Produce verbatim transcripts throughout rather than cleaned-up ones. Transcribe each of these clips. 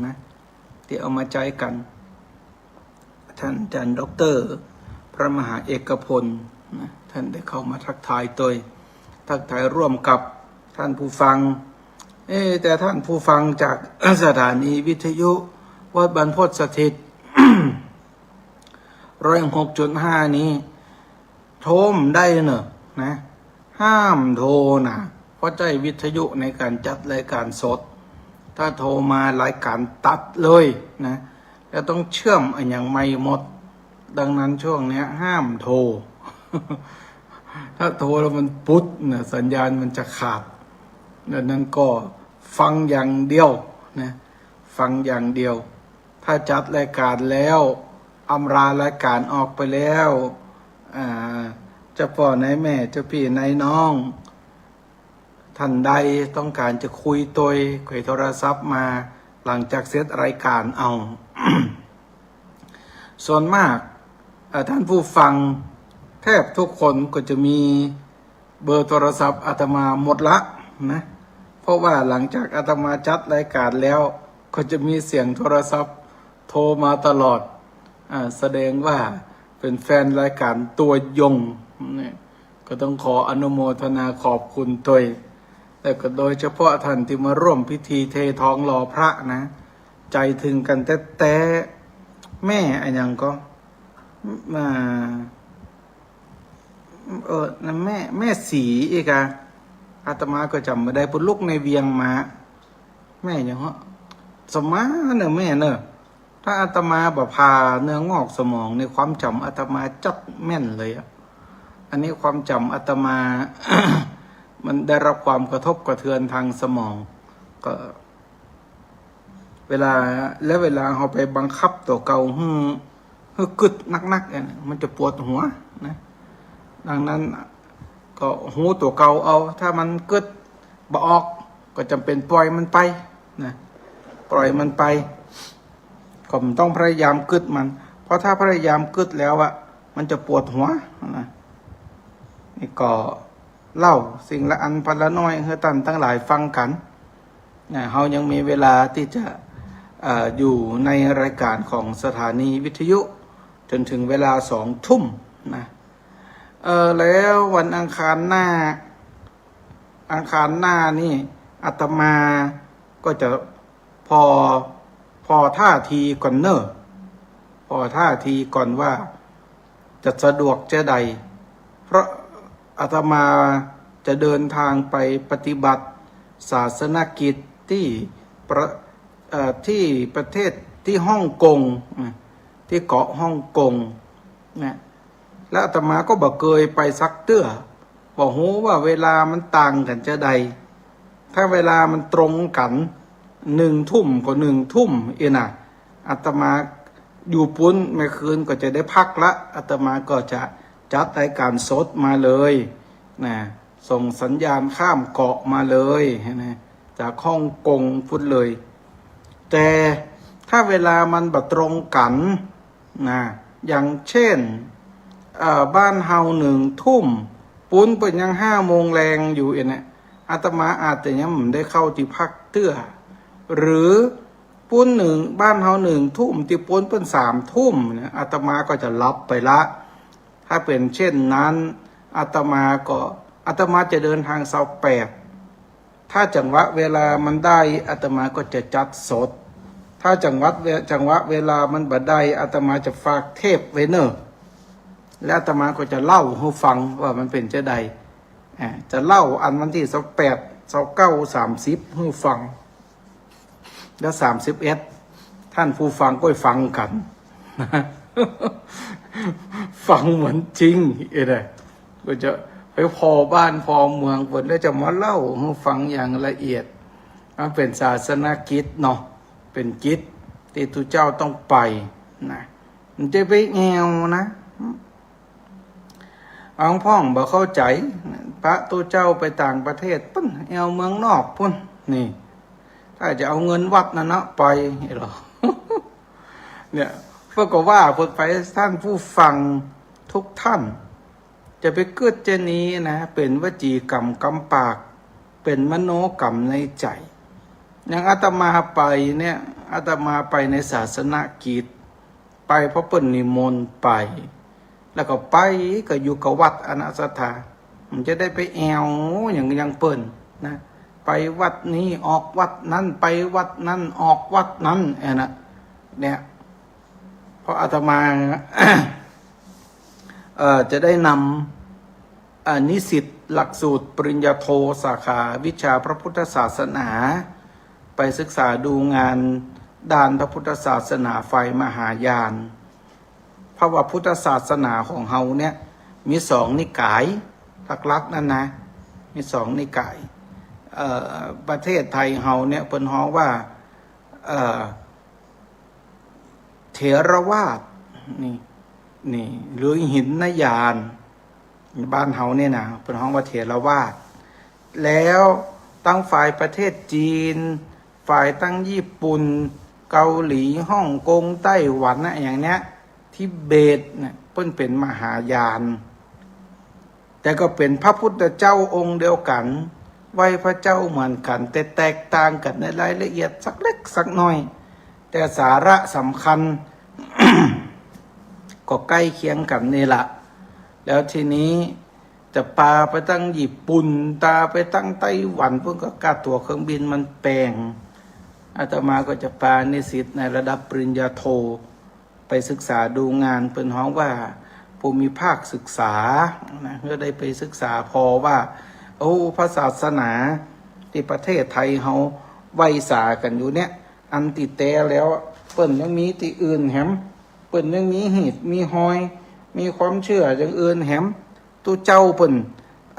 นะ ตี้เอามาใจ๊กั๋น ต้านอาจ๋ารย์ด็อกเตอร์พระมหาเอกพลนะ ต้านได้เข้ามาทักทายตวย ทักทายร่วมกับต้านผู้ฟัง เอ๊ะ แต่ต้านผู้ฟังจากสถานีวิทยุวัดบรรพตสถิต ร้อยหกจุดห้า นี้ โทรบ่ได้เน่อนะ ห้ามโทรนะ เพราะใจ๊วิทยุในก๋านจัดรายก๋านสด ถ้าโทรมารายก๋านตัดเลยนะ แล้วต้องเชื่อมอะหยังใหม่หมด ดังนั้นช่วงเนี้ยห้ามโทร ถ้าโทรแล้วมันปุ๊ดนะ สัญญาณมันจะขาด ดังนั้นก็ฟังอย่างเดียวนะ ฟังอย่างเดียว ถ้าจัดรายก๋านแล้ว อำลารายก๋านออกไปแล้ว อ่า เจ้าป้อนายแม่ เจ้าปี้นายน้อง ต้านใดต้องก๋านจะคุยตวย ก็ให้โทรศัพท์มา หลังจากเสร็จรายก๋านเอา ส่วนมาก เอ่อ ต้านผู้ฟังแทบทุกคนก็จะมีเบอร์โทรศัพท์อาตมาหมดละนะ เพราะว่าหลังจากอาตมาจัดรายก๋านแล้ว ก็จะมีเสียงโทรศัพท์โทรมาตลอด อ่า แสดงว่าเป๋นแฟนรายก๋านตัวยงเนี่ย ก็ต้องขออนุโมทนาขอบคุณตวย แล้วก็โดยเฉพาะต้านตี้มาร่วมพิธีเททองหล่อพระนะ ใจ๋เถิงกั๋นแต๊ๆ แม่อะหยังก็ อ่า เออ นั่นแม่ แม่ศรีอีกอะ อาตมาก็จ๋ำบ่ได้ ปุลุกในเวียงมา แม่หยังเหาะ สมมาเน่อแม่เน่อ ถ้าอาตมาบ่ผ่าเนื้องอกสมองในความจ๋ำอาตมาจัดแม่นเลยอะ อันนี้ความจ๋ำอาตมา มันได้รับความกระทบกระเทือนทางสมอง ก็ เวลา แล้วเวลาเฮาไปบังคับตั๋วเก่าหื้อ หื้อกึ๊ดนักๆ เนี่ย มันจะปวดหัวนะ ดังนั้นก็ฮู้ตั๋วเก่าเอา ถ้ามันกึ๊ดบ่ออก ก็จ๋ำเป๋นปล่อยมันไปนะ ปล่อยมันไป ก็บ่ต้องพยายามกึ๊ดมัน เพราะถ้าพยายามกึ๊ดแล้วอะ มันจะปวดหัวนะ นี่ก็เล่าสิ่งละอันพันละน้อยหื้อต้านตังหลายฟังกั๋น นะ เฮายังมีเวลาตี้จะ เอ่อ อยู่ในรายก๋านของสถานีวิทยุจ๋นเถิงเวลาสองทุ่มนะ เอ่อ แล้ววันอังคารหน้า อังคารหน้านี่อาตมาก็จะผ่อ ผ่อท่าทีก่อนเน่อ ผ่อท่าทีก่อนว่า จะสะดวกจาใด เพราะอาตมาจะเดินทางไปปฏิบัติศาสนกิจตี้ประ เอ่อ ตี้ประเทศ ตี้ฮ่องกงนะ ตี้เกาะฮ่องกงนะ และอาตมาก็บ่เกยไปสักเตื้อ บ่ฮู้ว่าเวลามันต่างกั๋นจาใด ถ้าเวลามันตรงกั๋น หนึ่งทุ่มก็หนึ่งทุ่มอี้นะ อาตมาอยู่ปุ้น แม่คืนก็จะได้พักละ อาตมาก็จะจัดรายก๋านสดมาเลยนะ ส่งสัญญาณข้ามเกาะมาเลยนะ จากฮ่องกงปุ้นเลย แต่ถ้าเวลามันบ่ตรงกั๋นนะ อย่างเช่น เอ่อ บ้านเฮาหนึ่งทุ่ม ปุ้นเปิ้นยังห้าโมงแลงอยู่เองนะ อาตมาอาจจะยังบ่ได้เข้าตี้พักเตื้อ หรือปุ้นหนึ่ง บ้านเฮาหนึ่งทุ่ม ตี้ปุ้นเปิ้นสามทุ่มเนี่ย อาตมาก็จะหลับไปละ ถ้าเป๋นเช่นนั้น อาตมาก็ อาตมาจะเดินทางซาวแปด ถ้าจังหวะเวลามันได้ อาตมาก็จะจัดสด ถ้าจังหวัดเว จังหวะเวลามันบ่ได้ อาตมาจะฝากเทปไว้เน่อ และอาตมาก็จะเล่าหื้อฟังว่ามันเป๋นจาใด อ่า จะเล่าอันวันตี้ซาวแปด ซาวเก้า สามสิบ หื้อฟัง แล้วสามสิบเอ็ด ต้านผู้ฟังก็ฟังกั๋น ฟังเหมือนจริง เอ้ยนะ ก็จะไปผ่อบ้านผ่อเมืองเปิ้น แล้วจะมาเล่าหื้อฟังอย่างละเอียด มันเป๋นศาสนกิจเนาะ เป๋นกิจตี้ตุ๊เจ้าต้องไปนะ มันจะไปแอ่วนะ บางพ่องบ่เข้าใจ๋ พระตุ๊เจ้าไปต่างประเทศปุ้น แอ่วเมืองนอกปุ้น นี่ ถ้าจะเอาเงินวัดนั่นนะ ไปเหรอ เนี่ย เปิ้นก็ว่าเปิ้นไป ต้านผู้ฟังทุกท่าน จะไปกึ๊ดจานี้นะ เป๋นวจีกรรมกำปาก เป๋นมโนกรรมในใจ๋ อย่างอาตมาไปเนี่ย อาตมาไปในศาสนกิจ ไปเพราะเปิ้นนิมนต์ไป แล้วก็ไปก็อยู่กับวัดอะนะศรัทธา มันจะได้ไปแอ่วอย่าง อย่างเปิ้นนะ ไปวัดนี้ออกวัดนั้น ไปวัดนั้นออกวัดนั้น แอ่นะ เนี่ย เพราะอาตมา เอ่อ จะได้นำ เอ่อ นิสิตหลักสูตรปริญญาโทสาขาวิชาพระพุทธศาสนา ไปศึกษาดูงานด้านพระพุทธศาสนาฝ่ายมหายาน เพราะว่าพุทธศาสนาของเฮาเนี่ยมีสองนิกายหลักๆ นั่นนะ มีสองนิกาย เอ่อ ประเทศไทยเฮาเนี่ยเปิ้นฮ้องว่า เอ่อ เถรวาท นี่ นี่ หรือหินยาน บ้านเฮาเนี่ยนะ เปิ้นฮ้องว่าเถรวาท แล้วตางฝ่ายประเทศจีน ฝ่ายตางญี่ปุ่น เกาหลี ฮ่องกง ไต้หวันนะ อย่างเนี้ย ทิเบตเนี่ย เปิ้นเป๋นมหายาน แต่ก็เป๋นพระพุทธเจ้าองค์เดียวกั๋น ไหว้พระเจ้าเหมือนกั๋น แต่แตกต่างกั๋นในรายละเอียดสักเล็กสักน้อย แต่สาระสำคัญ ก็ใก้เคียงกั๋นนี่ละ แล้วทีนี้จะปาไปตางญี่ปุ่น ปาไปตางไต้หวัน เปิ้นก็ค่าตั๋วเครื่องบินมันแปง อาตมาก็จะปานิสิตในระดับปริญญาโท ไปศึกษาดูงาน เปิ้นฮ้องว่าภูมิภาคศึกษานะ ก็ได้ไปศึกษาผ่อว่า โอ้ พระศาสนาตี้ประเทศไทยเฮาไหว้สากั๋นอยู่เนี่ย อันตี้แต๊แล้ว เปิ้นยังมีตี้อื่นแหม เปิ้นยังมีฮีตมีฮอย มีความเจื้ออย่างอื่นแหม ตุ๊เจ้าเปิ้น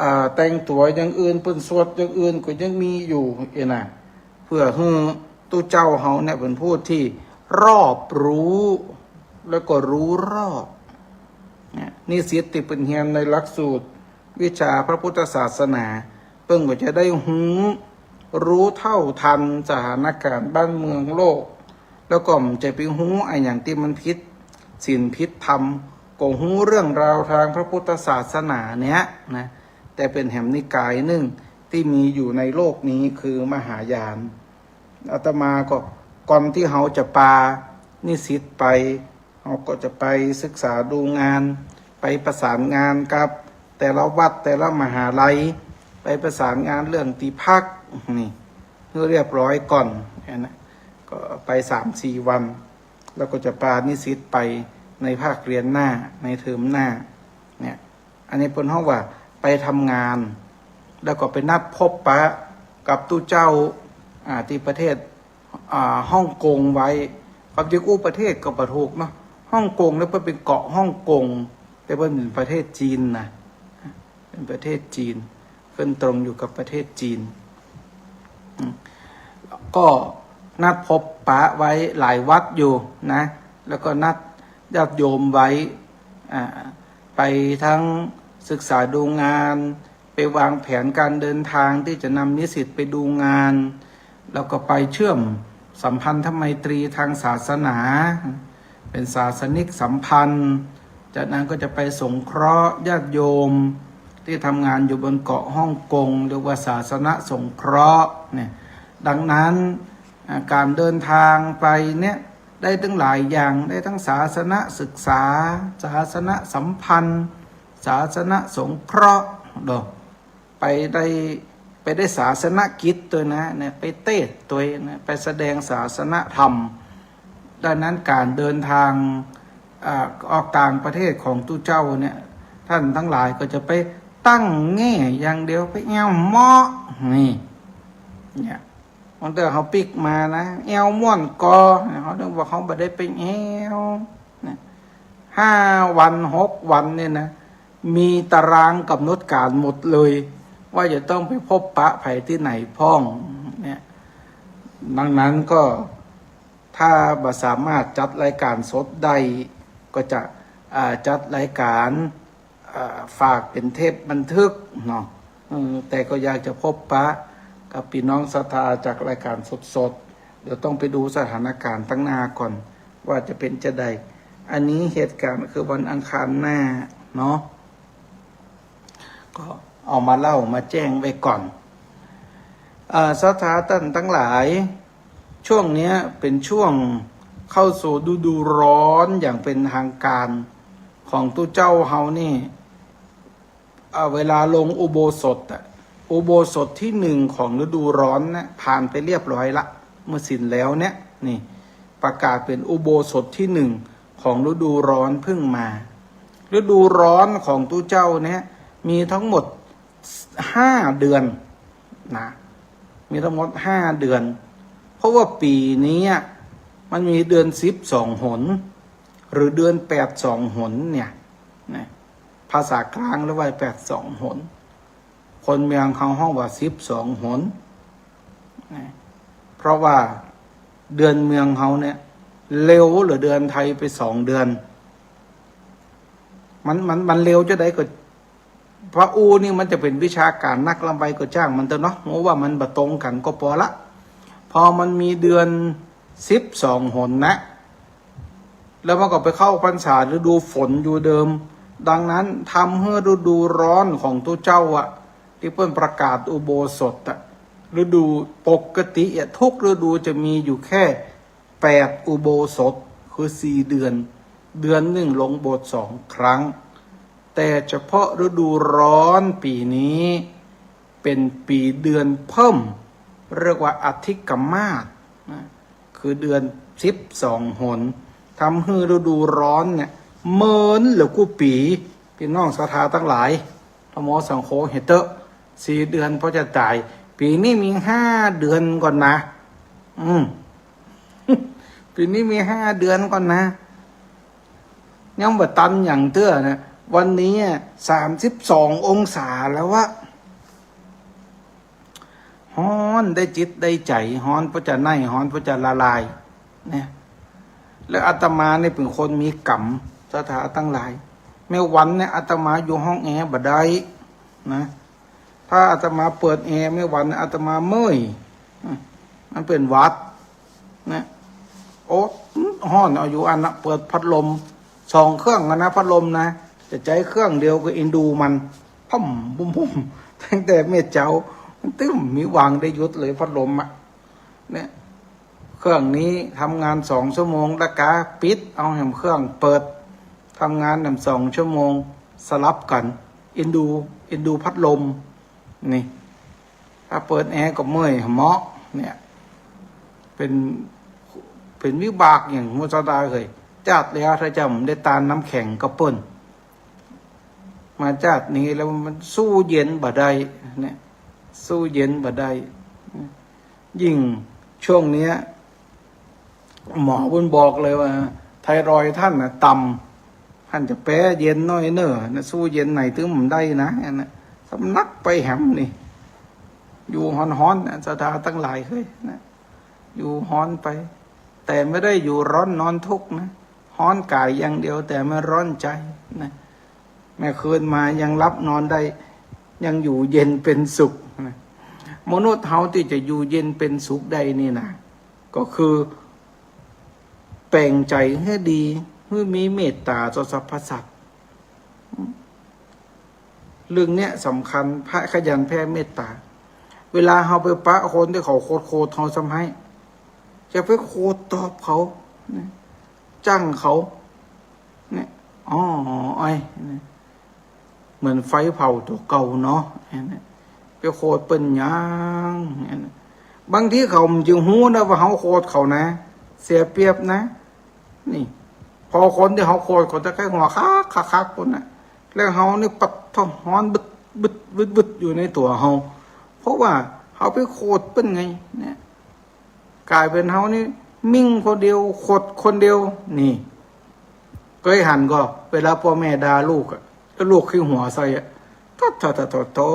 อ่า แต่งตั๋วอย่างอื่น เปิ้นสวดอย่างอื่นก็ยังมีอยู่ เอ้ยนะ เปื้อหื้อตุ๊เจ้าเฮาเนี่ยเป๋นผู้ตี้รอบรู้ แล้วก็รู้รอบ เนี่ย นิสิตตี้เปิ้นเฮียนในหลักสูตรวิชาพระพุทธศาสนา เปิ้นก็จะได้ฮู้ รู้เท่าทันสถานการณ์บ้านเมืองโลก แล้วก็บ่จะไปฮู้อะหยังตี้มันผิดศีลผิดธรรม ก็ฮู้เรื่องราวตางพระพุทธศาสนาเนี่ยนะ แต่เป๋นแหมนิกายนึ่งตี้มีอยู่ในโลกนี้คือมหายาน อาตมาก็ก่อนตี้เฮาจะปานิสิตไป เฮาก็จะไปศึกษาดูงาน ไปประสานงานกับแต่ละวัดแต่ละมหาลัย ไปประสานงานเรื่องตี้พัก นี่ หื้อเรียบร้อยก่อน เอ้ยนะ ก็ไปสามสี่วัน แล้วก็จะปานิสิตไปในภาคเรียนหน้า ในเทอมหน้า เนี่ย อันนี้เปิ้นฮ้องว่าไปทำงาน แล้วก็ไปนัดพบปะกับตุ๊เจ้า อ่า ตี้ประเทศ อ่า ฮ่องกงไว้ ความจริงอู้ประเทศก็บ่ถูกเนาะ ฮ่องกงเนี่ยเปิ้นเป๋นเกาะฮ่องกง แต่เปิ้นเป๋นประเทศจีนนะ เป๋นประเทศจีน ขึ้นตรงอยู่กับประเทศจีน อืม ก็นัดพบปะไว้หลายวัดอยู่นะ แล้วก็นัดญาติโยมไว้ อ่า ไปทั้งศึกษาดูงาน ไปวางแผนการเดินทางตี้จะนำนิสิตไปดูงาน แล้วก็ไปเชื่อมสัมพันธไมตรีตางศาสนา เป๋นศาสนิกสัมพันธ์ จากนั้นก็จะไปสงเคราะห์ญาติโยมตี้ทำงานอยู่บนเกาะฮ่องกง เรียกว่าศาสนสงเคราะห์เนี่ย ดังนั้น อ่า ก๋านเดินตางไปเนี่ย ได้ตึงหลายอย่าง ได้ตึงศาสนศึกษา ศาสนสัมพันธ์ ศาสนสงเคราะห์ โด ไปได้ ไปได้ศาสนกิจตวยนะ เนี่ย ไปเตสน์ตวยนะ ไปแสดงศาสนธรรม ดังนั้นก๋านเดินตาง อ่า ออกต่างประเทศของตุ๊เจ้าเนี่ย ต้านตังหลายก็จะไปตั้งแง่อย่างเดียว ไปแอ่วเมาะ นี่ เนี่ย บางเตื้อเฮาปิ๊กมานะ แอ่วม่วนก่อ เฮานึกว่าเฮาบ่ได้ไปแอ่ว เนี่ย ห้าวัน หกวันเนี่ยนะ มีตารางกำหนดก๋านหมดเลย ว่าจะต้องไปพบปะใผตี้ไหนพ่อง เนี่ย ดังนั้นก็ ถ้าบ่สามารถจัดรายก๋านสดได้ ก็จะ อ่า จัดรายก๋าน อ่า ฝากเป๋นเทปบันทึกเนาะ เออ แต่ก็อยากจะพบปะกับปี้น้องศรัทธาจากรายก๋านสดๆ เดี๋ยวต้องไปดูสถานก๋านตังหน้าก่อน ว่าจะเป๋นจาใด อันนี้เหตุก๋ารณ์คือวันอังคารหน้าเนาะ ก็เอามาเล่ามาแจ้งไว้ก่อน เอ่อ ศรัทธาต้านตังหลาย ช่วงเนี้ยเป๋นช่วงเข้าสู่ฤดูร้อนอย่างเป๋นทางก๋านของตุ๊เจ้าเฮานี่ อ่า เวลาลงอุโบสถอะ อุโบสถตี้หนึ่งของฤดูร้อนนะ ผ่านไปเรียบร้อยละ เมื่อสิ้นแล้วเนี่ย นี่ ประกาศเป๋นอุโบสถตี้หนึ่งของฤดูร้อนเพิ่งมา ฤดูร้อนของตุ๊เจ้าเนี่ย มีทั้งหมดห้าเดือนนะ มีทั้งหมดห้าเดือน เพราะว่าปี๋นี้อะ มันมีเดือนสิบสองหน หรือเดือนแปดสองหนเนี่ย นะ ภาษากลางเรียกว่าแปดสองหน คนเมืองเฮาฮ้องว่าสิบสองหน นะ เพราะว่าเดือนเมืองเฮาเนี่ย เร็วเหลือเดือนไทยไปสองเดือน มัน มัน มันเร็วจะใดก็ พระอู้นี่มันจะเป๋นวิชาก๋านนักลำใบก็จ้างมันเถอะเนาะ ว่ามันบ่ตรงกั๋นก็ปอละ พอมันมีเดือนสิบสองหนนะ แล้วมันก็ไปเข้าพรรษาฤดูฝนอยู่เดิม ดังนั้นทำหื้อฤดูร้อนของตุ๊เจ้าอะ ตี้เปิ้นประกาศอุโบสถอะ ฤดูปกติอะ ทุกฤดูจะมีอยู่แค่แปดอุโบสถ คือสี่เดือน เดือนหนึ่งลงโบสถ์สองครั้ง แต่เฉพาะฤดูร้อนปี๋นี้ เป๋นปี๋เดือนเพิ่ม เรียกว่าอธิกมาสนะ คือเดือนสิบสองหน ทำหื้อฤดูร้อนเนี่ย เมินเหลือกู้ปี๋ ปี้น้องศรัทธาตังหลาย ธรรมโมสังโฆเฮเต๊อะ สี่เดือนปอจะต๋าย ปี๋นี้มีห้าเดือนก่อนนะ อืม ปี๋นี้มีห้าเดือนก่อนนะ ยังบ่ตันหยังเตื้อนะ วันนี้อะ สามสิบสององศาแล้ววะ ฮ้อนได้จิตได้ใจ๋ ฮ้อนปอจะไหม้ ฮ้อนปอจะละลาย เนี่ย แล้วอาตมานี่เป๋นคนมีก๋รรม ศรัทธาตังหลาย แม่วันเนี่ยอาตมาอยู่ห้องแอร์บ่ได้นะ ถ้าอาตมาเปิดแอร์แม่วันอาตมาเมื่อย มันเป๋นหวัด นะ โอ้ ฮ้อนเอาอยู่อั้นนะ เปิดพัดลมสองเครื่องอะนะ พัดลมนะ จะใจ๊เครื่องเดียวก็เอ็นดูมัน พ่ำ พุ่มๆ ตั้งแต่เมื่อเจ๊า มันตึ้มมีวางได้หยุดเลยพัดลมอะ เนี่ย เครื่องนี้ทำงานสองชั่วโมง ละกาปิด เอาแหมเครื่องเปิด ทำงานแหมสองชั่วโมง สลับกั๋น เอ็นดู เอ็นดูพัดลม นี่ ถ้าเปิดแอร์ก็เมื่อยเหมาะ เนี่ย เป๋น เป๋นวิบากอย่างหมู่ศรัทธาเฮย จาติแล้วถ้าจะบ่ได้ตานน้ำแข็งกับเปิ้น มาจาตินี้แล้วมันสู้เย็นบ่ได้ เนี่ย สู้เย็นบ่ได้ ยิ่งช่วงเนี้ย หมอเปิ้นบอกเลยว่า ไทรอยด์ต้านน่ะต่ำ ต้านจะแป๊เย็นหน้อยเน่อนะ สู้เย็นไหนตึงบ่ได้นะ อันนั้น สำนักไปแหมนี่ อยู่ฮ้อนๆ นะ ศรัทธาตังหลายเฮยนะ อยู่ฮ้อนไป แต่ไม่ได้อยู่ร้อนนอนทุกข์นะ ฮ้อนก๋ายอย่างเดียว แต่ไม่ร้อนใจ๋นะ แม่คืนมายังหลับนอนได้ ยังอยู่เย็นเป๋นสุขนะ มนุษย์เฮาตี้จะอยู่เย็นเป๋นสุขได้นี่นะ ก็คือแป๋งใจ๋หื้อดี หื้อมีเมตต๋าต่อสรรพสัตว์ เรื่องเนี้ยสำคัญ พระขยันแผ่เมตต๋า เวลาเฮาไปปะคนตี้เขาโขดๆ เฮาซ้ำไห้ จะไปโขดตอบเขานะ จั้งเขา เนี่ย อ๋อ อ้อย เนี่ย เหมือนไฟเผาตั๋วเก่าเนาะ เนี่ย ไปโขดเปิ้นหยัง เนี่ย บางทีเขาบ่ฮู้นะว่าเฮาโขดเขานะ เสียเปรียบนะ นี่ พอคนตี้เฮาโขดเขาจะใค่หัวคักๆ ๆ ปู้นน่ะ แล้วเฮานี่ปัดท้องฮ้อนบึดๆๆๆ อยู่ในตั๋วเฮา เพราะว่าเฮาไปโขดเปิ้นไง เนี่ย ก๋ายเป๋นเฮานี่มิ่งคนเดียว โขดคนเดียว นี่ เกยหันก่อ เวลาป้อแม่ด่าลูกอะ แล้วลูกขี้หัวใส่อะ โธ่ โธ่ โธ่ โธ่ โธ่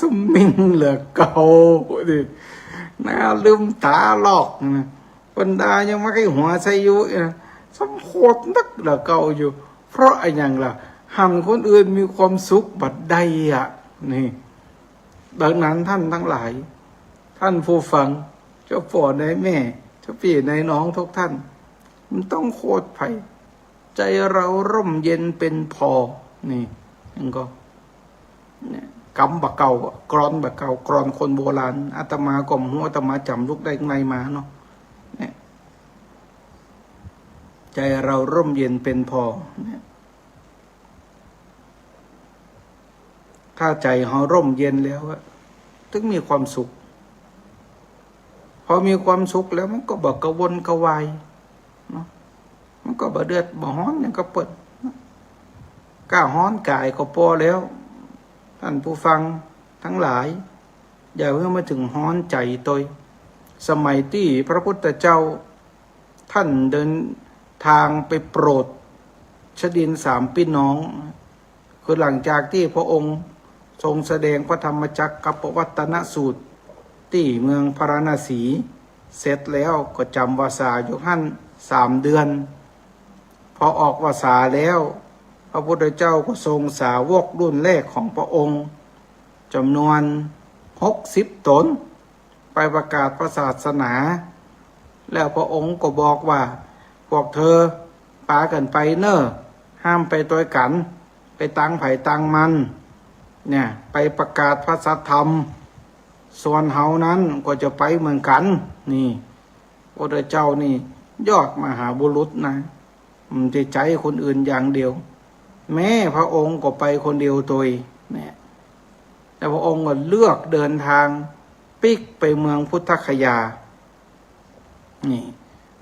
สมิงเหลือเก่า นี่ หน้าลืมต๋าลอกนะ เปิ้นด่ายังมาขี้หัวใส่อยู่นะ สมโขดนักเหลือเก่าอยู่ เพราะอะหยังล่ะ หันคนอื่นมีความสุขบ่ได้อะ นี่ ดังนั้นต้านตังหลาย ต้านผู้ฟัง เจ้าป้อนายแม่ เจ้าปี้นายน้องทุกต้าน บ่ต้องโขดใผ ใจ๋เราร่มเย็นเป๋นผ่อ นี่ มันก็ เนี่ย กำบ่าเก่าอะ กลอนบ่าเก่า กลอนคนโบราณ อาตมาก็บ่ฮู้ อาตมาจ๋ำลุกได้ไงมาเนาะ ใจเฮาร่มเย็นเป๋นผ่อเนี่ย ถ้าใจเฮาร่มเย็นแล้วอะ เถิงมีความสุข พอมีความสุขแล้วมันก็บ่กระวนกระวายเนาะ มันก็บ่เดือดบ่ฮ้อนหยังกับเปิ้น ก้าฮ้อนก๋ายก็ปอแล้ว ต้านผู้ฟังตังหลาย อย่าหื้อมาเถิงฮ้อนใจ๋ตวย สมัยตี้พระพุทธเจ้า ต้านเดินตางไปโปรดชดินสามปี้น้อง คือหลังจากตี้พระองค์ทรงแสดงพระธรรมจักรกัปปวัตตนสูตร ตี้เมืองพาราณสีเสร็จแล้ว ก็จ๋ำวาสาอยู่หั้นสามเดือน พอออกวาสาแล้ว พระพุทธเจ้าก็ส่งสาวกรุ่นแรกของพระองค์จ๋ำนวนหกสิบต๋น ไปประกาศพระศาสนา แล้วพระองค์ก็บอกว่า พวกเธอปากั๋นไปเน่อ ห้ามไปตวยกั๋น ไปตางใผตางมัน เนี่ย ไปประกาศพระสัทธรรม ส่วนเฮานั้นก็จะไปเหมือนกั๋น นี่ พระพุทธเจ้านี่ยอดมหาบุรุษนะ บ่ใจ้ใจ๊คนอื่นอย่างเดียว แม้พระองค์ก็ไปคนเดียวตวย เนี่ย แต่พระองค์ก็เลือกเดินตางปิ๊กไปเมืองพุทธคยา นี่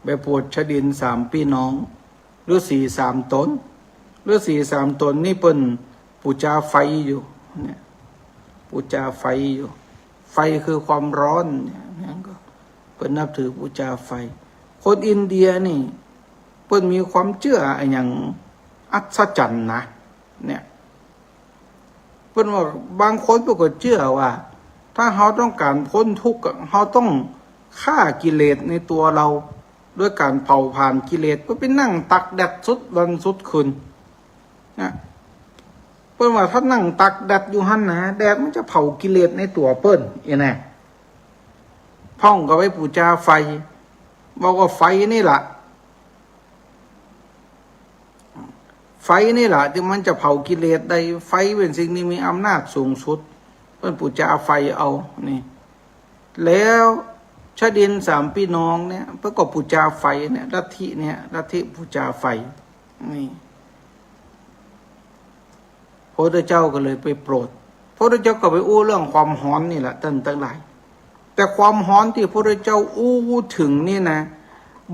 ไปโปรดชดินสามปี้น้อง ฤๅษีสามต๋น ฤๅษีสามต๋นนี่เปิ้นปู๋จาไฟอยู่ เนี่ย ปู๋จาไฟอยู่ ไฟคือความฮ้อนเนี่ย เนี่ยก็เปิ้นนับถือปู๋จาไฟ คนอินเดียนี่ เปิ้นมีความเจื้ออะหยังอัศจรรย์นะ เนี่ย เปิ้นว่าบางคนเปิ้นก็เจื้อว่า ถ้าเฮาต้องก๋านป๊นทุกข์อะ เฮาต้องฆ่ากิเลสในตั๋วเฮา โดยก๋านเผาผลาญกิเลส เปิ้นไปนั่งตากแดดสุดวันสุดคืน นะ เปิ้นว่าถ้านั่งตากแดดอยู่หั้นนะ แดดมันจะเผากิเลสในตั๋วเปิ้น เอ๊ะนะ พ่องก็ไปปู๋จาไฟ บอกว่าไฟนี่ล่ะ ไฟนี่ล่ะตี้มันจะเผากิเลสได้ ไฟเป๋นสิ่งตี้มีอำนาจสูงสุด เปิ้นปู๋จาไฟเอา นี่ แล้วชดินสามปี้น้องเนี่ย เปิ้นก็ปู๋จาไฟเนี่ย ลัทธิเนี่ย ลัทธิปู๋จาไฟ นี่ พระพุทธเจ้าก็เลยไปโปรด พระพุทธเจ้าก็ไปอู้เรื่องความฮ้อนนี่แหละ ต้านตังหลาย แต่ความฮ้อนตี้พระพุทธเจ้าอู้เถิงนี่นะ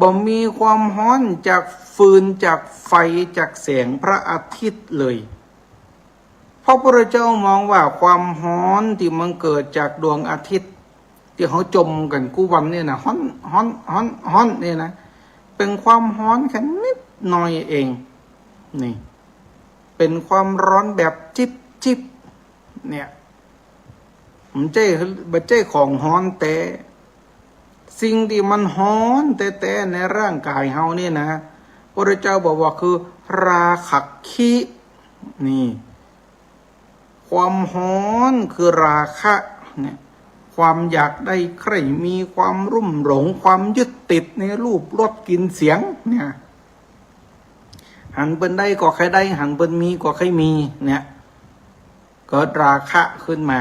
บ่มีความฮ้อนจากฟืน จากไฟ จากแสงพระอาทิตย์เลย เพราะพระพุทธเจ้ามองว่าความฮ้อนตี้มันเกิดจากดวงอาทิตย์ ตี้เฮาจ่มกั๋นกู้วันเนี่ยนะ ฮ้อน ฮ้อน ฮ้อน ฮ้อนเนี่ยนะ เป๋นความฮ้อนแค่นิดหน่อยเอง นี่ เป๋นความฮ้อนแบบจิ๊บจิ๊บ เนี่ย บ่ใจ้ บ่ใจ้ของฮ้อนแต๊ สิ่งตี้มันฮ้อนแต๊ๆ ในร่างก๋ายเฮานี่นะ พระพุทธเจ้าบอกว่าคือราคะคิ นี่ ความฮ้อนคือราคะเนี่ย ความอยากได้ใคร่มี ความลุ่มหลง ความยึดติดในรูปรสกลิ่นเสียงเนี่ย หันเปิ้นได้ก็ใค่ได้ หันเปิ้นมีก็ใค่มีเนี่ย เกิดราคะขึ้นมา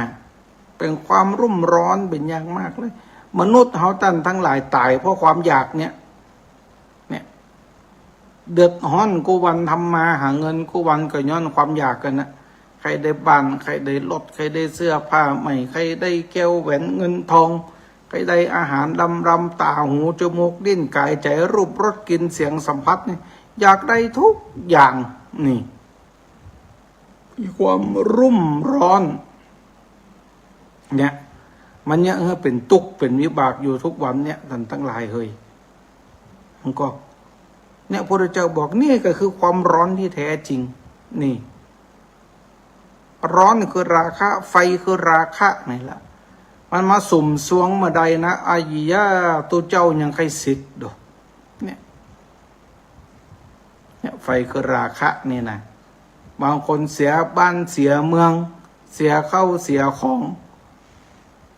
เป๋นความรุ่มร้อนเป๋นอย่างมากเลย มนุษย์เฮาต้านตังหลายต๋ายเพราะความอยากเนี่ย เนี่ย เดือดฮ้อนกู้วัน ทำมาหาเงินกู้วันก็ย้อนความอยากกั๋นนะ ใค่ได้บ้าน ใค่ได้รถ ใค่ได้เสื้อผ้าใหม่ ใค่ได้แก้วแหวนเงินทอง ใค่ได้อาหารลำๆ ต๋าหูจมูกลิ้นก๋ายใจ๋ รูปรสกลิ่นเสียงสัมผัสนี่ อยากได้ทุกอย่าง นี่ มีความรุ่มร้อน เนี่ย มันเยียะหื้อเป๋นตุ๊กข์เป๋นวิบากอยู่ทุกวันเนี่ย ต้านตังหลายเฮย มันก็ เนี่ย พระพุทธเจ้าบอก นี่ก็คือความฮ้อนตี้แท้จริง นี่ ฮ้อนคือราคะ ไฟคือราคะนี่แหละ มันมาสุมสวงเมื่อใดนะ อายิยะ ตุ๊เจ้ายังใค่สิกโด เนี่ย เนี่ย ไฟคือราคะนี่นะ บางคนเสียบ้านเสียเมือง เสียเข้าเสียของ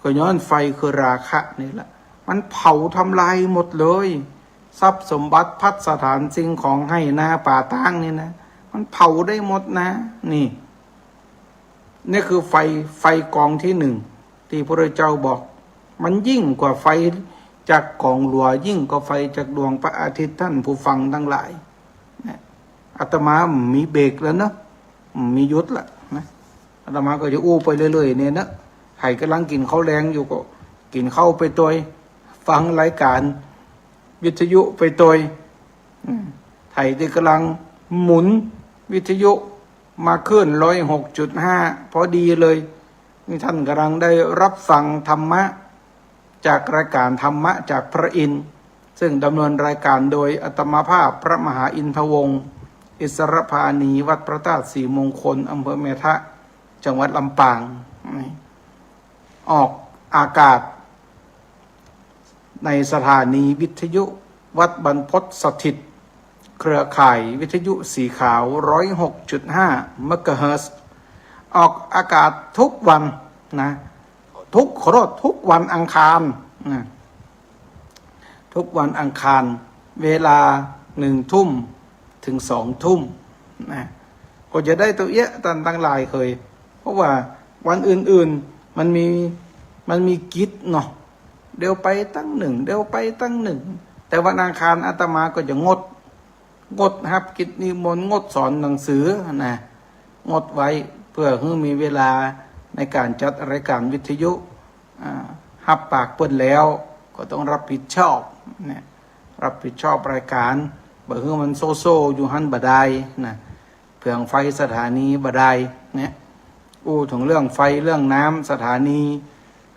ก็ย้อนไฟคือราคะนี่แหละ มันเผาทำลายหมดเลย ทรัพย์สมบัติภัสสถานสิ่งของไฮ่นาป่าตางนี่นะ มันเผาได้หมดนะ นี่ นี่คือไฟ ไฟกองตี้หนึ่ง ตี้พระพุทธเจ้าบอก มันยิ่งกว่าไฟจากก๋องหลัว ยิ่งกว่าไฟจากดวงพระอาทิตย์ ต้านผู้ฟังตังหลาย อาตมามีเบรกแล้วเนาะ มีหยุดละนะ อาตมาก็จะอู้ไปเรื่อยๆ เนี่ยนะ ใผก๋ำลังกิ๋นข้าวแลงอยู่ก็กิ๋นข้าวไปตวย ฟังรายก๋านวิทยุไปตวย อืม ใผตี้ก๋ำลังหมุนวิทยุมาคลื่นร้อยหกจุดห้า พอดีเลย นี่ท่านก๋ำลังได้รับฟังธรรมะ จากรายก๋านธรรมะจากพระอินทร์ ซึ่งดำเนินรายก๋านโดยอาตมาภาพพระมหาอินทวงศ์ อิสรภานี วัดพระธาตุศรีมงคล อำเภอแม่ทะ จังหวัดลำปาง ออกอากาศในสถานีวิทยุวัดบรรพตสถิต เครือข่ายวิทยุสีขาว ร้อยหกจุดห้า เมกะเฮิรตซ์ ออกอากาศทุกวันนะ ทุก ขอโทษ ทุกวันอังคารนะ ทุกวันอังคาร เวลาหนึ่งทุ่มถึงสองทุ่มนะ ก็จะได้ตวยเอี้ยะตันตังหลายเขย เพราะว่าวันอื่นๆ มันมี มันมีกิจเนาะ เดี๋ยวไปตังนึ่ง เดี๋ยวไปตังนึ่ง แต่วันอังคารอาตมาก็จะงด งดฮับกิจนิมนต์ งดสอนหนังสือนะ งดไว้เพื่อหื้อมีเวลาในก๋านจัดรายก๋านวิทยุ อ่า ฮับปากเปิ้นแล้วก็ต้องรับผิดชอบเนี่ย รับผิดชอบรายก๋าน บ่หื้อมันโซ่ๆ อยู่หั้นบ่ได้นะ เผืองไฟสถานีบ่ได้เนี่ย อู้เถิงเรื่องไฟเรื่องน้ำสถานี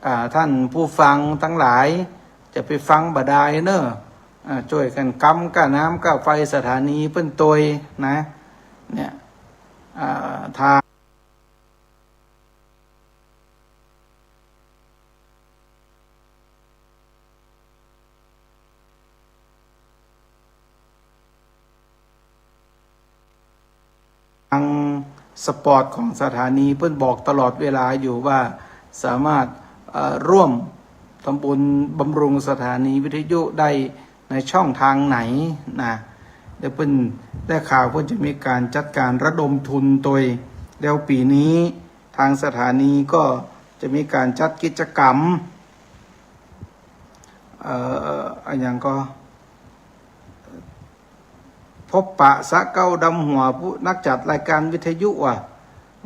อ่า ท่านผู้ฟังตังหลาย จะไปฟังบ่ได้เน่อ อ่า จ้วยกั๋นกำก้าน้ำก้าไฟสถานีเปิ้นตวยนะ เนี่ย อ่า ทาง ทางสปอร์ตของสถานีเปิ้นบอกตลอดเวลาอยู่ว่าสามารถ เอ่อ ร่วมทำบุญบำรุงสถานีวิทยุได้ในช่องทางไหนนะ เดี๋ยวเปิ้นได้ข่าวเปิ้นจะมีก๋านจัดก๋านระดมทุนตวย แล้วปี๋นี้ทางสถานีก็จะมีก๋านจัดกิจกรรม เอ่อ อะหยังก็ พบปะสะเก๊าดำหัวผู้นักจัดรายก๋านวิทยุว่ะ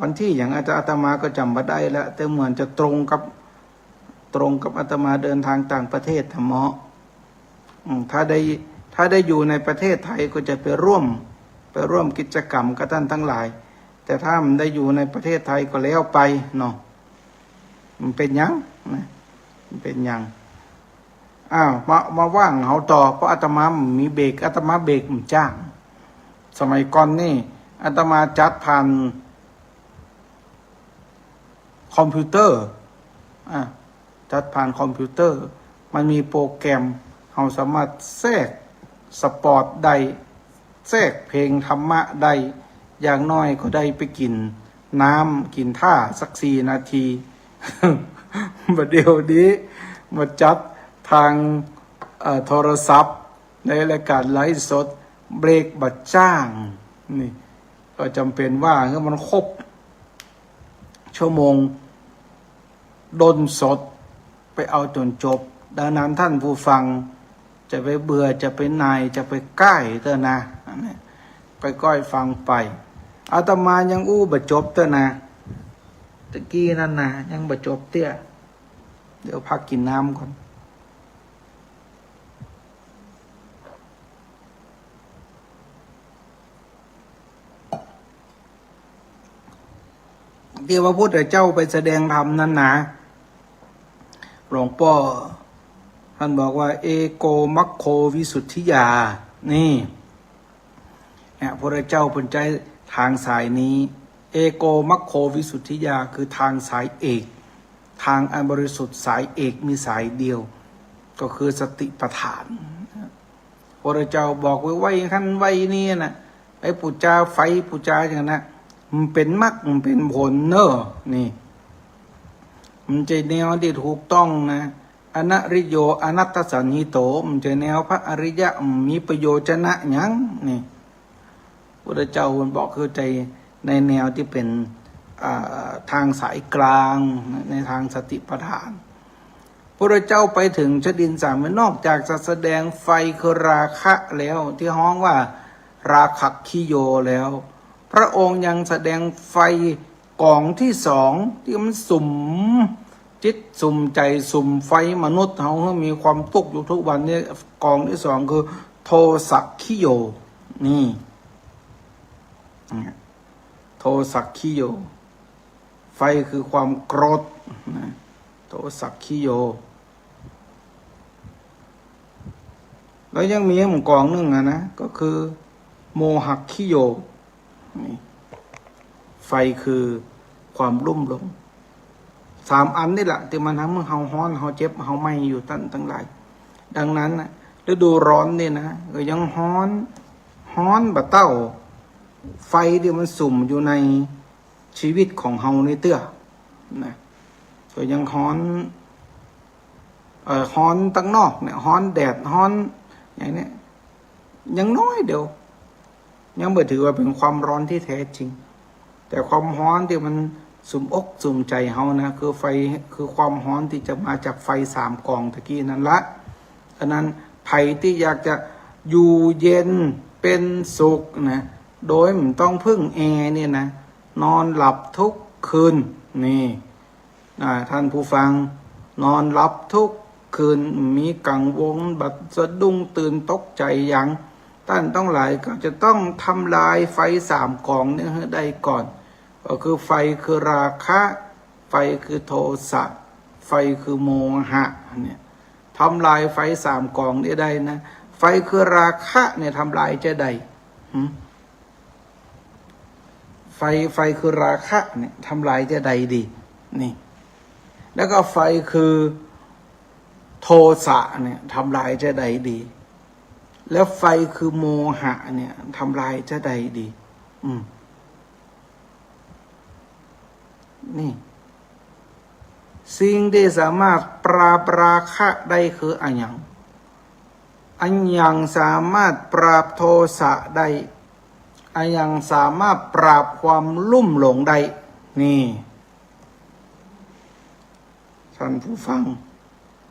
วันตี้หยังอาต อาตมาก็จ๋ำบ่ได้แล้ว แต่เหมือนจะตรงกับ ตรงกับอาตมาเดินทางต่างประเทศนะเมาะ อืม ถ้าได้ ถ้าได้อยู่ในประเทศไทยก็จะไปร่วม ไปร่วมกิจกรรมกับต้านตังหลาย แต่ถ้าบ่ได้อยู่ในประเทศไทยก็แล้วไปเนาะ บ่เป๋นหยังนะ บ่เป๋นหยัง อ้าว มา มาว่าเฮาต่อ เพราะอาตมาบ่มีเบรก อาตมาเบรกบ่จ้าง สมัยก่อนนี่อาตมาจัดผ่านคอมพิวเตอร์ อ่ะ จัดผ่านคอมพิวเตอร์ มันมีโปรแกรม เฮาสามารถแทรกสปอตได้ แทรกเพลงธรรมะได้ อย่างน้อยก็ได้ไปกิ๋นน้ำกิ๋นท่าสักสี่นาที บ่าเดี่ยวนี้มาจัดทาง เอ่อ โทรศัพท์ ในรายก๋านไลฟ์สด เบรกบ่จ้าง นี่ ก็จ๋ำเป๋นว่าหื้อมันครบชั่วโมง ด้นสด ไปเอาจ๋นจบ ดังนั้นต้านผู้ฟังจะไปเบื่อ จะไปหน่าย จะไปก้ายเต๊อะนะ อันนี้ ก้อยๆ ฟังไป อาตมายังอู้บ่จบเต๊อะนะ ตะกี้นั้นนะ ยังบ่จบเตี้ย เดี๋ยวพักกิ๋นน้ำก่อน ตี้พระพุทธเจ้าไปแสดงธรรมนั้นนะ หลวงป้อต้านบอกว่า เอโกมัคโควิสุทธิญา นี่ เนี่ย พระพุทธเจ้าเปิ้นใจ๊ตางสายนี้ เอโกมัคโควิสุทธิญา คือตางสายเอก ตางอันบริสุทธิ์สายเอกมีสายเดียว ก็คือสติปัฏฐาน พระพุทธเจ้าบอกไว้ ไว้หั้นไว้นี่นะ ไปปู๋จาไฟปู๋จาอย่างนั้นนะ มันเป๋นมรรค มันเป๋นผลเน่อ นี่ มันบ่ใจ้แนวตี้ถูกต้องนะ อนริโย อนัตถสันหิโต มันบ่ใจ้แนวพระอริยะ มันบ่มีประโยชนะหยัง นี่ พุทธเจ้าเปิ้นบอกคือใจ้ในแนวตี้เป๋น อ่า ตางสายกลาง ในตางสติปัฏฐาน พุทธเจ้าไปเถิงชดินสาม นอกจากจะแสดงไฟคือราคะแล้ว ตี้ฮ้องว่า ราคัคขิโยแล้ว พระองค์ยังแสดงไฟก๋องที่สองตี้มันสุมจิตสุมใจ๋สุมไฟมนุษย์เฮาหื้อมีความตุ๊กข์อยู่ทุกวันนี้ ก๋องที่สองคือโทสัคขิโย นี่ โทสัคขิโย ไฟคือความโกรธนะ โทสัคขิโย แล้วยังมีก๋องนึ่งอะนะ ก็คือโมหัคขิโย นี่ ไฟคือความลุ่มหลง สามอันนี่แหละตี้มันทำหื้อเฮาฮ้อน เฮาเจ็บ เฮาไหม้อยู่ต้านตังหลาย ดังนั้นน่ะ ฤดูร้อนนี่นะ ก็ยังฮ้อน ฮ้อนบ่าเต้า ไฟตี้มันสุมอยู่ในชีวิตของเฮานี่เตื้อ นะ ก็ยังฮ้อน เอ่อ ฮ้อนตังนอกเนี่ย ฮ้อนแดด ฮ้อนอย่างเนี้ย ยังน้อยเดียว ยังบ่ถือว่าเป๋นความฮ้อนตี้แท้จริง แต่ความฮ้อนตี้มันสุมอกสุมใจ๋เฮานะ คือไฟ คือความฮ้อนตี้จะมาจากไฟสามก๋องตะกี้นั้นละ อันนั้นใผตี้อยากจะอยู่เย็นเป๋นสุขนะ โดยบ่ต้องพึ่งแอร์เนี่ยนะ นอนหลับทุกคืน นี่ อ่า ท่านผู้ฟัง นอนหลับทุกคืน บ่มีกังวล บ่สะดุ้งตื่นตกใจ๋หยัง ต้านตังหลายก็จะต้องทำลายไฟสามก๋องนี้หื้อได้ก่อน ก็คือไฟคือราคะ ไฟคือโทสะ ไฟคือโมหะเนี่ย ทำลายไฟสามก๋องนี้ได้นะ ไฟคือราคะเนี่ยทำลายจะใด หึ ไฟ ไฟคือราคะเนี่ยทำลายจะใดดี นี่ แล้วก็ไฟคือโทสะเนี่ยทำลายจะใดดี แล้วไฟคือโมหะเนี่ยทำลายจะใดดี อืม นี่ สิ่งตี้สามารถปราบราคะได้คืออะหยัง อะหยังสามารถปราบโทสะได้ อะหยังสามารถปราบความลุ่มหลงได้ นี่ ท่านผู้ฟัง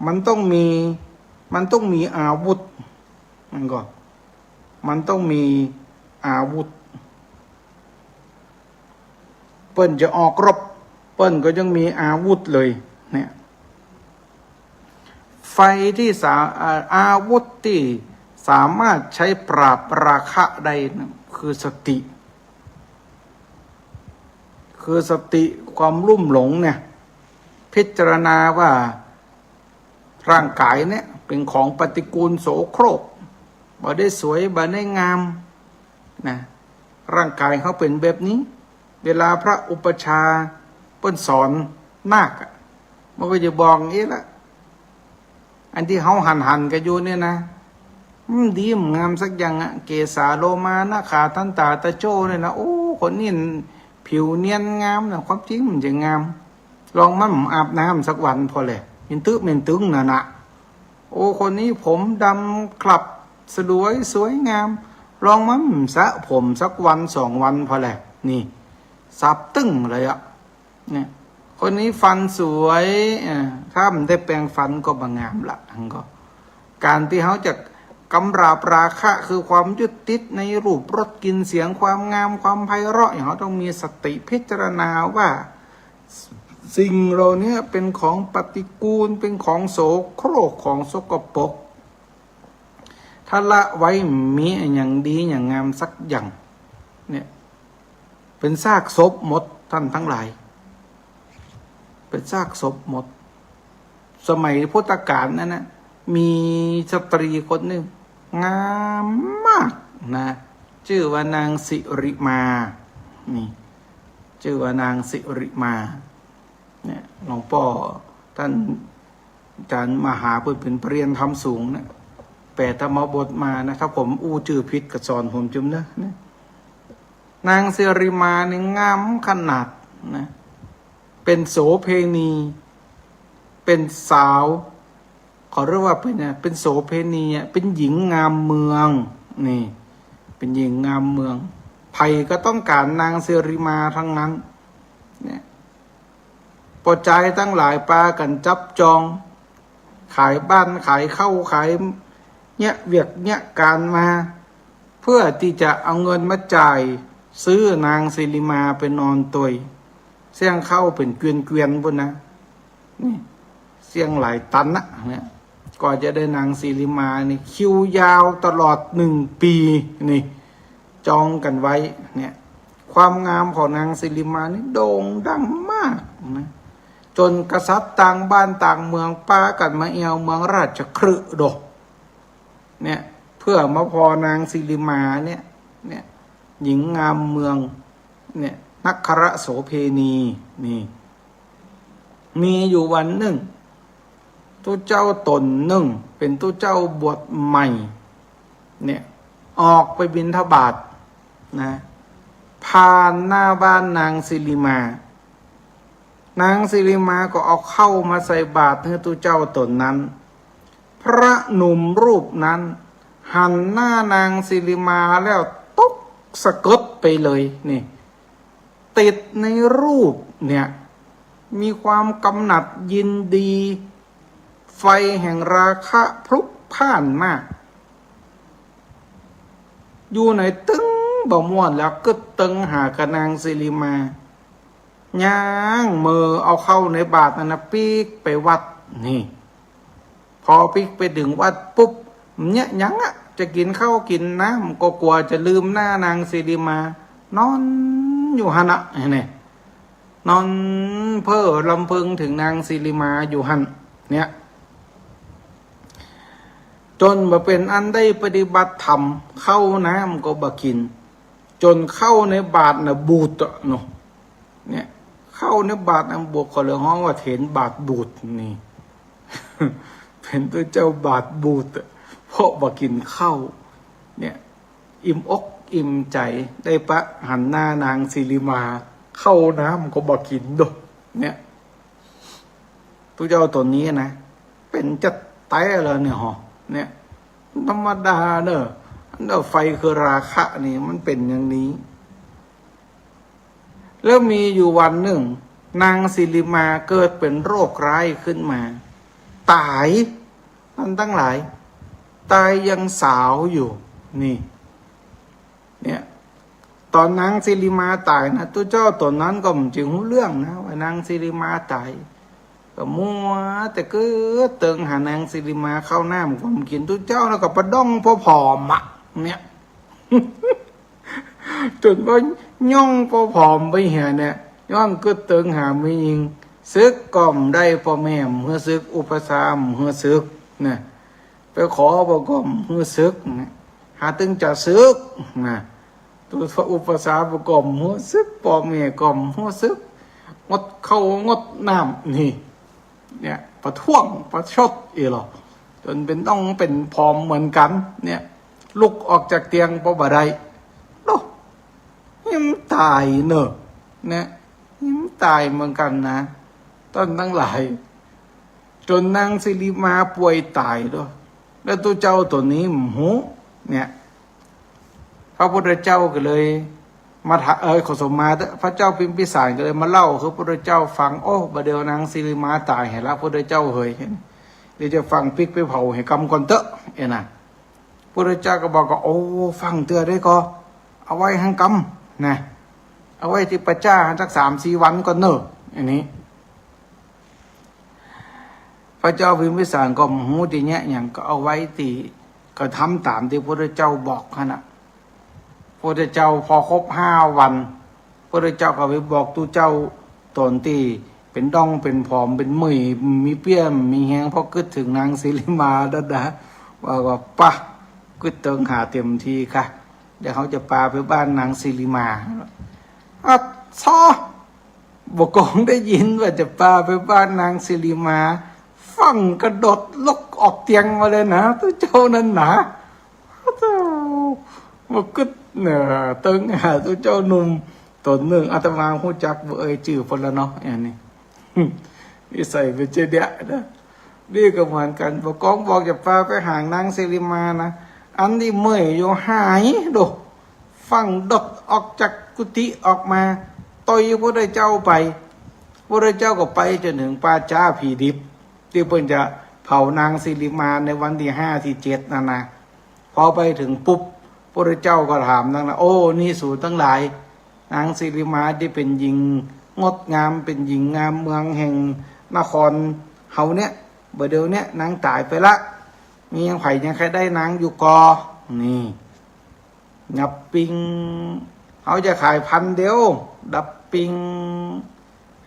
มันต้องมี มันต้องมีอาวุธ มันก็ มันต้องมีอาวุธ เปิ้นจะออกรบ เปิ้นก็ยังมีอาวุธเลย เนี่ย ไฟตี้สา- อ่า- อาวุธตี้สามารถใจ๊ปราบราคะได้นะ คือสติ คือสติความลุ่มหลงเนี่ย พิจารณาว่าร่างก๋ายเนี่ยเป๋นของปฏิกูลโสโครก บ่ได้สวย บ่ได้งาม นะ ร่างก๋ายเฮาเป๋นแบบนี้ เวลาพระอุปัชฌาย์เปิ้นสอนนาคอะ มันก็จะบอกอย่างนี้ละ อันตี้เฮาหันๆ กั๋นอยู่เนี่ยนะ อืม ดี บ่งามสักอย่างอะ เกสาโลมา นขา ทันตา ตะโจ้เนี่ยนะ โอ้ คนนี้ผิวเนียนงามนะ ความจริงมันจะงาม ลองมันบ่อาบน้ำสักวันพอแหละ เหม็นตึ๊เหม็นตึงนั่นนะ โอ้ คนนี้ผมดำคลับ สลวยสวยงาม ลองมันบ่สระผมสักวันสองวันพอแหละ นี่ สาบตึ้งเลยอะ เนี่ย คนนี้ฟันสวย เอ่อ ถ้าบ่ได้แปรงฟันก็บ่งามละ อันก็ ก๋านตี้เฮาจะกำราบราคะ คือความยึดติดในรูปรสกลิ่นเสียง ความงาม ความไพเราะ อย่างเฮาต้องมีสติพิจารณาว่า สิ่งเหล่านี้เป๋นของปฏิกูล เป๋นของโสโครก ของสกปรก ถ้าละไว้บ่มีอะหยังดีอะหยังงามสักอย่าง เนี่ย เป๋นซากศพหมด ท่านตังหลาย เป๋นซากศพหมด สมัยพุทธกาลนั้นนะ มีสตรีคนนึ่ง งามมากนะ จื้อว่านางสิริมา นี่ จื้อว่านางสิริมา เนี่ย หลวงป้อต้าน อาจ๋ารย์มหา เปิ้นเป๋นปริญญาธรรมสูงนะ แปลธรรมบทมานะ ถ้าผมอู้จื้อผิดก็สอนผมจำเน้อ นะ นางสิริมานี่งามขนาดนะ เป๋นโสเภณี เป๋นสาว เขาเรียกว่าเป๋นไง เป๋นโสเภณีอะ เป๋นหญิงงามเมือง นี่ เป๋นหญิงงามเมือง ใผก็ต้องก๋านนางสิริมาตังนั้น เนี่ย ป้อจายตังหลายปากั๋นจับจอง ขายบ้าน ขายเข้า ขายเยียะเวียกเยียะก๋านมา พื่อตี้จะเอาเงินมาจ่ายซื้อนางสิริมาไปนอนตวย เสี้ยงข้าวเป๋นเกวียนๆ ปู้นนะ นี่ เสี้ยงหลายตันนะเนี่ย กว่าจะได้นางสิริมานี่ คิวยาวตลอดหนึ่งปี นี่ จองกั๋นไว้ เนี่ย ความงามของนางสิริมานี่โด่งดังมากนะ จ๋นกษัตริย์ต่างบ้านต่างเมืองปากั๋นมาแอ่วเมืองราชคฤห์โด เนี่ย เพื่อมาผ่อนางสิริมาเนี่ย เนี่ย หญิงงามเมือง เนี่ย นครโสเภณี นี่ มีอยู่วันนึ่ง ตุ๊เจ้าต๋นนึ่ง เป๋นตุ๊เจ้าบวชใหม่ เนี่ย ออกไปบิณฑบาตนะ ผ่านหน้าบ้านนางสิริมา นางสิริมาก็เอาข้าวมาใส่บาตรหื้อตุ๊เจ้าต๋นนั้น พระหนุ่มรูปนั้นหันหน้านางสิริมาแล้วตกสะกึดไปเลย นี่ ติดในรูปเนี่ย มีความกำหนัดยินดี ไฟแห่งราคะพลุกพล่านมาก อยู่ไหนตึงบ่ม่วนแล้ว กึ๊ดเติงหากับนางสิริมา ย่างเมอเอาข้าวในบาตรนั้นนะปิ๊กไปวัด นี่ พอปิ๊กไปเถิงวัดปุ๊บ เนี่ย หยังอะ จะกิ๋นข้าวกิ๋นน้ำ ก็กั๋วจะลืมหน้านางสิริมา นอนอยู่หั้นนะ เนี่ย นอนเพ้อรำพึงเถิงนางสิริมาอยู่หั้น เนี่ย จ๋นบ่าเป๋นอันได้ปฏิบัติธรรม ข้าวน้ำก็บ่กิ๋น จ๋นข้าวในบาตรน่ะบูดอะเนาะ เนี่ย ข้าวในบาตรน่ะบูด ก็เลยฮ้องว่าเถรบาตรบูด นี่ เป๋นตุ๊เจ้าบาตรบูดอะ เพราะบ่กิ๋นข้าว เนี่ย อิ่มอกอิ่มใจ๋ ได้ปะหันหน้านางสิริมา ข้าวน้ำก็บ่กิ๋นโด เนี่ย ตุ๊เจ้าต๋นนี้นะ เป๋นจะแต๊เลยเนี่ยหอ เนี่ย ธรรมดาเน่อ อันเน่อไฟคือราคะนี่มันเป๋นอย่างนี้ แล้วมีอยู่วันนึ่ง นางสิริมาเกิดเป๋นโรคร้ายขึ้นมา ต๋าย ต้านตังหลาย ต๋ายยังสาวอยู่ นี่ เนี่ย ต๋อนนางสิริมาต๋ายนะ ตุ๊เจ้าต๋นนั้นก็บ่จึงฮู้เรื่องนะ ว่านางสิริมาต๋าย ก็มัวแต่กึ๊ดเติงหานางสิริมา ข้าวน้ำก็บ่กิ๋น ตุ๊เจ้าแล้วก็ปะด้องปะผอมอะ เนี่ย จ๋นว่าย่องปะผอมไปเหียเนี่ย ย้อนกึ๊ดเติงหาแม่ญิง สึกก็บ่ได้ ป้อแม่บ่หื้อสึก อุปัชฌาย์บ่หื้อสึก นะ ไปขอบ่ก็บ่หื้อสึก นะ หาตึงจะสึก นะ ตุ๊อุปัชฌาย์บ่ก็บ่หื้อสึก ป้อแม่ก็บ่หื้อสึก งดข้าวงดน้ำ นี่ เนี่ย ประท้วงประชดอี้หลอ จ๋นเป๋นต้องเป๋นผอมเหมือนกั๋น เนี่ย ลุกออกจากเตียงก็บ่ได้ โอ้ ยังต๋ายเน่อ เนี่ย ยังต๋ายเหมือนกั๋นนะ ต้านตังหลาย จ๋นนางสิริมาป่วยต๋ายโด แล้วตุ๊เจ้าต๋นนี้บ่ฮู้ เนี่ย พระพุทธเจ้าก็เลยมาถา- เอ่อ ขอสมมาเต๊อะ พระเจ้าพิมพิสารก็เลยมาเล่าหื้อพุทธเจ้าฟัง โอ้ บ่าเดี่ยวนางสิริมาต๋ายแหมละ พุทธเจ้าเหย เดี๋ยวจะฟั่งปิ๊กไปเผาหื้อกำก่อนเต๊อะ เอ้ยนะ พุทธเจ้าก็บอกว่า โอ้ ฟั่งเตื้อได้ก่อ เอาไว้หื้อกำ นะ เอาไว้ตี้ป่าจ๊าสักสามสี่วันก่อนเน่อ อันนี้ พระเจ้าพิมพิสารก็บ่ฮู้ตี้เยียะหยัง ก็เอาไว้ตี้ ก็ทำต๋ามตี้พุทธเจ้าบอกหั้นน่ะ พุทธเจ้าพอครบห้าวัน พุทธเจ้าก็ไปบอกตุ๊เจ้าต๋นตี้เป๋นด้องเป๋นผอม เป๋นเมื่อย มีเปี้ย มีแฮง พอกึ๊ดเถิงนางสิริมาดัดดา ว่าก็ ปะ กึ๊ดเติงหาเต๋มทีก่ะ เดี๋ยวเฮาจะปาไปบ้านนางสิริมา อัดซ้อ บ่กองได้ยินว่าจะปาไปบ้านนางสิริมา ฟั่งกระโดดลุกออกเตียงมาเลยนะ ตุ๊เจ้านั้นนะ โอ้โธ่ บ่กึ๊ดเน่อ เติงหาตุ๊เจ้าหนุ่มต๋นนึ่ง อาตมาฮู้จักบ่เอ่ยจื้อเปิ้นละเนาะ อันนี้ นิสัยเป๋นจะเดียะนะ นี่ก็เหมือนกั๋น บ่กองบอกจะปาไปหานางสิริมานะ อันตี้เมื่อยอยู่หายโด ฟั่งโดดออกจากกุฏิออกมา ต่อยพุทธเจ้าไป พุทธเจ้าก็ไปจ๋นเถิงป่าจ๊าผีดิบ ตี้เปิ้นจะเผานางสิริมาในวันตี้ห้าตี้เจ็ดนั่นนะ พอไปเถิงปุ๊บ พุทธเจ้าก็ถามตังนั้น โอ้ นี่สูตังหลาย นางสิริมาตี้เป๋นหญิงงดงาม เป๋นหญิงงามเมืองแห่งนครเฮาเนี่ย บ่าเดี่ยวเนี่ยนางต๋ายไปละ มียังใผยังใค่ได้นางอยู่ก่อ นี่ ดับปิง เฮาจะขายพันเดียว ดับปิง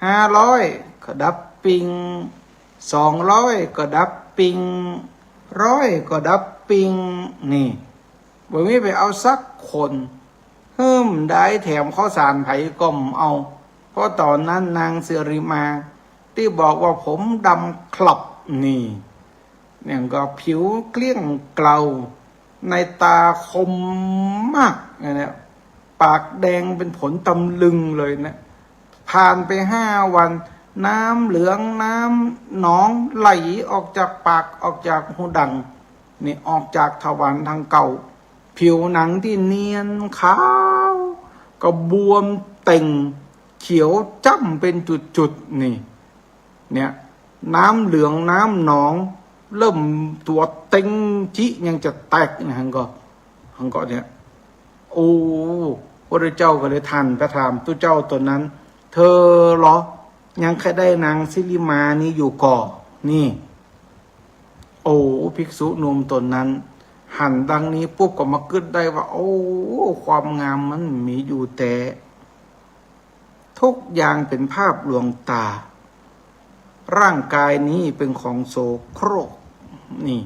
ห้าร้อย ก็ดับปิง สองร้อย ก็ดับปิง ร้อย ก็ดับปิง นี่ บ่มีไปเอาสักคน หื้มได้แถมข้าวสารใผก็บ่เอา เพราะต๋อนนั้นนางสิริมาตี้บอกว่าผมดำคลับนี่ เนี่ยก็ผิวเกลี้ยงเกลา ในต๋าคมมากเนี่ย ปากแดงเป๋นผลตำลึงเลยนะ ผ่านไปห้าวัน น้ำเหลืองน้ำหนองไหลออกจากปากออกจากฮูดัง นี่ออกจากทวารตังเก้า ผิวหนังตี้เนียนขาว ก็บวมเต่ง เขียวจ้ำเป๋นจุดๆ นี่ เนี่ย น้ำเหลืองน้ำหนอง เริ่มตั๋วเต็งจิยังจะแตกนะ หันก่อ หันก่อเนี่ย โอ้ พระเจ้าก็เลยทันไปถามตุ๊เจ้าต๋นนั้น เธอเหรอ ยังใค่ได้นางสิริมานี้อยู่ก่อ นี่ โอ้ ภิกษุหนุ่มต๋นนั้น หันดังนี้ปุ๊บก็มากึ๊ดได้ว่า โอ้ ความงามมันมีอยู่แต๊ ทุกอย่างเป๋นภาพลวงต๋า ร่างกายนี้เป๋นของโสโครก นี่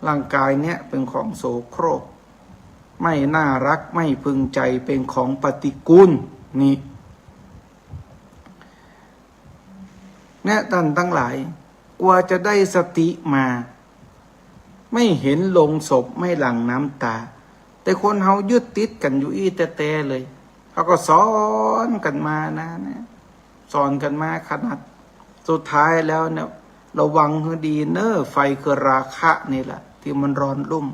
ร่างกายเนี่ยเป๋นของโสโครก ไม่น่ารัก ไม่พึงใจ เป๋นของปฏิกูล นี่ เนี่ยต้านตังหลาย กว่าจะได้สติมา ไม่เห็นโลงศพ ไม่หลั่งน้ำต๋า แต่คนเฮายึดติดกั๋นอยู่อี้แต๊ๆ เลย เขาก็สอนกั๋นมานะ เนี่ย สอนกั๋นมาขนาด สุดท้ายแล้วเนี่ย ระวังหื้อดีเน่อ ไฟคือราคะนี่แหละ ตี้มันร้อนรุ่ม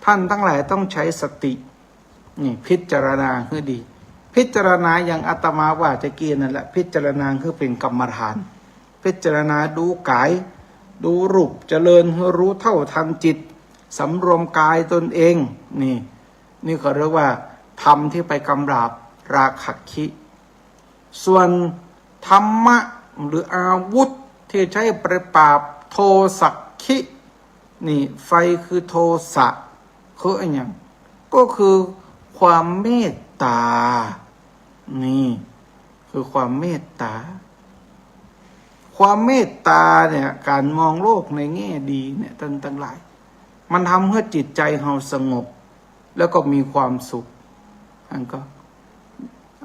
ต้านตังหลายต้องใจ๊สติ นี่ พิจารณาหื้อดี พิจารณาอย่างอาตมาว่าตะกี้นั่นแหละ พิจารณาหื้อเป๋นกรรมฐาน พิจารณาดูก๋าย ดูรูป เจริญหื้อรู้เท่าทันจิต สำรวมกายตนเอง นี่ นี่เขาเรียกว่าธรรมตี้ไปกำราบราคะคิ ส่วนธรรมะหรืออาวุธตี้ใจ๊ไปปราบโทสักขิ นี่ ไฟคือโทสะ คืออะหยัง ก็คือความเมตต๋า นี่ คือความเมตต๋า ความเมตต๋าเนี่ย ก๋านมองโลกในแง่ดีเนี่ย ต้านตังหลาย มันทำหื้อจิตใจ๋เฮาสงบ แล้วก็มีความสุข อันก็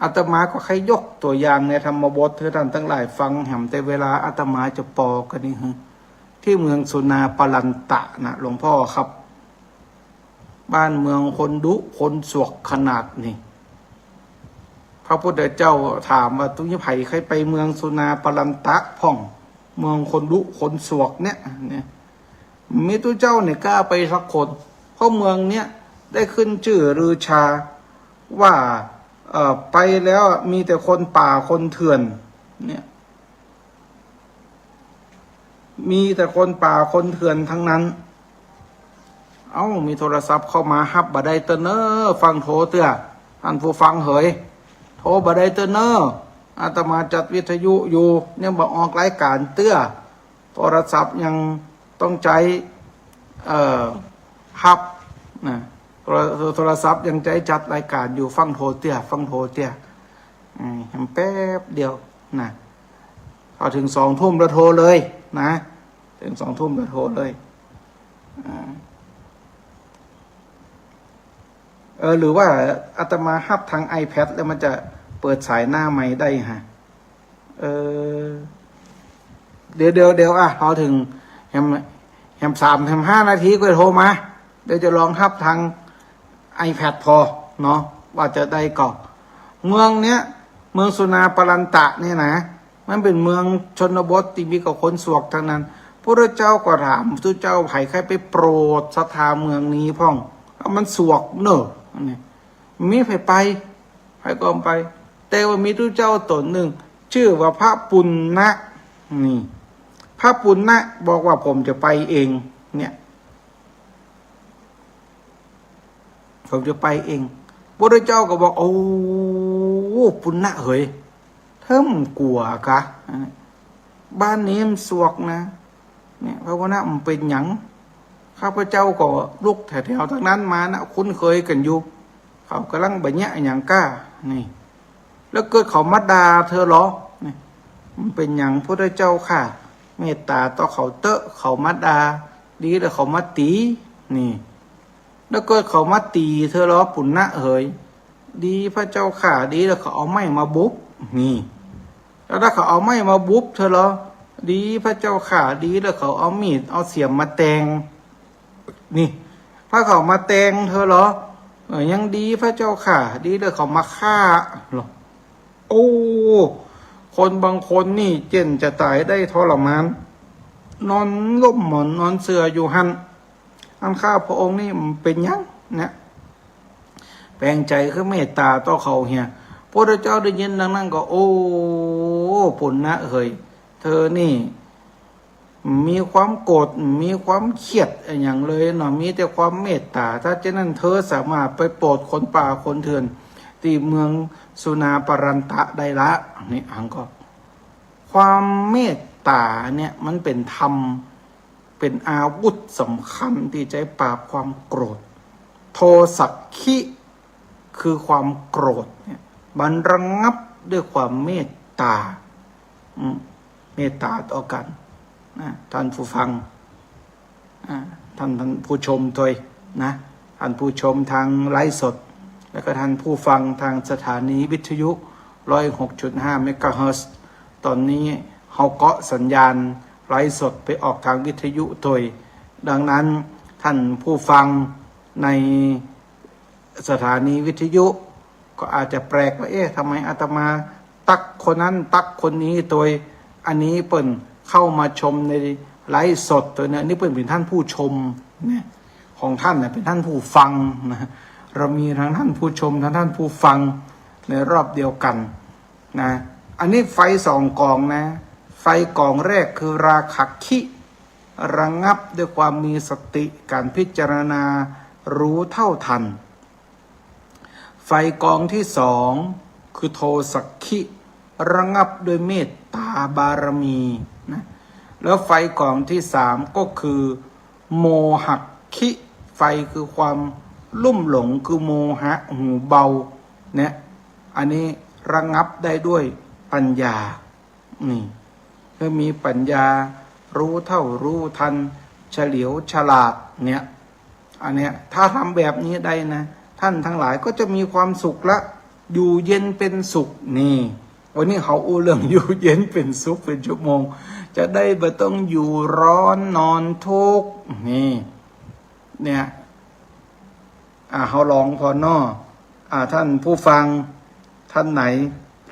อาตมาก็ใค่ยกตั๋วอย่างในธรรมบทหื้อต้านตังหลายฟังแหม แต่เวลาอาตมาจะปอกั๋นนี่หื้อ ตี้เมืองสุนาปรันตะนะ หลวงป้อครับ บ้านเมืองคนดุคนสวกขนาดนี้ พระพุทธเจ้าถามว่า ตุ๊ใผใค่ไปเมืองสุนาปรันตะพ่อง เมืองคนดุคนสวกเนี่ย เนี่ย มีตุ๊เจ้าเนี่ยกล้าไปสักคน เพราะเมืองเนี้ยได้ขึ้นจื้อลือชาว่า เอ่อ ไปแล้วมีแต่คนป่าคนเถื่อน เนี่ย มีแต่คนป่าคนเถื่อนตังนั้น เอ้า มีโทรศัพท์เข้ามา ฮับบ่ได้เต๊อะเน่อ ฟั่งโทรเตื้อ ต้านผู้ฟังเหย โทรบ่ได้เต๊อะเน่อ อาตมาจัดวิทยุอยู่ ยังบ่ออกรายก๋านเตื้อ โทรศัพท์ยังต้องใจ๊ เอ่อ ฮับนะ โทร- โทรศัพท์ยังใจ๊จัดรายก๋านอยู่ ฟั่งโทรเตื้อ ฟั่งโทรเตื้อ อืม แหมแป๊บเดียวนะ พอเถิงสองทุ่มแล้วโทรเลยนะ เถิงสองทุ่มแล้วโทรเลย อ่า เออ หรือว่าอาตมาฮับทางไอแพดแล้วมันจะเปิดสายหน้าไมค์ได้ฮะ เออ เดี๋ยว เดี๋ยว เดี๋ยว อ่ะ พอเถิงแหม แหมสาม แหมห้านาทีก็โทรมา เดี๋ยวจะลองฮับทางไอแพดพอเนาะ ว่าจะได้ก่อ เมืองเนี้ย เมืองสุนาปรันตะเนี่ยนะ มันเป๋นเมืองชนบทตี้มีกับคนสวกตังนั้น พระเจ้าก็ถาม ตุ๊เจ้าใผใค่ไปโปรดศรัทธาเมืองนี้พ่อง มันสวกเน่อ อันนี้ มีใผไป ใผก็ไป แต่ว่ามีตุ๊เจ้าต๋นนึ่ง จื้อว่าพระปุณณะ นี่ พระปุณณะบอกว่าผมจะไปเอง เนี่ย ผมจะไปเอง พระพุทธเจ้าก็บอก โอ้ ปุณณะเหย เธอบ่กั๋วกา บ้านนี้มันสวกนะ เนี่ย พระปุณณะ มันเป๋นหยัง ข้าพเจ้าก็ลุกแถวๆ ตางนั้นมานะ คุ้นเคยกั๋นอยู่ เขาก่ำลังบ่เยียะหยังก้า นี่ แล้วเกิดเขามาด่าเธอเหรอ นี่ มันเป๋นหยังพุทธเจ้าข้า เมตต๋าต่อเขาเต๊อะ เขามาด่า ดีแล้วเขามาตี๋ นี่ แล้วเกิดเขามาตี๋เธอเหรอ ปุณณะเหย ดีพระเจ้าข้า ดีแล้วเขาเอาไม้มาบุบ นี่ แล้วถ้าเขาเอาไม้มาบุบเธอเหรอ ดีพระเจ้าข้า ดีแล้วเขาเอามีดเอาเสียมมาแตง นี่ ถ้าเขามาแตงเธอเหรอ เออ ยังดีพระเจ้าข้า ดีแล้วเขามาฆ่าเหรอ โอ้ คนบางคนนี่เจ้นจะต๋ายได้ทรมาน นอนล้มหมอนนอนเสื่ออยู่หั้น อันข้าพระองค์นี่มันเป๋นหยังเนี่ย แป๋งใจ๋คือเมตต๋าต่อเขาเหีย พระพุทธเจ้าได้ยินดังนั้นก็ โอ้ ปุณณะเหย เธอนี่ มีความโกรธ มีความเคียดอะหยังเลยเนาะ มีแต่ความเมตต๋า ถ้าเจ้นนั้นเธอสามารถไปโปรดคนป่าคนเถื่อนตี้เมืองสุนาปรันตะได้ละ นี่อันก็ ความเมตต๋าเนี่ยมันเป๋นธรรม เป๋นอาวุธสำคัญตี้จะปราบความโกรธ โทสัคคิ คือความโกรธเนี่ย มันระงับด้วยความเมตต๋า อืม เมตต๋าต่อกั๋นนะ ท่านผู้ฟัง อ่า ท่าน ท่านผู้ชมตวยนะ ท่านผู้ชมตางไลฟ์สด แล้วก็ท่านผู้ฟังตางสถานีวิทยุ ร้อยหกจุดห้า เมกะเฮิรตซ์ ต๋อนนี้เฮาเกาะสัญญาณไลฟ์สดไปออกตางวิทยุตวย ดังนั้นท่านผู้ฟังใน สถานีวิทยุ ก็อาจจะแปลกว่า เอ๊ะ ทำไมอาตมาตั๊กคนนั้นตั๊กคนนี้ตวย อันนี้เปิ้นเข้ามาชมในไลฟ์สดตวยนะ นี่เปิ้นเป๋นท่านผู้ชมนะ ของท่านน่ะเป๋นท่านผู้ฟังนะ เรามีทั้งท่านผู้ชม ทั้งท่านผู้ฟังในรอบเดียวกั๋นนะ อันนี้ไฟสองก๋องนะ ไฟก๋องแรกคือราคะคิ ระงับด้วยความมีสติ ก๋านพิจารณารู้เท่าทัน ไฟก๋องตี้สองคือโทสัคคิ ระงับด้วยเมตต๋าบารมีนะ แล้วไฟก๋องตี้สามก็คือโมหัคคิ ไฟคือความลุ่มหลง คือโมหะ หูเบาเนี่ย อันนี้ระงับได้ด้วยปัญญา นี่ เมื่อมีปัญญารู้เท่ารู้ทัน เฉลียวฉลาดเนี่ย อันเนี้ย ถ้าทำแบบนี้ได้นะ ท่านทั้งหลายก็จะมีความสุขละ อยู่เย็นเป็นสุข นี่ วันนี้เฮาอู้เรื่องอยู่เย็นเป็นสุขเป๋นชั่วโมง จะได้บ่ต้องอยู่ร้อนนอนทุกข์ นี่ เนี่ย อ่า เฮาลองผ่อเนาะ อ่า ท่านผู้ฟังท่านไหน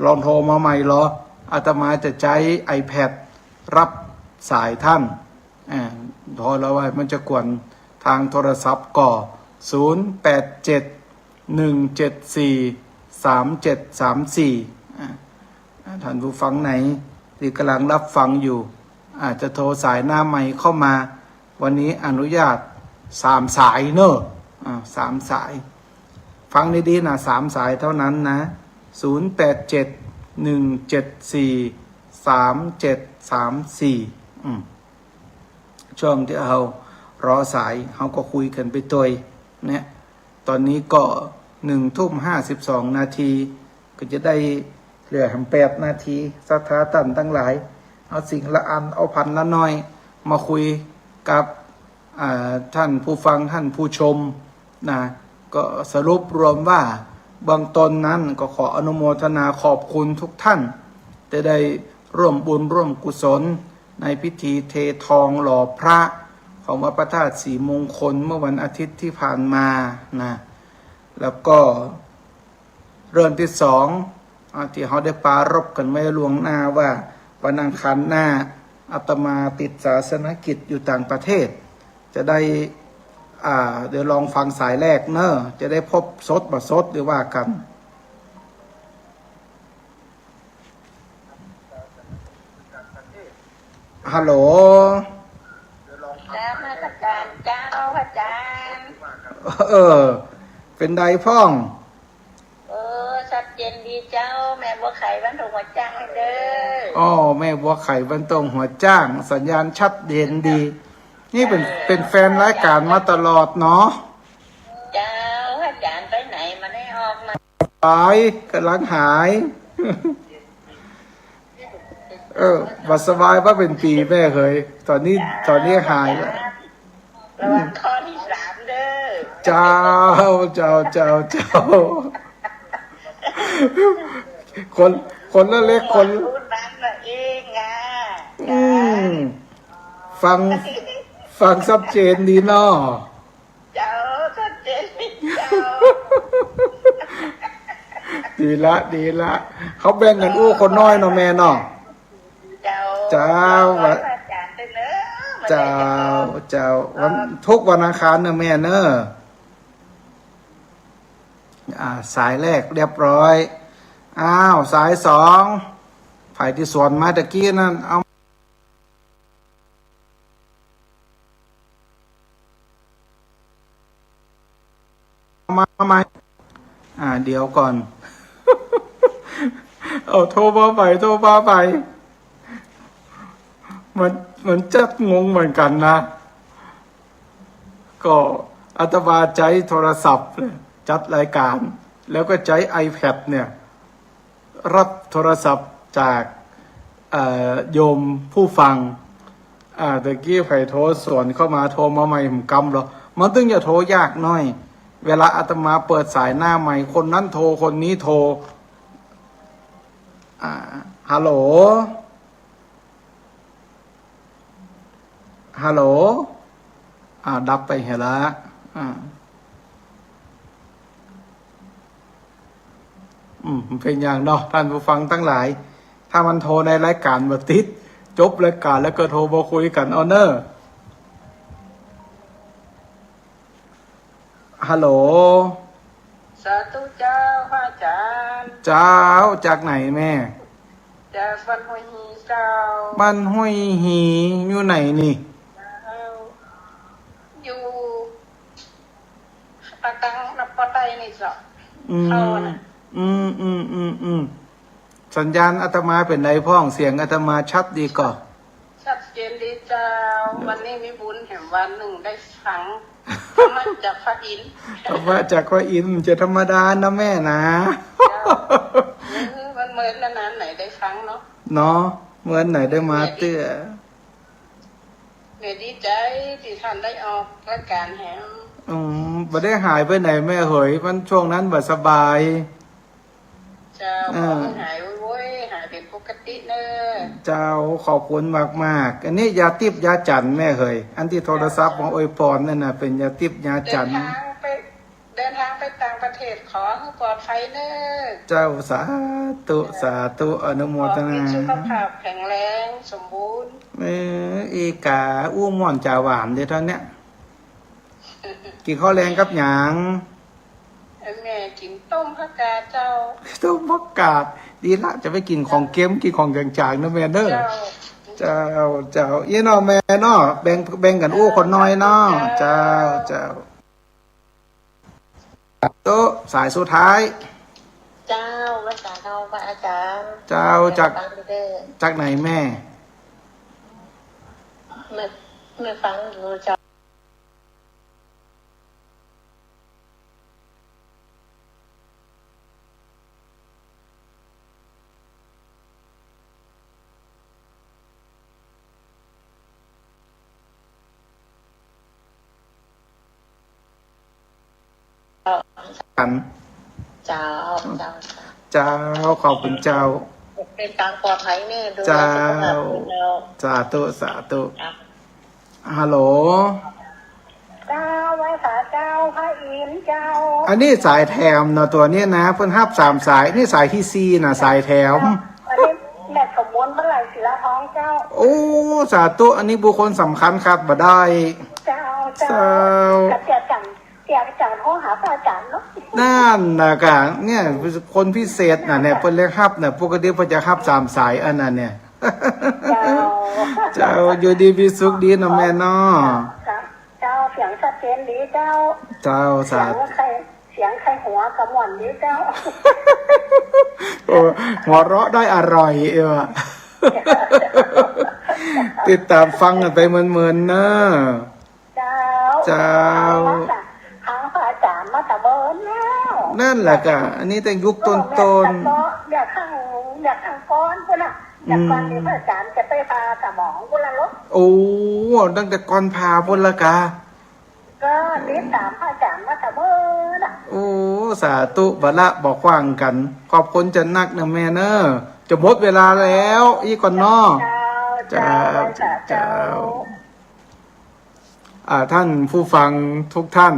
ลองโทรมาใหม่ลอ อาตมาจะใจ๊ไอแพดรับสายท่าน อ่า โทรแล้วว่ามันจะกวนตางโทรศัพท์ก่อ ศูนย์แปดเจ็ด หนึ่งเจ็ดสี่ สามเจ็ดสามสี่ อ่า อ่า ท่านผู้ฟังไหนตี้ก่ำลังรับฟังอยู่ อาจจะโทรสายหน้าไมค์เข้ามา วันนี้อนุญาตสามสายเนาะ อ่า สามสาย ฟังดีๆ นะ สามสายเท่านั้นนะ ศูนย์แปดเจ็ด หนึ่งเจ็ดสี่ สามเจ็ดสามสี่ อืม ช่วงตี้เฮารอสาย เฮาก็คุยกั๋นไปตวยเนี่ย ต๋อนนี้ก็หนึ่งทุ่มห้าสิบสองนาที ก็จะได้เหลือแหมแปดนาที ศรัทธาต้านตังหลาย เอาสิ่งละอัน เอาพันละหน้อย มาคุยกับ อ่า ท่านผู้ฟัง ท่านผู้ชมนะ ก็สรุปรวมว่าเบื้องต้นนั้นก็ขออนุโมทนาขอบคุณทุกท่าน ที่ได้ร่วมบุญร่วมกุศลในพิธีเททองหล่อพระของวัดพระธาตุศรีมงคลเมื่อวันอาทิตย์ที่ผ่านมานะ แล้วก็ เรื่องตี้สอง อ่า ตี้เฮาได้ปรารภกั๋นไว้ล่วงหน้าว่าวันอังคารหน้าอาตมาติดศาสนกิจอยู่ต่างประเทศ จะได้ อ่า เดี๋ยวลองฟังสายแรกเนาะ จะได้พบสดบ่สดเดี๋ยวว่ากั๋น ฮัลโหล นมัสการเจ้าพระอาจารย์ เออ เป๋นใดพ่อง เออ ชัดเจนดีเจ้า แม่บัวไข่บ้านโต้งหัวจ้างเด้อ อ้อ แม่บัวไข่บ้านโต้งหัวจ้าง สัญญาณชัดเจนดี นี่เป๋น เออ เป๋นแฟนรายก๋านมาตลอดเนาะ เจ้า อาจ๋ารย์ไปไหนมาได้ออกมา หาย ก๋ำลังหาย เออ บ่สบายมาเป๋นปี๋แม่เหย ต๋อนนี้ ต๋อนนี้หายแล้ว ระวังข้อที่สามเด้อ เจ้า เจ้า เจ้า เจ้า คน คนละเล็กคน พูดนั้นน่ะเองอ่ะ อืม ฟัง ฟังชัดเจนดีเนาะ เจ้า ชัดเจนเจ้า ดีละ ดีละ เขาแบ่งกั๋นอู้คนน้อยเนาะแม่เนาะ เจ้า เจ้า เจ้า อาจ๋ารย์เด้อเนาะ เจ้า เจ้า วัน เอ่อ ทุกวันอังคารเนาะแม่เนาะ อ่า สายแรกเรียบร้อย อ้าว สายสอง ใผตี้สวนมาตะกี้นั้น เอา มา มาใหม่ อ่า เดี๋ยวก่อน เอา โทรมาใหม่ โทรมาใหม่ มัน มันจักงงเหมือนกั๋นนะ ก็อาตมาใจ๊โทรศัพท์เนี่ยจัดรายก๋าน แล้วก็ใจ๊ไอแพดเนี่ย รับโทรศัพท์จาก เอ่อ โยมผู้ฟัง อ่า ตะกี้ใผโทรสวนเข้ามา โทรมาใหม่ ผมกำเหรอ มันตึงจะโทรยากหน้อย เวลาอาตมาเปิดสายหน้าไมค์ คนนั้นโทร คนนี้โทร อ่า ฮัลโหล ฮัลโหล อ่า ดับไปเหียละ อ่า อืม มันเป๋นอย่างเนาะ ท่านผู้ฟังตังหลาย ถ้ามันโทรในรายก๋านบ่ติด จบรายก๋านแล้วก็โทรมาคุยกั๋นเอาเน่อ ฮัลโหล สาธุเจ้า พระอาจ๋ารย์ เจ้า จากไหนแม่ จากบ้านห้วยฮีเจ้า บ้านห้วยฮี อยู่ไหนนี่ เจ้า อยู่ปากกลางนครใต้นี่เจ้า อืม เข้าน่ะ อืม อืม อืม อืม สัญญาณอาตมาเป๋นใดพ่อง เสียงอาตมาชัดดีก่อ ชัดเจนดีเจ้า วันนี้มีบุญแหมวันนึ่งได้ฟังธรรมะจากพระอินทร์ ธรรมะจากพระอินทร์ จะธรรมดานะแม่นะ เจ้า เออ มันเมินนานๆ ไหนได้ฟังเนาะ เนาะ เมินไหนได้มาเตื้อ แม่ดีใจ๋ตี้ท่านได้ออกรายก๋านแหม อืม บ่ได้หายไปไหนแม่เหย มันช่วงนั้นบ่สบาย เจ้า อ่า ขอหื้อหายโว้ยๆ หายเป๋นปกติเน่อ เจ้า ขอบคุณมากๆ อันนี้ยาติ๊บยาจั๋นแม่เหย อันตี้โทรศัพท์มาอวยปอนนั่นน่ะ เป๋นยาติ๊บยาจั๋น เดินทางไป เดินทางไปต่างประเทศ ขอหื้อปลอดภัยเน่อ เจ้า สาธุ สาธุ อนุโมทนา ขอหื้อสุขภาพแข็งแรงสมบูรณ์ เออ อีก๋าอู้ม่วนจ๋าหวานเด้อเท่าเนี้ย กิ๋นข้าวแลงกับหยัง แม่กิ๋นต้มผักกาดเจ้า ต้มผักกาด ดีละ จะไปกิ๋นของเค็ม กิ๋นของจ๋างๆ นะแม่เน่อ เจ้า เจ้า เจ้า อี้เนาะแม่เนาะ แบ่ง แบ่งกั๋นอู้คนน้อยเนาะ เจ้า เจ้า เจ้า โต๊ะ สายสุดท้าย เจ้า ไหว้สาเจ้า พระอาจ๋ารย์ เจ้า จาก ฟังเด้อ จากไหนแม่ แม่ แม่ฟังอยู่เจ้า กัน เจ้า เจ้า เจ้า ขอบคุณเจ้า เดินทางปลอดภัยเน่อ ดูแลสุขภาพเจ้า เจ้า สาธุ สาธุ เจ้า ฮัลโหล เจ้า ไหว้สาเจ้า พระอินทร์เจ้า อันนี้สายแถมเนาะ ตั๋วนี้นะ เปิ้นฮับสามสาย นี่สายตี้สี่นะ สายแถม อันนี้แม่สมบูรณ์ เมื่อไหร่ ศิลาทองเจ้า โอ้ สาธุ อันนี้บุคคลสำคัญขาดบ่ได้ เจ้า เจ้า เจ้า กระเจียดจัง เจียดจังโทรหาพระอาจ๋ารย์เนาะ นั่นน่ะกะ เนี่ย คนพิเศษน่ะเนี่ย เปิ้นเลยฮับน่ะ ปกติเปิ้นจะฮับสามสาย อันนั้นเนี่ย เจ้า เจ้า อยู่ดีมีสุขดีเนาะแม่เนาะ เจ้า เจ้า เสียงชัดเจนดีเจ้า เจ้า สาธุ เสียงใคร เสียงใครหัวกะม่วนดีเจ้า โอ้ หัวเราะได้อร่อยเออ ติดต๋ามฟังกั๋นไปเมินๆ เน่อ เจ้า เจ้า หางพระอาจ๋ารย์มาตะเมินแล้ว นั่นแหละก่ะ อันนี้ตั้งยุคต้นๆ เออ แม่นแต่ก็อยากข้าง อยากข้างก่อนพุ้นน่ะ อยากก่อน อืม ตี้พระอาจ๋ารย์จะไปผ่าสมองพุ้นละลูก โอ้ ตั้งแต่ก่อนผ่าพุ้นละก่ะ ก็ติดต๋ามพระอาจ๋ารย์มาตะเมินน่ะ โอ้ สาธุ บ่ละบ่ขว้างกั๋น ขอบคุณจานักเน่อแม่เน่อ จะหมดเวลาแล้ว อี้ก่อนเนาะ เจ้า เจ้า เจ้า เจ้า เจ้า อ่า ท่านผู้ฟังทุกท่าน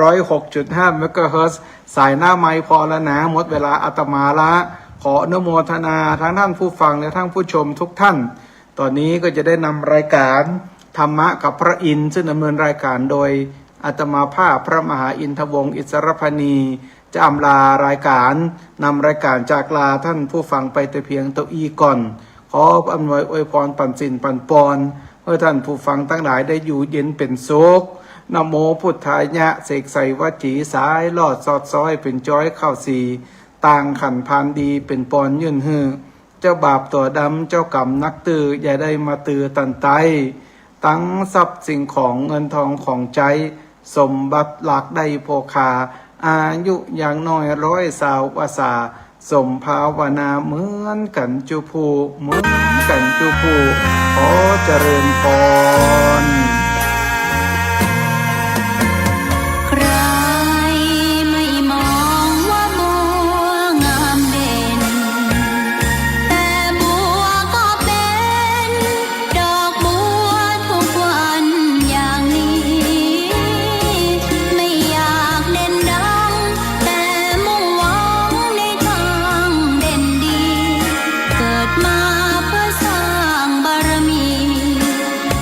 ร้อยหกจุดห้า เมกะเฮิรตซ์ สายหน้าไมค์พอแล้วนะ หมดเวลาอาตมาละ ขออนุโมทนาทั้งท่านผู้ฟังและท่านผู้ชมทุกท่าน ต๋อนนี้ก็จะได้นำรายการธรรมะกับพระอินทร์ ซึ่งดำเนินรายการโดยอาตมาภาพพระมหาอินทวงศ์อิสรพรรณี จะอำลารายการ นำรายการจากลาท่านผู้ฟังไปแต่เพียงเต้าอี้ก่อน ขออำนวยอวยพรปั๋นศีลปั๋นปอน หื้อท่านผู้ฟังตังหลายได้อยู่เย็นเป๋นสุข นะโมพุทธายะ เสกใส่วจีสาย รอดสอดซ้อยเป๋นจ้อยเข้าสี ต่างขันพานดีเป๋นปอนยื่นหื้อ เจ้าบาปตั๋วดำ เจ้ากรรมนักตื้อ อย่าได้มาตื้อตันไต้ ตังทรัพย์สิ่งของเงินทองของใจ๊ สมบัติหลากได้โภคา อายุอย่างน้อยร้อยซาวพรรษา สมภาวนาเหมือนกั๋นจุผู้ เหมือนกั๋นจุผู้ ขอเจริญพร ใครไม่มองว่าบัวงามเด่น แต่บัวก็เป็นดอกบัวทุกวันอย่างนี้ ไม่อยากเด่นดัง แต่มุ่งหวังในทางเด่นดี เกิดมาเพื่อสร้างบารมี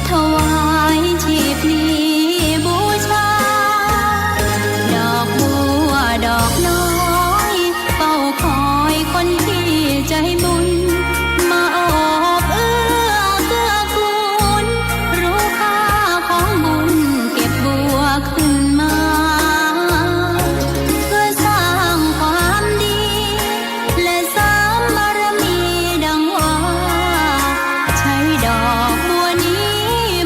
ถวายชีพนี้บูชา ดอกบัวดอกน้อย เฝ้าคอยคนที่ใจบุญ มาโอบเอื้อเกื้อกูล รู้ค่าของบุญเก็บบัวขึ้นมา เพื่อสร้างความดี และสร้างบารมีดังว่า ใช้ดอกบัวนี้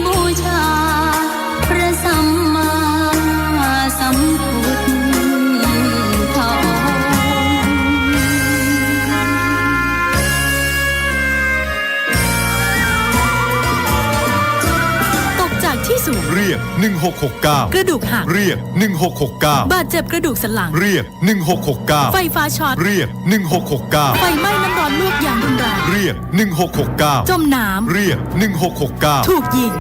บูชา พระสัมมาสัมพุทธองค์ ตกจากที่สูง เรียก หนึ่งหกหกเก้า กระดูกหัก เรียก หนึ่งหกหกเก้า บาดเจ็บกระดูกสันหลัง เรียก หนึ่งหกหกเก้า ไฟฟ้าช็อต เรียก หนึ่งหกหกเก้า ไฟไหม้น้ำร้อนลวกยางรุนแรง เรียก หนึ่งหกหกเก้า จมน้ำ เรียก หนึ่งหกหกเก้า ถูกยิง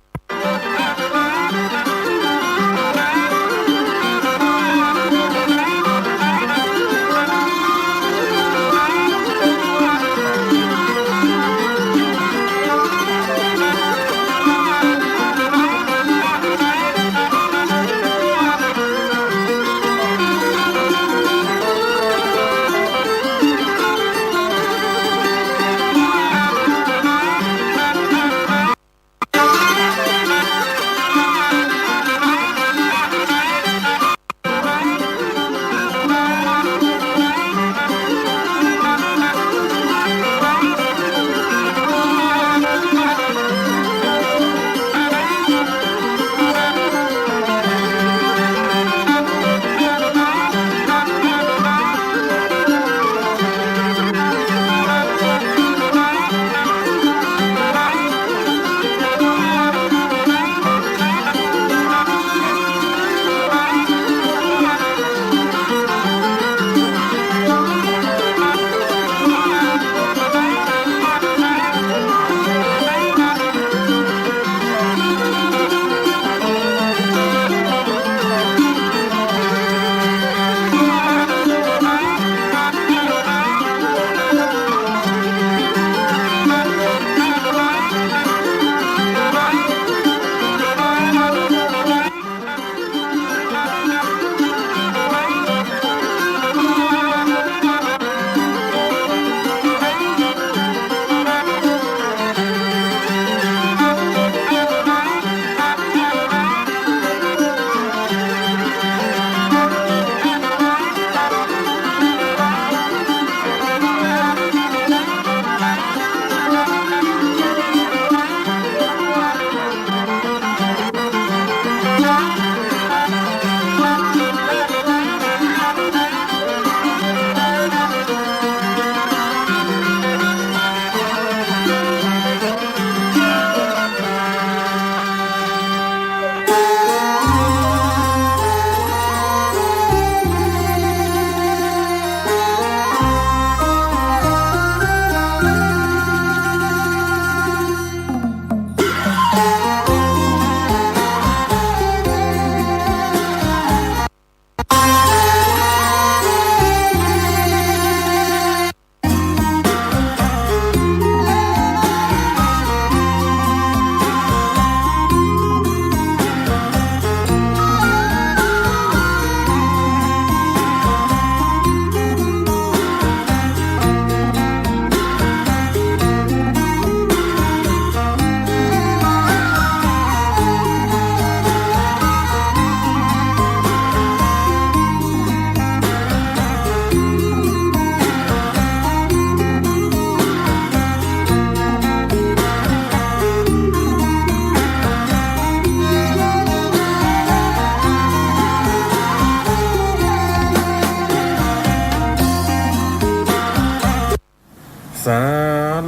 สา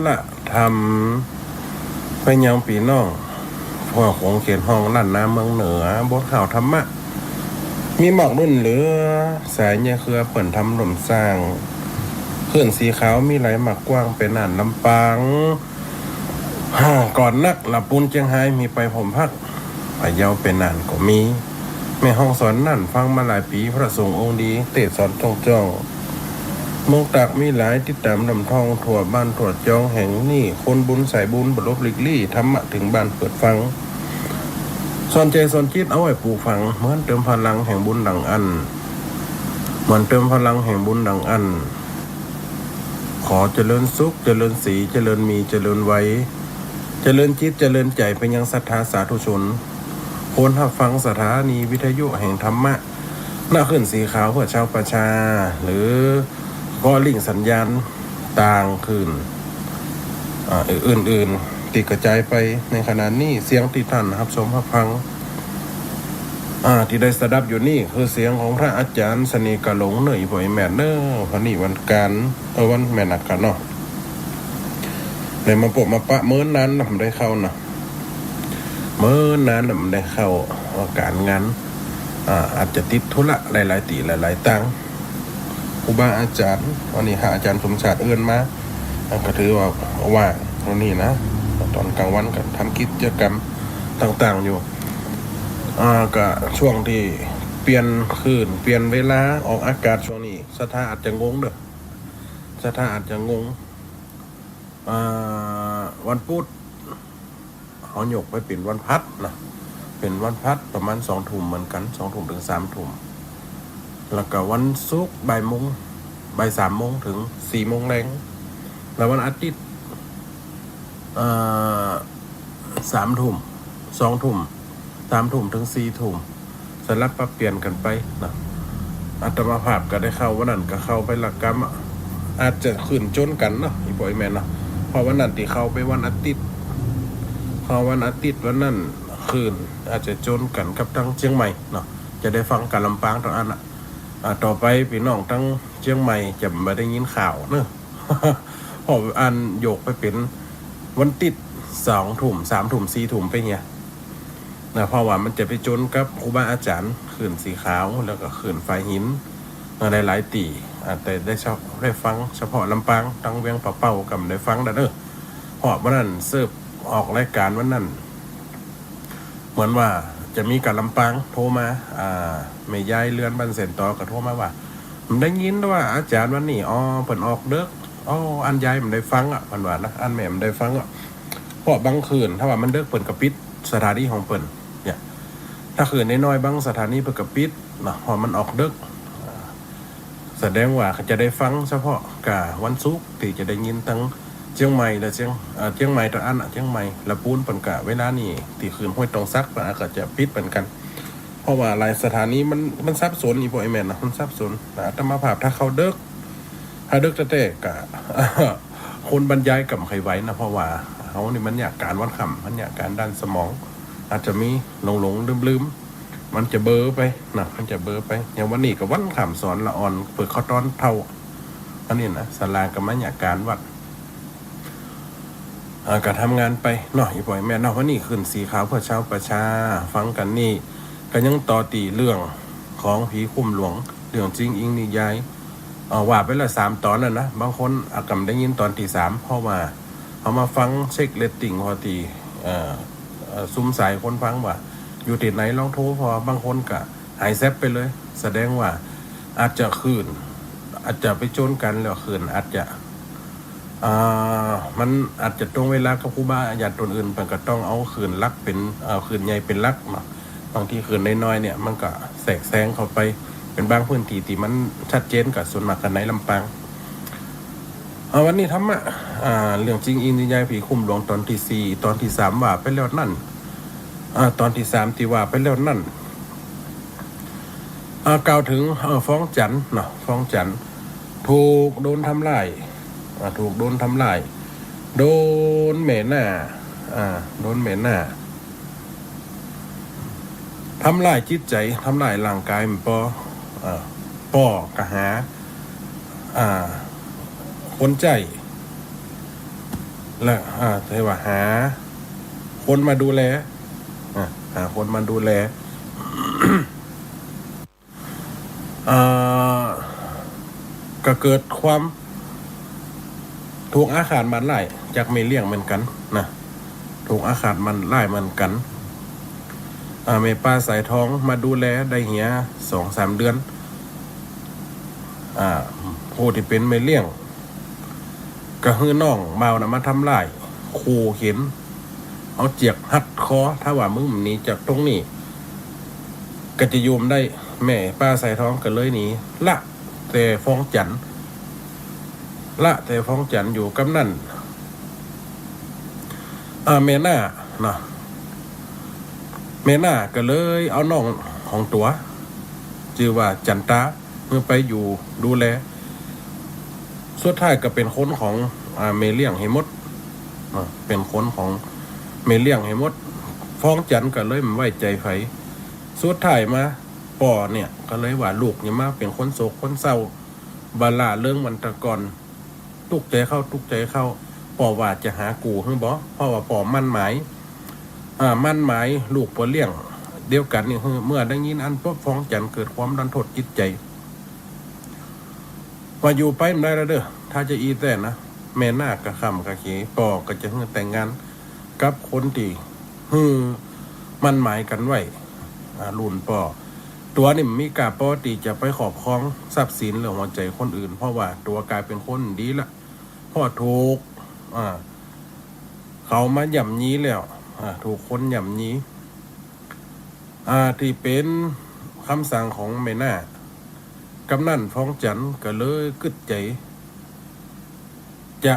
ระธรรม ไปยังปี้น้อง ทั่วขงเขตห้องล้านนาเมืองเหนือ บทข่าวธรรมะ มีมากล้นเหลือ สายใยเครือเปิ้นทำร่วมสร้าง คลื่นสีขาวมีไหลมากกว้าง ไปน่านลำปาง ฮ่า ก่อนนัก ละปูนเจียงฮาย มีไปพร้อมพัก พะเยาไปน่านก็มี แม่ฮ่องสอน น่านฟังมาหลายปี๋ พระสงฆ์องค์ดี เตสน์สอนจ้องๆ เมืองตากมีหลาย ติดต๋ามลำธอง ทั่วบ้านทั่วจอง แห่งนี้คนบุญสายบุญ บ่หลบหลีกลี้ ธรรมะเถิงบ้านเปิดฟัง สอนใจ๋สอนจิต เอาไว้ปลูกฝัง เหมือนเติมพลังแห่งบุญดังอั้น เหมือนเติมพลังแห่งบุญดังอั้น ขอเจริญสุข เจริญศรี เจริญมี เจริญไว เจริญจิต เจริญใจ๋ ไปยังศรัทธาสาธุชน คนฮับฟังสถานีวิทยุแห่งธรรมะ ณ คลื่นสีขาวเพื่อชาวประชา หรือก็ลิงก์สัญญาณต่างคลื่น อ่า อื่นๆ ตี้กระจ๋ายไปในขณะนี้ เสียงตี้ต้านฮับชมฮับฟัง อ่า ตี้ได้สดับอยู่นี่ คือเสียงของพระอาจ๋ารย์เสน่ห์กาหลงเน่อ อี่ป้ออี่แม่เน่อ วันนี้วันก๋าน เออ วันแม่หนักกาเนาะ ได้มาปบมาปะ เมินนานนะ บ่ได้เข้านะ เมินนานนะ บ่ได้เข้าก๋านงาน อ่า อาจจะติดธุระหลายๆ ตี้หลายๆ ตาง ครูบาอาจ๋ารย์ วันนี้หาอาจ๋ารย์สมชาติเอิ้นมา อ่า ก็ถือว่าว่างวันนี้นะ ต๋อนก๋างวันก็ทำกิจกรรมต่างๆ อยู่ อ่า ก็ช่วงตี้เปลี่ยนคลื่น เปลี่ยนเวลาออกอากาศช่วงนี้ ศรัทธาอาจจะงงเน่อ ศรัทธาอาจจะงง อ่า วันปุ๊ด เฮายกไปเป๋นวันพฤหัสนะ เป๋นวันพฤหัสประมาณสองทุ่มเหมือนกั๋น สองทุ่มเถิงสามทุ่ม แล้วก็วันศุกร์บ่ายโมง บ่ายสามโมงเถิงสี่โมงแลง แล้ววันอาทิตย์ เอ่อ สามทุ่ม สองทุ่ม สามทุ่มเถิงสี่ทุ่ม สลับปรับเปลี่ยนกั๋นไปนะ อาตมาภาพก็ได้เข้าวันนั้นก็เข้าไปละกำอะ อาจจะคลื่นจนกั๋นเนาะ อี่ป้ออี่แม่เนาะ เพราะวันนั้นตี้เข้าไปวันอาทิตย์ เข้าวันอาทิตย์วันนั้นคลื่นอาจจะจนกั๋นกับตางเจียงใหม่เนาะ จะได้ฟังก๋านลำปางตางอั้นอะ อ่า ต่อไปปี้น้องตางเจียงใหม่จะบ่ได้ยินข่าวเน่อ เพราะอันยกไปเป๋นวันอาทิตย์สองทุ่ม สามทุ่ม สี่ทุ่มไปเหีย นะ เพราะว่ามันจะไปจนกับครูบาอาจ๋ารย์คลื่นสีขาว แล้วก็คลื่นฝ่ายหิน เอ่อ หลายๆ ตี้ อ่า แต่ได้เฉ- ได้ฟังเฉพาะลำปาง ตางเวียงป่าเป้าก็บ่ได้ฟังแล้วเน่อ เพราะวันนั้นเสิร์ฟออกรายก๋านวันนั้น เหมือนว่าจะมีก๋านลำปางโทรมา อ่า แม่ยายเรือนบ้านเส้นตอก็โทรมาว่า ได้ยินว่าอาจ๋ารย์วันนี้ อ๋อ เปิ้นออกเดิ็ก อ๋อ อันยายบ่ได้ฟังอะ เปิ้นว่านะ อันแม่บ่ได้ฟังอะ เพราะบางคลื่นถ้าว่ามันเดิ็กเปิ้นก็ปิดสถานีของเปิ้น เนี่ย ถ้าคลื่นน้อยๆ บางสถานีเปิ้นก็ปิดเนาะ เพราะมันออกเดิ็ก อ่า แสดงว่าเขาจะได้ฟังเฉพาะกาวันศุกร์ ตี้จะได้ยินตางเจียงใหม่และเจียง เอ่อ เจียงใหม่ตางอั้นอะ เจียงใหม่ ละปูนเปิ้นกาเวลานี้ ตี้คลื่นห้วยตองสักเปิ้นอาจจะปิดเหมือนกั๋น เพราะว่าหลายสถานีมัน มันสับสน อี่ป้ออี่แม่เนาะ มันสับสน อาตมาภาพถ้าเข้าเดิ็ก ถ้าเดิ็กแต๊ๆ ก็ คนบรรยายก็บ่ใค่อยไหวนะ เพราะว่าเฮานี่มันเยียะก๋านวันค่ำ มันเยียะก๋านด้านสมอง อาจจะมีหลงๆ ลืมๆ มันจะเบลอไปนะ มันจะเบลอไป อย่างวันนี้ก็วันค่ำสอนละอ่อน เปิดเข้าตอนเฒ่า อันนี้นะ ศาลาก็มาเยียะก๋านวัด อ่า ก็ทำงานไปเนาะ อี่ป้ออี่แม่เนาะ วันนี้คลื่นสีขาวเพื่อชาวประชา ฟังกั๋นนี่ ก็ยังต่อตี้เรื่องของผีคุ้มหลวง เรื่องจริงอิงนิยาย เอ่อ ว่าไปแล้วสามต๋อนแล้วนะ บางคนอาจจะได้ยินต๋อนตี้สาม เพราะว่าเฮามาฟังเช็คเรตติ้ง พอตี้ เอ่อ เอ่อ ซุมสายคนฟังว่าอยู่ตี้ไหนลองโทร เพราะว่าบางคนก็หายแซ็บไปเลย แสดงว่าอาจจะคลื่น อาจจะไปจนกั๋นแล้ว คลื่นอาจจะ อ่า มันอาจจะตรงเวลากับครูบาอาจ๋ารย์ต๋นอื่น เปิ้นก็ต้องเอาคลื่นหลักเป๋น เอ่อ คลื่นใหญ่เป๋นหลักเนาะ บางทีคลื่นน้อยๆ เนี่ยมันก็แทรกแซงเข้าไป เป๋นบางพื้นตี้ตี้มันชัดเจน ก็ส่วนมากก็ในลำปาง เอา วันนี้ธรรมะ อ่า เรื่องจริงอิงนิยายผีคุ้มหลวงต๋อนตี้สี่ ต๋อนตี้สามว่าไปแล้วนั้น อ่า ต๋อนตี้สามตี้ว่าไปแล้วนั้น อ่า กล่าวเถิง เอ่อ ฟ้องจันทน์เนาะ ฟ้องจันทน์ ถูกโดนทำร้าย อ่า ถูกโดนทำร้าย โดนแม่หน้า อ่า โดนแม่หน้า ทำร้ายจิตใจ๋ ทำร้ายร่างก๋ายบ่ปอ อ่า ป้อก็หา อ่า คนใจ๊ และ อ่า ใจ้ว่าหาคนมาดูแล อ่า หาคนมาดูแล อ่า ก็เกิดความถูกอาฆาตหมั่นร้ายจากแม่เลี้ยงเหมือนกั๋นนะ ถูกอาฆาตหมั่นร้ายเหมือนกั๋น อ่า แม่ป้าสายทองมาดูแลได้เหียสองสามเดือน อ่า ผู้ตี้เป๋นแม่เลี้ยง ก็หื้อน้องบ่าวน่ะมาทำร้าย ขู่เข็ญ เอาเจือกฮัดคอ ถ้าว่ามึงบ่หนีจากตรงนี้ ก็จะอยู่บ่ได้ แม่ป้าสายทองก็เลยหนี ละแต่ฟองจันทร์ ละแต่ฟองจันทร์อยู่ กำนั้น อ่า แม่นาเนาะ แม่นาก็เลยเอาน้องของตั๋ว จื้อว่าจันตา หื้อไปอยู่ดูแล สุดท้ายก็เป๋นคนของ อ่า แม่เลี้ยงหื้อหมด อ่า เป๋นคนของแม่เลี้ยงหื้อหมด ฟองจันทร์ก็เลยบ่ไว้ใจ๋ใผ สุดท้ายมา ป้อเนี่ยก็เลยว่าลูกเนี่ยมาเป๋นคนโศกคนเศร้า บ่ล่าเริงเหมือนแต่ก่อน ตุ๊กใจ๋เข้า ตุ๊กใจ๋เข้า ป้อว่าจะหากู้หื้อบ่ เพราะว่าป้อหมั้นหมาย อ่า หมั้นหมายลูกป้อเลี้ยงเดียวกั๋นนี่ หื้อ เมื่อได้ยินอันปุ๊บ ฟองจันทร์เกิดความรันทดจิตใจ๋ ว่าอยู่ไปบ่ได้แล้วเด้อ ถ้าจะอี้แต๊นะ แม่นาก็ค่ำก็เข ป้อก็จะหื้อแต่งงานกับคนตี้หื้อหมั้นหมายกั๋นไว้ อ่า รุ่นป้อ ตั๋วนี่บ่มีก้าปอตี้จะไปครอบครองทรัพย์สินหรือหัวใจ๋คนอื่น เพราะว่าตั๋วก๋ายเป๋นคนดีละ เพราะถูก อ่า เขามาย่ำยีแล้ว อ่า ถูกคนย่ำยี อ่า ตี้เป๋นกำสั่งของแม่นา กำนั้นฟองจันทร์ก็เลยกึ๊ดใจ๋ จะ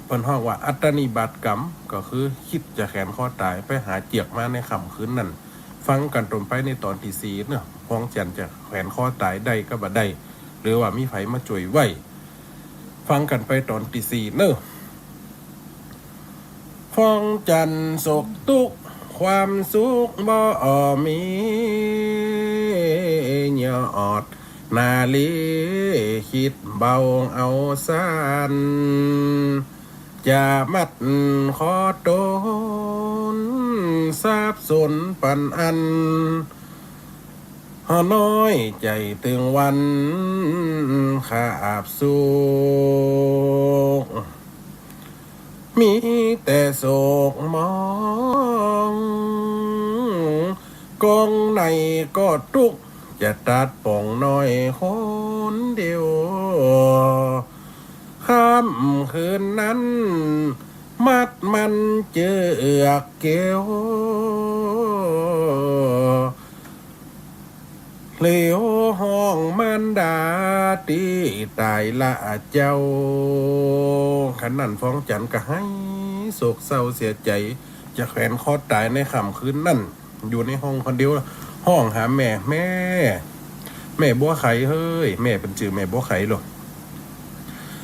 เปิ้นฮ้องว่าอัตตนิบาตกรรม ก็คือคิดจะแขวนคอต๋าย ไปหาเจือกมาในค่ำคืนนั้น ฟังกั๋นต่อไปในต๋อนตี้สี่เนาะ ฟองจันทร์จะแขวนคอต๋ายได้ก็บ่ได้ หรือว่ามีใผมาจ้วยไว้ ฟังกั๋นไปต๋อนตี้สี่เนาะ ฟองจันทร์โศกตุ๊กข์ ความสุขบ่มี ยอดนารีคิดเบาเอาสัน จะมัดขอต๋น ทรัพย์สนปันอัน น้อยใจ๋เถิงวันขาบสุข มีแต่โศกหมอง กองในก็ตุ๊กข์ จะตัดป่องน้อยคนเดียว ค่ำคืนนั้น มัดมันเจือกเกี่ยว เหลียวฮ้องมารดาตี้ต๋ายละเจ้า กำนั้นฟองจันทร์ก็ไห้โศกเศร้าเสียใจ๋ จะแขวนคอต๋ายในค่ำคืนนั้น อยู่ในห้องคนเดียว ฮ้องหาแม่ แม่ แม่บัวไขเฮ้ย แม่เปิ้นจื้อแม่บัวไขโลด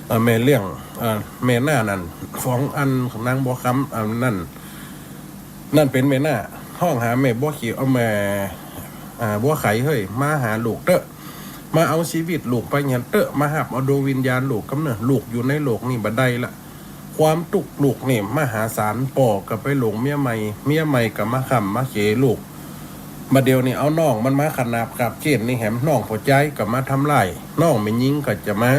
เอ่อ แม่เลี้ยง เอ่อ แม่นานั่น ฟองอันนางบัวคำ อันนั้น นั่นเป๋นแม่นา ฮ้องหาแม่บัวเขียว เอ่อ แม่ อ่า บัวไขเฮ้ย มาหาลูกเต๊อะ มาเอาชีวิตลูกไปหั้นเต๊อะ มาฮับเอาดวงวิญญาณลูกกำเนิด ลูกอยู่ในโลกนี้บ่ได้ละ ความตุ๊กข์ลูกนี่มหาศาล ป้อก็ไปหลงเมียใหม่ เมียใหม่ก็มาค้ำมาเขลูก บ่าเดี่ยวนี้เอาน้องมันมาขนาบกราบเฆ้นนี่แหม น้องป้อจายก็มาทำร้าย น้องแม่ญิงก็จะมา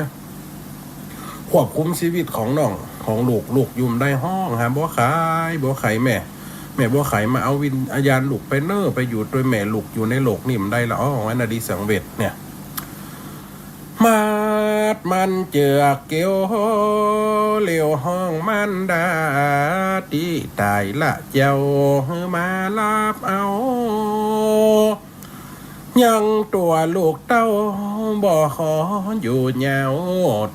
ควบคุมชีวิตของน้องของลูก ลูกอยู่บ่ได้ ฮ้องหาบัวไข บัวไขแม่ แม่บัวไขมาเอาวิญญาณลูกไปเน่อ ไปอยู่ตวยแม่ ลูกอยู่ในโลกนี้บ่ได้ละ อ้อ อันนาดีสังเวชเนี่ย มัดมันเจือกเกี่ยว เหลียวฮ้องมารดาตี้ต๋ายละเจ้า หื้อมาฮับเอา ยังตั๋วลูกเต้า บ่ขออยู่ยาว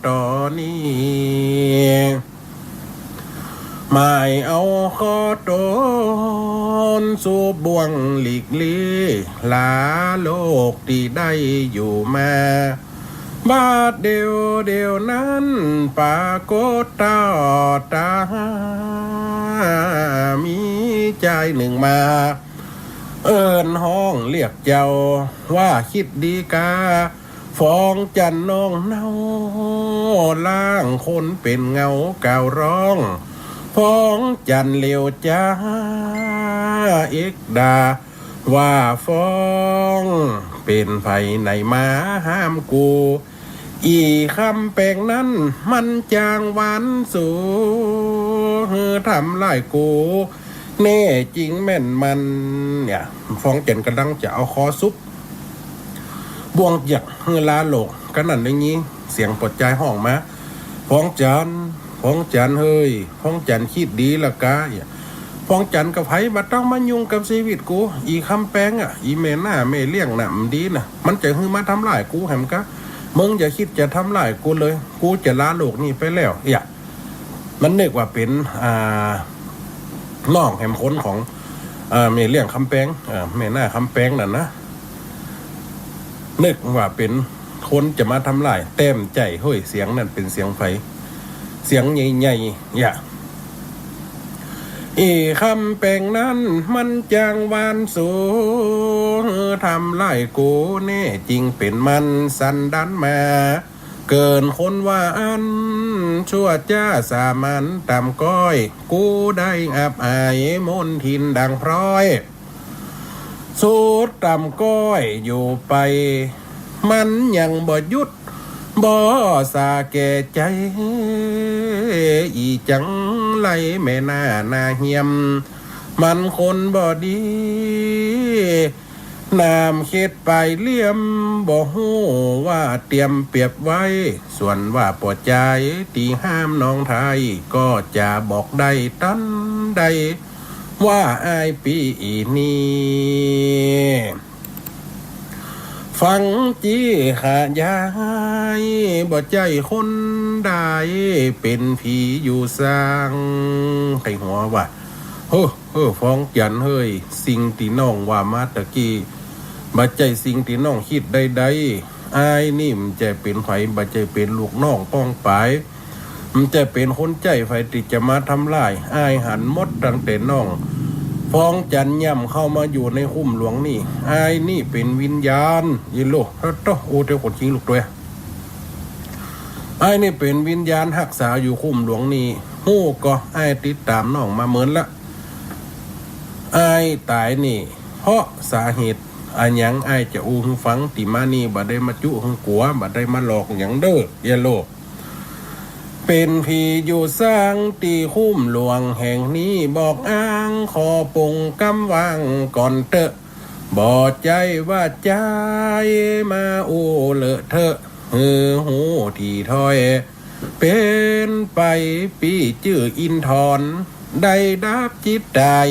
ต่อนี้ หมายเอาขอต๋นสู่บ่วงหลีกลี้ หลาโลกตี้ได้อยู่มา บาดเดี่ยวเดี่ยวนั้น ปรากฏต่อต๋า มีจายนึ่งมา เอิ้นฮ้องเรียกเจ้า ว่าคิดดีกา ฟองจันทร์น้องเนา ร่างคนเป๋นเงาก่าวร้อง ฟ้องจันทร์เหลียวจ้า เอกด่าว่าฟ้อง เป๋นใผไหนมาห้ามกู อี่คำแปงนั้นมันจางหวานสู หื้อทำร้ายกู แน่จริงแม่นมัน เนี่ย ฟ้องจันทร์ก่ำลังจะเอาคอสุบ บ่วงเจียกหื้อลาโหลก กะนั้นได้ยินเสียงป้อจายฮ้องมา ฟ้องจันทร์ ฟ้องจันทร์เฮย ฟ้องจันทร์กึ๊ดดีละกา ฟ้องจันทร์กาใผบ่ต้องมายุ่งกับชีวิตกู อี่คำแปงอะ อี่แม่หน้าแม่เลี้ยงน่ะ บ่ดีน่ะ มันจะหื้อมาทำร้ายกูแหมกา มึงอย่ากึ๊ดจะทำร้ายกูเลย กูจะลาโหลกนี้ไปแล้ว เยียะ มันนึกว่าเป๋น อ่า น้องแหมคนของ อ่า แม่เลี้ยงคำแปง อ่า แม่หน้าคำแปงนั่นนะ นึกว่าเป๋นคนจะมาทำร้าย แต่บ่ใจ้ เฮ้ย เสียงนั้นเป๋นเสียงใผ เสียงใหญ่ๆ เยียะ อี่คำแปงนั้นมันจางหวานสู ทำร้ายกู แน่จริงเป๋นมันสันดานหมา เกินคนว่าอั้น ชั่วจ้าสามัญต่ำก๊อย กูได้อับอายมนทินดังพร้อย สุดต่ำก๊อยอยู่ไป มันยังบ่หยุด บ่สาแก่ใจ๋ อี่จังไรแม่หน้าหน้าเหี่ยม มันคนบ่ดี น้ำเข็ดป๋ายเหลี่ยม บ่ฮู้ว่าเตรียมเปรียบไว้ ส่วนว่าป้อจายตี้ห้ามน้องไท้ ก็จะบอกได้ตันใด ว่าอ้ายปี้นี้ฟังจี้ขยาย บ่ใจ้คนใด เป๋นผีอยู่สร้าง ใค่หัวว่า เฮ้อ เฮ้อ ฟ้องจันทร์เฮย สิ่งตี้น้องว่ามาตะกี้ บ่ใจ้สิ่งตี้น้องกึ๊ดใดๆ อ้ายนี่บ่ใจ้เป๋นใผ บ่ใจ้เป๋นลูกน้องป้องป๋าย บ่ใจ้เป๋นคนใจ๊ใผตี้จะมาทำร้าย อ้ายหันหมดตั้งแต่น้องฟ้องจันทร์ย่ำเข้ามาอยู่ในคุ้มหลวงนี่ อ้ายนี่เป๋นวิญญาณ อีโล โต๊ะ โอ้ เดี๋ยวขนคิงลุกตวย อ้ายนี่เป๋นวิญญาณฮักษาอยู่คุ้มหลวงนี่ ฮู้ก่อ อ้ายติดต๋ามน้องมาเมินละ อ้ายต๋ายนี่ เพราะสาเหตุอะหยัง อ้ายจะอู้หื้อฟัง ตี้มานี่บ่ได้มาจุหื้อกั๋ว บ่ได้มาหลอกหยังเด้อ เยียะโล เป๋นผีอยู่สร้างตี้คุ้มหลวงแห่งนี้ บอกอ้างขอปงกำวางก่อนเต๊อะ บ่ใจ้ว่าจายมาอู้เลอะเต๊อะ หื้อฮู้ถี่ถ้อย เป๋นไปปี้จื้ออินทร ได้ดาบจิตต๋าย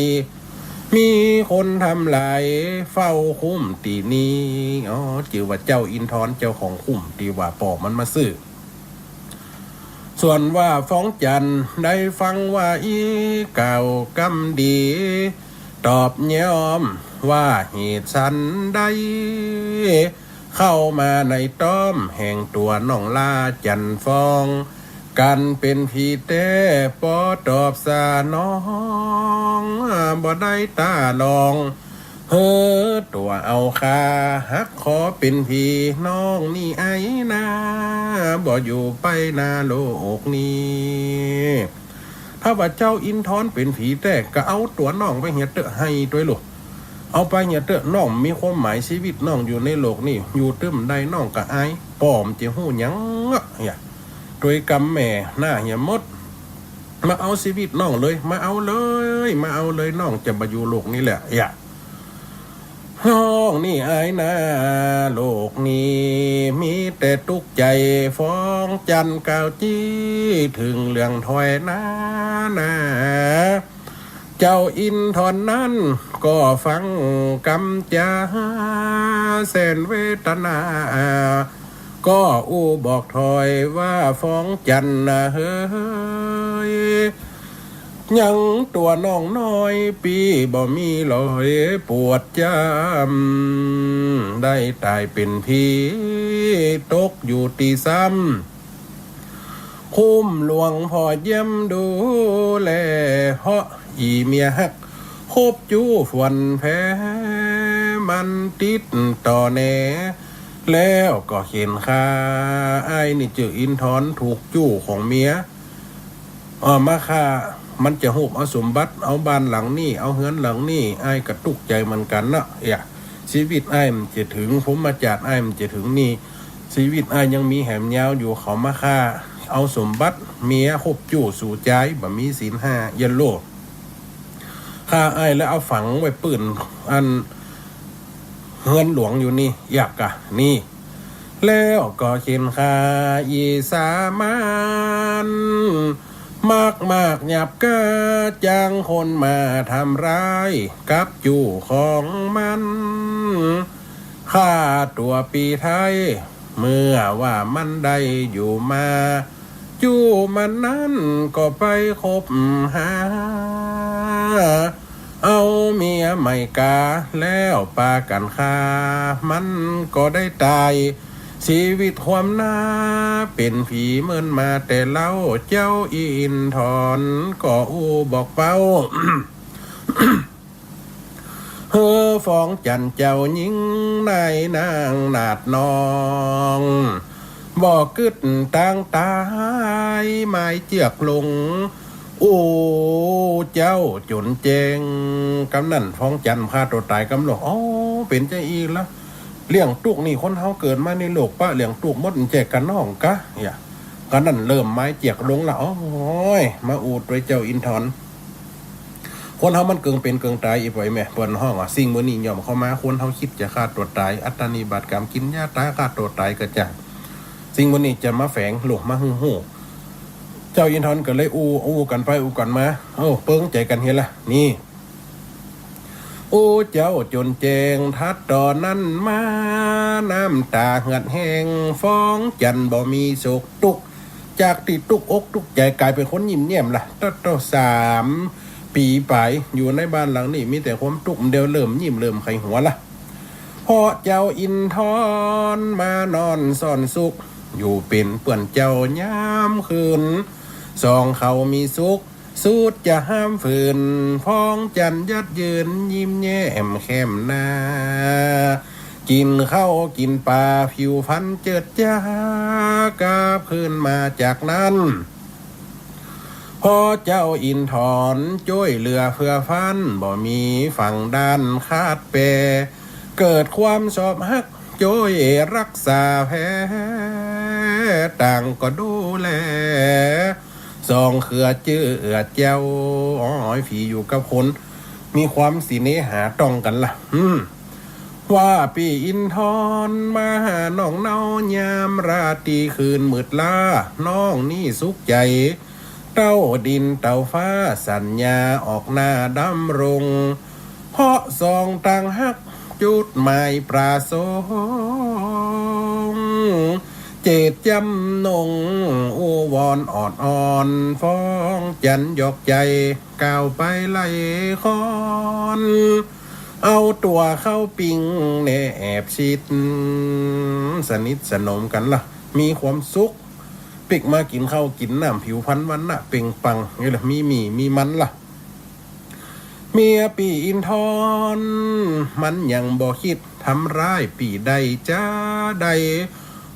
มีคนทำลายเฝ้าคุ้มตี้นี้ อ๋อ จื้อว่าเจ้าอินทร เจ้าของคุ้มตี้ว่าป้อมันมาซื้อ ส่วนว่าฟ้องจันทร์ได้ฟังว่าอี้กล่าวกำดี ตอบย่อมว่าเหตุสันใด เข้ามาในต้อมแห่งตั๋วน้องลาจันทร์ฟ้อง กันเป๋นผีแต๊ ปอตอบสานอง บ่ได้ต้าลอง เฮ้อ ตั๋วเอาคา หากขอเป๋นผีน้องนี่อ้ายนา บ่อยู่ไปในโลกนี้ ถ้าว่าเจ้าอินทรเป๋นผีแต๊ ก็เอาตั๋วน้องไปเหียเต๊อะ ไห้ตวยลูก เอาไปเหียเต๊อะ น้องมีความหมาย ชีวิตน้องอยู่ในโลกนี้ อยู่ตึ้มใดน้องก็อาย ป้อบ่จะฮู้หยังอะ เยียะ ตวยกำแม่หน้าเหียหมด มาเอาชีวิตน้องเลย มาเอาเลย มาเอาเลย น้องจะบ่อยู่โลกนี้แหละ เยียะ น้องนี่อายนา โลกนี้มีแต่ตุ๊กข์ใจ๋ ฟ้องจันทร์กล่าวจี้เถิงเรื่องถ้อยนานา เจ้าอินทรนั้นก็ฟังกำจาแสนเวทนา ก็อู้บอกถ้อยว่าฟ้องจันทร์นาเฮย ยังตั๋วน้องน้อยปี้บ่มีลอยปวดจำ ได้ต๋ายเป๋นผีตกอยู่ตี้ซ้ำ คุ้มหลวงผ่อเยี่ยมดูแล เพราะอี่เมียฮัก คบจู้ฝวนแผ มันติดต่อแหน แล้วก็เข็นฆ่า อ้ายนี่จื้ออินทร ถูกจู้ของเมีย เอ่อ มาฆ่า มันจะฮูบเอาสมบัติ เอาบ้านหลังนี้ เอาเฮือนหลังนี้ อ้ายก็ตุ๊กใจ๋เหมือนกั๋นเนาะ เอีย ชีวิตอ้ายมันจะเถิงพรหมจรรย์ อ้ายมันจะเถิงนี่ ชีวิตอ้ายยังมีแหมยาวอยู่ เขามาฆ่าเอาสมบัติ เมียคบจู๊สู่จาย บ่มีศีลห้า เยียะโล ฆ่าอ้ายแล้วเอาฝังไว้ปื้นอันเฮือนหลวงอยู่นี่ อยากกะนี่ แล้วก็เข็นฆ่าอีสามาน มากมากหยาบกล้า จ้างคนมาทำร้ายกับจู๊ของมัน ฆ่าตั๋วปี้ไทย เมื่อว่ามันได้อยู่มา จู๊มันนั้นก็ไปคบหา เอาเมียใหม่กา แล้วปากั๋นฆ่า มันก็ได้ต๋าย ชีวิตความหน้าเป๋นผีเหมือนมาแต่เล่า เจ้าอินทรก็อู้บอกเป้า เฮ้อ ฟ้องจันทร์เจ้าญิงนายนางนาฏน้อง บ่กึ๊ดตางต๋ายหมายเจื้อกลง โอ้ เจ้าจ๋นแจ้ง กำนั้นฟ้องจันทร์ฆ่าตั๋วต๋ายกำลง โอ้ เป๋นจาอี้ละ เรื่องตุ๊กข์นี่คนเฮาเกิดมาในโลกปะเรื่องตุ๊กข์หมด แจกกั๋นน้องกะ เยียะ กำนั้นเริ่มหมายเจื้อกลงละ โอ้ย มาอู้ตวยเจ้าอินทร คนเฮามันเกิ่งเป๋นเกิ่งต๋าย อี่ป้ออี่แม่ เปิ้นฮ้องว่า สิ่งเหล่านี้ย่อมเข้ามา คนเฮาคิดจะฆ่าตั๋วต๋าย อัตตานิบาตกรรม กิ๋นยาต๋าย ฆ่าตั๋วต๋ายกระจ่าง สิ่งเหล่านี้จะมาแฝง ลูกมาหื้อฮู้ เจ้าอินทรก็เลยอู้ อู้กั๋นไปอู้กั๋นมา โอ้ เปิงใจ๋กั๋นเหียละ นี่ โอ้ เจ้าจ๋นแจ้ง ถัดต่อนั้นมา น้ำต๋าเหือดแห้ง ฟ้องจันทร์บ่มีโศกตุ๊กข์ จากตี้ตุ๊กข์อกตุ๊กข์ใจ๋ก๋ายเป๋นคนยิ้มแย้มละ โต๊ะโต๊ะ สามปี๋ป๋าย อยู่ในบ้านหลังนี้มีแต่ความตุ๊กข์ เดี๋ยวเริ่มยิ้มเริ่มใค่หัวละ เพราะเจ้าอินทรมานอนซ่อนสุข อยู่เป๋นเปื้อนเจ้ายามคืน สองเขามีสุข สุดจะห้ามฝืน ฟ้องจันทร์ยัดยืน ยิ้มแย้มแค่มหน้า กิ๋นข้าวกิ๋นป๋า ผิวพรรณเจิดจ้า กลับคืนมาจากนั้น เพราะเจ้าอินทรจ้วยเหลือเฟือฟั่น บ่มีฝั่งด้านขาดแปร เกิดความชอบฮัก จ้วยรักษาแผล ต่างก็ดูแล สองเครือเจื้อเอื้อเจ้า อ้อย ผีอยู่กับคน มีความสิเนหาต้องกั๋นละ อืม ว่าปี้อินทรมาหาน้องเนายามราตรีคืนมืดล้า น้องนี่สุขใจ๋ เต้าดินเต้าฟ้า สัญญาออกหน้าดำรง เพราะสองต่างฮัก จุดหมายประสงค์ เจตจำนง อู้วอนออดอ้อน ฟ้องจันทร์หยอกใจ๋ ก้าวไปไล่คอน เอาตั๋วเข้าปิ๊ง แนบชิด สนิทสนมกั๋นละ มีความสุข ปิ๊กมากิ๋นข้าวกิ๋นน้ำ ผิวพรรณวรรณะเปล่งปลั่ง นี่แหละ มีหมี่มีมันละ เมียปี้อินทร มันยังบ่คิดทำร้ายปี้ได้จาใด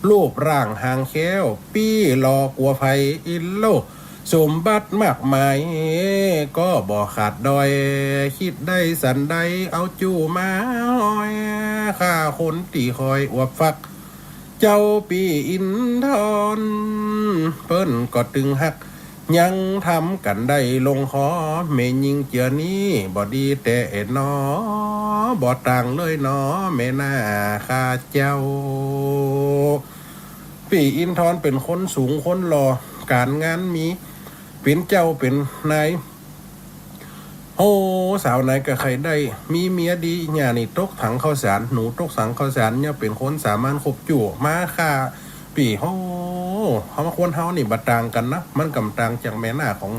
รูปร่างหางแข้ว ปี้หล่อกว่าใผ อินโล สมบัติมากมาย ก็บ่ขาดด้อย คิดได้สันใด เอาจู๊มาห้อย ฆ่าคนตี้คอยอวบฟัก เจ้าปี้อินทร เปิ้นก็ตึงฮัก ยังทำกั๋นได้ลงคอ แม่ญิงเจื้อนี้ บ่ดีแต๊หนอ บ่ต่างเลยหนอ แม่หน้าข้าเจ้า ปี้อินทรเป๋นคนสูงคนหล่อ ก๋านงานมี เป๋นเจ้าเป๋นนาย โอ้ สาวไหนก็ใค่ได้ มีเมียดี หญ้านี่ตกถังข้าวสาร หนูตกถังข้าวสาร เนี่ยเป๋นคนสามารถคบจู๊ มาฆ่าปี้ โอ้ เฮาคนเฮานี่บ่ต่างกั๋นนะ มันก็บ่ต่างจากแม่หน้าของ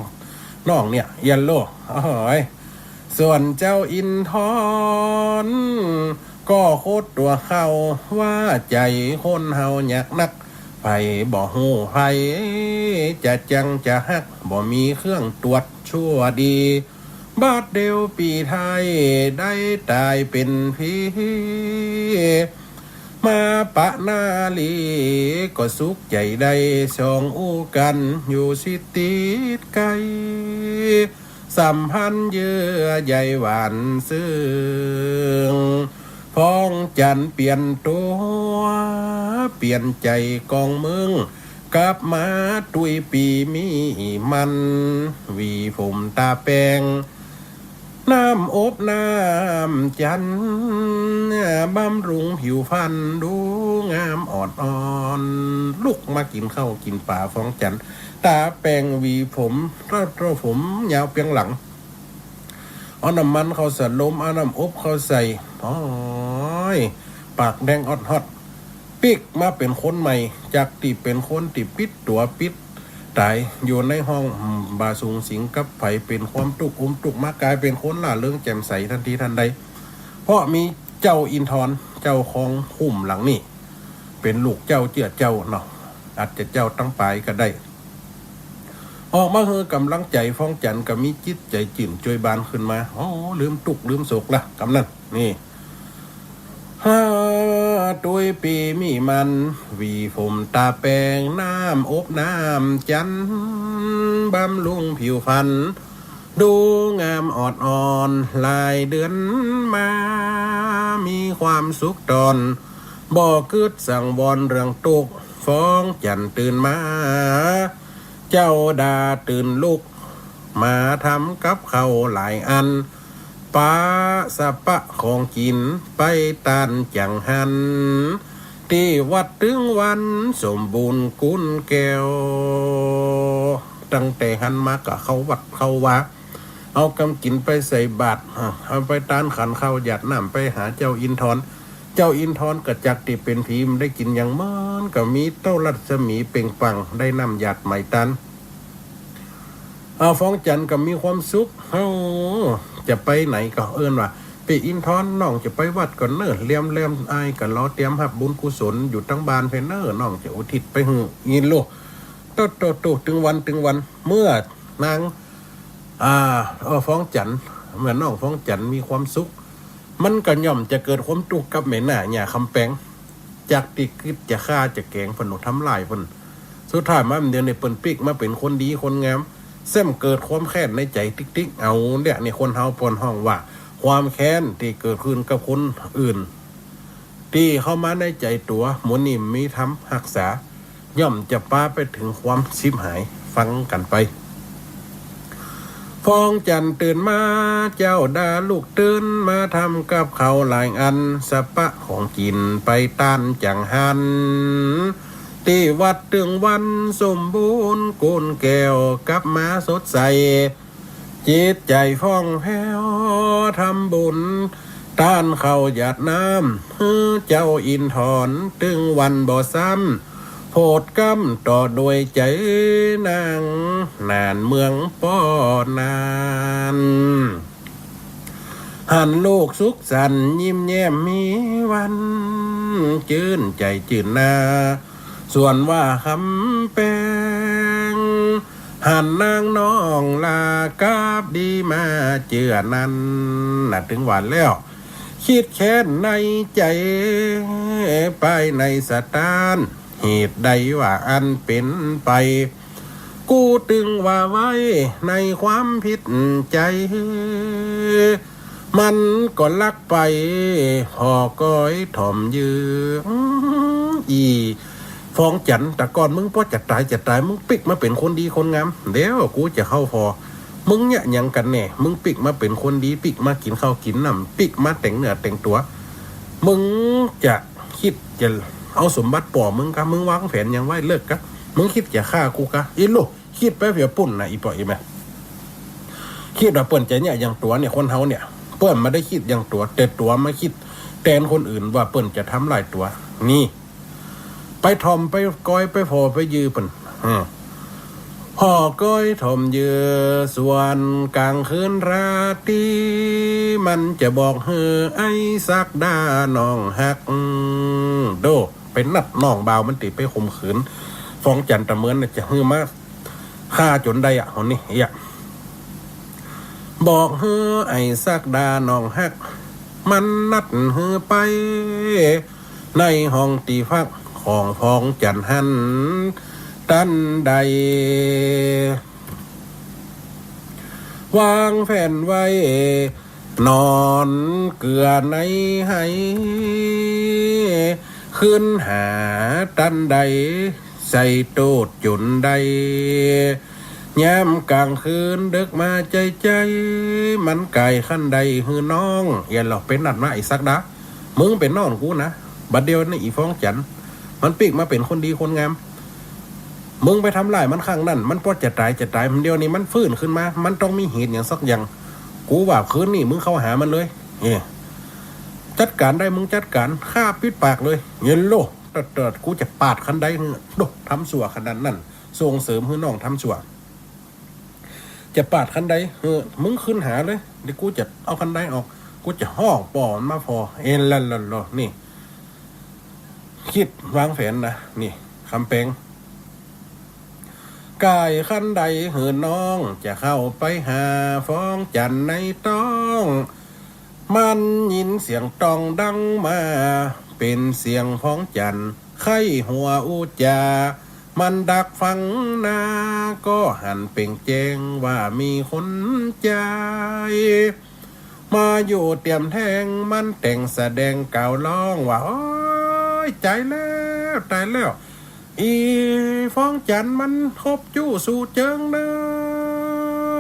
น้องเนี่ย เยียะโล โอ้ย ส่วนเจ้าอินทร ก็โคตรตั๋วเข้า ว่าใจ๋คนเฮายากนัก ใผบ่ฮู้ใผ จะจังจะฮัก บ่มีเครื่องตรวจชั่วดี บาดเดียวปี้ไทย ได้ต๋ายเป๋นผี มาปะนาลี ก็สุขใจ๋ได้ สองอู้กั๋นอยู่สิติดใก้ สัมพันธ์เยื่อใยหวานซึ้ง ฟองจั๋นเปลี่ยนตั๋ว เปลี่ยนใจ๋กองเมือง กลับมาตุ้ยปี้มีหมั้น หวีผมต๋าแป๋ง น้ำอบน้ำจั๋น บำรุงผิวพรรณ ดูงามออดอ่อน ลุกมากิ๋นข้าวกิ๋นป๋า ฟองจั๋น ต๋าแป๋ง หวีผม เต้า เต้าผมยาวเปียงหลัง เอาน้ำมันเข้าสะลม เอาน้ำอบเข้าใส่ โอ้ย ปากแดงออดฮอด ปิ๊กมาเป๋นคนใหม่ จากตี้เป๋นคนตี้ปิดตั๋วปิดต๋าย อยู่ในห้อง อืม บ่าสุงสิงกับใผ เป๋นความตุ๊กข์ อุ้มตุ๊กข์ มากลายเป๋นคนร่าเริงแจ่มใสตันทีตันใด เพราะมีเจ้าอินทร เจ้าของคุ้มหลังนี้ เป๋นลูกเจ้าเจื้อเจ้าเนาะ อาจจะเจ้าตังป๋ายก็ได้ ออกมาหื้อกำลังใจ๋ ฟองจั๋นก็มีจิตใจ๋จื้นจวยบานขึ้นมา โอ้ ลืมตุ๊กข์ลืมโศกละ กำนั้น นี่ ฮา ตุ้ยปี้มีหมั้น หวีผมต๋าแป๋ง น้ำอบน้ำจั๋น บำรุงผิวพรรณ ดูงามออดอ่อน หลายเดือนมา มีความสุขต๋อน บ่กึ๊ดสังวรเรื่องตุ๊กข์ ฟองจั๋นตื่นมา เจ้าดาตื่นลุก มาทำกับข้าวหลายอัน ปะสะปะของกิ๋น ไปต้านจังหัน ตี้วัดตึงวัน สมบูรณ์กู๋นแก้ว ตั้งแต่หันมาก็เข้าวัดเข้าวา เอากำกิ๋นไปใส่บาตร อ่ะ เอาไปต้านขันข้าวหยาดน้ำไปหาเจ้าอินทร เจ้าอินทรก็จากตี้เป๋นผี มันได้กิ๋นหยัง มันก็มีเต้ารัศมีเปล่งปลั่ง ได้น้ำหยาดไหมต้าน เอา ฟองจั๋นก็มีความสุข เอ้า จะไปไหนก็เอิ้นว่า ปี้อินทร น้องจะไปวัดก่อนเน่อ แลมๆ อ้ายก็รอเตรียมฮับบุญกุศลอยู่ตังบ้านแผ่นเน่อ น้องจะอุทิศไปหื้อ อี้ลูก โตๆๆ ตึงวันตึงวัน เมื่อนาง อ่า เออ ฟองจั๋น เมื่อน้องฟองจั๋นมีความสุข มันก็ย่อมจะเกิดความตุ๊กข์กับแม่หน้าหญ้าคำแปง จากตี้กึ๊ดจะฆ่าจะแก๋งเปิ้น ทำร้ายเปิ้น สุดท้ายมาเดี๋ยวนี้เปิ้นปิ๊กมาเป๋นคนดีคนงาม แซมเกิดความแค้นในใจ๋ติ๊กๆ เอาเนี่ย นี่คนเฮาเปิ้นฮ้องว่า ความแค้นตี้เกิดขึ้นกับคนอื่น ตี้เข้ามาในใจ๋ตั๋ว หมู่นี้มีธรรมฮักษา ย่อมจะปาไปเถิงความฉิบหาย ฟังกั๋นไป ฟองจั๋นตื่นมา เจ้าดาลุกตื่น มาทำกับข้าวหลายอัน สะปะของกิ๋นไปต้านจังหัน ตี้วัดตึงวัน สมบูรณ์กู๋นแก้ว กลับมาสดใส จิตใจ๋ผ่องแผ้ว ทำบุญ ต้านข้าวหยาดน้ำ หื้อเจ้าอินทร ตึงวันบ่ซ้ำ โผดกำต่อด้วยใจ๋นาง นานเมืองป้อนาน หันลูกสุขสันต์ ยิ้มแย้มมีวัน จื้นใจ๋จื้นหน้า ส่วนว่าคำแปง หันนางน้องลากราบดีมาเจื้อนั้น น่ะ ตึงว่าแล้ว คิดแค้นในใจ๋ ภายในสะต้าน เหตุใดว่าอันเป๋นไป กูตึงว่าไว้ในความผิดใจ๋ มันก็ลักไป ผ่อก้อยถ่อมเยื่อ อืม อีฟองจั๋น แต่ก่อนมึงป้อจะต๋ายจะต๋าย มึงปิ๊กมาเป๋นคนดีคนงาม เดี๋ยวกูจะเข้าผ่อ มึงเนี่ยหยังกั๋นแน่ มึงปิ๊กมาเป๋นคนดี ปิ๊กมากิ๋นข้าวกิ๋นน้ำ ปิ๊กมาแต่งเนื้อแต่งตั๋ว มึงจะคิดจะเอาสมบัติป้อมึงกา มึงวางแผนหยังไว้เลิกกา มึงคิดจะฆ่ากูกา อีลูก คิดไปเปียปุ้นน่ะ อีป้ออีแม่ คิดว่าเปิ้นจะเนี่ยหยังตั๋วเนี่ย คนเฮาเนี่ย เปิ้นบ่ได้คิดหยังตั๋ว แต่ตั๋วมาคิดแตนคนอื่นว่าเปิ้นจะทำร้ายตั๋ว นี่ ไปถ่อมไปก้อยไปผ่อไปเยื่อเปิ้น อืม ผ่อก้อยถ่อมเยื่อ ส่วนกลางคืนราตรี มันจะบอกหื้อไอ้ศักดาน้องฮัก อืม โด ไปนัดน้องบ่าวมันตี้ไปข่มขืน ฟองจั๋นตะเมินน่ะ จะหื้อมา ฆ่าจ๋นได้อะ คนนี้เอี้ย บอกหื้อไอ้ศักดาน้องฮัก มันนัดหื้อไป ในห้องตี้พักของฟองจั๋นหั้น ตันใด วางแผนไว้ นอนเกือในไห ขึ้นหาตันใด ใส่โตดจุนได้ ยามก๋างคืนเดิ็กมาใจ้ๆ มันก๋ายคันใดหื้อน้อง เอียนลอ ไปนัดมาไอ้ศักดา มึงเป๋นน้องกูนะ บัดเดี่ยวนี้อีฟ้องจันทร์ มันปิ๊กมาเป๋นคนดีคนงาม มึงไปทำร้ายมันครั้งนั้น มันปอจะต๋ายจะต๋าย เดี๋ยวนี้มันฟื้นขึ้นมา มันต้องมีเหตุหยังสักอย่าง กูว่าคืนนี้มึงเข้าหามันเลย เอ้ จัดก๋านได้มึงจัดก๋าน ข้าปิดปากเลย เยลโล่ เติดๆ กูจะปาดคันใดหื้อ โด ทำชั่วขนาดนั้น ส่งเสริมหื้อน้องทำชั่ว จะปาดคันใด เออ มึงขึ้นหาเลย เดี๋ยวกูจะเอาคันใดออก กูจะฮ้องป้อมันมาผ่อ เอ็นละละละ นี่ กึ๊ดวางแผนนะ นี่ คำแปง ก๋ายคันใดหื้อน้อง จะเข้าไปหาฟ้องจันทร์ในต๊อง มันยินเสียงต๊องดังมา เป๋นเสียงฟ้องจันทร์ ใค่หัวอู้จ๋า มันดักฟังนา ก็หันเป๋งแจ้งว่ามีคนใจ๊ มาอยู่เตียมแท้ง มันแต่งแสดงกล่าวฮ้องว่า โอ๊ย ต๋ายแล้ว ต๋ายแล้ว อีฟ้องจันทร์มันคบจู้สู่เจิงเน่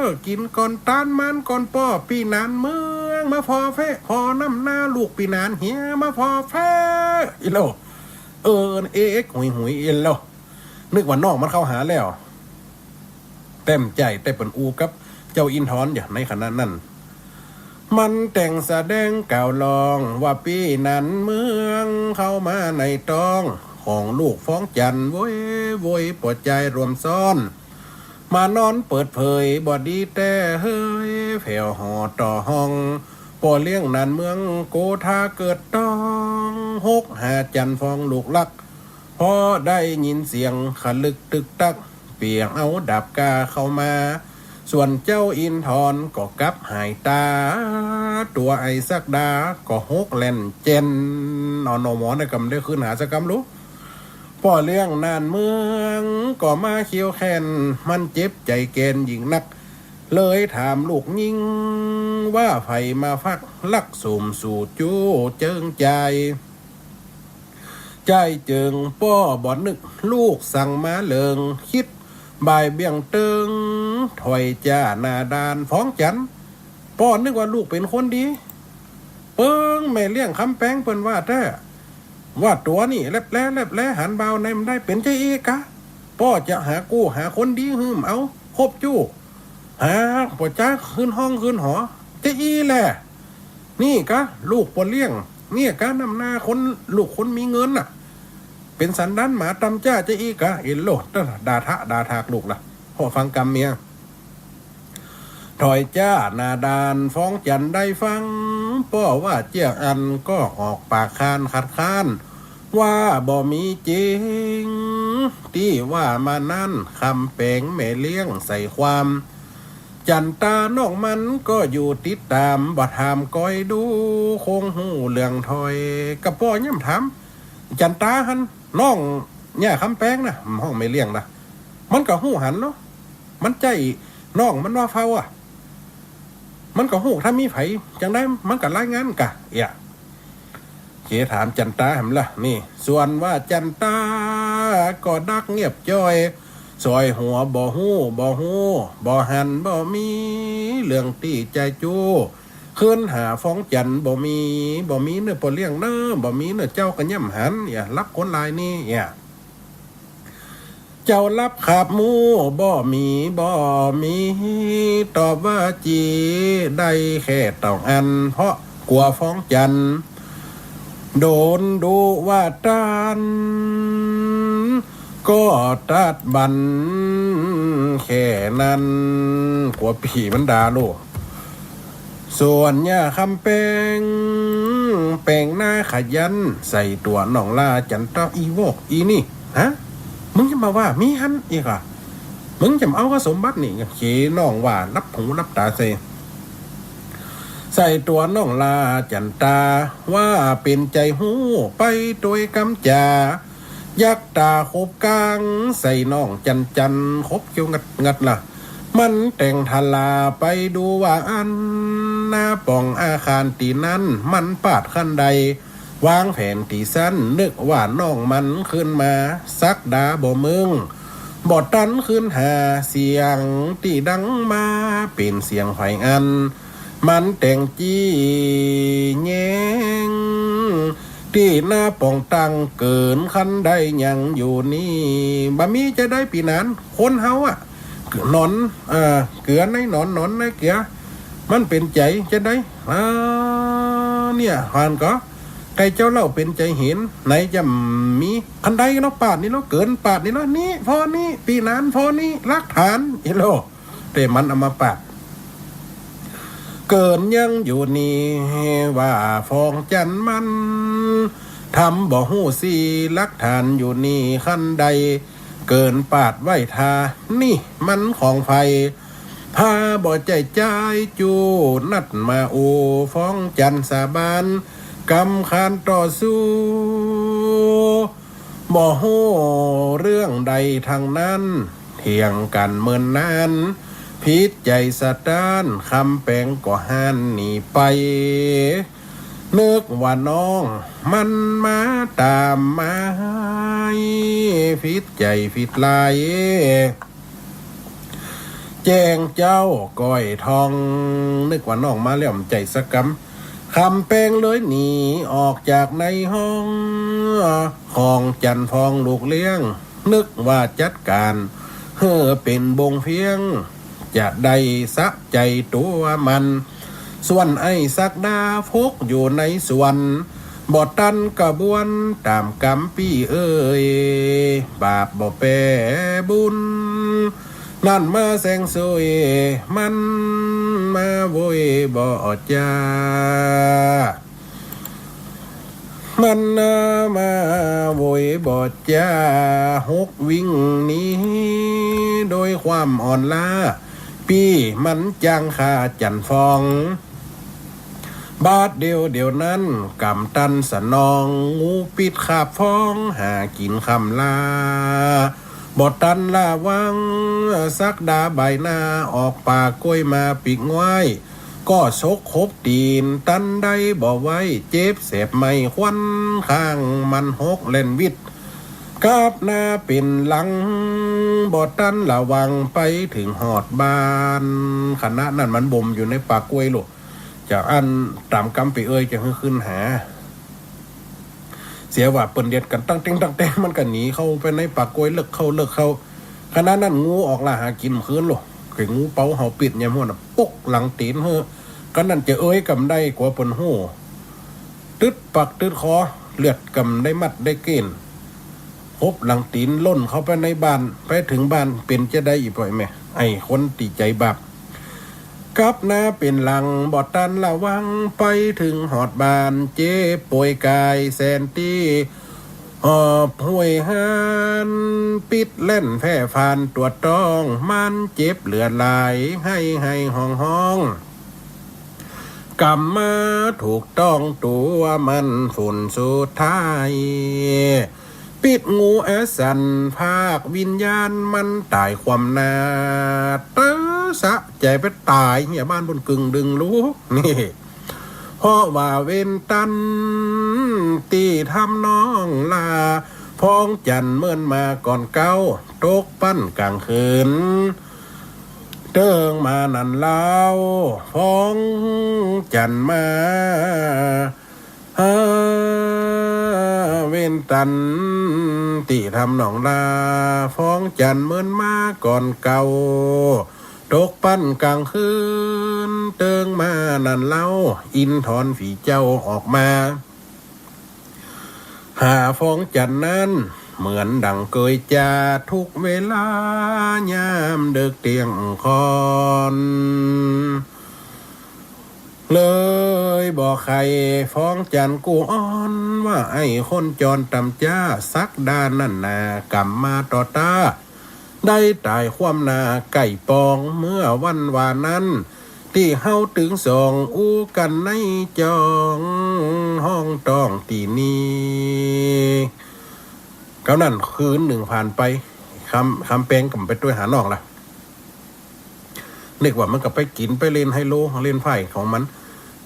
อ กิ๋นก่อนตานมานก่อนป้อ ปี้หนานเมือง มาผ่อแฟะ ผ่อน้ำหน้าลูกปี้หนานเหีย มาผ่อแฟะ อีโล่ เออ เอ๊ะ หุยๆ เอ็นโล่ นึกว่าน้องมันเข้าหาแล้ว แต้มใจ๋ แต่เปิ้นอู้กับเจ้าอินทร์ถอนอยู่ในขณะนั้น มันแต่งแสดงกล่าวฮ้องว่าปี้หนานเมืองเข้ามาในต๊องของลูกฟ้องจันทร์ โวยโวย ป้อจายรวมซ้อน มานอนเปิดเผยบ่ดีแต๊เฮย แผวหอต่อห้อง ป้อเลี้ยงหนานเมืองโกธาเกิดต๊อง หกหาจันทร์ฟ้องลูกฮัก พอได้ยินเสียงขะลึกตึกตัก เปียงเอาดาบก้าเข้ามา ส่วนเจ้าอินทร์ถอนก็กลับหายต๋า ตั๋วไอ้ศักดาก็หกแล่นแจ่น เอาหน่อหมอนะ กำได้คืนหาสักกำลูก ป้อเลี้ยงหนานเมืองก็มาเคี้ยวแค้น มันเจ็บใจ๋แก่นยิ่งนัก เลยถามลูกญิงว่าใผมาฟัก ลักสุมสู่จู้เจิงจาย จายเจิงป้อบ่นึก ลูกสั่งมาเลิง กึ๊ดบ่ายเบี่ยงเติง ถอยจ้าหน้าด้านฟ้องจันทร์ ป้อนึกว่าลูกเป๋นคนดี เปิงแม่เลี้ยงคำแปงเปิ้นว่าแต๊ ว่าตั๋วนี่แลบแลแลบแล หันบ่าวในมันได้ เป๋นจาอี้กา ป้อจะหากู้หาคนดีหื้อมันเอาคบจู้ หาป้อจายคืนห้องคืนหอ จาอี้แล นี่กาลูกป้อเลี้ยง เนี่ยกาน้ำหน้าคน ลูกคนมีเงินน่ะ เป๋นสันดานหมาตำจ้า จาอี้กา เอ็นโล่ ด่าทะด่าถากลูกละ ป้อฟังกำเมีย ถอยจ้าหน้าด้านฟ้องจันทร์ได้ฟัง ป้อว่าเจื้ออั้นก็ออกปากค้านคัดค้าน ว่าบ่มีจริง ตี้ว่ามานั้น คำแปงแม่เลี้ยงใส่ความ จันตาน้องมันก็อยู่ติดต๋าม บ่ถามก้อยดู คงฮู้เรื่องถ้อย กาป้อย่ำถาม จันตาหั้น น้องเนี่ยคำแปงนะ ห้องแม่เลี้ยงนะ มันก็ฮู้หันเนาะ มันใจ้น้องมันว่าเฝ้าอะ มันก็ฮู้ ถ้ามีใผจังใดมันก็รายงานกา เอี้ย เขถามจันตาแหมละ นี่ ส่วนว่าจันตาก็ดักเงียบจ้อย สอยหัวบ่ฮู้ บ่ฮู้ บ่หัน บ่มีเรื่องตี้จะจู้ คืนหาฟ้องจันทร์ บ่มี บ่มีเน่อป้อเลี้ยงเน่อ บ่มีเน่อ เจ้าก็ย่ำหัน เอี้ย ลับคนลายนี้ เอี้ย เจ้าลับขาบหมู่ บ่มี บ่มี ตอบว่าจี ได้แค่ต้องอั้น เพราะกั๋วฟ้องจันทร์ โดนดุว่าต้าน ก็ตัดบันแค่นั้น กั๋วปี้มันด่าลูก ส่วนย่าคำแปง แป๋งหน้าขยัน ใส่ตั๋วน้องลาจันตา อีวอกอีนี่ ฮะ มึงจะมาว่ามีหั้นอีกอะ มึงจะมาเอากับสมบัตินี่ เขน้องว่าลับหูลับต๋าใส่ ใส่ตั๋วน้องลาจันตา ว่าเป๋นใจ๋ฮู้ ไปตวยกำจ๋า ยักต๋าขบกาง ใส่น้องจันจัน ขบเขี้ยวงัดงัดละ มันแต่งทลาไปดูว่าอั้น ณ ป๋องอาคารตี้นั้นมันปาดคันใด วางแผนตี้สั้น นึกว่าน้องมันขึ้นมา ศักดาบ่มึง บ่ตันคืนหา เสียงตี้ดังมาเป๋นเสียงใผอั้น มันแต่งจี้แยง ตี้ณป๋องตังเกิ๋นคันใดยังอยู่นี่ บ่มีจาใดปี้หนาน คนเฮาอะ นอน เอ่อ เกือในนอน นอนในเกือ มันเป๋นใจ๋จาใด อ่า เนี่ย หันก่อ ใก้เจ้าเล่าเป๋นใจ๋เห็น ไหนจะมี คันใดเนาะ ปาดนี่เนาะ เกิ๋นปาดนี่เนาะ นี่ ผ่อนี่ ปี้หนาน ผ่อนี่ หลักฐาน อีโล แต่มันเอามาปาด เกิ๋นยังอยู่นี่ ว่าฟองจันทร์มัน ทำบ่ฮู้ซี้ หลักฐานอยู่นี่คันใด เกิ๋นปาดไว้ถ้า นี่มันของใผ พาบ่ใจ้จายจู้ นัดมาอู้ ฟองจันทร์สาบาน กำคานต่อสู้ บ่ฮู้เรื่องใดทั้งนั้น เถียงกั๋นเมินนาน ผิดใจ๋สะต้าน คำแปงก็หันหนีไป นึกว่าน้องมันมาต๋ามมา ผิดใจ๋ผิดลาย แจ้งเจ้าก้อยทอง นึกว่าน้องมาแล้ว บ่ใจ้สักกำ คำแปงเลยหนีออกจากในห้อง ของจันทร์ฟองลูกเลี้ยง นึกว่าจัดก๋าน หื้อเป๋นบงเพียง จะได้สะใจ๋ตั๋วมัน ส่วนไอ้ศักดาพกอยู่ในสวน บ่ตันกระบวนต๋ามกำปี้เอ่ย บาปบ่แปบุญ นั่นมาแสงสุย มันมาโวยบ่จ้า มันมาโวยบ่จ้า หกวิ่งหนีโดยความอ่อนล้า ปี้มันจ้างฆ่าจันทร์ฟอง บาดเดี่ยวเดี่ยวนั้น กำตันสนอง งูปิดคาบฟอง หากิ๋นค่ำลา บ่ตันละวัง ศักดาบ่ายหน้า ออกป่ากล้วยมาปิ๊กง้อย ก็สกขบตี๋น ตันได้บ่ไหว เจ็บแสบไหม้ควัน ข้างมันหกแล่นวิด กลับหน้าเป๋นหลัง บ่ตันละวัง ไปเถิงฮอดบ้าน ขณะนั้นมันบ่มอยู่ในป่ากล้วยโล จะอั้นต๋ามกำปี้เอ่ย จะหื้อขึ้นหา เสียว่าเปิ้นเดียดกั๋นตั้งเต๊งตั้งเต๊ง มันก็หนีเข้าไปในป่ากล้วยเลิกเข้าเลิกเข้า ขณะนั้นงูออกล่าหากิ๋นคืนโล เก๋งงูเป๋าเห่าปิ๊ดยามหั้นน่ะ ปกหลังตี๋นหื้อ ขณะนั้นจะเอ่ยก็บ่ได้ กั๋วเปิ้นฮู้ ตึ๊ดปากตึ๊ดคอ เลือดก็บ่ได้มัดได้เก้น หกหลังตี๋นล่นเข้าไปในบ้าน ไปเถิงบ้านเป๋นจาใดอีกป้อแม่ ไอ้คนตี้ใจ๋บาป กลับหน้าเป๋นหลัง บ่ตันละวัง ไปเถิงฮอดบ้าน เจ็บป่วยก๋ายแสนตี้ หอบห้วยหัน ปิ๊ดแล่นแพ่ฟานตั๋วต้อง มันเจ็บเหลือหลาย ไห้ไห้ฮ้องฮ้อง กำมาถูกต้องตั๋วมัน ฝนสุดท้าย ปิ๊ดงูอาสัน ภาควิญญาณมันต๋ายความหน้า เต๊อะสะใจ๋ไปต๋ายเหียบ้านปุ้นกึ่งดึงลูก นี่ เพราะว่าเวรตันตี้ทำน้องลา ฟองจันทร์เมินมาก่อนเก๊า ตกปั้นก๋างคืน เติงมานั้นเล่า ฟองจันทร์มา หา เวรตันตี้ทำน้องลา ฟองจันทร์เมินมาก่อนเก๊า ตกปั้นก๋างคืน เติงมานั้นเล่า อินทรผีเจ้าออกมา หาฟองจันทร์นั้น เหมือนดังเกยจา ทุกเวลายามเดิกเตี้ยงค่อน เลยบ่ใค่ ฟองจันทร์กู้อ้อน ว่าไอ้คนจรต่ำจ๊า ศักดานั้นนา กำมาต่อต้า ได้ต๋ายความหน้าไก่ปอง เมื่อวันวานั้น ตี้เฮาตึงสองอู้กั๋นในจอง ฮ้องต้องตี้นี้ กำนั้นคืนนึ่งผ่านไป คำ คำแปงก็บ่ไปตวยหาน้องละ นึกว่ามันก็ไปกิ๋นไปเล่นไฮโลเล่นไพ่ของมัน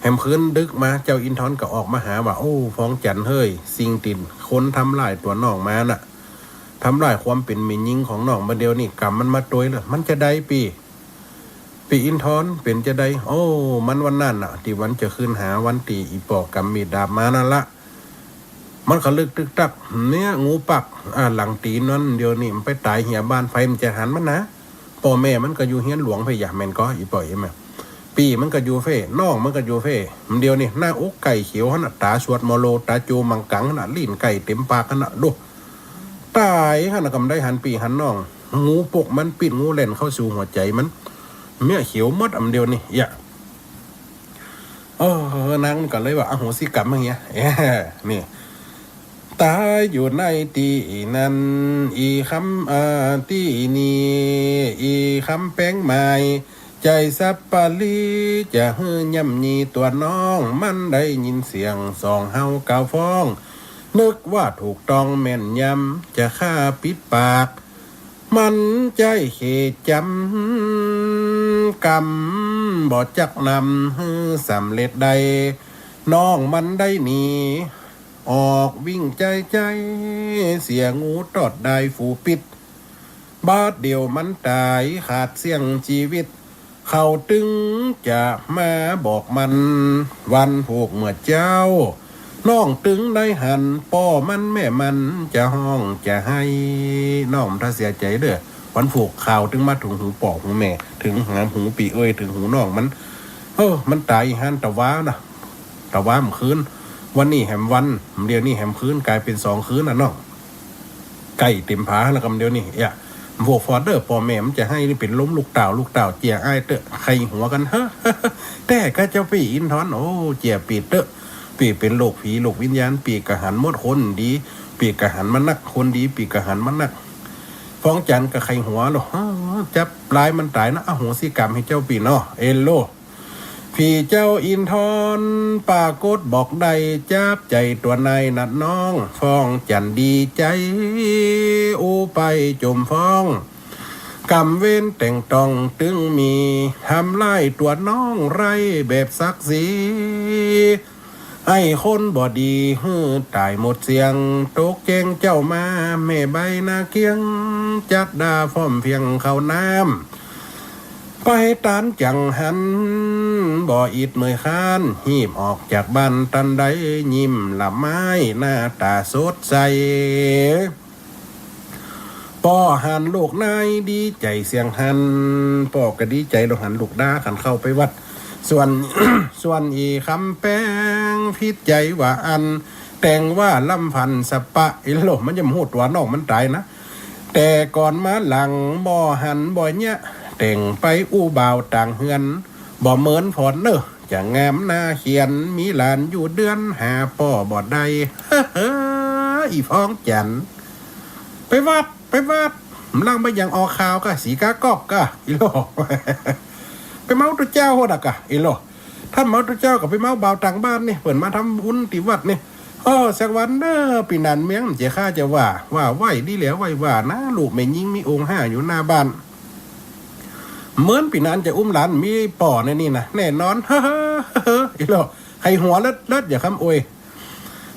แหมคืนดึกมา เจ้าอินทร์ก็ออกมาหาว่า โอ้ ฟองจันทร์เฮ้ย สิ่งตี้คนทำร้ายตั๋วน้องมาน่ะ ทำร้ายความเป๋นแม่ญิงของน้องมาเดี่ยวนี้ ก๋รรมมันมาตวยแล้ว มันจาใดปี้ ปี้อินทร์เป๋นจาใด โอ้ มันวันนั้นน่ะ ตี้วันจะคืนหาวันตี้อี่ป้อกำมีดดาบมานั่นละ มันก็ลึกตึกตัก เนี่ย งูปัก อ่า หลังตี๋นมัน เดี่ยวนี้มันไปต๋ายเหียบ้าน ใผมันจะหันมันนะ ป้อแม่มันก็อยู่เฮียนหลวงเฟ้ย แม่นก่อ อี่ป้อเอ๋ยแม่ ปี้มันก็อยู่เฟ้ย น้องมันก็อยู่เฟ้ย เดี่ยวนี้หน้าอกใก้เขียวหั้นน่ะ ต๋าสวดมโล ต๋าโจมังกังหั้นน่ะ ลิ้นใก้เต๋มปากหั้นน่ะ ดู ต๋ายหั้นน่ะ ก็บ่ได้หันปี้หันน้อง งูปกมันปิ๊ด งูแล่นเข้าสู่หัวใจ๋มัน เมี้ยเขียวหมด อำเดี่ยวนี้ เยียะ เออ นางมันก็เลยว่า อโหสิกรรม อย่างเงี้ย เอ้อ นี่ ต๋ายอยู่ในตี้นั้น อี่คำ เอ่อ ตี้นี้ อี่คำแป๋งหมาย ใจ๋สัปปะลี้ จะหื้อย่ำยีตั๋วน้อง มันได้ยินเสียงสองเฮากล่าวฟ้อง นึกว่าถูกต้องแม่นยำ จะฆ่าปิดปาก มันใจ๊เขจำ กำบ่จักนำหื้อสำเร็จได้ น้องมันได้หนี ออกวิ่งใจ๊ใจ๊ เสียงูตอดดายฝูปิด บาดเดี่ยวมันต๋ายขาดเสี้ยงจีวิต เขาตึงจะมาบอกมัน วันผูกเมื่อเจ๊า น้องตึงได้หัน ป้อมันแม่มันจะฮ้องจะไห้ น้องมันถ้าเสียใจ๋เด้อ วันผูกข่าวตึงมาเถิงหูป้อหูแม่ เถิงหาหูปี้เอ๋ย เถิงหูน้องมัน เออ มันต๋ายหั้นตะวานะ ตะวาเมื่อคืน วันนี้แหมวัน เดี่ยวนี้แหมคืน ก๋ายเป๋นสองคืนน่ะน้อง ใก้เต๋มผาแล้วกำเดี่ยวนี้ เยียะ พวกฟอดเด้อ ป้อแม่มันจะไห้นี่เป๋นลมลูกเต้า ลูกเต้าเจียอ้ายเต๊อะ ใค่หัวกั๋น เฮ้อ แต่ก็เจ้าปี้อินทร์ โอ้ เจียปี้เต๊อะ ปี้เป๋นโลกผีโลกวิญญาณ ปี้ก็หันหมดคนดี ปี้ก็หันมานัก คนดีปี้ก็หันมานัก ฟองจันทร์ก็ใค่หัวโล เฮ้อ จับปลายมันต๋ายนะ อโหสิกรรมหื้อเจ้าปี้เนาะ เอโล พี่เจ้าอินทร์ปรากฏบอกได้ จับใจ๋ตั๋วนายนัดน้อง ฟองจันทร์ดีใจ๋ อู้ไปจมฟ้อง กรรมเวรแต่งต้องตึงมี ทำร้ายตั๋วน้องไร้แบบศักดิ์ศรี ไอ้คนบ่ดีหื้อต๋ายหมดเสี้ยง ตกแจ้งเจ้ามา แม่ใบหน้าเกี้ยง จัดดาฟ้อมเพียงข้าวน้ำ ไปตานจั่งหัน บ่อิดเมื่อยคร้าน ฮีบออกจากบ้านตันใด ยิ้มละไม้หน้าต๋าสดใส ป้อหันลูกนายดีใจ๋เสี้ยงหั้น ป้อก็ดีใจ๋โลหันลูกดาหันเข้าไปวัด ส่วน ส่วนอี่คำแป๋งผิดใจ๋ว่าอั้น แต่งว่าลำพันสะปะ เอโล มันจะบ่ฮู้ตั๋วน้องมันต๋ายนะ แต่ก่อนมาหลังบ่หันบ่เยียะ แต่งไปอู้บ่าวต่างเฮือน บ่เหมือนผ่อนเน่อ จะงามหน้าเขียน มีหลานอยู่เดือน หาป้อบ่ได้ เฮ้อ อีฟองจันทร์ ไปวัด ไปวัด หลังบ่ยังออกข่าวก่ะ สีกากอกก่ะ เอโล ไปเมาตุ๊เจ้าโหดอะก่ะ เอโล ถ้าเมาตุ๊เจ้าก็ไปเมาบ่าวต่างบ้านนี่ เปิ้นมาทำบุญตี้วัดนี่ โอ้ สักวันเน่อ ปี้หนานเมียง เจ้าข้าจะว่า ว่าไหว้ดีแล้วไหว้ว่านะ ลูกแม่ญิงมีองค์ห้าอยู่หน้าบ้าน เหมือนปี้หนานจะอุ้มหลานมีป้อในนี่นะ แน่นอน เฮ้อ เอโล ใค่หัวเลิศๆ อย่าคำอวย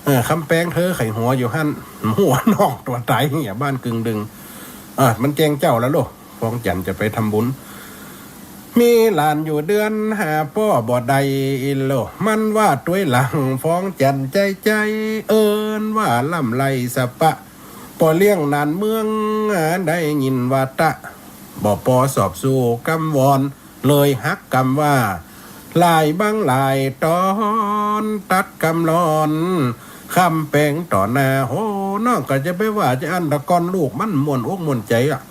เออ คำแป๋งเธอใค่หัวอยู่หั้น หัวน้องตั๋วต๋ายเหียบ้านกึ่งดึง อ่ะ มันแจ้งเจ้าแล้วโล ฟองจันทร์จะไปทำบุญ มีหลานอยู่เดือน หาป้อบ่ได้ เอโล มันว่าตวยหลัง ฟองจันทร์ใจ๋ใจ๋ เอิ้นว่าลำไรสะปะ ป้อเลี้ยงหนานเมือง ได้ยินว่าตะ บ่ปอสอบสู้กำวอน เลยหักกำว่า หลายบั้งหลายต๋อน ตัดกำลอน คำแป๋งต่อหน้า โห น้องก็จะไปว่าจะอั้น แต่ก่อนลูกมันม่วนอกม่วนใจ๋อะ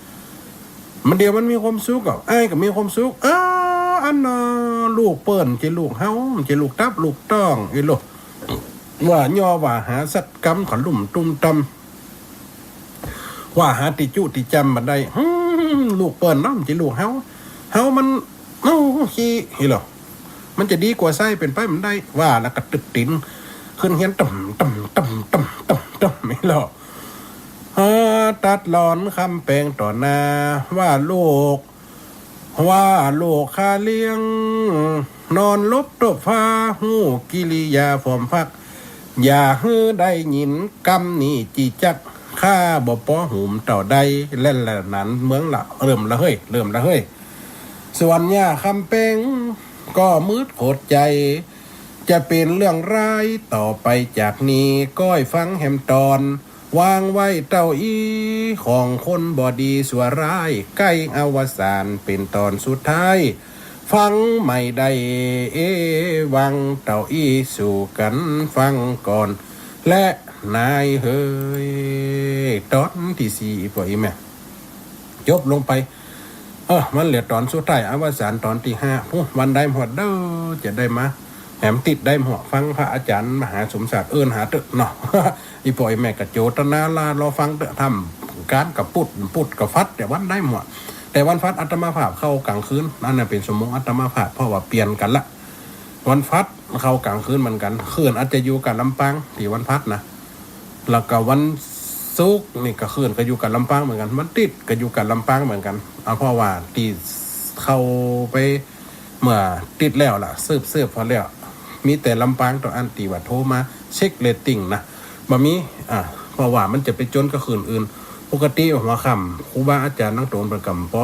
มันเดี๋ยวมันมีความสุขอะ อ้ายก็มีความสุข เออ อันน่ะ ลูกเปิ้น จะลูกเฮา จะลูกตับลูกต้อง เอโล ว่าย่อว่าหาสัตว์กำขลุ่มตุ้มตำ ว่าหาตี้จุตี้จำบ่ได้ หืม ลูกเปิ้นเนาะ มันจะลูกเฮา เฮามัน เอ้า ขี้ เอโล มันจะดีกว่าไส้เป๋นไปบ่ได้ ว่าแล้วก็ตึกตี๋น ขึ้นเฮียน ต่ำต่ำต่ำต่ำต่ำต่ำ เอโล เออ ตัดลอนคำแป๋งต่อหน้า ว่าลูก ว่าลูกข้าเลี้ยง นอนหลบตบฟ้า ฮู้กิริยาฟอมฟัก อย่าหื้อได้ยินกำนี้จิจัก ข้าบ่ปอหูมเต้าใด และละนั้นเมืองละ เริ่มละเฮ้ย เริ่มละเฮ้ย ส่วนย่าคำแปงก็มืดขดใจ๋ จะเป๋นเรื่องร้ายต่อไปจากนี้ ก้อยฟังแหมตอน วางไว้เต้าอี้ ของคนบ่ดีสัวร้าย ใก้อวสานเป๋นตอนสุดท้าย ฟังไม่ได้เอวัง เต้าอี้สู่กั๋นฟังก่อน และนายเฮย ตอนตี้สี่ อีพ่ออีแม่ จบลงไป เออ มันเหลือตอนสุดท้าย อวสานตอนตี้ห้า พุ้น วันได้หมดเด้อ จะได้มา แหมติดได้หมด ฟังพระอาจ๋ารย์มหาสมศักดิ์เอิ้นหาเต๊อะเนาะ อีพ่ออีแม่ก็โจตนาลารอฟังเต๊อะ ทำก๋านกะปุด ปุดกะฟัด แต่วันได้หมด แต่วันฟัดอาตมาภาพเข้าก๋างคืน อันนั้นเป๋นชั่วโมงอาตมาภาพ เพราะว่าเปลี่ยนกั๋นละ วันฟัดเข้าก๋างคืนเหมือนกั๋น คลื่นอาจจะอยู่กับลำปางตี้วันฟัดนะ แล้วก็วันศุกร์นี่ก็คลื่นก็อยู่กับลำปางเหมือนกั๋น วันติ๊ดก็อยู่กับลำปางเหมือนกั๋น เอาเพราะว่าตี้เข้าไปเมื่อติ๊ดแล้วล่ะ สืบ สืบพอแล้ว มีแต่ลำปางเต้าอั้นตี้ว่าโทรมาเช็คเรตติ้งนะ บ่มี อ่า เพราะว่ามันจะไปจนกับคลื่นอื่น ปกติหัวค่ำครูบาอาจ๋ารย์ตังโตนเปิ้นก็บ่ปอ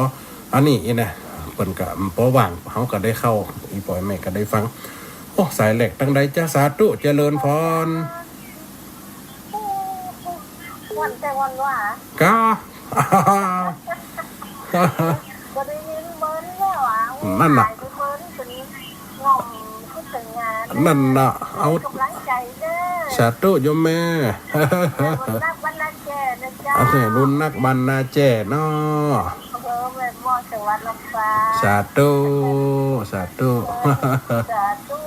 อันนี้อีนะ เปิ้นก็บ่ปอว่าง เฮาก็ได้เข้า อีพ่อแม่ก็ได้ฟัง โอ้ สายแรกตังใดจ๊ะ สาธุ เจริญพร วันแต่วันว่า กา บ่ได้ยินเปิ้นแล้วอะ นั่นน่ะ หายไปเปิ้นจนง่อมคิดเถิงงาน นั่นน่ะ เอา ก๋ำลังใจ๋เด้อ สาธุโยมแม่ รุ่นนักบ้านนาแจ้นะเจ้า อันนี้รุ่นนักบ้านนาแจ้เนาะ อำเภอแม่สอด จังหวัดลำปาง สาธุ สาธุ สาธุ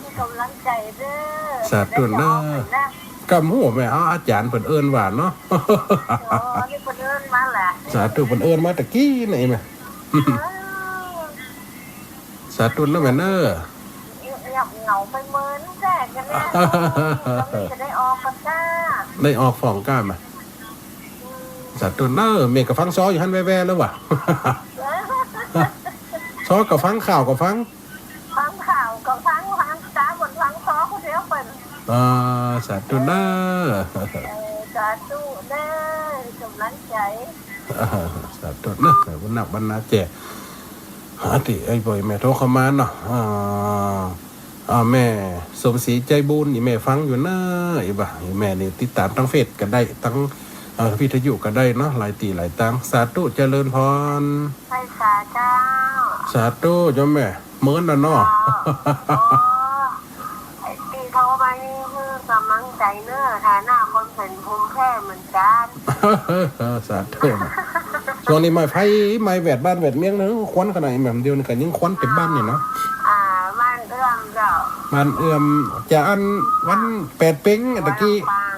ให้ก๋ำลังใจ๋เด้อ สาธุเนาะ จะได้ออกไปนะ กำฮู้แม่ เอาอาจ๋ารย์เปิ้นเอิ้นว่าเนาะ อ๋อ นี่เปิ้นเอิ้นมาแหละ สาธุ เปิ้นเอิ้นมาตะกี้นี่แม่ เออ สาธุเนาะแม่เนาะ เงียบเหงาไปเมินแตกกันแน่ จะได้ออกกันจ้า ได้ออกฟ้องก้ามา อืม สาธุเนาะ แม่ก็ฟังซ้ออยู่หั้นแว่ๆ แล้วว่ะ เออ ซ้อก็ฟัง ข่าวก็ฟัง ฟังข่าวก็ฟัง ฟังต๋ามเปิ้นฟังซ้อคนเดียวเปิ้น อ่า สาธุเนาะ เออ สาธุเด้อ ก๋ำลังใจ๋ อ่า สาธุเนาะ บุญนักบ้านนาแจ้ อาติ ไอ้บ่อยแม่โทรเข้ามาเนาะ อ่า อ่า แม่สมศรีใจบุญ อีแม่ฟังอยู่เนาะ อีบ่า อีแม่นี่ติดต๋ามตังเฟซก็ได้ ตัง เอ่อ วิทยุก็ได้เนาะ หลายตี้หลายตาง สาธุ เจริญพร ไหว้สาเจ้า สาธุ โยมแม่ เมินแล้วเนาะ เจ้า โอ้ ไอ้ตี้โทรมานี่หื้อก๋ำลังใจ๋เนาะ ฐานะคนเป๋นภูมิแพ้เหมือนกั๋น สาธุนะ ช่วงนี้ไหม้ไฟ ไหม้แวดบ้านแวดเมืองเนาะ ควันขนาดนี้ แบบเดียวนี่ก็ยิ่งควันเต็มบ้านนี่เนาะ อ่า บ้านเอื้อมเจ้า บ้านเอื้อม จะอันวันแปดเป็ง ตะกี้ ลำปาง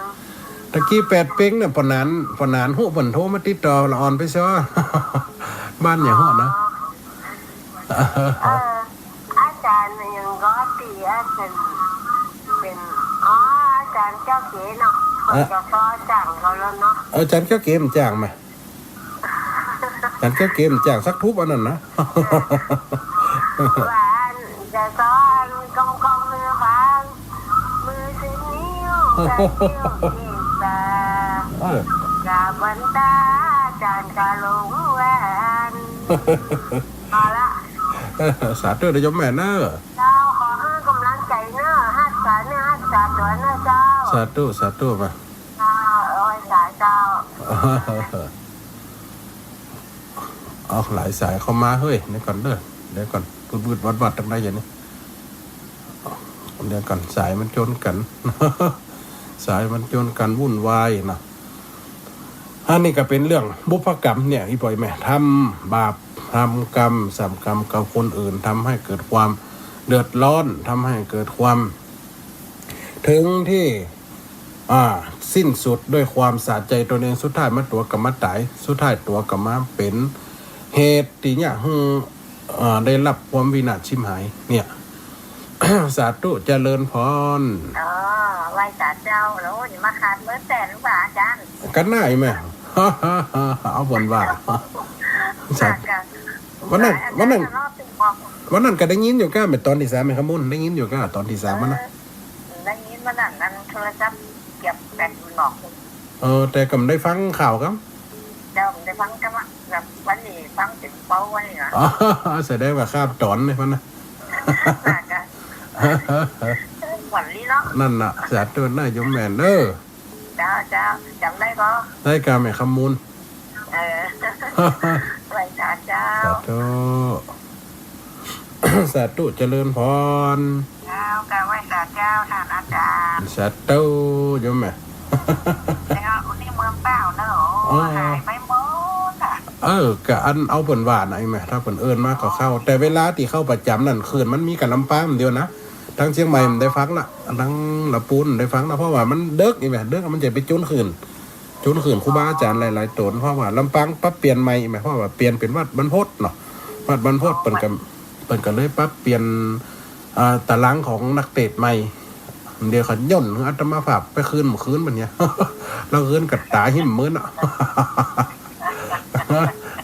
ตะกี้แปดเป็งเนี่ย ปอหนาน ปอหนานฮู้เปิ้นโทรมาติดต่อละอ่อนไปซ้อ บ้านหยังฮู้นะ เออ อาจ๋ารย์หยังก็ตี้ อาจ๋ารย์เป๋น เป๋น อ๋อ อาจ๋ารย์แก้วเก๋เนาะ เปิ้นก็ซ้อจ๋างเขาแล้วเนาะ เออ อาจ๋ารย์แก้วเก๋มันจ๋างมา อาจ๋ารย์แก้วเก๋มันจ๋างสักทูปอันนั้นนะ ว่าอันจะซ้ออันกำกำมือฟัง มือสิบนิ้ว แปดนิ้ว เจ็ดตา เออ กาบันตา อาจ๋ารย์กาหลงแหวน เอาละ เออ สาธุเด้อโยมแม่เนาะ เจ้า ขอหื้อก๋ำลังใจ๋เนาะ ฮักษาเนื้อฮักษาตั๋วเนาะเจ้า สาธุ สาธุมา เจ้า ไหว้สาเจ้า เอา หลายสายเข้ามาเฮ้ย เดี๋ยวก่อนเด้อ เดี๋ยวก่อน วืดๆ วัดๆ ตังใดอย่างนี้ เดี๋ยวก่อน สายมันจนกั๋น สายมันจนกั๋นวุ่นวายนะ อันนี้ก็เป๋นเรื่องบุพกรรมเนี่ย อีพ่อแม่ ทำบาป ทำกรรม สร้างกรรมกับคนอื่น ทำให้เกิดความเดือดร้อน ทำให้เกิดความ เถิงตี้ อ่า สิ้นสุดด้วยความสะใจ๋ตนเอง สุดท้ายมาตั๋วก็มาต๋าย สุดท้ายตั๋วก็มาเป๋นเหตุตี้เยียะหื้อ อ่า ได้ฮับความวินาศฉิบหาย เนี่ย สาธุ เจริญพร อ๋อ ไหว้สาเจ้า แล้วอย่ามาขาดเมินแต๊หรือเปล่าอาจ๋ารย์ กั๋นหน้าอีแม่ เอาเปิ้นว่า สา ค่ะ วันนั้น วันนั้น วันนั้นก็ได้ยินอยู่ก้า แม่ตอนตี้สาม แม่ขมูล ได้ยินอยู่ก้า ตอนตี้สามวันนั้น เออ ได้ยินวันนั้น อันโทรศัพท์เสียบแบตอยู่นอก เออ แต่ก็บ่ได้ฟังข่าวครับ เจ้า บ่ได้ฟังกำอะ แบบวันนี้ฟังเสียงเบาวันนี้นะ อ๋อ แสดงว่าข้ามตอนเลยวันนั้น น่าจะ วันนี้เนาะ นั่นน่ะ สาธุเน้อโยมแม่เน้อ เจ้า เจ้า จ๋ำได้ก่อ ได้ก้าแม่ขมูล เออ ไหว้สาเจ้า สาธุ สาธุเจริญพร เจ้า ก้าไหว้สาเจ้า ต้านอาจ๋ารย์ สาธุโยมแม่ แล้วนี่เมืองเปล่าเนอะ อ๋อ หายไปหมดอะ เออ ก็อันเอาเปิ้นว่าไหนแม่ ถ้าเปิ้นเอิ้นมาก็เข้า แต่เวลาตี้เข้าประจ๋ำนั่น คลื่นมันมีก้าลำปางเดียวนะ ตังเจียงใหม่บ่ได้ฟังละ ตังละปูนบ่ได้ฟังละ เพราะว่ามันเดิ็กนี่แหม เดิ็กมันจะไปจุนคลื่น จุนคลื่นครูบาอาจ๋ารย์หลายๆ ต๋น เพราะว่าลำปางปรับเปลี่ยนใหม่แหม เพราะว่าเปลี่ยนเป๋นวัดบรรพตเนาะ วัดบรรพตเปิ้นก็ เปิ้นก็เลยปรับเปลี่ยน อ่า ตารางของนักเตสน์ใหม่ เดี๋ยวเขาย่นอาตมาภาพไปคืนเมื่อคืนบัดเนี่ย แล้วคืนก็ต๋าหิ้มมื้อเนาะ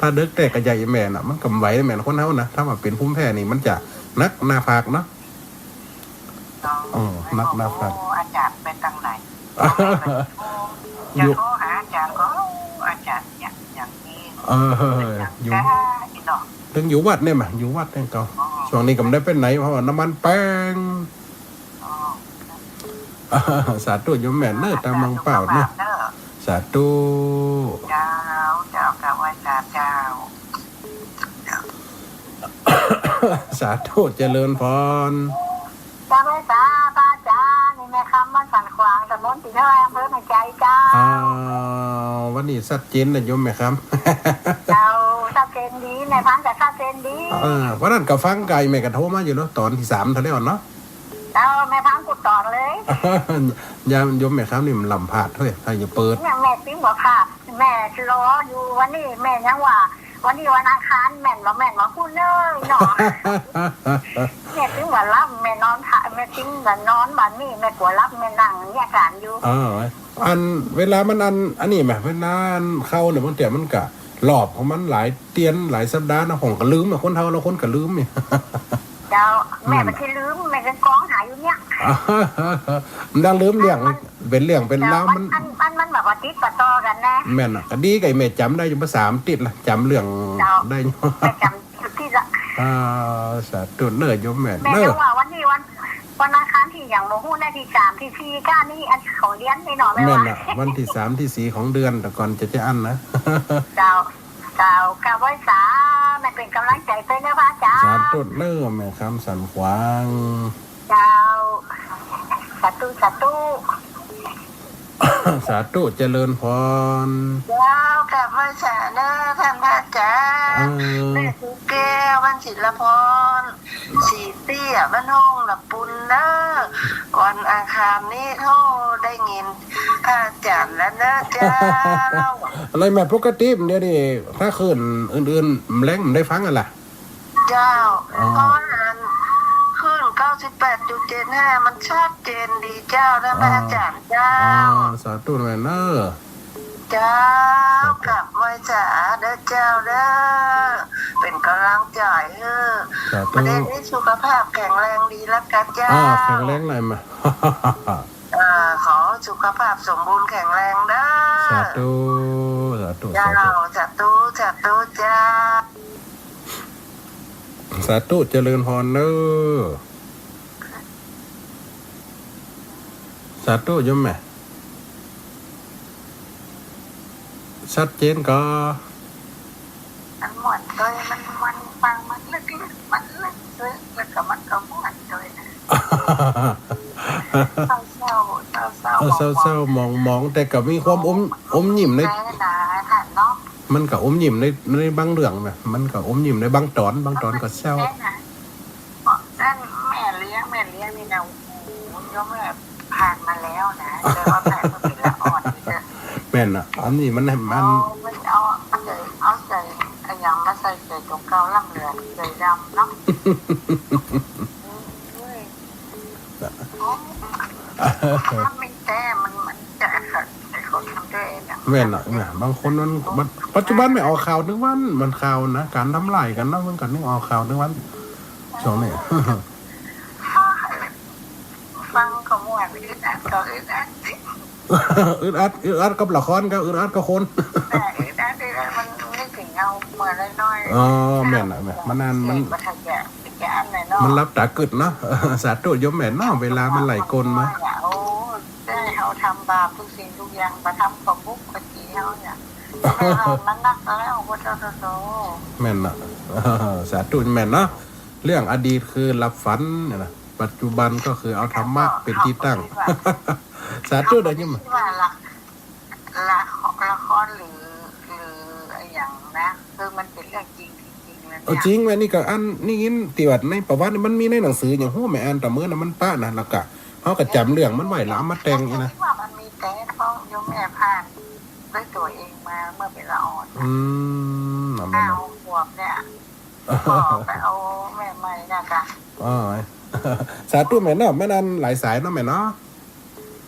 ถ้าเดิ็กแต๊ก็ใหญ่แม่นน่ะ มันก็บ่ไหวแม่นคนเฮานะ ถ้าว่าเป๋นภูมิแพ้นี่มันจะหนักหน้าผากเนาะ เออ หนักหน้าผาก โอ้ อาจ๋ารย์ไปตังไหน อยู่ จะโทรหาอาจ๋ารย์ก็ อาจ๋ารย์อย่าง อย่างนี้ เออ อยู่ ได้เนาะ ตึงอยู่วัดเนี่ยแหม อยู่วัดเนี่ยเก่า อ๋อ ช่วงนี้ก็บ่ได้ไปไหน เพราะว่าน้ำมันแปง อ๋อ สาธุโยมแม่เน้อ ตางเมืองเปล่าเน้อ สาธุ เจ้า เจ้า ก้าไหว้สาเจ้า สาธุเจริญพร เจ้า ไหว้สาพระอาจ๋ารย์ นี่แม่คำบ้านสันขวาง ตำบลศรีเท่าไร อำเภอแม่สายเจ้า อ้าว วันนี้ชัดเจนนะโยมแม่คำ เจ้า ชัดเจนดี แม่พันธุ์ก็ชัดเจนดี เออ วันนั้นก็ฟังไก่แม่ก็โทรมาอยู่เนาะ ต๋อนตี้สามเท่านั้นเนาะ เจ้า แม่พันธุ์กู้ต๋อนเลย ยามโยมแม่คำนี่มันลำพลาดเฮ้ย ใผจะเปิด เนี่ยแม่ตึงบ่พลาด แม่รออยู่ วันนี้แม่ยังว่า วันนี้วันอังคาร แม่นบ่แม่นบ่ฮู้เลยเนาะ แม่ตึงบ่หลับ แม่นอนถ่า แม่ตึงบ่นอน บัดนี้แม่กั๋วหลับ แม่นั่งเนี่ยการอยู่ เออ อันเวลามันอัน อันนี้แหม เวลาอันเข้าเนี่ย บางเตื้อมันก็รอบของมันหลายเตื้อนหลายสัปดาห์เนาะ ผมก็ลืมอะ คนเฒ่าลางคนก็ลืมเนี่ย เจ้า แม่ นั่น บ่ใจ้ลืม แม่ยังกองหาอยู่เนี่ย มันดังลืมเรื่อง มัน เป๋นเรื่องเป๋นราว เจ้า มัน มัน มัน มันแบบว่าติดต่อๆ กั๋นนะ แม่นน่ะ ก็ดีไก่แม่จ๋ำได้อยู่ภาษาอังกฤษละ จ๋ำเรื่อง เจ้า ได้อยู่ แม่จ๋ำอยู่ตี้ละ อ่า สาธุเน้อโยมแม่ แม่ เน้อ ยังว่าวันนี้วัน วันอังคารตี้ยังบ่ฮู้นะ ตี้สามตี้สี่ก้านี่ อันเขาเฮียนนี่เนาะ แม่ แม่น ว่า น่ะ วันตี้สามตี้สี่ของเดือน แต่ก่อนจะ จะอั้นนะ เจ้า เจ้า ก้าไหว้สา แม่เป๋นก๋ำลังใจ๋ไปเน้อพระอาจ๋ารย์ สาธุเน้อแม่คำสันขวาง เจ้า สาธุ สาธุ สาธุเจริญพร เจ้า ก้าไหว้สาเน้อต้านพระอาจ๋ารย์ เออ แม่สุแก้ว บ้านศิลปร สีเตี้ย บ้านห้องละปุนเน้อ วันอังคารนี้โทรได้ยินพระอาจ๋ารย์แล้วเน้อเจ้า อะไรแม่ ปกติเดี๋ยวนี้ ถ้าคลื่นอื่นๆ แม่บ่ได้ฟังอะล่ะ เจ้า อ๋อ เพราะว่าอันคลื่นเก้าสิบแปดจุดเจ็ดห้า มันชัดเจนดีเจ้า นะ อ๋อ พระอาจ๋ารย์เจ้า อ๋อ สาธุแม่เน้อ เจ้า สาธุ ก้าไหว้สาเน้อเจ้าเน้อ เป๋นก๋ำลังใจ๋เน้อ สาธุ ประเด็นนี้สุขภาพแข็งแรงดีแล้วกั๋นเจ้า อ่า แข็งแรงหน่อยมา อ่า ขอสุขภาพสมบูรณ์แข็งแรงเน้อ สาธุ สาธุ เจ้า สาธุ สาธุ สาธุเจ้า สาธุเจริญพรเน้อ สาธุโยมแม่ ชัดเจนก่อ มันม่วนตวย มัน มันฟังมันลึกๆ มันลึกซึ้ง แล้วก็มันก็ม่วนตวยนะ เศร้าๆ เศร้าๆ เออ เศร้าๆ หมองๆ หมองๆ แต่ก็มีความอม อมยิ้มใน แม่นะท่านเนาะ มันก็อมยิ้มใน ในบางเรื่องนะ มันก็อมยิ้มในบางต๋อน บางต๋อนก็เศร้า แม่นะ เพราะฉะนั้นแม่เลี้ยง แม่เลี้ยงนี่นะ โอ้โห โยมแม่ผ่านมาแล้วนะ แต่ว่าแม่ก็เป็นละอ่อนอยู่เด้อ แม่นน่ะ อันนี้มัน มัน เอา มันเอา เอาใจ๋ เอาใจ๋ อะหยังมาใส่ใจ๋ตั๋วเก่า ลำเหลือง ใจ๋ดำเนาะ โอ้ย มันมีแต่ มัน มันจะ ไอ้คนทำด้วยนะ แม่นน่ะ แม่น บางคนมัน มัน ปัจจุบันแม่นออกข่าวตึงวัน มันข่าวนะ ก๋านทำร้ายกั๋นนะ มันก็นึ่งออกข่าวตึงวัน ช่วงนี้ ฟังก็ม่วน อึดอัดก็อึดอัด อึดอัด อึดอัดกับละครกับอึดอัดกับคน เออ อึดอัด อึดอัด มันนึกเถิงเอาเมื่อน้อยๆ อ๋อ แม่นน่ะ แม่น มันนั่น มัน เสพวัฏจักร จักรอันน่ะเนาะ มันหลับต๋ากึ๊ดเนาะ สาธุโยมแม่เนาะ เวลามันไหลกลมา โอ้ ได้เฮาทำบาปกู้สิ่งกู้อย่าง บ่ทำก็บุกก็จีเฮาเนี่ย แม่ว่ามันนักแล้ว โอ้โห โตๆๆ แม่นน่ะ สาธุแม่นเนาะ เรื่องอดีตคือหลับฝันเนี่ยนะ ปัจจุบันก็คือเอาธรรมะเป๋นตี้ตั้ง สาธุเด้อโยม ว่าละ ละ ละครหรือ หรืออะหยังนะ คือมันเป๋นเรื่องจริง จริงๆ เลย เออ เนี่ย จริงแม่ นี่ก็อัน นี่ยินตี้ว่าในประวัตินี่มันมีในหนังสือหยังฮู้ แม่อ่านต๋ามมื้อน่ะมันปะนะ แล้วก็เฮาก็จ๋ำเรื่องมันไว้ แล้วเอามาแต่งนี่นะ ว่ามันมีแต่ เพราะโยมแม่ผ่านด้วยตั๋วเองมาเมื่อเป๋นละอ่อน อืม นั่นน่ะ ห้าหกขวบเนี่ย ก็ไปเอาแม่ใหม่เนี่ยค่ะ อ๋อ สาธุแม่เนาะ แม่นั้นหลายสายเนาะแม่เนาะ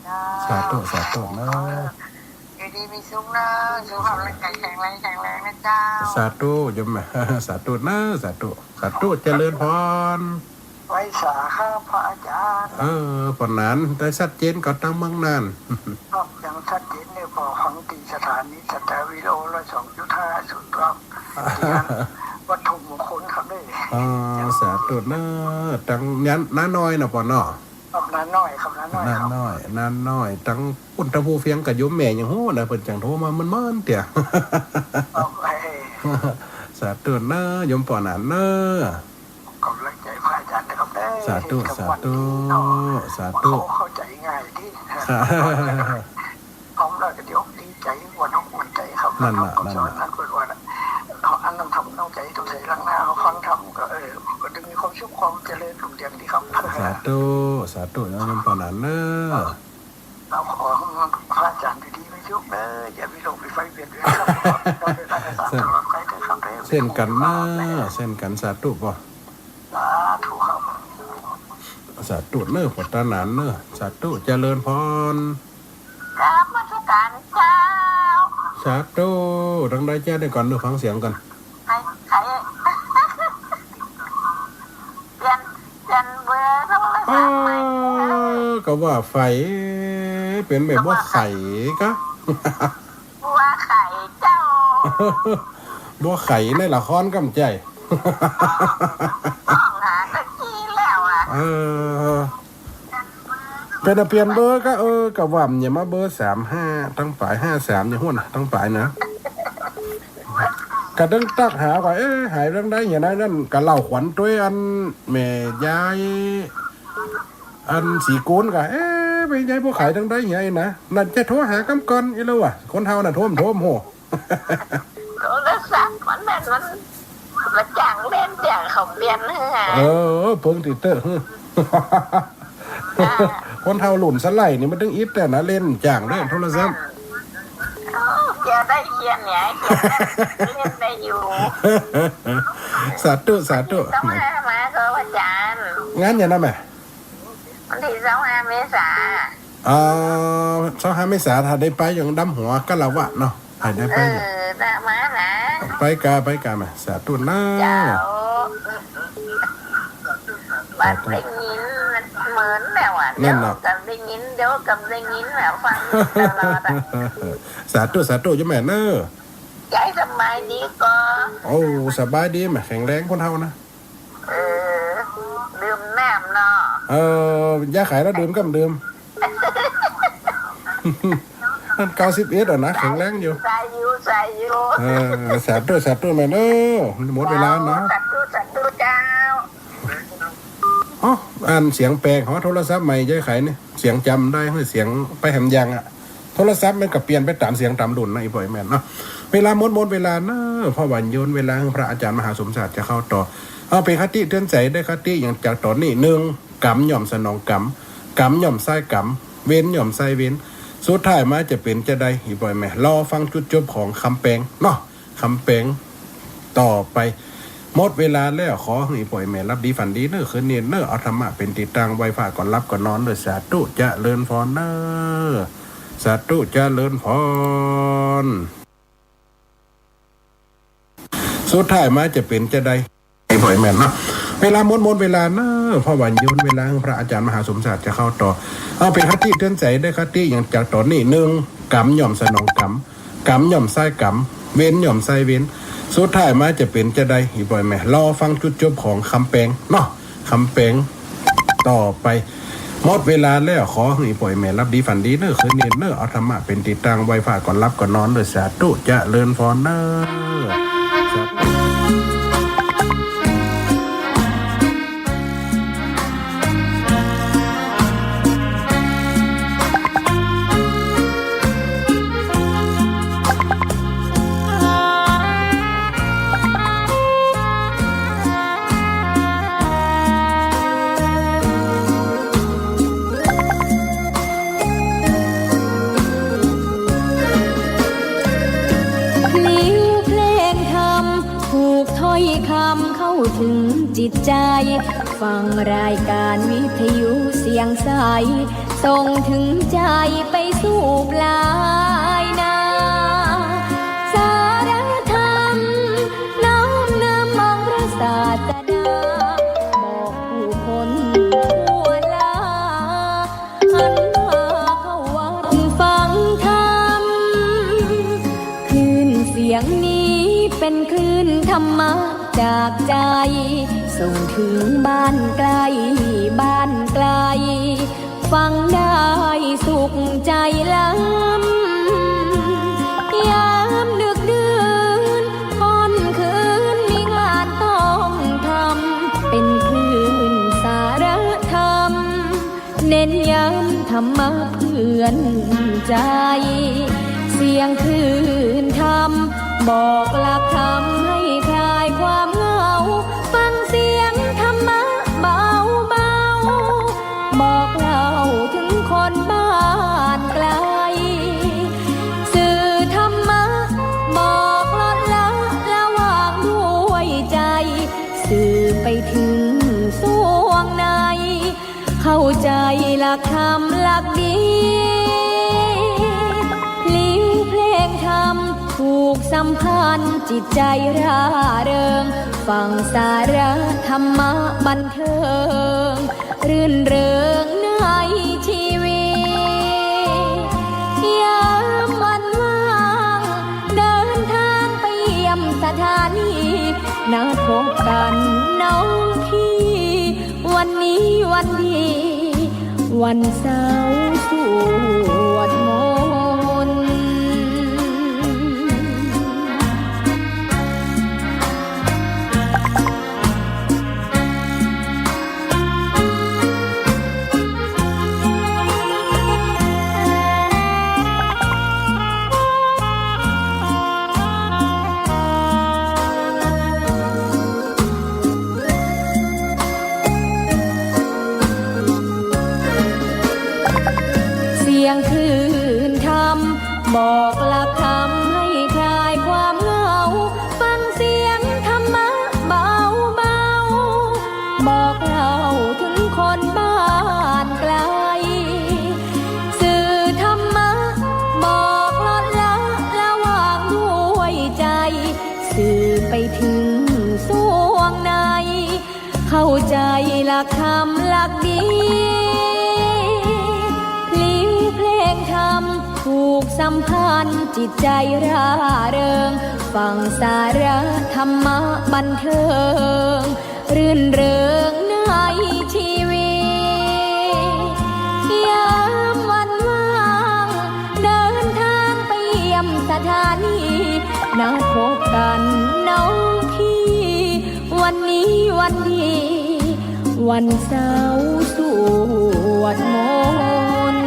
เจ้า สาธุ สาธุเนาะ อยู่ดีมีสุขเนาะ สุขภาพร่างกายแข็งแรง แข็งแรงนะเจ้า สาธุโยมแม่ สาธุเนาะ สาธุ สาธุ เจริญพร ไหว้สาครับพระอาจารย์ เออ ปอหนาน ได้ชัดเจนกว่าตังเมืองน่าน ครับ ยังชัดเจนเนี่ย ปอฟังตี้สถานีสัจจาวิโรจน์ ร้อยสองจุดห้าศูนย์ ครับ ตี้วัตถุมงคลครับเนี่ย อ๋อ สาธุเนาะ ตังน้า น้าน้อยเนาะปอเนาะ ครับ น้าน้อยครับ น้าน้อยครับ น้าน้อย น้าน้อย ตังปุ้นตะภูเฟียงกับโยมแม่ยังฮู้นะ เปิ้นจั่งโทรมาเมินๆ เตี้ย ครับ สาธุเนาะ โยมปอหนานเนาะ กำลังใจ๋พระอาจารย์นะครับเด้อ สาธุ เห็นกับวันนี้เนาะ สาธุ สาธุ เข้าใจ๋ง่ายดี ครับ พร้อมแล้วก็เดี๋ยวดีใจ๋ ม่วนอกม่วนใจ๋ครับ นั่นน่ะ ครับ นั่นน่ะ สอนนั้นเปิ้นว่าน่ะ เอาอันนั้นทำนองใจ๋ ต้องใส่หลังหน้า เอาฟังธรรมก็ เออ ก็จะมีความสุข ความเจริญรุ่งเรืองดีครับ สาธุ สาธุ โยมปอหนานเนาะ เอาขอให้พระอาจารย์อยู่ดีมีสุขเด้อ อย่ามีโรคมีภัยเบียดเบียนครับ เช่นกั๋นเนาะ เช่นกั๋น สาธุปอ สาธุครับ สาธุเนาะ ปอหนานเนาะ สาธุ เจริญพร กราบนมัสการเจ้า สาธุ ตังใดเจ้า เดี๋ยวก่อน เดี๋ยวฟังเสียงก่อน ใคร ใคร เปลี่ยน เปลี่ยนเบอร์โทรศัพท์ใหม่ เออ ก็ว่าใผ เป๋นแม่บัวไข่กะ บัวไข่เจ้า บัวไข่ในละครกำใจ๋ ต้องหาตะกี้แล้วอะ เออ เป๋นอะเปลี่ยนเบอร์กะ เออ กะว่ามันจะมาเบอร์สามห้า ตังป๋ายห้าสาม อย่างหั้นน่ะ ตังป๋ายนะ กะตึงตักหาก่อน เอ๊ะ หายตังใดเหีย ในนั้นกะเล่าขวัญตวยอันแม่ยาย อันสีกูลกะ เอ๊ะ แม่ยายบัวไข่ตังใดเหียนะ นั่นจะโทรหากำก่อน อีหลีวะ คนเฮาน่ะ โทร โทร โห โทรศัพท์มันนั่นมัน มาจ้างเล่นจ้างเขาเปลี่ยนให้ เออ เปิงติเตอร์ อ่า คนเฒ่ารุ่นสไลด์นี่มันตึงอิดแต่นะ เล่นจ้างเล่นโทรศัพท์ โอ้ เขียนได้เขียนเนี่ย เขียนได้ เล่นได้อยู่ สาธุ สาธุ ต้องหามาก็อาจารย์ งานหยังนะแม่ วันตี้ซาวห้าเมษา อ่า ซาวห้าเมษา ถ้าได้ไปอย่างดำหัวกะละวะเนาะ ถ้าได้ไป เออ น่ามานะ ไปกา ไปกาแม่ สาธุนะ เจ้า บัดได้ยินเหมือนแล้วอะ นั่นน่ะ เดี๋ยวก็ได้ยิน เดี๋ยวก็ได้ยินแล้ว ฟังอยู่ตลอดอะ สาธุ สาธุ โยมแม่เนาะ ยายสบายดีก่อ โอ้ สบายดีแม่ แข็งแรงคนเฮานะ เออ ดื่มน้ำเนาะ เออ ยายไขแล้วดื่มกำดื่ม นั่นเก้าสิบเอ็ดอะนะ แข็งแรงอยู่ ใส่อยู่ ใส่อยู่ เออ สาธุ สาธุแม่เนาะ หมดเวลาเนาะ สาธุ สาธุเจ้า อ๋อ อันเสียงแปลกของโทรศัพท์ใหม่ยายไขนี่ เสียงจ๋ำได้ เสียงไปแหมยังอะ โทรศัพท์มันก็เปลี่ยนไปต๋ามเสียงต๋ามรุ่นนะ อีปอยแม่นเนาะ เวลาหมด หมดเวลาเนาะ เพราะว่าย่นเวลาให้พระอาจารย์มหาสมศักดิ์จะเข้าต่อ เอาเป๋นคติเตือนใจ๋ ได้คติอย่างจากต๋อนนี้ หนึ่ง กรรมย่อมสนองกรรม กรรมย่อมใส้กรรม เวรย่อมใส้เวร สุดท้ายมาจะเป๋นจาใด อีปอยแม่ รอฟังจุดจบของคำแปลงเนาะ คำแปลงต่อไป หมดเวลาแล้ว ขอหื้ออีปอยแม่หลับดีฝันดีเน้อ คืนนี้เน้อ เอาธรรมะเป๋นตี้ตั้ง ไหว้พระก่อนหลับก่อนนอนเน้อ สาธุ เจริญพรเน้อ สาธุ เจริญพร สุดท้ายมาจะเป๋นจาใด ไอ้บ่อยแม่นเนาะ เวลาหมด หมดเวลาเนาะ เพราะว่าโยนเวลาหื้อพระอาจ๋ารย์มหาสมศักดิ์จะเข้าต่อ เอาเป๋นคติเตือนใจ๋เด้อ คติอย่างจากต๋อนนี้ นึ่ง กรรมย่อมสนองกรรม กรรมย่อมใซ้กรรม เวรย่อมใซ้เวร สุดท้ายมาจะเป๋นจาใด อีบ่อยแม่น รอฟังจุดจบของกำแปงเนาะ กำแปงต่อไป หมดเวลาแล้ว ขอหื้ออีบ่อยแม่นหลับดีฝันดีเนาะ คืนนี้เนาะ เอาธรรมะเป๋นตี้ตั้ง ไหว้พระก่อนหลับก่อนนอนเนาะ สาธุ เจริญพรเนาะ สาธุ พลิ้วเพลงธรรม ผูกถ้อยคำเข้าถึงจิตใจ๋ ฟังรายการวิทยุเสียงใส ส่งถึงใจ๋ไปสู่ปลายนา สาระธรรม น้อมนำองค์พระศาสดา บอกผู้คนทั่วลา หันมาเข้าวัดฟังธรรม คลื่นเสียงนี้เป๋นคลื่นธรรมะจากใจ๋ ส่งถึงบ้านใกล้บ้านไกล ฟังได้สุขใจ๋ล้ำ ยามดึกดื่นค่อนคืนมีงานต้องทำ เป๋นคลื่นสาระธรรม เน้นย้ำธรรมะเปื้อนใจ๋ เสียงคลื่นธรรม บอกหลักธรรมให้คลายความเหงา ฟังเสียงธรรมะเบาเบา บอกเล่าถึงคนบ้านไกล สื่อธรรมะ บอกลดละละวางด้วยใจ๋ สื่อไปถึงส่วงใน เข้าใจ๋หลักธรรมหลักดี พลิ้วเพลงธรรมผูกสัมพันธ์จิตใจ๋ร่าเริง ฟังสาระธรรมะบันเทิง รื่นเริงในชีวิต ยามวันว่าง เดินทางไปเยี่ยมสถานี นัดพบกันน้องพี่ วันนี้วันดี วันเสาร์สวดมนต์ เสียงคลื่นธรรม บอกหลักธรรมให้คลายความเหงา ฟังเสียงธรรมะเบาๆ บอกเล่าถึงคนบ้านไกล สื่อธรรมะ บอกลดละละวางด้วยใจ๋ สื่อไปถึงส่วงใน เข้าใจ๋หลักธรรมหลักดี พลิ้วเพลงธรรม ผูกสัมพันธ์จิตใจ๋ร่าเริง ฟังสาระธรรมะบันเทิง รื่นเริงในชีวิต ยามวันว่าง เดินทางไปเยี่ยมสถานี นัดพบกันน้องพี่ วันนี้วันดี วันเสาร์สวดมนต์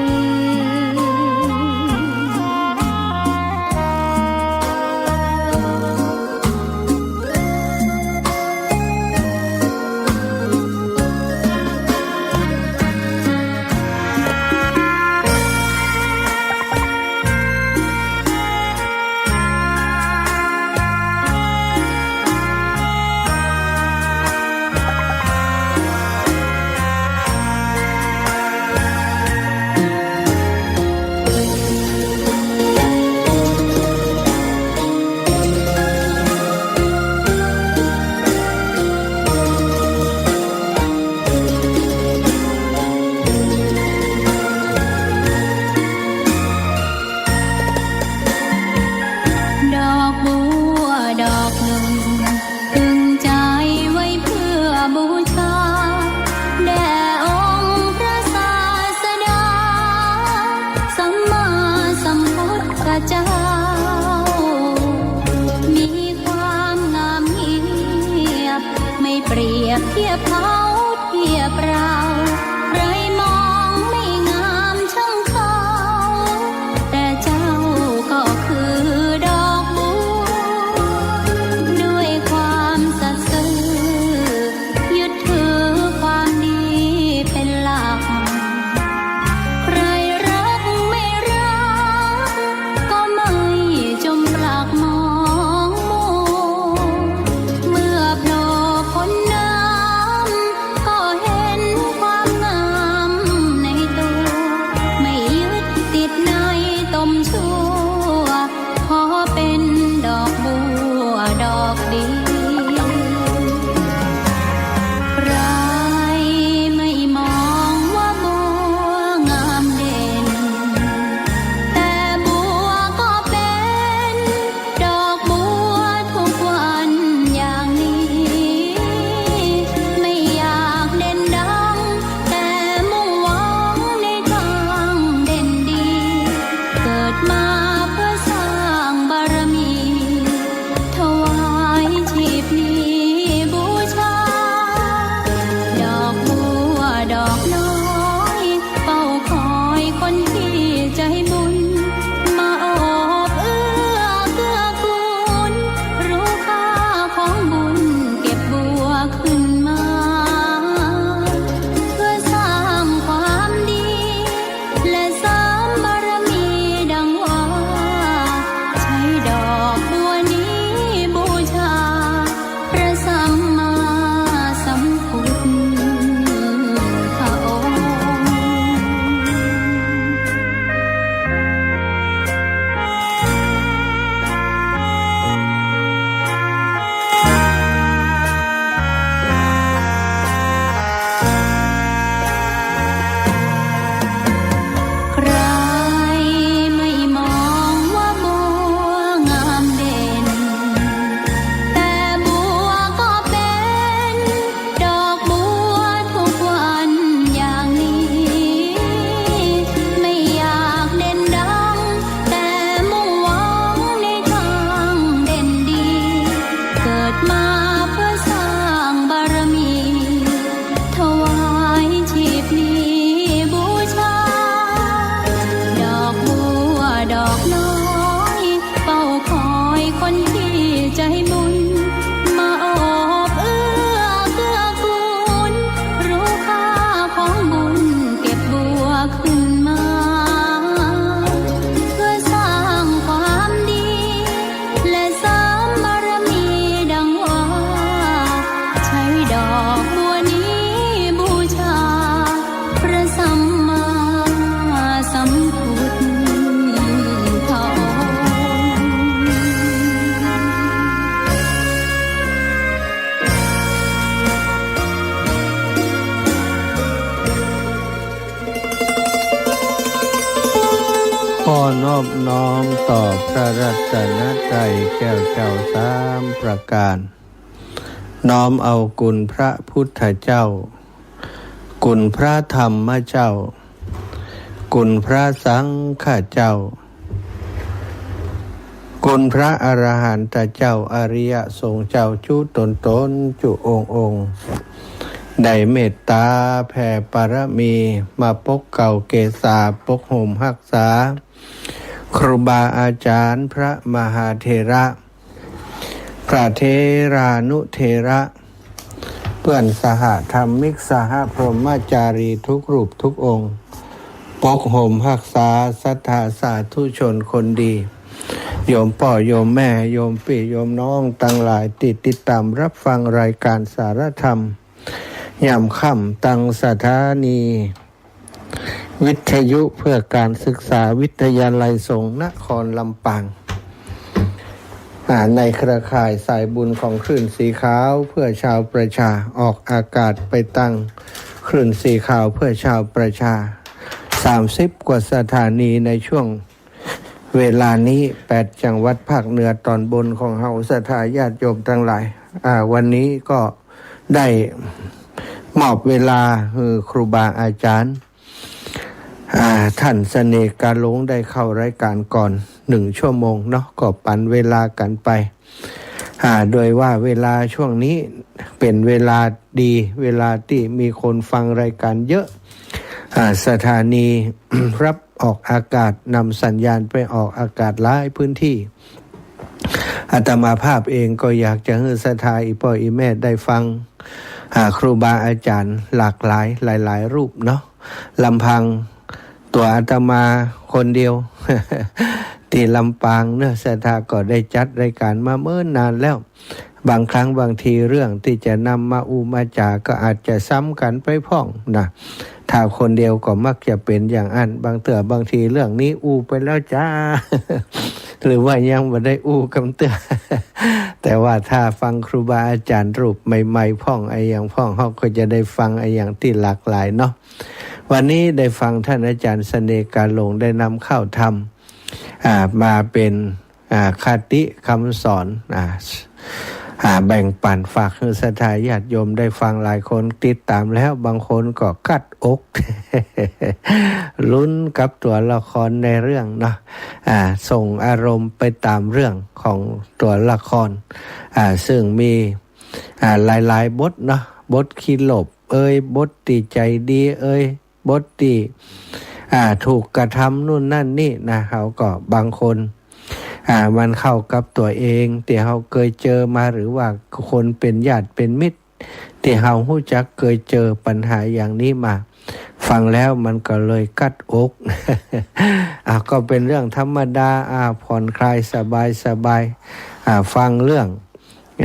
เทียบเขาเทียบเรา ใครมองไม่งามช่างเขา แต่เจ้าก็คือดอกบัว ด้วยความสัตย์ซื่อ ยึดถือความดีเป็นหลัก ใครรักไม่รัก ก็ไม่จมปลักมองมัว เมื่อโผล่พ้นน้ำ ก็เห็นความงามในตัว ไม่ยึดติดในตมชั่ว ขอเป็นดอกบัวดอกเดียว ใครไม่มองว่าบัวงามเด่น แต่บัวก็เป็นดอกบัวทุกวันอย่างนี้ ไม่อยากเด่นดัง แต่มุ่งหวังในทางเด่นดี เกิดมาเพื่อสร้างบารมี ถวายชีพนี้บูชา ดอกบัวดอกน้อย เฝ้าคอยคนที่ใจบุญ มาโอบเอื้อเกื้อกูล รู้ค่าของบุญ เก็บบัวขึ้นมา เพื่อสร้างความดี และเสริมบารมีดังว่า ใช้ดอกบัวนี้บูชา พระสัมมาสัมพุทธองค์ ใครไม่มองว่าบัวงามเด่น แต่บัวก็เป็นดอกบัวทุกวันอย่างนี้ ไม่อยากเด่นดัง แต่มุ่งหวังในทางเด่นดี เกิดมาเพื่อสร้างบารมี ถวายชีพนี้บูชา ดอกบัวดอกน้อย เฝ้าคอยคนที่ใจบุญ มาโอบเอื้อเกื้อกูล รู้ค่าของบุญ เก็บบัวขึ้นมา เพื่อสร้างความดี และเสริมบารมีดังว่า ใช้ดอกบัวนี้บูชา พระสัมมาสัมพุทธองค์ ขอนอบน้อมต่อพระรัตนตรัยแก้วเจ้าสามประการ น้อมเอาคุณพระพุทธเจ้า คุณพระธรรมเจ้า คุณพระสังฆเจ้า คุณพระอรหันตเจ้า อริยสงฆ์เจ้าจุ๊ตนๆ จุ๊องค์ๆ ได้เมตตาแผ่ปารมี มาปกเกล้าเกศา ปกห่มฮักษา ครูบาอาจารย์ พระมหาเถระ พระเถรานุเถระ เปื้อนสหธรรมิก สหพรหมจารีทุกรูปทุกองค์ ปกห่มฮักษาศรัทธาสาธุชนคนดี โยมป้อโยมแม่ โยมปี้โยมน้องตังหลายตี้ติดต๋ามรับฟังรายก๋านสารธรรม ยามค่ำ ตังสถานี วิทยุเพื่อการศึกษาวิทยาลัยสงฆ์นครลำปาง อ่า ในเครือข่ายสายบุญของคลื่นสีขาวเพื่อชาวประชา ออกอากาศไปตางคลื่นสีขาวเพื่อชาวประชา สามสิบกว่าสถานีในช่วง เวลานี้ แปดจังหวัดภาคเหนือต๋อนบนของเฮา ศรัทธาญาติโยมตังหลาย อ่า วันนี้ก็ได้มอบเวลาหื้อครูบาอาจารย์ อ่า ท่านเสน่ห์กาหลงได้เข้ารายก๋านก่อนหนึ่งชั่วโมงเนาะ ก็ปันเวลากั๋นไป อ่า โดยว่าเวลาช่วงนี้เป๋นเวลาดี เวลาตี้มีคนฟังรายก๋านเยอะ อ่า สถานี รับออกอากาศ นำสัญญาณไปออกอากาศหลายพื้นตี้ อาตมาภาพเองก็อยากจะหื้อศรัทธาอี่ป้ออี่แม่ได้ฟัง อ่า ครูบาอาจ๋ารย์หลากหลายหลายๆ รูปเนาะ ลำพังตั๋วอาตมาคนเดียว ตี้ลำปางเนาะ ศรัทธาก็ได้จัดรายก๋านมาเมินนานแล้ว บางครั้งบางทีเรื่องตี้จะนำมาอู้มาจ๋าก็อาจจะซ้ำกั๋นไปพ่องนะ ถ้าคนเดียวก็มักจะเป๋นอย่างอั้น บางเตื้อบางทีเรื่องนี้อู้ไปแล้วจ้า หรือว่ายังบ่ได้อู้กำเตื้อ แต่ว่าถ้าฟังครูบาอาจ๋ารย์รูปใหม่ๆ พ่องอะหยังพ่อง เฮาก็จะได้ฟังอะหยังตี้หลากหลายเนาะ วันนี้ได้ฟังท่านอาจ๋ารย์เสน่ห์กาหลงได้นำข้าวธรรม อ่า มาเป๋น อ่า คติคำสอน อ่า อ่า แบ่งปั๋นฝากหื้อศรัทธาญาติโยมได้ฟัง หลายคนติดต๋ามแล้ว บางคนก็กั๊ดอก ลุ้นกับตั๋วละครในเรื่องเนาะ อ่า ส่งอารมณ์ไปต๋ามเรื่องของตั๋วละคร อ่า ซึ่งมี อ่า หลายๆ บทเนาะ บทขี้หลบเอย บทตี้ใจ๋ดีเอย บทตี้ อ่า ถูกกระทำนู่นนั่นนี่นะ เฮาก็บางคน อ่า มันเข้ากับตั๋วเอง ตี้เฮาเกยเจอมา หรือว่าคนเป๋นญาติเป๋นมิตร ตี้เฮาฮู้จักเกยเจอปัญหาอย่างนี้มา ฟังแล้วมันก็เลยกั๊ดอก อ่า ก็เป๋นเรื่องธรรมดา อ่า ผ่อนคลายสบายๆ อ่า ฟังเรื่อง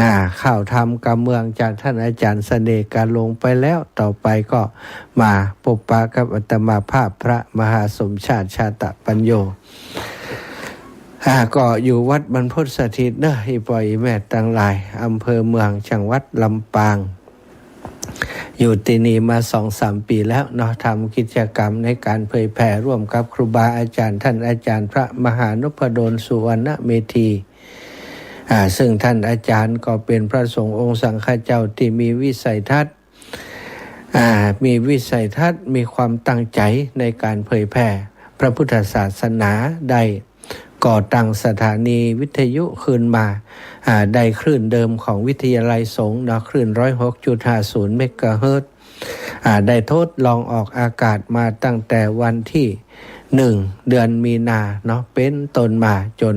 อ่า ข้าวธรรมกำเมืองจากท่านอาจ๋ารย์เสน่ห์กาหลงไปแล้ว ต่อไปก็มาปบปะกับอาตมาภาพพระมหาสมชาติ ชาตปัญโญ อ่า ก็อยู่วัดบรรพตสถิตเนาะ อี่ป้ออี่แม่ตังหลาย อำเภอเมือง จังหวัดลำปาง อยู่ตี้นี่มาสองสามปี๋แล้วเนาะ ทำกิจกรรมในก๋านเผยแผ่ร่วมกับครูบาอาจ๋ารย์ ท่านอาจ๋ารย์พระมหานพดล สุวรรณเมธี อ่า ซึ่งท่านอาจ๋ารย์ก็เป๋นพระสงฆ์องค์สังฆเจ้าตี้มีวิสัยทัศน์ อ่า มีวิสัยทัศน์ มีความตั้งใจ๋ในก๋านเผยแผ่พระพุทธศาสนา ได้ก่อตั้งสถานีวิทยุขึ้นมา อ่า ได้คลื่นเดิมของวิทยาลัยสงฆ์เนาะ คลื่นร้อยหกจุดห้าศูนย์เมกะเฮิรตซ์ อ่า ได้ทดลองออกอากาศมาตั้งแต่วันตี้หนึ่ง เดือนมีนาเนาะ เป๋นต้นมาจ๋น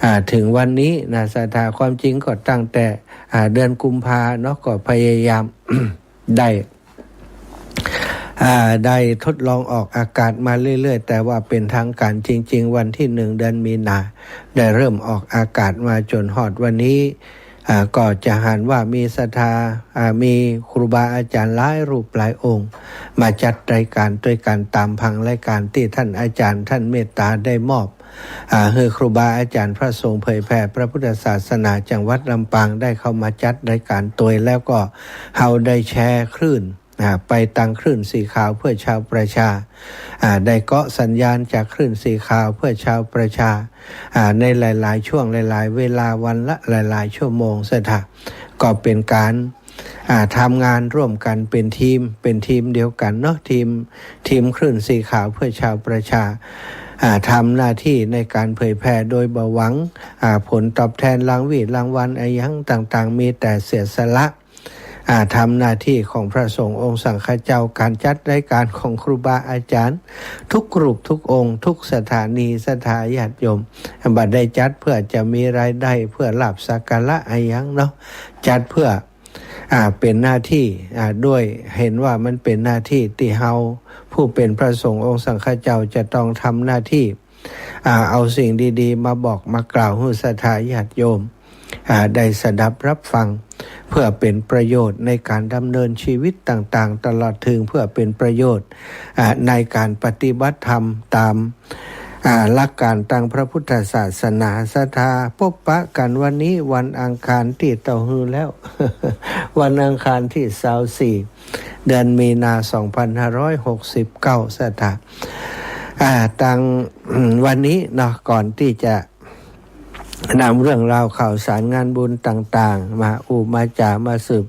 อ่า เถิงวันนี้นะ ศรัทธา ความจริงก็ตั้งแต่ อ่า เดือนกุมภาเนาะ ก็พยายาม ได้ อ่า ได้ทดลองออกอากาศมาเรื่อยๆ แต่ว่าเป๋นทางก๋านจริงๆ วันตี้หนึ่ง เดือนมีนา ได้เริ่มออกอากาศมาจ๋นฮอดวันนี้ อ่า ก็จะหันว่ามีศรัทธา อ่า มีครูบาอาจ๋ารย์หลายรูปหลายองค์ มาจัดรายก๋านตวยกั๋นต๋ามผังรายก๋านตี้ท่านอาจ๋ารย์ท่านเมตต๋าได้มอบ อ่า หื้อครูบาอาจ๋ารย์พระสงฆ์เผยแผ่พระพุทธศาสนาจังหวัดลำปางได้เข้ามาจัดรายก๋านตวย แล้วก็เฮาได้แชร์คลื่น อ่า ไปตางคลื่นสีขาวเพื่อชาวประชา อ่า ได้เกาะสัญญาณจากคลื่นสีขาวเพื่อชาวประชา อ่า ในหลายๆ ช่วงหลายๆ เวลาวันละหลายๆ ชั่วโมง ศรัทธา ก็เป๋นก๋าน อ่า ทำงานร่วมกั๋นเป๋นทีม เป๋นทีมเดียวกั๋นเนาะ ทีม ทีมคลื่นสีขาวเพื่อชาวประชา อ่า ทำหน้าตี้ในก๋านเผยแผ่โดยบ่หวัง อ่า ผลตอบแทนรางวี้รางวัลอะหยังต่างๆ มีแต่เสียสละ อ่า ทำหน้าตี้ของพระสงฆ์องค์สังฆเจ้า ก๋านจัดรายก๋านของครูบาอาจ๋ารย์ทุกรูปทุกองค์ ทุกสถานี ศรัทธาญาติโยม บ่ได้จัดเพื่อจะมีรายได้ เพื่อลาภสักการะอะหยังเนาะ จัดเพื่อ อ่า เป๋นหน้าตี้ อ่า ด้วยหันว่ามันเป๋นหน้าตี้ตี้เฮาผู้เป๋นพระสงฆ์องค์สังฆเจ้าจะต้องทำหน้าตี้ อ่า เอาสิ่งดีๆ มาบอกมากล่าวหื้อศรัทธาญาติโยม อ่า ได้สดับรับฟัง เพื่อเป๋นประโยชน์ในก๋านดำเนินชีวิตต่างๆ ตลอดเถิงเพื่อเป๋นประโยชน์ อ่า ในก๋านปฏิบัติธรรมต๋าม อ่า หลักก๋านตางพระพุทธศาสนา ศรัทธา ปบปะกั๋นวันนี้วันอังคารตี้เต้าหื้อแล้ว วันอังคารตี้ซาวสี่ เดือนมีนา สองพันห้าร้อยหกสิบเก้า ศรัทธา อ่า ตาง วันนี้เนาะ ก่อนตี้จะนำเรื่องราวข่าวสารงานบุญต่างๆ มาอู้มาจ๋ามาสืบ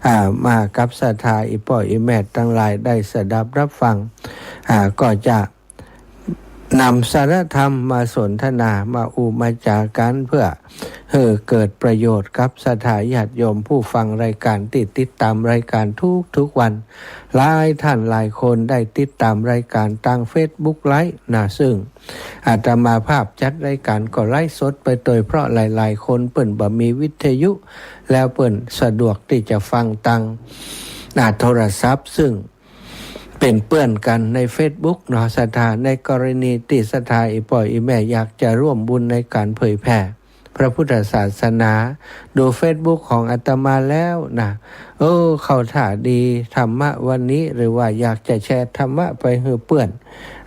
อ่า มากับศรัทธาอี่ป้ออี่แม่ตังหลายได้สดับรับฟัง อ่า ก็จะ นำสาระธรรมมาสนทนา มาอู้มาจ๋ากั๋น เปื้อหื้อเกิดประโยชน์กับศรัทธาญาติโยมผู้ฟังรายก๋านตี้ติดต๋ามรายก๋านทุกๆ วัน หลายท่านหลายคนได้ติดต๋ามรายก๋านตางเฟซบุ๊กไลฟ์นะ ซึ่งอาตมาภาพจัดรายก๋านก็ไลฟ์สดไปตวย เพราะหลายๆ คนเปิ้นบ่มีวิทยุ แล้วเปิ้นสะดวกตี้จะฟังตาง อ่า โทรศัพท์ ซึ่ง เป๋นเปื้อนกั๋นในเฟซบุ๊กเนาะศรัทธา ในกรณีตี้ศรัทธาอี่ป้ออี่แม่อยากจะร่วมบุญในก๋านเผยแผ่พระพุทธศาสนา ดูเฟซบุ๊กของอาตมาแล้วนะ เออ เข้าท่าดี ธรรมะวันนี้ หรือว่าอยากจะแชร์ธรรมะไปหื้อเปื้อน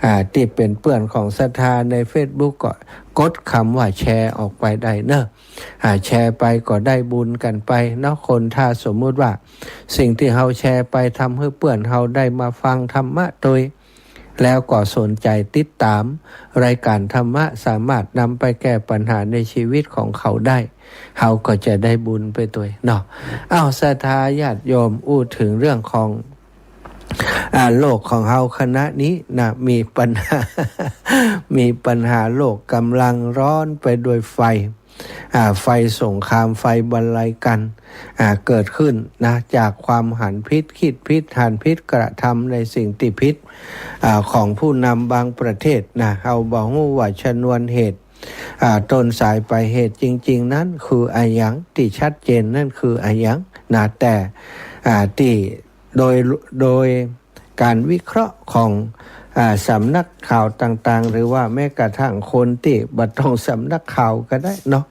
อ่า ตี้เป๋นเปื้อนของศรัทธาในเฟซบุ๊ก ก็กดกำว่าแชร์ออกไปได้เนาะ อ่า แชร์ไปก็ได้บุญกั๋นไปเนาะ คน ถ้าสมมุติว่าสิ่งตี้เฮาแชร์ไปทำหื้อเปื้อนเฮาได้มาฟังธรรมะตวย แล้วก็สนใจ๋ติดต๋ามรายก๋านธรรมะ สามารถนำไปแก้ปัญหาในชีวิตของเขาได้ เฮาก็จะได้บุญไปตวยเนาะ อ้าว ศรัทธาญาติโยม อู้เถิงเรื่องของ อ่า โลกของเฮาขณะนี้นะ มีปัญหา มีปัญหา โลกก๋ำลังร้อนไปด้วยไฟ อ่า ไฟสงคราม ไฟบรรลัยกั๋น อ่า เกิดขึ้นนะ จากความหันผิด กึ๊ดผิด หันผิด กระทำในสิ่งตี้ผิด อ่า ของผู้นำบางประเทศนะ เฮาบ่ฮู้ว่าชนวนเหตุ อ่า ต้นสายปลายเหตุจริงๆ นั้นคืออะหยัง ตี้ชัดเจนนั้นคืออะหยังนะ แต่ อ่า ตี้ โดย โดยก๋านวิเคราะห์ของ อ่า สำนักข่าวต่างๆ หรือว่าแม้กระทั่งคนตี้บ่ต้องสำนักข่าวก็ได้เนาะ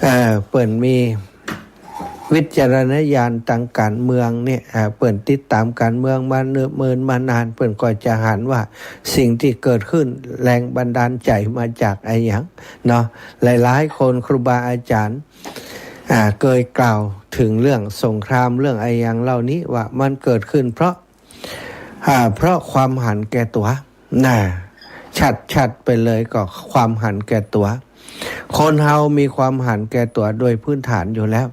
เอ่อ เปิ้นมีวิจารณญาณตางก๋านเมืองเนี่ย อ่า เปิ้นติดต๋ามก๋านเมืองมาเนิ่น เมินมานาน เปิ้นก็จะหันว่าสิ่งตี้เกิดขึ้นแรงบันดาลใจ๋มาจากอะหยังเนาะ หลายๆ คน ครูบาอาจ๋ารย์ อ่า เกยกล่าวเถิงเรื่องสงคราม เรื่องอะหยังเหล่านี้ ว่ามันเกิดขึ้นเพราะ อ่า เพราะความหันแก่ตั๋วนะ ชัดๆ ไปเลยก็ความหันแก่ตั๋ว คนเฮามีความหันแก่ตั๋วโดยพื้นฐานอยู่แล้ว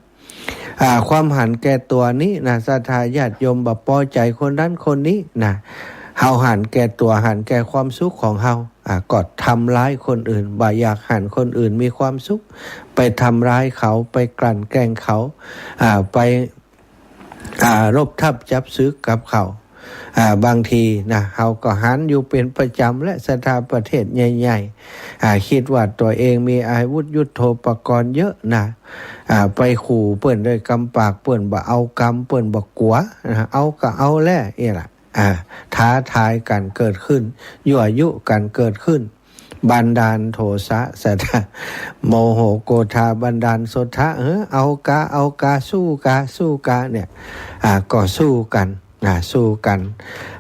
อ่า ความหันแก่ตั๋วนี้นะ ศรัทธาญาติโยม บ่ปอใจ๋คนนั้นคนนี้นะ เฮาหันแก่ตั๋ว หันแก่ความสุขของเฮา อ่า ก็ทำร้ายคนอื่น บ่อยากหันคนอื่นมีความสุข ไปทำร้ายเขา ไปกลั่นแกล้งเขา อ่า ไป อ่า รบทัพจับศึกกับเขา อ่า บางทีนะ เฮาก็หันอยู่เป๋นประจ๋ำแหละ ศรัทธา ประเทศใหญ่ๆ อ่า กึ๊ดว่าตั๋วเองมีอาวุธยุทโธปกรณ์เยอะนะ อ่า ไปขู่เปิ้นด้วยกำปาก เปิ้นบ่เอากำ เปิ้นบ่กั๋วนะ เอาก็เอาแหละ อี้แหละ อ่า ท้าทายกั๋นเกิดขึ้น ยั่วยุกั๋นเกิดขึ้น บันดาลโทสะ ศรัทธา โมโหโกธา บันดาลโสธะ เออ เอากา เอากา สู้กา สู้กา เนี่ย อ่า ก็สู้กั๋น อ่า สู้กั๋น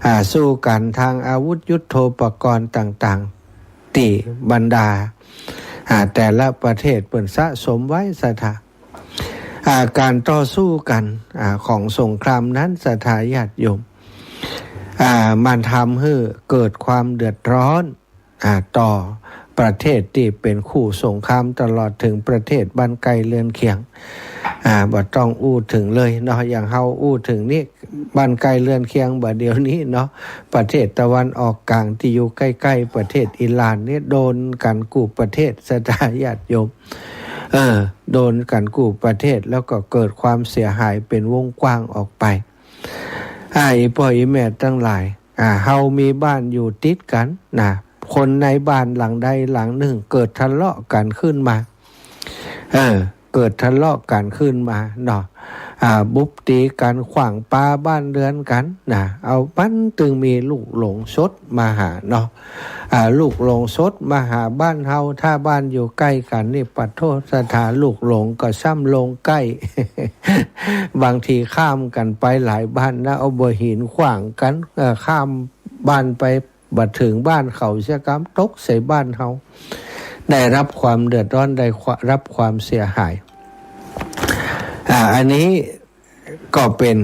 อ่า สู้กั๋นตางอาวุธยุทโธปกรณ์ต่างๆ ตี้บรรดา อ่า แต่ละประเทศเปิ้นสะสมไว้ ศรัทธา อ่า ก๋านต่อสู้กั๋น อ่า ของสงครามนั้น ศรัทธาญาติโยม อ่า มันทำหื้อเกิดความเดือดร้อน อ่า ต่อประเทศตี้เป๋นคู่สงคราม ตลอดเถิงประเทศบ้านใก้เรือนเคียง อ่า บ่ต้องอู้เถิงเลยเนาะ อย่างเฮาอู้เถิงนี้ บ้านใก้เรือนเคียงบ่าเดี่ยวนี้เนาะ ประเทศตะวันออกก๋างตี้อยู่ใก้ๆ ประเทศอิหร่านนี้ โดนกั๋นกู้ประเทศ ศรัทธาญาติโยม เออ โดนกั๋นกู้ประเทศ แล้วก็เกิดความเสียหายเป๋นวงกว้างออกไป อ่า อี่ป้ออี่แม่ตังหลาย อ่า เฮามีบ้านอยู่ติดกั๋นนะ คนในบ้านหลังใดหลังนึ่งเกิดทะเลาะกั๋นขึ้นมา เออ เกิดทะเลาะกั๋นขึ้นมาเนาะ อ่า บุบตี๋กั๋น ขว้างปาบ้านเฮือนกั๋นนะ เอา มันตึงมีลูกหลงสดมาหาเนาะ อ่า ลูกหลงสดมาหาบ้านเฮา ถ้าบ้านอยู่ใก้กั๋นนี่ ปะโธ่ ศรัทธา ลูกหลงก็ซ้ำหลงใก้ บางทีข้ามกั๋นไปหลายบ้านนะ เอาบ่าหินขว้างกั๋น เอ่อ ข้ามบ้านไป บ่เถิงบ้านเขาเสียกำ ตกใส่บ้านเฮา ได้รับความเดือดร้อน ได้รับความเสียหาย อ่า อันนี้ก็เป๋น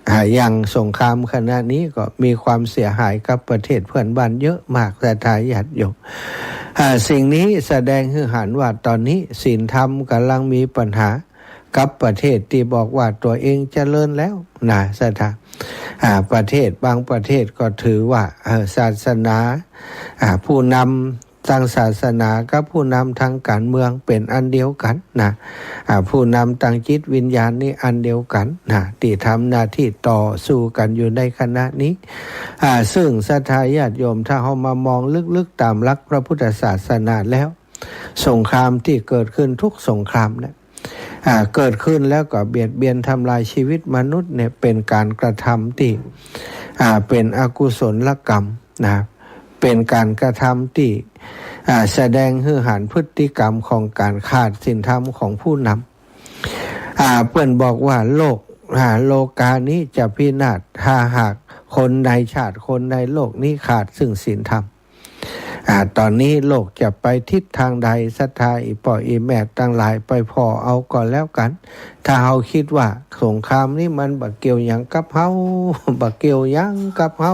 อ่า อย่างสงครามขณะนี้ก็มีความเสียหายกับประเทศเพื่อนบ้านเยอะมาก ศรัทธาญาติโยม อ่า สิ่งนี้แสดงหื้อหันว่าต๋อนนี้ศีลธรรมก๋ำลังมีปัญหา กับประเทศตี้บอกว่าตั๋วเองเจริญแล้วนะ ศรัทธา อ่า ประเทศบางประเทศก็ถือว่า เอ่อ ศาสนา อ่า ผู้นำตางศาสนากับผู้นำตางก๋านเมืองเป๋นอันเดียวกั๋นนะ อ่า ผู้นำตางจิตวิญญาณนี่อันเดียวกั๋นนะ ตี้ทำหน้าตี้ต่อสู้กั๋นอยู่ในขณะนี้ อ่า ซึ่งศรัทธาญาติโยม ถ้าเฮามามองลึกๆ ต๋ามหลักพระพุทธศาสนาแล้ว สงครามตี้เกิดขึ้นทุกสงครามเนี่ย อ่า เกิดขึ้นแล้วก็เบียดเบียนทำลายชีวิตมนุษย์เนี่ย เป๋นก๋านกระทำตี้ อ่า เป๋นอกุศลกรรมนะ เป๋นก๋านกระทำตี้ อ่า แสดงหื้อหันพฤติกรรมของก๋านขาดศีลธรรมของผู้นำ อ่า เปิ้นบอกว่าโลก อ่า โลกานี้จะพินาศ ถ้าหากคนในชาติ คนในโลกนี้ขาดซึ่งศีลธรรม อ่า ต๋อนนี้โลกจะไปทิศตางใด ศรัทธาอี่ป้ออี่แม่ตังหลาย ไปผ่อเอาก็แล้วกั๋น ถ้าเฮากึ๊ดว่าสงครามนี้มันบ่เกี่ยวหยังกับเฮา บ่เกี่ยวหยังกับเฮา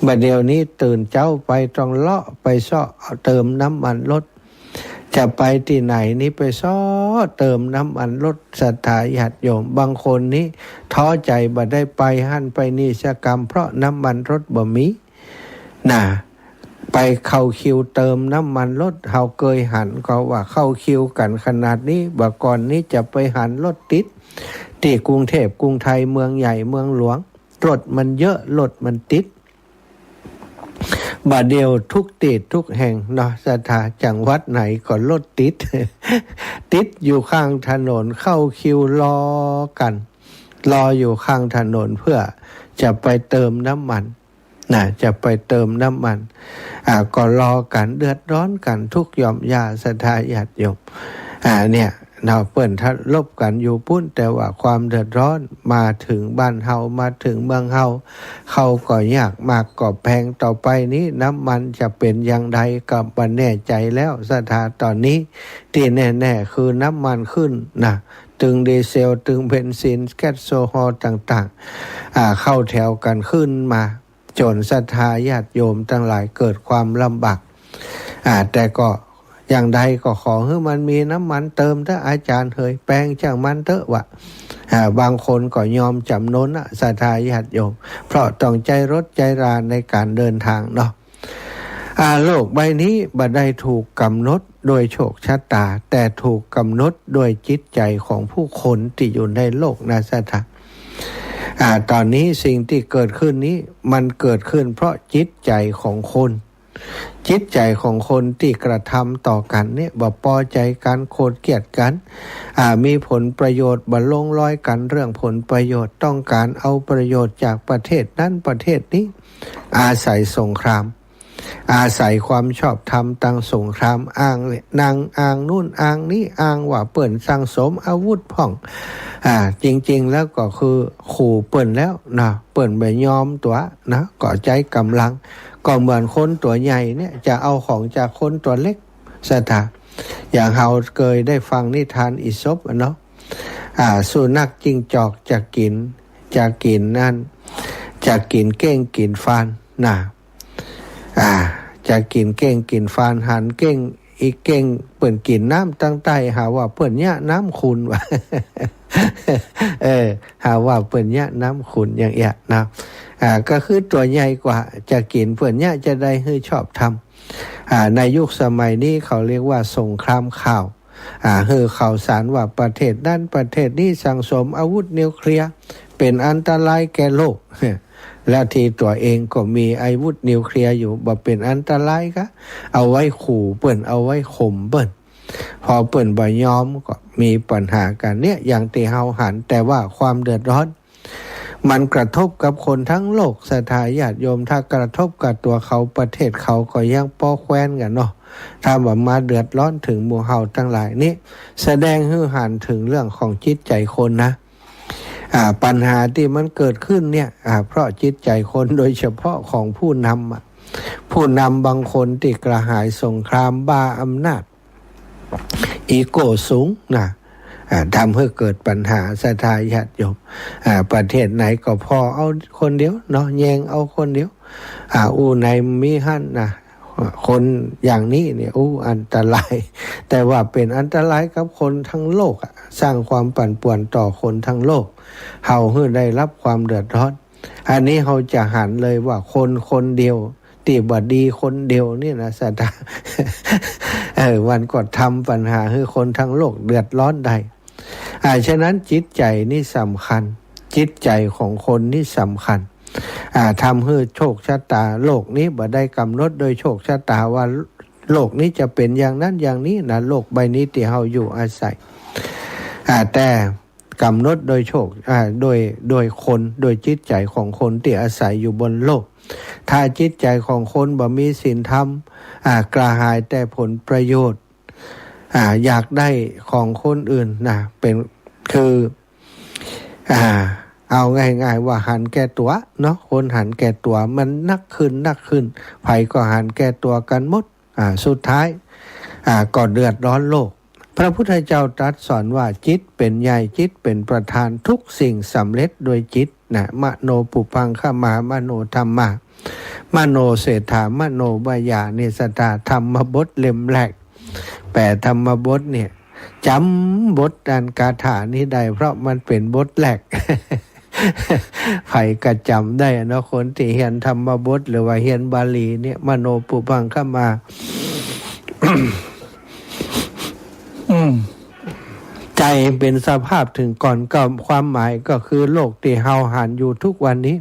บ่าเดี่ยวนี้ตื่นเจ๊าไปต้องเลาะไปเซาะเติมน้ำมันรถ จะไปตี้ไหนนี่ไปเซาะเติมน้ำมันรถ ศรัทธาญาติโยม บางคนนี่ท้อใจ๋บ่ได้ไปหั้นไปนี่สักกำ เพราะน้ำมันรถบ่มี นะ ไปเข้าคิวเติมน้ำมันรถ เฮาเกยหันก็ว่าเข้าคิวกั๋นขนาดนี้ บ่าก่อนนี้จะไปหันรถติด ตี้กรุงเทพฯ กรุงไทย เมืองใหญ่ เมืองหลวง รถมันเยอะ รถมันติด บ่าเดี่ยวทุกตี้ทุกแห่งเนาะ ศรัทธา จังหวัดไหนก็รถติด ติดอยู่ข้างถนน เข้าคิวรอกั๋น รออยู่ข้างถนนเพื่อจะไปเติมน้ำมัน นะ จะไปเติมน้ำมัน อ่า ก็รอกั๋น เดือดร้อนกั๋นทุกหย่อมหญ้า ศรัทธาญาติโยม อ่า เนี่ย เนาะ เปิ้นทะลบกั๋นอยู่ปู๊น แต่ว่าความเดือดร้อนมาเถิงบ้านเฮา มาเถิงเมืองเฮา ข้าวก็ยาก หมากก็แพง ต่อไปนี้น้ำมันจะเป๋นอย่างใดก็บ่แน่ใจ๋แล้ว ศรัทธา ต๋อนนี้ตี้แน่ๆ คือน้ำมันขึ้นนะ ตึงดีเซล ตึงเบนซิน แก๊สโซฮอล์ต่างๆ อ่า เข้าแถวกั๋นขึ้นมา จ๋นศรัทธาญาติโยมตังหลายเกิดความลำบาก อ่า แต่ก็อย่างใดก็ขอหื้อมันมีน้ำมันเติมเต๊อะ อาจ๋ารย์เหย แปงจ้างมันเต๊อะ ว่า อ่า บางคนก็ยอมจ๋ำนนนะ ศรัทธาญาติโยม เพราะต้องใจ๊รถใจ๊ราในก๋านเดินตางเนาะ อ่า โลกใบนี้บ่ได้ถูกกำหนดโดยโชคชะตา แต่ถูกกำหนดโดยจิตใจ๋ของผู้คนตี้อยู่ในโลกนะ ศรัทธา อ่า ต๋อนนี้สิ่งตี้เกิดขึ้นนี้ มันเกิดขึ้นเพราะจิตใจ๋ของคน จิตใจ๋ของคนตี้กระทำต่อกั๋นเนี่ย บ่ปอใจ๋กั๋น โกรธเกลียดกั๋น อ่า มีผลประโยชน์ บ่ลงรอยกั๋นเรื่องผลประโยชน์ ต้องก๋านเอาประโยชน์จากประเทศนั้นประเทศนี้ อาศัยสงคราม อาศัยความชอบธรรมตางสงคราม อ้างนาง อ้างนู่นอ้างนี่ อ้างว่าเปิ้นสั่งสมอาวุธพ่อง อ่า จริงๆ แล้วก็คือขู่เปิ้นแล้วนะ เปิ้นบ่ยอมตั๋วนะ ก็ใจ๊ก๋ำลัง ก็เหมือนคนตั๋วใหญ่เนี่ย จะเอาของจากคนตั๋วเล็ก ศรัทธา อย่างเฮาเกยได้ฟังนิทานอีสปอะเนาะ อ่า สุนัขจิ้งจอกจะกิ๋น จะกิ๋นนั่น จะกิ๋นเก้งกิ๋นฟานนะ อ่า จะกิ๋นเก้งกิ๋นฟาน หันเก้ง อีเก้งเปิ้นกิ๋นน้ำตังใต้ หาว่าเปิ้นเยียะน้ำขุ่น ว่า เออ หาว่าเปิ้นเยียะน้ำขุ่นอย่างเอี้ยนะ อ่า ก็คือตั๋วใหญ่กว่า จะกิ๋นเปิ้นเยียะจะใดหื้อชอบธรรม อ่า ในยุคสมัยนี้เขาเรียกว่าสงครามข่าว อ่า หื้อข่าวสารว่าประเทศนั้นประเทศนี้สั่งสมอาวุธนิวเคลียร์ เป๋นอันตรายแก่โลก และตี้ตั๋วเองก็มีอาวุธนิวเคลียร์อยู่ บ่เป๋นอันตรายกา เอาไว้ขู่เปิ้น เอาไว้ข่มเปิ้น พอเปิ้นบ่ยอมก็มีปัญหากั๋นเนี่ย อย่างตี้เฮาหัน แต่ว่าความเดือดร้อน มันกระทบกับคนทั้งโลก ศรัทธาญาติโยม ถ้ากระทบกับตั๋วเขาประเทศเขาก็ยังปอแควนกั๋นเนาะ ถ้าว่ามาเดือดร้อนเถิงหมู่เฮาตังหลายนี่ แสดงหื้อหันเถิงเรื่องของจิตใจ๋คนนะ อ่า ปัญหาตี้มันเกิดขึ้นเนี่ย อ่า เพราะจิตใจ๋คน โดยเฉพาะของผู้นำอะ ผู้นำบางคนตี้กระหายสงคราม บ้าอำนาจ อีโก้สูงนะ อ่า ทำหื้อเกิดปัญหา ศรัทธาญาติโยม อ่า ประเทศไหนก็ผ่อเอาคนเดียวเนาะ แย่งเอาคนเดียว อ่า อู้ไหนมีหั้นนะ คนอย่างนี้เนี่ย อู้ อันตราย แต่ว่าเป๋นอันตรายกับคนทั้งโลกอะ สร้างความปั่นป่วนต่อคนทั้งโลก เฮาหื้อได้รับความเดือดร้อน อันนี้เฮาจะหันเลยว่าคนคนเดียวตี้บ่ดีคนเดียวนี่นะ ศรัทธา เออ มันก็ทำปัญหาหื้อคนทั้งโลกเดือดร้อนได้ อ่า ฉะนั้นจิตใจ๋นี่สำคัญ จิตใจ๋ของคนนี่สำคัญ อ่า ทำหื้อโชคชะตา โลกนี้บ่ได้กำหนดโดยโชคชะตาว่าโลกนี้จะเป๋นอย่างนั้นอย่างนี้นะ โลกใบนี้ตี้เฮาอยู่อาศัย อ่า แต่กำหนดโดยโชค อ่า โดย โดยคน โดยจิตใจ๋ของคนตี้อาศัยอยู่บนโลก ถ้าจิตใจ๋ของคนบ่มีศีลธรรม อ่า กระหายแต่ผลประโยชน์ อ่า อยากได้ของคนอื่นนะ เป๋น คือ อ่า เอาง่ายๆ ว่าหันแก่ตั๋วเนาะ คนหันแก่ตั๋วมันนักขึ้น นักขึ้น ใผก็หันแก่ตั๋วกั๋นหมด อ่า สุดท้าย อ่า ก็เดือดร้อนโลก พระพุทธเจ้าตรัสสอนว่าจิตเป๋นใหญ่ จิตเป๋นประธาน ทุกสิ่งสำเร็จโดยจิตนะ มโนปุพพังคะมา มโนธัมมา มโนเศรษฐา มโนมายา นี่ ศรัทธา ธรรมบทเล่มแรก แปลธรรมบทเนี่ย จ๋ำบทอันคาถานี้ได้ เพราะมันเป๋นบทแรก ใผก็จ๋ำได้เนาะ คนตี้เฮียนธรรมบทหรือว่าเฮียนบาลีเนี่ย มโนปุพพังคะมา อืม ใจ๋เป๋นสภาพถึงก่อน ก็ความหมายก็คือโลกตี้เฮาหันอยู่ทุกวันนี้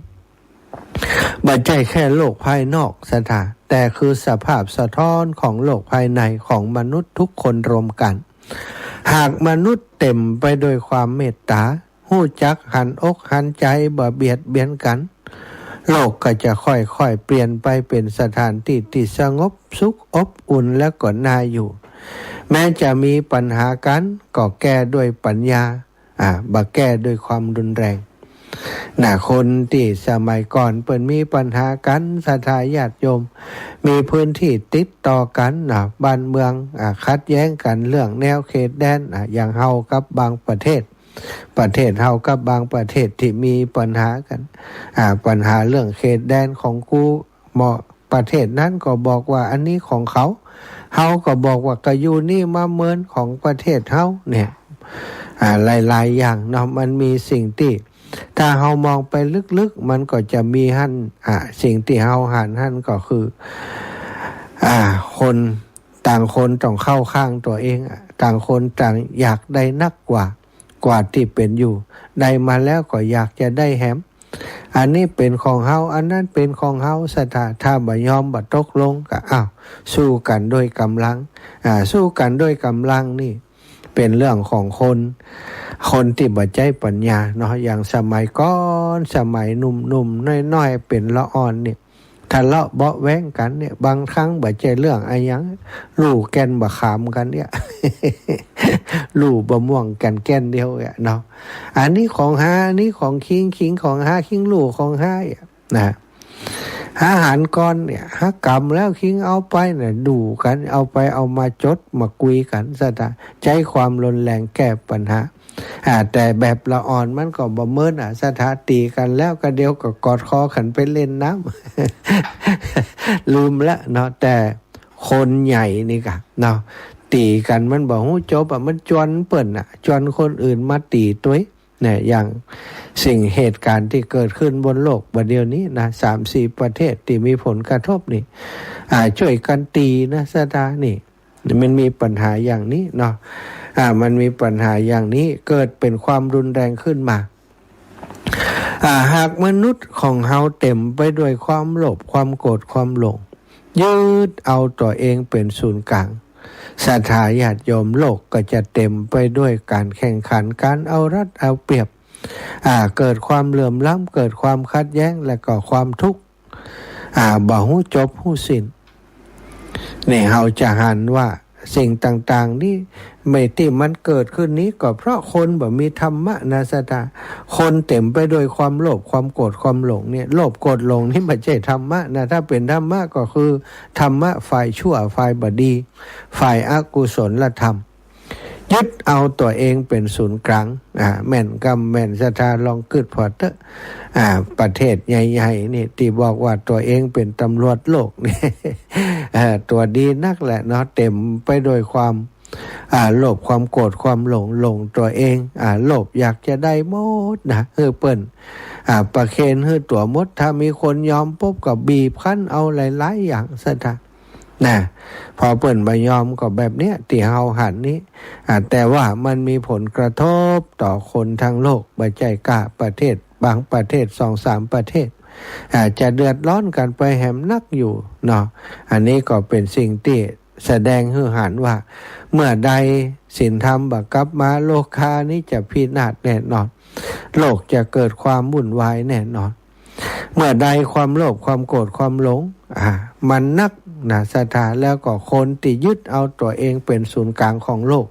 บ่ใจ้แค่โลกภายนอก ศรัทธา แต่คือสภาพสะท้อนของโลกภายในของมนุษย์ทุกคนรวมกั๋น หากมนุษย์เต็มไปด้วยความเมตตา ฮู้จักหันอกหันใจ๋บ่เบียดเบียนกั๋น โลกก็จะค่อยๆ เปลี่ยนไปเป๋นสถานตี้ตี้สงบสุขอบอุ่นและก็น่าอยู่ แม้จะมีปัญหากั๋นก็แก้ด้วยปัญญา อ่า บ่แก้ด้วยความรุนแรง นะ คนตี้สมัยก่อนเปิ้นมีปัญหากั๋น ศรัทธาญาติโยม มีพื้นที่ติดต่อกั๋นนะ บ้านเมือง อ่า ขัดแย้งกั๋นเรื่องแนวเขตแดน อ่า อย่างเฮากับบางประเทศ ประเทศเฮากับบางประเทศตี้มีปัญหากั๋น อ่า ปัญหาเรื่องเขตแดนของกู หมอ ประเทศนั้นก็บอกว่าอันนี้ของเขา เฮาก็บอกว่าก็อยู่นี่มาเมินของประเทศเฮาเนี่ย อ่า หลายๆ อย่างเนาะ มันมีสิ่งตี้ ถ้าเฮามองไปลึกๆ มันก็จะมีหั้น อ่า สิ่งตี้เฮาหันหั้นก็คือ อ่า คน ต่างคนต้องเข้าข้างตั๋วเองอะ ต่างคนต่างอยากได้นักกว่า กว่าตี้เป๋นอยู่ ได้มาแล้วก็อยากจะได้แหม อันนี้เป๋นของเฮา อันนั้นเป๋นของเฮา ศรัทธา ถ้าบ่ยอมบ่ตกลงก็ อ้าว สู้กั๋นด้วยก๋ำลัง อ่า สู้กั๋นด้วยก๋ำลังนี่ เป๋นเรื่องของคน คนตี้บ่ใจ๊ปัญญาเนาะ อย่างสมัยก่อน สมัยหนุ่มๆ น้อยๆ เป๋นละอ่อนเนี่ย ทะเลาะเบาะแว้งกั๋นเนี่ย บางครั้งบ่ใจ้เรื่องอะหยัง ลู่แก่นบ่าขามกั๋นเนี่ย ลู่บ่าม่วงกั๋นแก่นเดียวเนี่ยเนาะ อันนี้ของฮา อันนี้ของคิง คิงของฮา คิงลู่ของฮาเนี่ยนะ ฮาหันก่อนเนี่ย ฮากำแล้วคิงเอาไปเนี่ย ดู่กั๋น เอาไปเอามาจดมากุยกั๋น ศรัทธา ใจ๊ความรุนแรงแก้ปัญหา อ่า แต่แบบละอ่อนมันก็บ่เมินอะ ศรัทธา ตี๋กั๋นแล้วก็เดี๋ยวก็กอดคอกั๋นไปเล่นน้ำ ลืมละเนาะ แต่คนใหญ่นี่กะเนาะ ตี๋กั๋นมันบ่ฮู้จบอะ มันจวนเปิ้นอะ จวนคนอื่นมาตี๋ตวย เนี่ย อย่างสิ่งเหตุก๋ารณ์ตี้เกิดขึ้นบนโลกบ่าเดี่ยวนี้นะ สามสี่ประเทศตี้มีผลกระทบนี่ อ่า จ้วยกั๋นตี๋นะ ศรัทธา นี่ มันมีปัญหาอย่างนี้เนาะ อ่า มันมีปัญหาอย่างนี้ เกิดเป๋นความรุนแรงขึ้นมา อ่า หากมนุษย์ของเฮาเต็มไปด้วยความโลภ ความโกรธ ความหลง ยึดเอาตั๋วเองเป๋นศูนย์ก๋าง ศรัทธาญาติโยม โลกก็จะเต็มไปด้วยก๋านแข่งขัน ก๋านเอารัดเอาเปรียบ อ่า เกิดความเหลื่อมล้ำ เกิดความขัดแย้ง และก็ความทุกข์ อ่า บ่ฮู้จบฮู้สิ้น นี่เฮาจะหันว่าสิ่งต่างๆ นี่ ไม่ ตี้มันเกิดขึ้นนี้ก็เพราะคนบ่มีธรรมะนะ ศรัทธา คนเต็มไปด้วยความโลภ ความโกรธ ความหลงเนี่ย โลภ โกรธ หลงนี่บ่ใจ้ธรรมะนะ ถ้าเป๋นธรรมะก็คือธรรมะฝ่ายชั่ว ฝ่ายบ่ดี ฝ่ายอกุศลธรรม ยึดเอาตั๋วเองเป๋นศูนย์ก๋าง อ่า แม่นกำแม่น ศรัทธา ลองกึ๊ดผ่อเต๊อะ อ่า ประเทศใหญ่ๆ นี่ ตี้บอกว่าตั๋วเองเป๋นตำรวจโลกนี่ เอ่อ ตั๋วดีนักแหละเนาะ เต็มไปด้วยความ อ่า โลภความโกรธความหลง หลงตั๋วเอง อ่า โลภอยากจะได้หมดนะ หื้อเปิ้น อ่า ประเคนหื้อตั๋วหมด ถ้ามีคนยอมปุ๊บก็บีบคั้นเอาหลายๆ อย่าง ศรัทธา นะ พอเปิ้นบ่ยอมก็แบบเนี้ย ตี้เฮาหันนี้ อ่า แต่ว่ามันมีผลกระทบต่อคนทั้งโลก บ่ใจ้ก้าประเทศ บางประเทศ สองสามประเทศ อ่า จะเดือดร้อนกั๋นไปแหมนักอยู่เนาะ อันนี้ก็เป๋นสิ่งตี้แสดงหื้อหันว่า เมื่อใดศีลธรรมบ่กลับมา โลกานี้จะพินาศแน่นอน โลกจะเกิดความวุ่นวายแน่นอน เมื่อใดความโลภความโกรธความหลง อ่า มันนักนะ ศรัทธา แล้วก็คนตี้ยึดเอาตั๋วเองเป๋นศูนย์กลางของโลก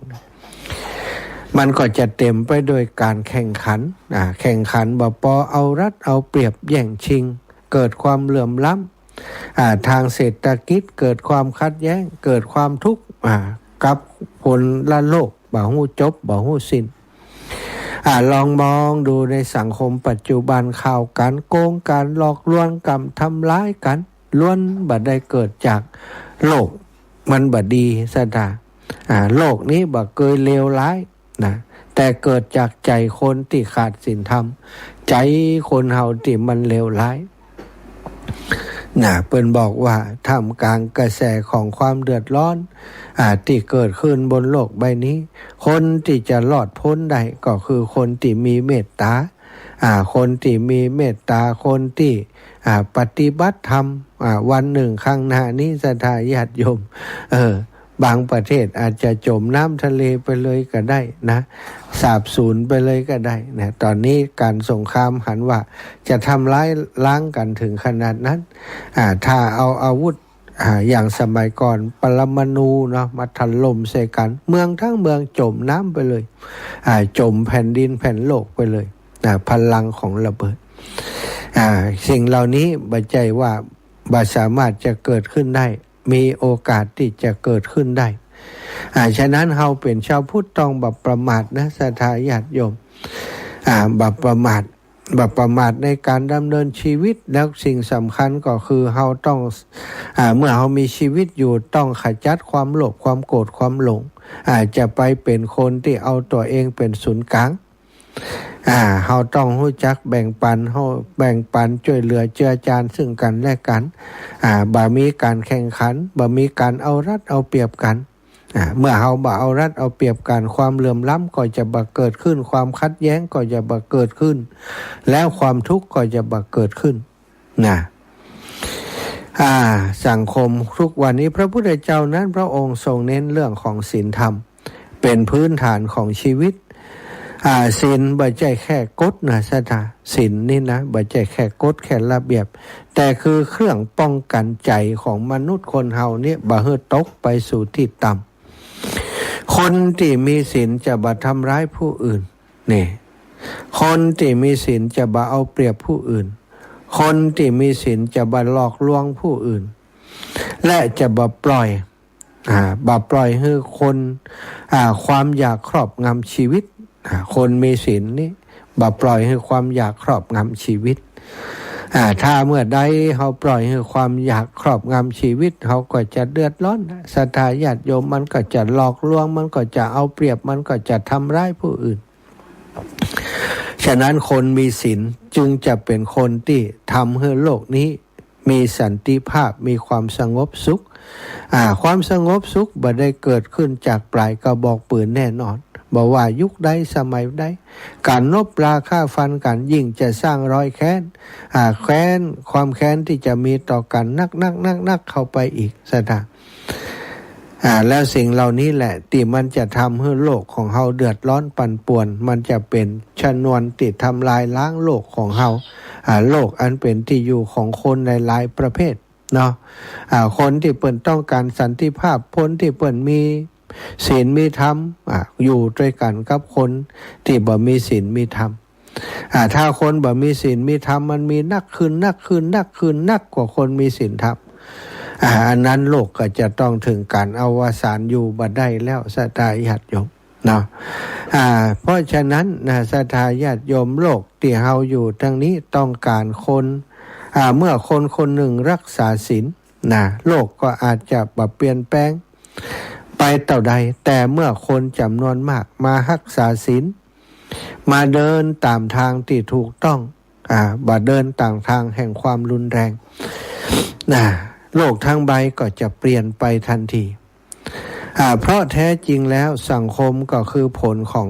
มันก็จะเต๋มไปด้วยก๋านแข่งขัน อ่า แข่งขันบ่ปอ เอารัดเอาเปรียบ แย่งชิง เกิดความเหลื่อมล้ำ อ่า ตางเศรษฐกิจ เกิดความขัดแย้ง เกิดความทุกข์ อ่า กับคนละโลก บ่ฮู้จบ บ่ฮู้สิ้น อ่า ลองมองดูในสังคมปัจจุบัน ข่าวก๋านโกง ก๋านหลอกลวง ก๋านทำร้ายกั๋น ล้วนบ่ได้เกิดจากโลกมันบ่ดี ศรัทธา อ่า โลกนี้บ่เกยเลวร้ายนะ แต่เกิดจากใจ๋คนตี้ขาดศีลธรรม ใจ๋คนเฮาตี้มันเลวร้าย นะ เปิ้นบอกว่า ท่ามกลางกระแสของความเดือดร้อน อ่า ตี้เกิดขึ้นบนโลกใบนี้ คนตี้จะรอดป๊นได้ก็คือคนตี้มีเมตต๋า อ่า คนตี้มีเมตต๋า คนตี้ อ่า ปฏิบัติธรรม อ่า วันนึ่งข้างหน้านี้ ศรัทธาญาติโยม เออ บางประเทศอาจจะจ๋มน้ำทะเลไปเลยก็ได้นะ สาบสูญไปเลยก็ได้นะ ต๋อนนี้ก๋านสงครามหันว่าจะทำร้ายล้างกั๋นเถิงขนาดนั้น อ่า ถ้าเอาอาวุธ อ่า อย่างสมัยก่อนปรมาณูเนาะ มาถล่มใส่กั๋น เมืองทั้งเมืองจ๋มน้ำไปเลย อ่า จ๋มแผ่นดินแผ่นโลกไปเลย อ่า พลังของระเบิด อ่า สิ่งเหล่านี้บ่ใจ้ว่าบ่สามารถจะเกิดขึ้นได้ มีโอกาสตี้จะเกิดขึ้นได้ อ่า ฉะนั้นเฮาเป๋นชาวพุทธต้องบ่ประมาทนะ ศรัทธาญาติโยม อ่า บ่ประมาท บ่ประมาทในก๋านดำเนินชีวิต แล้วสิ่งสำคัญก็คือเฮาต้อง อ่า เมื่อเฮามีชีวิตอยู่ ต้องขจัดความโลภ ความโกรธ ความหลง อ่า จะไปเป๋นคนตี้เอาตั๋วเองเป๋นศูนย์กลาง อ่า เฮาต้องฮู้จักแบ่งปัน เฮาแบ่งปันจ้วยเหลือเจือจานซึ่งกั๋นและกั๋น อ่า บ่มีก๋านแข่งขัน บ่มีก๋านเอารัดเอาเปรียบกั๋น อ่า เมื่อเฮาบ่เอารัดเอาเปรียบกั๋น ความเหลื่อมล้ำก็จะบ่เกิดขึ้น ความขัดแย้งก็จะบ่เกิดขึ้น แล้วความทุกข์ก็จะบ่เกิดขึ้น นะ อ่า สังคมทุกวันนี้ พระพุทธเจ้านั้นพระองค์ทรงเน้นเรื่องของศีลธรรม เป๋นพื้นฐานของชีวิต อ่า ศีลบ่ใจ้แค่กฎนะ ศรัทธา ศีลนี่นะ บ่ใจ้แค่กฎแค่ระเบียบ แต่คือเครื่องป้องกั๋นใจ๋ของมนุษย์คนเฮาเนี่ย บ่หื้อตกไปสู่ตี้ต่ำ คนตี้มีศีลจะบ่ทำร้ายผู้อื่น นี่ คนตี้มีศีลจะบ่เอาเปรียบผู้อื่น คนตี้มีศีลจะบ่หลอกลวงผู้อื่น และจะบ่ปล่อย อ่า บ่ปล่อยหื้อคน อ่า ความอยากครอบงำชีวิต อ่า คนมีศีลนี่ บ่ปล่อยหื้อความอยากครอบงำชีวิต อ่า ถ้าเมื่อใดเฮาปล่อยหื้อความอยากครอบงำชีวิต เฮาก็จะเดือดร้อน ศรัทธาญาติโยม มันก็จะหลอกลวง มันก็จะเอาเปรียบ มันก็จะทำร้ายผู้อื่น ฉะนั้นคนมีศีลจึงจะเป๋นคนตี้ทำหื้อโลกนี้มีสันติภาพ มีความสงบสุข อ่า ความสงบสุขบ่ได้เกิดขึ้นจากปลายกระบอกปืนแน่นอน บ่ว่ายุคใดสมัยใด ก๋านรบราฆ่าฟันกั๋นยิ่งจะสร้างรอยแค้น อ่า แค้น ความแค้นตี้จะมีต่อกั๋นนักๆๆๆ เข้าไปอีก ศรัทธา อ่า แล้วสิ่งเหล่านี้แหละตี้มันจะทำหื้อโลกของเฮาเดือดร้อนปั่นป่วน มันจะเป๋นชนวนตี้ทำลายล้างโลกของเฮา อ่า โลกอันเป๋นตี้อยู่ของคนหลายๆประเภทเนาะ อ่า คนตี้เปิ้นต้องก๋านสันติภาพ คนตี้เปิ้นมีศีลมีธรรม อ่า อยู่ตวยกั๋นกับคนตี้บ่มีศีลมีธรรม อ่า ถ้าคนบ่มีศีลมีธรรมมันมีนักขึ้น นักขึ้น นักขึ้น นักกว่าคนมีศีลธรรม อ่า อันนั้นโลกก็จะต้องเถิงก๋านอวสาน อยู่บ่ได้แล้ว ศรัทธาญาติโยมเนาะ อ่า เพราะฉะนั้นนะ ศรัทธาญาติโยม โลกตี้เฮาอยู่ตรงนี้ต้องก๋านคน อ่า เมื่อคนคนนึ่งรักษาศีลนะ โลกก็อาจจะบ่เปลี่ยนแปลง ไปเต้าใด แต่เมื่อคนจ๋ำนวนมากมาฮักษาศีล มาเดินต๋ามตางตี้ถูกต้อง อ่า บ่เดินต๋ามตางแห่งความรุนแรง นะ โลกตังใบก็จะเปลี่ยนไปตันที อ่า เพราะแท้จริงแล้วสังคมก็คือผลของ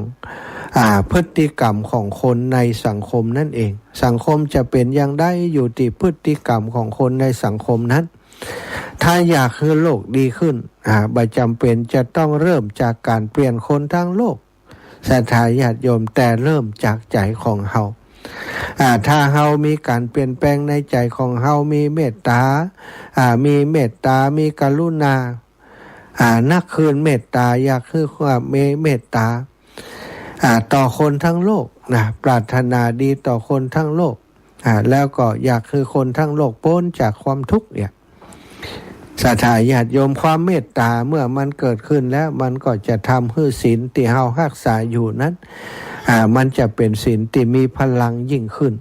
อ่า พฤติกรรมของคนในสังคมนั่นเอง สังคมจะเป๋นอย่างใดอยู่ตี้พฤติกรรมของคนในสังคมนั้น ถ้าอยากหื้อโลกดีขึ้น อ่า บ่จ๋ำเป๋นจะต้องเริ่มจากก๋านเปลี่ยนคนตังโลก ศรัทธาญาติโยม แต่เริ่มจากใจ๋ของเฮา อ่า ถ้าเฮามีก๋านเปลี่ยนแปลงในใจ๋ของเฮา มีเมตต๋า อ่า มีเมตต๋า มีกรุณา อ่า นักหื้อเมตต๋า อยากหื้อความมีเมตต๋า อ่า ต่อคนตังโลกนะ ปรารถนาดีต่อคนตังโลก อ่า แล้วก็อยากหื้อคนตังโลกป๊นจากความทุกข์เนี่ย ศรัทธาญาติโยม ความเมตต๋าเมื่อมันเกิดขึ้นแล้ว มันก็จะทำหื้อศีลตี้เฮาฮักษาอยู่นั้น อ่า มันจะเป๋นศีลตี้มีพลังยิ่งขึ้น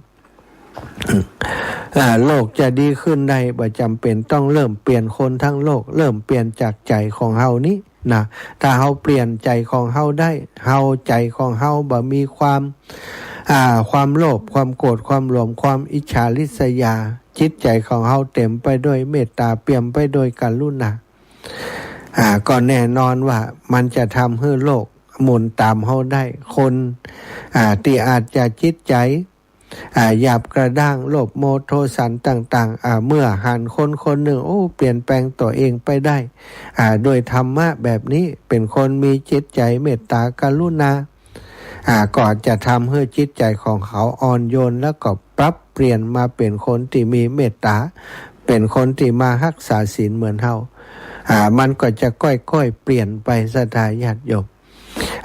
อ่า โลกจะดีขึ้นได้ บ่จ๋ำเป๋นต้องเริ่มเปลี่ยนคนตังโลก เริ่มเปลี่ยนจากใจ๋ของเฮานี้นะ ถ้าเฮาเปลี่ยนใจ๋ของเฮาได้ เฮา ใจ๋ของเฮาบ่มีความ อ่า ความโลภ ความโกรธ ความหลง ความอิจฉาริษยา จิตใจ๋ของเฮาเต๋มไปด้วยเมตต๋า เปี่ยมไปด้วยกรุณา อ่า ก็แน่นอนว่ามันจะทำหื้อโลกหมุนต๋ามเฮาได้ คน อ่า ตี้อาจจะจิตใจ๋ อ่า หยาบกระด้าง โลภ โมโทสันต่างๆ อ่า เมื่อหันคนคนนึ่ง โอ้ เปลี่ยนแปลงตั๋วเองไปได้ อ่า โดยธรรมะแบบนี้ เป๋นคนมีจิตใจ๋เมตต๋ากรุณา อ่า ก็จะทำหื้อจิตใจ๋ของเขาอ่อนโยน แล้วก็ปรับเปลี่ยนมาเป๋นคนตี้มีเมตต๋า เป๋นคนตี้มาฮักษาศีลเหมือนเฮา อ่า มันก็จะก้อยๆ เปลี่ยนไป ศรัทธาญาติโยม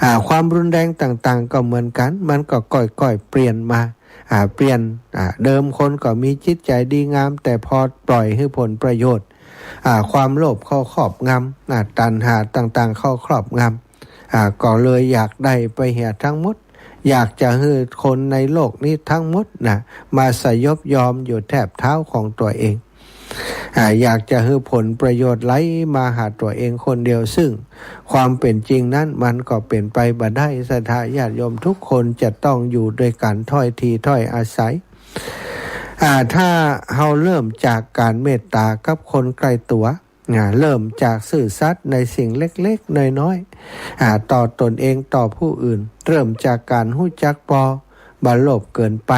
อ่า ความรุนแรงต่างๆ ก็เหมือนกั๋น มันก็ก้อยๆ เปลี่ยนมา อ่า เปลี่ยน อ่า เดิมคนก็มีจิตใจ๋ดีงาม แต่พอปล่อยหื้อผลประโยชน์ อ่า ความโลภเข้าครอบงำ อ่า ตัณหาต่างๆ เข้าครอบงำ อ่า ก็เลยอยากได้ไปเหียตังหมด อยากจะหื้อคนในโลกนี้ตังหมดนะ มาสยบยอมอยู่แถบเท้าของตั๋วเอง อ่า อยากจะหื้อผลประโยชน์ไหลมาหาตั๋วเองคนเดียว ซึ่งความเป๋นจริงนั้นมันก็เป๋นไปบ่ได้ ศรัทธาญาติโยม ทุกคนจะต้องอยู่ด้วยกั๋นถ้อยทีถ้อยอาศัย อ่า ถ้าเฮาเริ่มจากก๋านเมตต๋ากับคนใก้ตั๋ว อ่า เริ่มจากซื่อสัตย์ในสิ่งเล็กๆ น้อยๆ อ่า ต่อตนเอง ต่อผู้อื่น เริ่มจากก๋านฮู้จักปอ บ่โลภเกินไป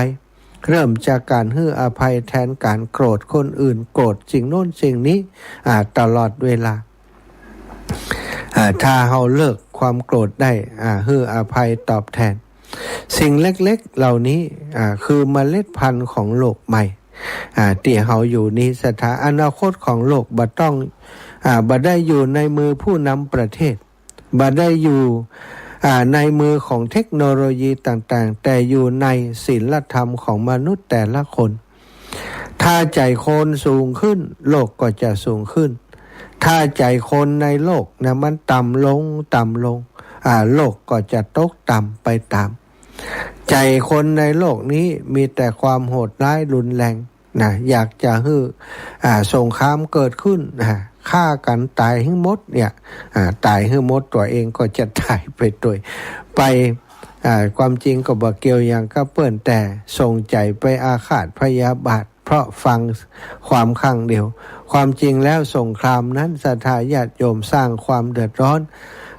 เริ่มจากก๋านหื้ออภัยแทนก๋านโกรธคนอื่น โกรธสิ่งโน้นสิ่งนี้ อ่า ตลอดเวลา อ่า ถ้าเฮาเลิกความโกรธได้ อ่า หื้ออภัยตอบแทน สิ่งเล็กๆ เหล่านี้ อ่า คือเมล็ดพันธุ์ของโลกใหม่ อ่า ตี้เฮาอยู่นี้ ศรัทธา อนาคตของโลกบ่ต้อง อ่า บ่ได้อยู่ในมือผู้นำประเทศ บ่ได้อยู่ อ่า ในมือของเทคโนโลยีต่างๆ แต่อยู่ในศีลธรรมของมนุษย์แต่ละคน ถ้าใจ๋คนสูงขึ้น โลกก็จะสูงขึ้น ถ้าใจ๋คนในโลกนะ มันต่ำลง ต่ำลง อ่า โลกก็จะตกต่ำไปต๋าม ใจ๋คนในโลกนี้มีแต่ความโหดร้ายรุนแรงนะ อยากจะหื้อ อ่า สงครามเกิดขึ้น อ่า ฆ่ากั๋นต๋ายหื้อหมดเนี่ย อ่า ต๋ายหื้อหมด ตั๋วเองก็จะต๋ายไปตวย ไป อ่า ความจริงก็บ่เกี่ยวหยังกับเปิ้น แต่ส่งใจ๋ไปอาฆาตพยาบาท เพราะฟังความข้างเดียว ความจริงแล้วสงครามนั้น ศรัทธาญาติโยม สร้างความเดือดร้อน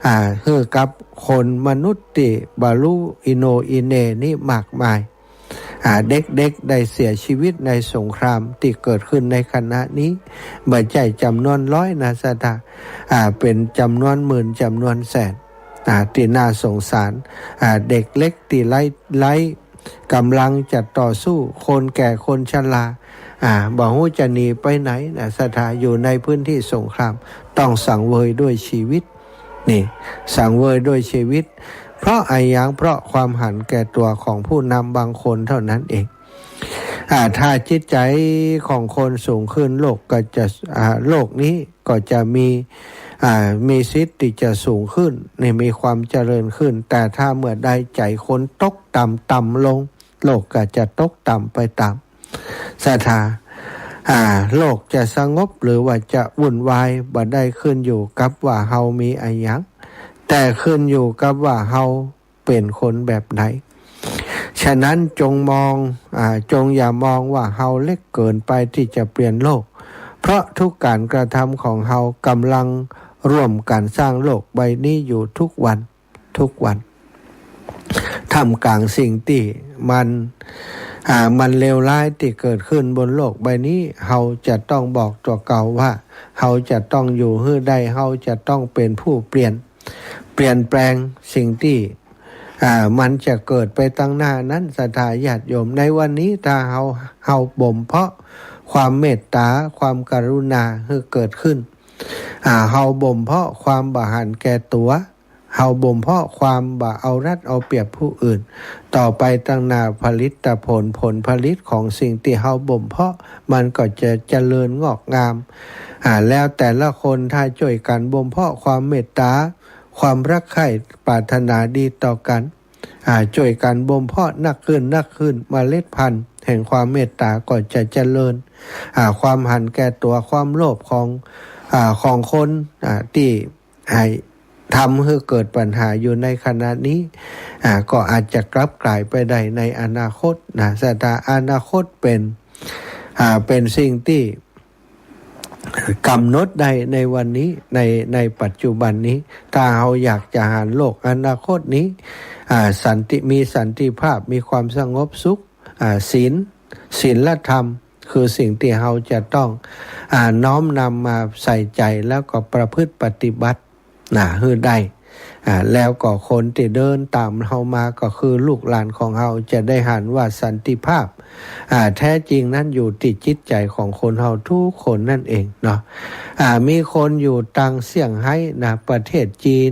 อ่า หื้อกับคนมนุษย์ตี้บ่ฮู้อิโหน่อีเหน่นี้มากมาย อ่า เด็กๆ ได้เสียชีวิตในสงครามตี้เกิดขึ้นในขณะนี้ บ่ใจ้จ๋ำนวนร้อยนะ ศรัทธา อ่า เป๋นจ๋ำนวนหมื่น จ๋ำนวนแสน อ่า ตี้น่าสงสาร อ่า เด็กเล็กตี้ไร้ ไร้ก๋ำลังจะต่อสู้ คนแก่คนชรา อ่า บ่ฮู้จะหนีไปไหนนะ ศรัทธา อยู่ในพื้นที่สงคราม ต้องสังเวยด้วยชีวิต นี่ สังเวยด้วยชีวิต เพราะอะหยัง เพราะความหันแก่ตั๋วของผู้นำบางคนเท่านั้นเอง อ่า ถ้าจิตใจ๋ของคนสูงขึ้น โลกก็จะ อ่า โลกนี้ก็จะมี อ่า มีสิทธิ์ตี้จะสูงขึ้น นี่ มีความเจริญขึ้น แต่ถ้าเมื่อใดใจ๋คนตกต่ำ ต่ำลง โลกก็จะตกต่ำไปต๋าม ศรัทธา อ่า โลกจะสงบหรือว่าจะวุ่นวาย บ่ได้ขึ้นอยู่กับว่าเฮามีอะหยัง แต่ขึ้นอยู่กับว่าเฮาเป๋นคนแบบใด ฉะนั้นจงมอง อ่า จงอย่ามองว่าเฮาเล็กเกินไปตี้จะเปลี่ยนโลก เพราะทุกการกระทำของเฮาก่ำลังร่วมกั๋นสร้างโลกใบนี้อยู่ทุกวัน ทุกวัน ท่ามกลางสิ่งตี้มัน อ่า มันเลวร้ายตี้เกิดขึ้นบนโลกใบนี้ เฮาจะต้องบอกตั๋วเก่าว่า เฮาจะต้องอยู่หื้อได้ เฮาจะต้องเป๋นผู้เปลี่ยน เปลี่ยนแปลงสิ่งตี้ อ่า มันจะเกิดไปตังหน้านั้น ศรัทธาญาติโยม ในวันนี้ถ้าเฮา เฮาบ่มเพาะความเมตต๋า ความกรุณาหื้อเกิดขึ้น อ่า เฮาบ่มเพาะความบ่หันแก่ตั๋ว เฮาบ่มเพาะความบ่เอารัดเอาเปรียบผู้อื่น ต่อไปตังหน้าผลิตผล ผลผลิตของสิ่งตี้เฮาบ่มเพาะ มันก็จะเจริญงอกงาม อ่า แล้วแต่ละคนถ้าจ้วยกั๋นบ่มเพาะความเมตต๋า ความรักใคร่ปรารถนาดีต่อกั๋น อ่า จ้วยกั๋นบ่มเพาะนักขึ้นนักขึ้น เมล็ดพันธุ์แห่งความเมตต๋าก็จะเจริญ อ่า ความหันแก่ตั๋ว ความโลภของ อ่า ของคน อ่า ตี้หื้อ ทำหื้อเกิดปัญหาอยู่ในขณะนี้ อ่า ก็อาจจะกลับกลายไปได้ในอนาคตนะ ศรัทธา อนาคตเป๋น อ่า เป๋นสิ่งตี้ ก๋ำหนดได้ในวันนี้ ใน ในปัจจุบันนี้ ถ้าเฮาอยากจะหันโลกอนาคตนี้ อ่า สันติ มีสันติภาพ มีความสงบสุข อ่า ศีล ศีลธรรม คือสิ่งตี้เฮาจะต้อง อ่า น้อมนำมาใส่ใจ๋ แล้วก็ประพฤติปฏิบัติ นะ หื้อได้ อ่า แล้วก็คนตี้เดินต๋ามเฮามาก็คือลูกหลานของเฮา จะได้หันว่าสันติภาพ อ่า แท้จริงนั้นอยู่ตี้จิตใจ๋ของคนเฮาทุกคนนั่นเองเนาะ อ่า มีคนอยู่ตังเซี่ยงไฮ้นะ ประเทศจีน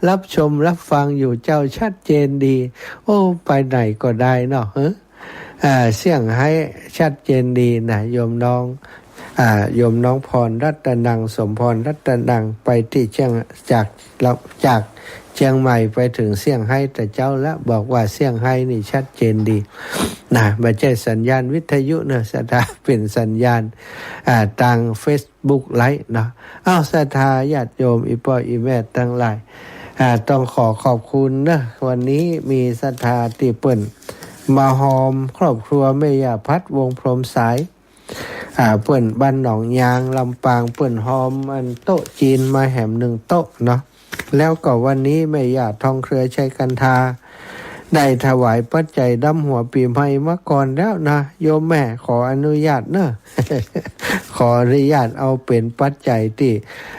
รับชมรับฟังอยู่เจ้า ชัดเจนดี โอ้ ไปไหนก็ได้เนาะ เฮ้อ อ่า เซี่ยงไฮ้ชัดเจนดีนะ โยมน้อง อ่า โยมน้องพรรัตนัง สมพรรัตนัง ไปตี้เซี่ยง จาก จากเชียงใหม่ไปถึงเซี่ยงไฮ้แต่เจ๊าละ บอกว่าเซี่ยงไฮ้นี่ชัดเจนดีนะ บ่ใจ้สัญญาณวิทยุเนอะ ศรัทธา เป๋นสัญญาณ อ่า ตางเฟซบุ๊กไลฟ์เนาะ อ้าว ศรัทธาญาติโยม อี่ป้ออี่แม่ตังหลาย อ่า ต้องขอขอบคุณเนอะ วันนี้มีศรัทธาตี้เปิ้นมาฮอมครอบครัวแม่ย่าพัด วงศ์พรหมสาย อ่า เปิ้นบ้านหนองยาง ลำปาง เปิ้นฮอมอันโต๊ะจีนมาแหมหนึ่งโต๊ะเนาะ แล้วก็วันนี้แม่ย่าทองเครือชัยกันธา ได้ถวายปัจจัยดำหัวปี๋ใหม่มาก่อนแล้วนะ โยมแม่ขออนุญาตเนอะ ขออนุญาตเอาเป๋นปัจจัยตี้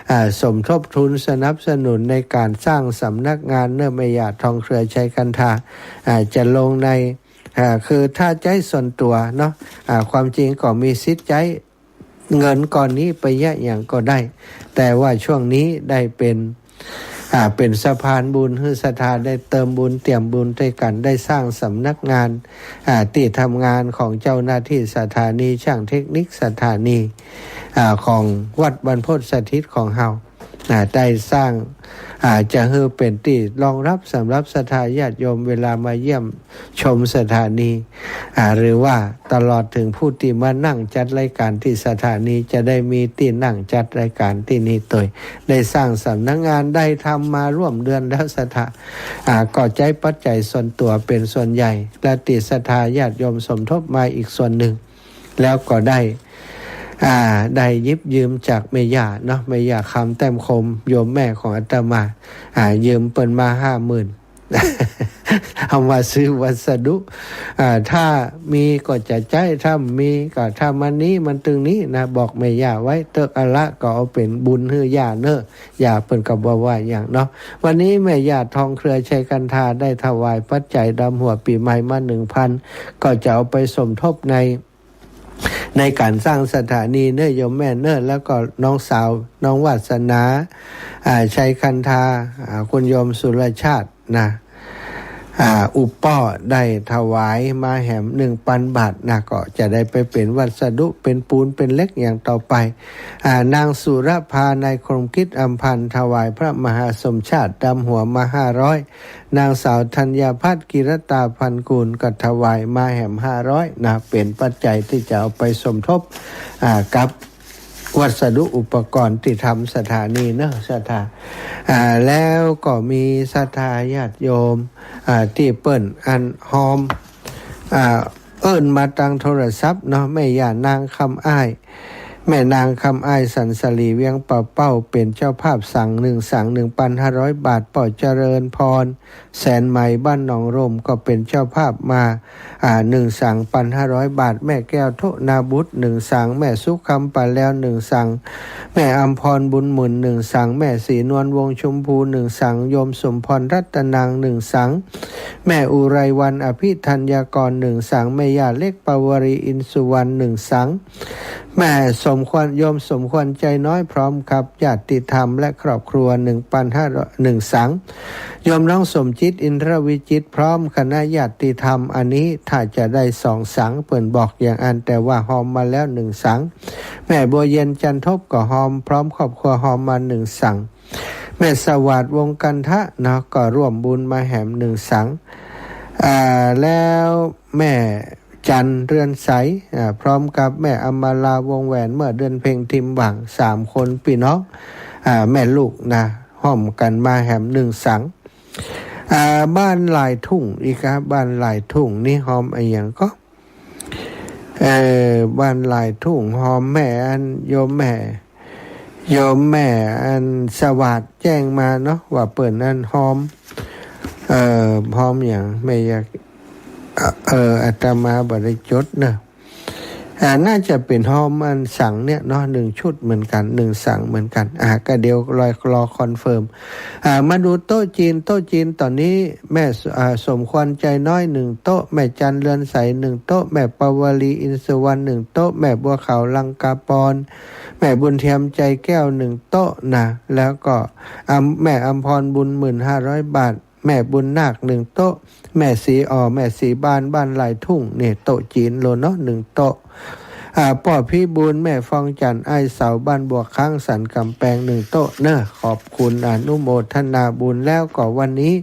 อ่า สมทบทุนสนับสนุนในก๋านสร้างสำนักงานเนอะ แม่ย่าทองเครือชัยกันธา อ่า จะลงใน อ่า คือถ้าใจ๊ส่วนตั๋วเนาะ อ่า ความจริงก็มีสิทธิ์ใจ๊เงินก้อนนี้ไปเยียะหยังก็ได้ แต่ว่าช่วงนี้ได้เป๋น อ่า เป๋นสะพานบุญหื้อศรัทธาได้เติมบุญเตรียมบุญตวยกั๋น ได้สร้างสำนักงาน อ่า ตี้ทำงานของเจ้าหน้าตี้สถานี ช่างเทคนิคสถานี อ่า ของวัดบรรพตสถิตของเฮา อ่า ได้สร้าง อ่า จะหื้อเป๋นตี้รองรับสำหรับศรัทธาญาติโยมเวลามาเยี่ยมชมสถานี อ่า หรือว่าตลอดเถิงผู้ตี้มานั่งจัดรายก๋านตี้สถานี จะได้มีตี้นั่งจัดรายก๋านตี้นี่ตวย ได้สร้างสำนักงาน ได้ทำมาร่วมเดือนแล้วศรัทธา อ่า ก็ใจ๊ปัจจัยส่วนตั๋วเป๋นส่วนใหญ่ และตี้ศรัทธาญาติโยมสมทบมาอีกส่วนหนึ่ง แล้วก็ได้ อ่า ได้หยิบยืมจากแม่ย่าเนาะ แม่ย่าคำแต้มคม โยมแม่ของอาตมา อ่า ยืมเปิ้นมาห้าหมื่น เอามาซื้อวัสดุ อ่า ถ้ามีก็จะใจ๊ ถ้าบ่มีก็ ถ้ามันนี้มันตึงนี้นะ บอกแม่ย่าไว้ เต๊อะ อะละก็เอาเป๋นบุญหื้อย่าเนอะ ย่าเปิ้นก็บ่ว่าหยังเนาะ วันนี้แม่ย่าทองเครือชัยกันธาได้ถวายปัจจัยดำหัวปี๋ใหม่มาหนึ่งพัน ก็จะเอาไปสมทบใน ในก๋านสร้างสถานีเนอะ โยมแม่เนอะ แล้วก็น้องสาว น้องวาสนา อ่า ชัยกันธา อ่า คุณโยมสุรชาตินะ อ่า อุปป้อได้ถวายมาแหมหนึ่งปันบาทนะ ก็จะได้ไปเป๋นวัสดุ เป๋นปูน เป๋นเหล็กอย่างต่อไป อ่า นางสุรภา นายคมกิจ อำพันธ์ ถวายพระมหาสมชาติดำหัวมาห้าร้อย นางสาวธัญญาภัทร กิรตาพันกูล ก็ถวายมาแหมห้าร้อยนะ เป๋นปัจจัยตี้จะเอาไปสมทบ อ่า กับวัสดุอุปกรณ์ตี้ทำสถานีเนอะ ศรัทธา อ่า แล้วก็มีศรัทธาญาติโยม อ่า ตี้เปิ้นอันฮอม อ่า เอิ้นมาตางโทรศัพท์เนาะ แม่ย่านางคำอ้าย แม่นางคำอ้าย สันสลี เวียงป่าเป้า เป๋นเจ้าภาพสังหนึ่งสัง หนึ่งปันห้าร้อยบาท ป้อเจริญพร แสนไหม บ้านหนองร่ม ก็เป๋นเจ้าภาพมา อ่า หนึ่งสัง ปันห้าร้อยบาท แม่แก้ว โทนาบุตร หนึ่งสัง แม่สุขคำ ป่าแลว หนึ่งสัง แม่อำพร บุญหมื่น หนึ่งสัง แม่ศรีนวล วงชมพู หนึ่งสัง โยมสมพร รัตนัง หนึ่งสัง แม่อุไรวรรณ อภิธัญญากร หนึ่งสัง แม่ย่าเล็ก ปวรี อินสุวรรณ หนึ่งสัง แม่สมควร โยมสมควร ใจน้อย พร้อมกับญาติธรรมและครอบครัว หนึ่งปันห้าร้อย หนึ่งสัง โยมน้องสมจิต อินทรวิจิตร พร้อมคณะญาติธรรม อันนี้ถ้าจะได้สองสัง เปิ้นบอกอย่างอั้น แต่ว่าฮอมมาแล้วหนึ่งสัง แม่บัวเย็น จันทบ ก็ฮอม พร้อมครอบครัวฮอมมาหนึ่งสัง แม่สวัสดิ์ วงศ์กันทะเนาะ ก็ร่วมบุญมาแหมหนึ่งสัง อ่า แล้วแม่จันทร์ เรือนใส อ่า พร้อมกับแม่อำมาลา วงศ์แหวน เมื่อเดือนเพ็ญ ทิมหว่าง สามคนปี้น้อง อ่า แม่ลูกนะ ฮอมกั๋นมาแหมหนึ่งสัง อ่า บ้านหลายทุ่ง อีกครับ บ้านหลายทุ่งนี่ฮอมอะหยังก็ เอ่อ บ้านหลายทุ่งฮอม แม่อัน โยมแม่ โยมแม่อันสวัสดิ์แจ้งมาเนาะ ว่าเปิ้นอันฮอม เอ่อ ฮอมหยัง แม่อยาก เอ่อ อาตมาบ่ได้จดเนาะ อ่า น่าจะเป๋นฮอมอันสังเนี่ยเนาะ หนึ่งชุดเหมือนกั๋น หนึ่งสังเหมือนกั๋น อ่า ก็เดี๋ยวรอ รอคอนเฟิร์ม อ่า มาดูโต๊ะจีน โต๊ะจีนต๋อนนี้ แม่ส- อ่า สมควร ใจน้อย หนึ่งโต๊ะ แม่จันทร์ เรือนใส หนึ่งโต๊ะ แม่ปวลี อินสุวรรณ หนึ่งโต๊ะ แม่บัวขาว ลังกาปอน แม่บุญเทียม ใจแก้ว หนึ่งโต๊ะนะ แล้วก็ อำ- แม่อำพร บุญหมื่น ห้าร้อยบาท แม่บุญนาค หนึ่งโต๊ะ แม่ศรีอ่อ แม่ศรีบาน บ้านหลายทุ่ง นี่โต๊ะจีนโลเนาะ หนึ่งโต๊ะ อ่า ป้อพิบูล แม่ฟองจันทร์ อ้ายเสา บ้านบวกค้าง สันก๋ำแปง หนึ่งโต๊ะเนอะ ขอบคุณอนุโมทนาบุญ แล้วก็วันนี้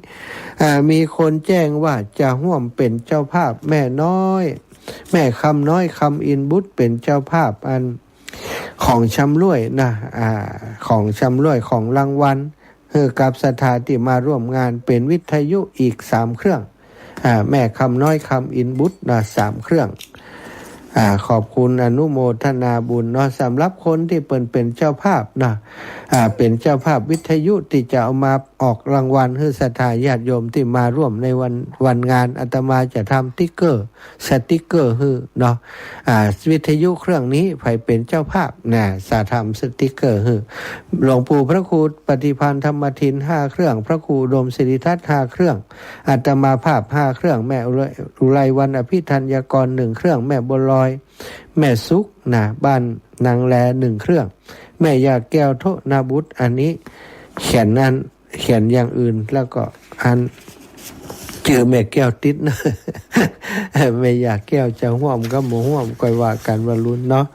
อ่า มีคนแจ้งว่าจะฮ่วมเป๋นเจ้าภาพแม่น้อย แม่คำน้อย คำอินบุตร เป๋นเจ้าภาพอันของชำร่วยนะ อ่า ของชำร่วย ของรางวัล หื้อกับศรัทธาตี้มาร่วมงาน เป๋นวิทยุอีกสามเครื่อง อ่า แม่คำน้อย คำอินบุตรนะ สามเครื่อง อ่า ขอบคุณอนุโมทนาบุญเนาะ สำหรับคนตี้เปิ้นเป๋นเจ้าภาพนะ อ่า เป๋นเจ้าภาพวิทยุตี้จะเอามาออกรางวัลหื้อศรัทธาญาติโยมตี้มาร่วมในวัน วันงาน อาตมาจะทำติ๊กเกอร์ สติ๊กเกอร์หื้อเนาะ อ่า วิทยุเครื่องนี้ใผเป๋นเจ้าภาพนะ จะทำสติ๊กเกอร์หื้อ หลวงปู่พระครูปฏิภาณธรรมทิน ห้าเครื่อง พระครูอุดมสิริทัศน์ ห้าเครื่อง อาตมาภาพ ห้าเครื่อง แม่อุไร- อุไรวรรณ อภิธัญญากร หนึ่งเครื่อง แม่บัวลอย แม่สุขนะ บ้านนางแล หนึ่งเครื่อง แม่ย่าแก้ว โทนาบุตร อันนี้เขียนอัน เขียนอย่างอื่น แล้วก็อันจื้อแม่แก้วติดนะ แม่ย่าแก้วจะฮ่วมก็บ่ฮ่วม ก้อยว่ากั๋นวันรุ่นเนาะ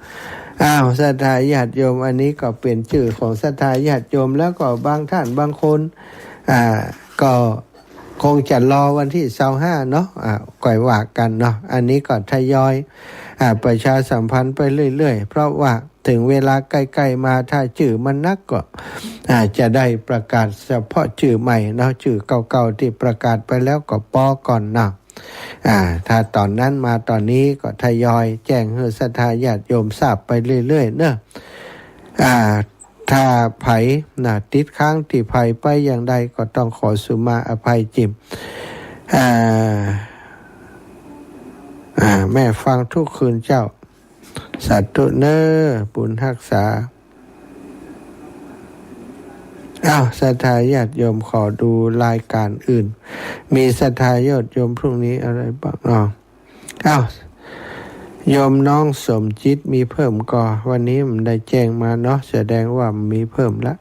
อ้าว ศรัทธาญาติโยม อันนี้ก็เป๋นจื้อของศรัทธาญาติโยม แล้วก็บางท่านบางคน อ่า ก็คงจะรอวันตี้ซาวห้าเนาะ อ่า ก้อยว่ากั๋นเนาะ อันนี้ก็ทยอย อ่า ประชาสัมพันธ์ไปเรื่อยๆ เพราะว่า เถิงเวลาใก้ๆ มา ถ้าจื้อมันนักก็ อ่า จะได้ประกาศเฉพาะจื้อใหม่เนาะ จื้อเก่าๆ ตี้ประกาศไปแล้วก็ปอก่อนเนาะ อ่า ถ้าต๋อนนั้นมาต๋อนนี้ก็ทยอยแจ้งหื้อศรัทธาญาติโยมทราบไปเรื่อยๆ เนาะ อ่า ถ้าใผนะ ติดค้างตี้ใผไปอย่างใดก็ต้องขอสุมาอภัยจิ๋ม อ่า อ่า แม่ฟังทุกคืนเจ้า สาธุเนอ บุญฮักษา อ้าว ศรัทธาญาติโยมขอดูรายการอื่น มีศรัทธาญาติโยมพรุ่งนี้อะไรบ้างเนาะ อ้าว โยมน้องสมจิตมีเพิ่มก่อ วันนี้มันได้แจ้งมาเนาะ แสดงว่ามันมีเพิ่มละ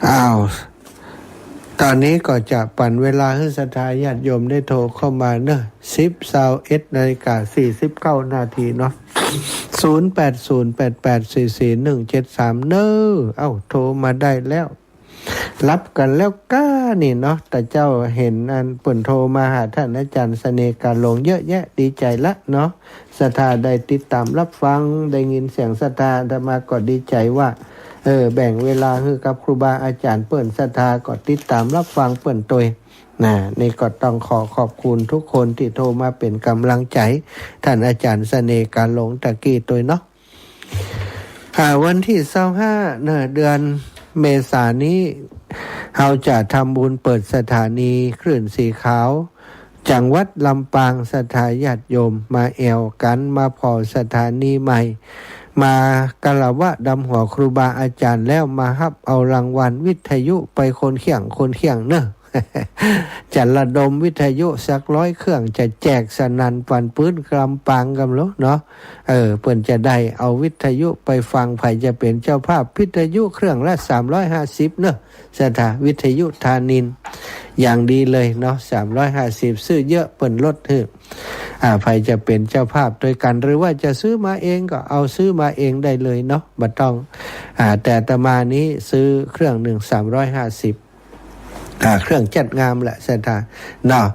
อ้าว ต๋อนนี้ก็จะปั๋นเวลาหื้อศรัทธาญาติโยมได้โทรเข้ามาเนาะ สิบ ซาวเอ็ดนาฬิกาสี่สิบเก้านาทีเนาะ ศูนย์แปดศูนย์แปดแปดสี่สี่หนึ่งเจ็ดสาม เนาะ เอ้า โทรมาได้แล้ว ฮับกั๋นแล้วก้านี่เนาะ แต่เจ้าหันอันเปิ้นโทรมาหาต้านอาจ๋ารย์เสน่ห์กาหลงเยอะแยะ ดีใจ๋ละเนาะ ศรัทธาได้ติดต๋ามฮับฟัง ได้ยินเสียงศรัทธา อาตมาก็ดีใจ๋ว่า เออ แบ่งเวลาหื้อกับครูบาอาจ๋ารย์เปิ้น ศรัทธาก็ติดต๋ามฮับฟังเปิ้นตวย นะ นี่ก็ต้องขอขอบคุณทุกคนตี้โทรมาเป๋นก๋ำลังใจ๋ ต้านอาจ๋ารย์เสน่ห์กาหลงตะกี้ตวยเนาะ อ่า วันตี้ซาวห้า นะ เดือนเมษานี้ เฮาจะทำบุญเปิดสถานีคลื่นสีขาว จังหวัดลำปาง ศรัทธาญาติโยมมาแอ่วกั๋น มาผ่อสถานีใหม่ มาคารวะดำหัวครูบาอาจ๋ารย์แล้วมาฮับเอารางวัลวิทยุไปคนเคียงคนเคียงเนาะ จะระดมวิทยุสักร้อยเครื่อง จะแจกสนั่นปันปื้นลำปางกำโลเนาะ เออ เปิ้นจะได้เอาวิทยุไปฟัง ใผจะเป๋นเจ้าภาพวิทยุเครื่องละสามร้อยห้าสิบเนาะ ศรัทธา วิทยุธานินทร์ อย่างดีเลยเนาะ สามร้อยห้าสิบ ซื้อเยอะเปิ้นลดหื้อ อ่า ใผจะเป๋นเจ้าภาพตวยกั๋น หรือว่าจะซื้อมาเองก็เอาซื้อมาเองได้เลยเนาะ บ่ต้อง อ่า แต่อาตมานี้ซื้อเครื่องนึ่งสามร้อยห้าสิบ อ่า เครื่องจัดงานแหละ ศรัทธา เนาะ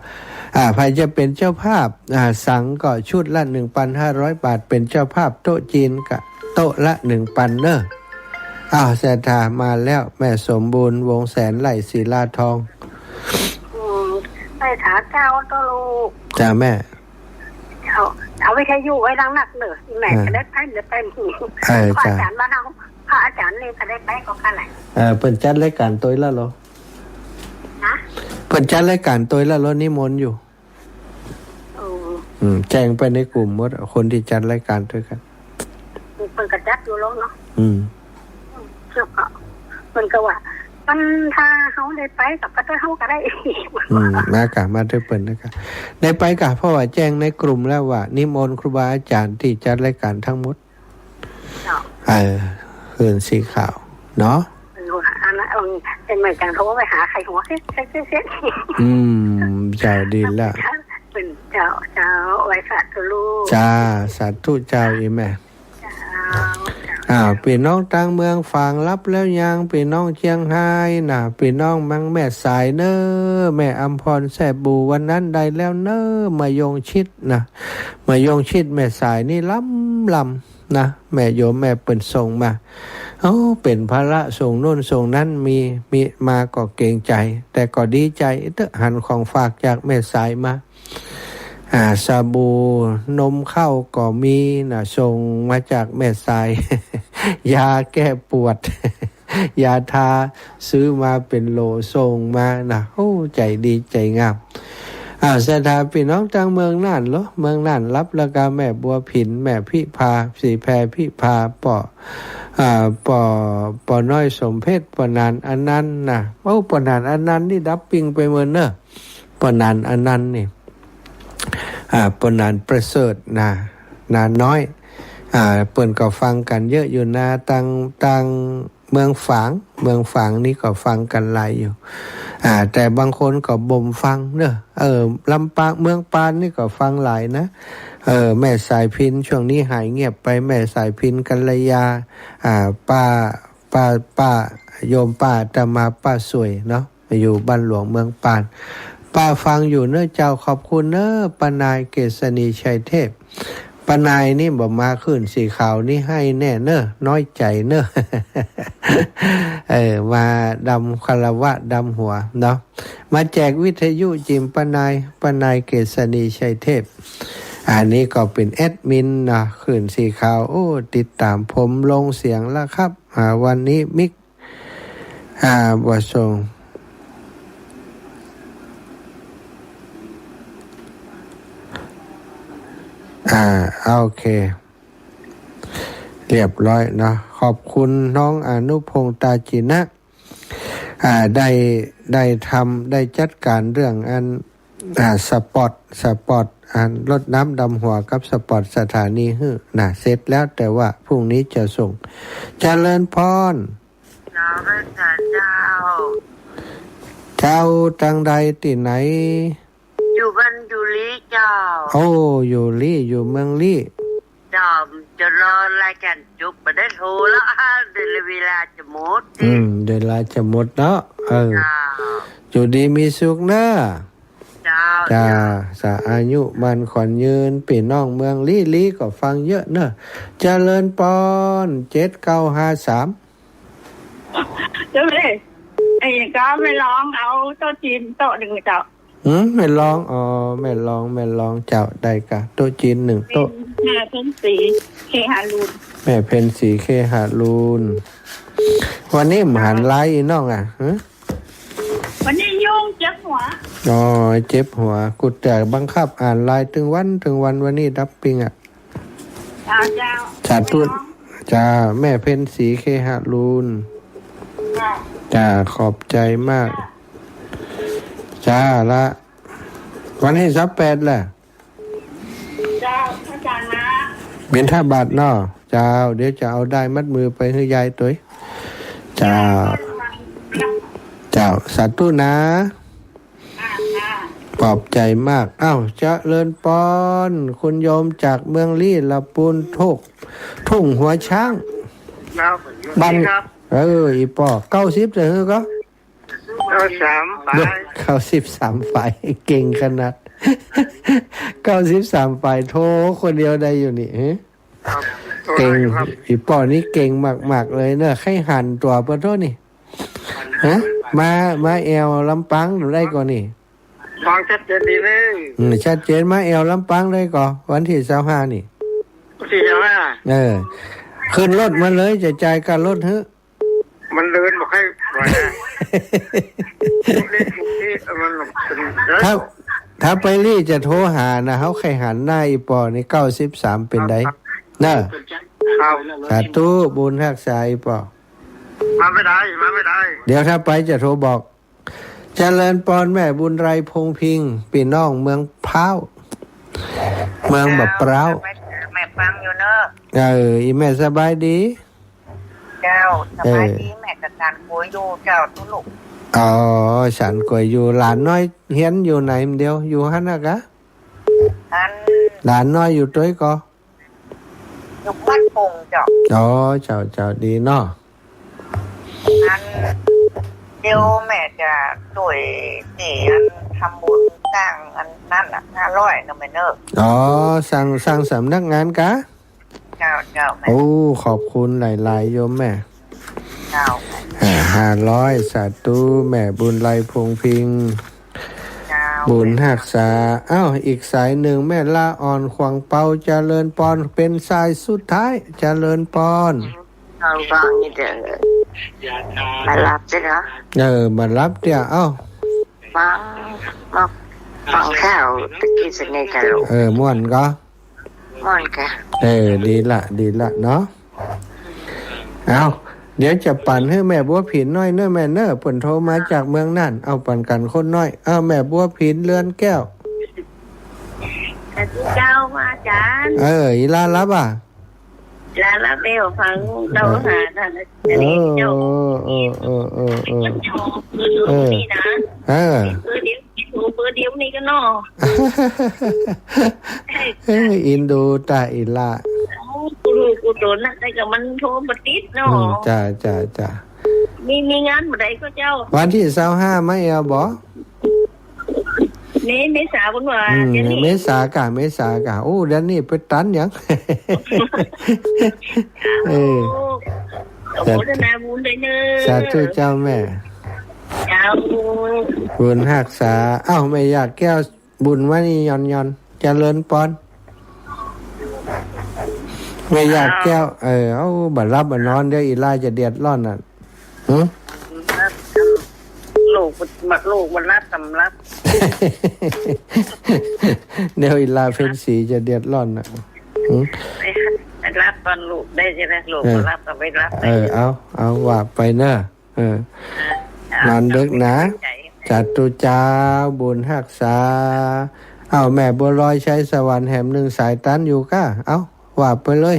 อ่า ใผจะเป๋นเจ้าภาพ อ่า สังก็ชุดละหนึ่งปันห้าร้อยบาท เป๋นเจ้าภาพโต๊ะจีนก็โต๊ะละหนึ่งปันเนาะ อ้าว ศรัทธามาแล้ว แม่สมบูรณ์ วงศ์แสน ไร่ศิลาทอง อืม ไปถามเจ้าโตลูก จ้าแม่ เจ้า เอาวิทยุไว้ดังนักเนาะ แม่ อ่า จะได้ไป เดี๋ยวไป เออ พระอาจ๋ารย์ จ้า บ้านเฮา พระอาจ๋ารย์นี่จะได้ไปก็กันแหละ เออ เปิ้นจัดรายก๋านตวยละเหรอ ฮะ เปิ้นจัดรายก๋านตวยละเหรอ นิมนต์อยู่ เออ อืม แจ้งไปในกลุ่มหมด คนตี้จัดรายก๋านตวยกั๋น เปิ้นก็จัดอยู่แล้วเนาะ อืม แล้วก็เปิ้นก็ว่า มันถ้าเฮาได้ไปก็ ก็เฮาก็ได้อีก อืม มากะ มาตวยเปิ้นนะกะ ได้ไปกะ เพราะว่าแจ้งในกลุ่มแล้วว่า นิมนต์ครูบาอาจ๋ารย์ตี้จัดรายก๋านทั้งหมด เจ้า เออ คลื่นสีขาวเนาะ เออ อันนั้น เออ เจียงใหม่จังโทรไปหาใครหัว เซ็ต เซ็ต เซ็ต เซ็ต อืม เจ้า ดีแล้ว เปิ้น เจ้า เจ้า ไหว้สาธุลูก จ้า สาธุเจ้า อีแม่ เจ้า อ่า ปี้น้องตางเมืองฝางฮับแล้วยัง ปี้น้องเจียงฮายนะ ปี้น้องเมืองแม่สายเน่อ แม่อำพรแซ่บู่ วันนั้นได้แล้วเน่อ มะยงชิดนะ มะยงชิดแม่สายนี่ลำลำนะ แม่โยมแม่เปิ้นส่งมา โอ้ เป๋นภาระส่งโน่นส่งนั้น มี มีมาก็เกรงใจ๋ แต่ก็ดีใจ๋เต๊อะ หันของฝากจากแม่สายมา อ่า สบู่ นมข้าวก็มีนะ ส่งมาจากแม่สาย ยาแก้ปวด ยาทา ซื้อมาเป๋นโหลส่งมานะ โอ้ ใจ๋ดีใจ๋งาม อ่า ศรัทธาปี้น้องตางเมืองน่านเหรอ เมืองน่านฮับแล้วกะ แม่บัวผิน แม่พิพา ศรีแพรพิพา ป้อ อ่า ป้อ ป้อน้อยสมเพชร ป้อหนานอนันต์นะ โอ้ ป้อหนานอนันต์นี่ดับปิ้งไปเมินเน่อ ป้อหนานอนันต์นี่ อ่า ป้อหนานประเสริฐนะ หนานน้อย อ่า เปิ้นก็ฟังกั๋นเยอะอยู่นะ ตาง ตางเมืองฝาง เมืองฝางนี่ก็ฟังกั๋นหลายอยู่ อ่า แต่บางคนก็บ่มฟังเน่อ เออ ลำปาง เมืองปานนี่ก็ฟังหลายนะ เออ แม่สายพิณ ช่วงนี้หายเงียบไป แม่สายพิณ กัลยา อ่า ป้า ป้า ป้า โยมป้าอาตมา ป้าสวยเนาะ อยู่บ้านหลวงเมืองปาน ป้าฟังอยู่เน่อเจ้า ขอบคุณเน่อ ป้านายเกษณีชัยเทพ ป้านายนี่บ่มาคลื่นสีขาวนี่ไห้แน่เน่อ น้อยใจ๋เน่อ เออ มาดำคารวะดำหัวเนาะ มาแจกวิทยุจิ๋มป้านาย ป้านายเกษณีชัยเทพ อันนี้ก็เป๋นแอดมินเนาะ คลื่นสีขาว โอ้ ติดต๋ามผมลงเสียงแล้วครับ อ่า วันนี้มิก อ่า บ่ส่ง อ่า โอเค เรียบร้อยเนาะ ขอบคุณน้องอนุพงษ์ ตาจินะ อ่า ได้ ได้ทำ ได้จัดก๋านเรื่องอัน อ่า สปอต สปอต อันรดน้ำดำหัวกับสปอตสถานีหื้อนะ เสร็จแล้ว แต่ว่าพรุ่งนี้จะส่ง เจริญพร เจ้า พระอาจ๋ารย์เจ้า เจ้า ตังใด ตี้ไหน อยู่บ้านอยู่ลี้เจ้า โอ้ อยู่ลี้ อยู่เมืองลี้ เจ้า จะรอรายการจบ บ่ได้โทรแล้ว เดี๋ยวเวลาจะหมด อืม เวลาจะหมดเนาะ เออ เจ้า อยู่ดีมีสุขเนาะ เจ้า จ้า เจ้า สาอายุหมั้นขวัญยืน ปี้น้องเมืองลี้ ลี้ก็ฟังเยอะเนาะ เจริญปอน เจ็ดเก้าห้าสาม เจ้าเว้ย ไอ้ก็ไม่ร้อง เอาโต๊ะจีนโต๊ะหนึ่งเจ้า อืม แม่ลอง อ๋อ แม่ลอง แม่ลอง เจ้า ได้ก่ะ โต๊ะจีนหนึ่งโต๊ะ แม่เพ็ญศรี เคหะลูน แม่เพ็ญศรี เคหะลูน วันนี้บ่หันไลน์อี้น้องอะ ฮะ วันนี้ยุ่งเจ็บหัว อ๋อ เจ็บหัว กูจะบังคับอ่านไลน์ตึงวัน ตึงวัน วันนี้ดับปิ้งอะ เจ้า เจ้า สาธุ ไม่ร้อง จ้า แม่เพ็ญศรี เคหะลูน จ้า จ้า ขอบใจ๋มาก จ้า จ้า ละ วันตี้ซาวแปดแหละ เจ้า พระอาจารย์นะ บิณฑบาตเนาะ เจ้า เดี๋ยวจะเอาด้ายมัดมือไปหื้อยายตวย เจ้า เจ้า เจ้า สาธุนะ อ่า ค่ะ ขอบใจ๋มาก อ้าว เจริญปอน คุณโยมจากเมืองลี้ ละปูนทุก ทุ่งหัวช้าง ครับ บ้าน ครับ เออ อี่ป้อ เก้าสิบจะหื้อก่อ เก้าสามปาย เก้าสิบสามปาย เก่งขนาด เก้าสิบสามปาย โทรคนเดียวได้อยู่นี่ ฮะ ครับ เก่ง ครับ อี่ป้อนี่เก่งมากๆ เลยเนาะ ใค่หันตั๋วเปิ้นโทนี่ ฮะ มา มาแอ่วลำปางได้ก่อนี่ ฟังชัดเจนดีเลย อืม ชัดเจน มาแอ่วลำปางได้ก่อ วันตี้ซาวห้านี่ วันตี้ซาวห้า เออ ขึ้นรถมาเลย จะจ่ายค่ารถหื้อ มันเดินบ่ค่อยไหวนะ เล่นอยู่ที่มันเป็น ถ้า ถ้าไปลี้จะโทรหานะ เฮาใค่หันหน้าอี่ป้อนี่ เก้าสิบสาม เป๋นใด ครับ เนาะ ครับ สาธุ บุญฮักษาอี่ป้อ มาไม่ได้ มาไม่ได้ เดี๋ยวถ้าไปจะโทรบอก เจริญปอน แม่บุญไล พงษ์พิงค์ ปี้น้องเมืองพร้าว เมืองบ่าพร้าว แม่ฟังอยู่เนาะ เออ อี่แม่สบายดี เจ้า สบายดี เออ แม่ก็ฉันก๋วยอยู่เจ้า ตุ๊ลุก อ๋อ ฉันก๋วยอยู่ หลานน้อยเฮียนอยู่ไหนเดียว อยู่หั้นนะก่ะ อัน หลานน้อยอยู่ตวยก่อ อยู่บ้านปงเจ้า อ๋อ เจ้า เจ้า ดีเนาะ อัน เดี๋ยวแม่จะตวยตี้อันทำบุญสร้างอันนั้นน่ะ ห้าร้อยเนาะแม่เนาะ อ๋อ สร้าง สร้างสำนักงานก่ะ เจ้า เจ้าแม่ โอ้ ขอบคุณหลายๆ โยมแม่ เจ้า อ่า ห้าร้อย สาธุ แม่บุญไล พงษ์พิงค์ เจ้า บุญฮักษา อ้าว อีกสายหนึ่ง แม่ละอ่อน ขวางเปา เจริญปอน เป๋นสายสุดท้าย เจริญปอน เอาฟังนี่เด้อ มารับสิคะ เออ มารับเตี้ย เอ้า ฟัง มาฟังข่าวตะกี้สินี่ค่ะลูก เออ ม่วนก่อ ม่วนก่ะ เออ ดีละ ดีละเนาะ เอา เดี๋ยวจะปั๋นหื้อแม่บัวผินหน้อยเน่อแม่เน่อ เปิ้นโทรมาจากเมืองน่าน เอาปั๋นกั๋นคนหน้อย เอา แม่บัวผิน เรือนแก้ว สาธุเจ้า พระอาจารย์ เออ อี่หล้าหลับอ่ะ หล้าหลับแล้ว ฟังเต้าหาท่าน เออ เจ้า เออ เออ เออ เออ เออ เออ นี่นะ เออ เบอร์เดียว เบอร์เดียวนี่ก่อเนาะ เออ อินดูตาอี่หล้า โอ้ กูรู้ กูโดนนักได้กับมันโทรบ่ติดเนาะ อืม จ้า จ้า จ้า มี มีงานเมื่อใดก่อเจ้า วันตี้ซาวห้า มาแอ่วบ่ เม เมษาพุ้นหว่า อืม เดือนนี้ เมษาก่ะ เมษาก่ะ โอ้ เดือนนี้ไปตันหยัง เออ โอ้ ขอโมทนาบุญด้วยเน่อ สาธุเจ้าแม่ เจ้า บุญฮักษา เอ้า แม่หยาดแก้ว บุญวานี ยอนยอน เจริญปอน แม่หยาดแก้ว เออ เอ้า บ่หลับบ่นอน เดี๋ยวอี่หล้าจะเดือดร้อนน่ะ หึ ลูกมัน ลูกมันรับสำรับ เดี๋ยวอี่หล้าเพ็ญศรีจะเดือดร้อนน่ะ หึ ไปรับตอนลูกได้ใช่ไหม ลูก เออ มันรับก็ไปรับไป เออ เอา เอาว่าไปเน่อ เออ เออ นอนดึกนะ ใจ สาธุเจ้า บุญฮักษา เอ้า แม่บัวลอย ชัยสวรรค์ แหมหนึ่งสายตันอยู่ก่ะ เอ้า ว่าไปเลย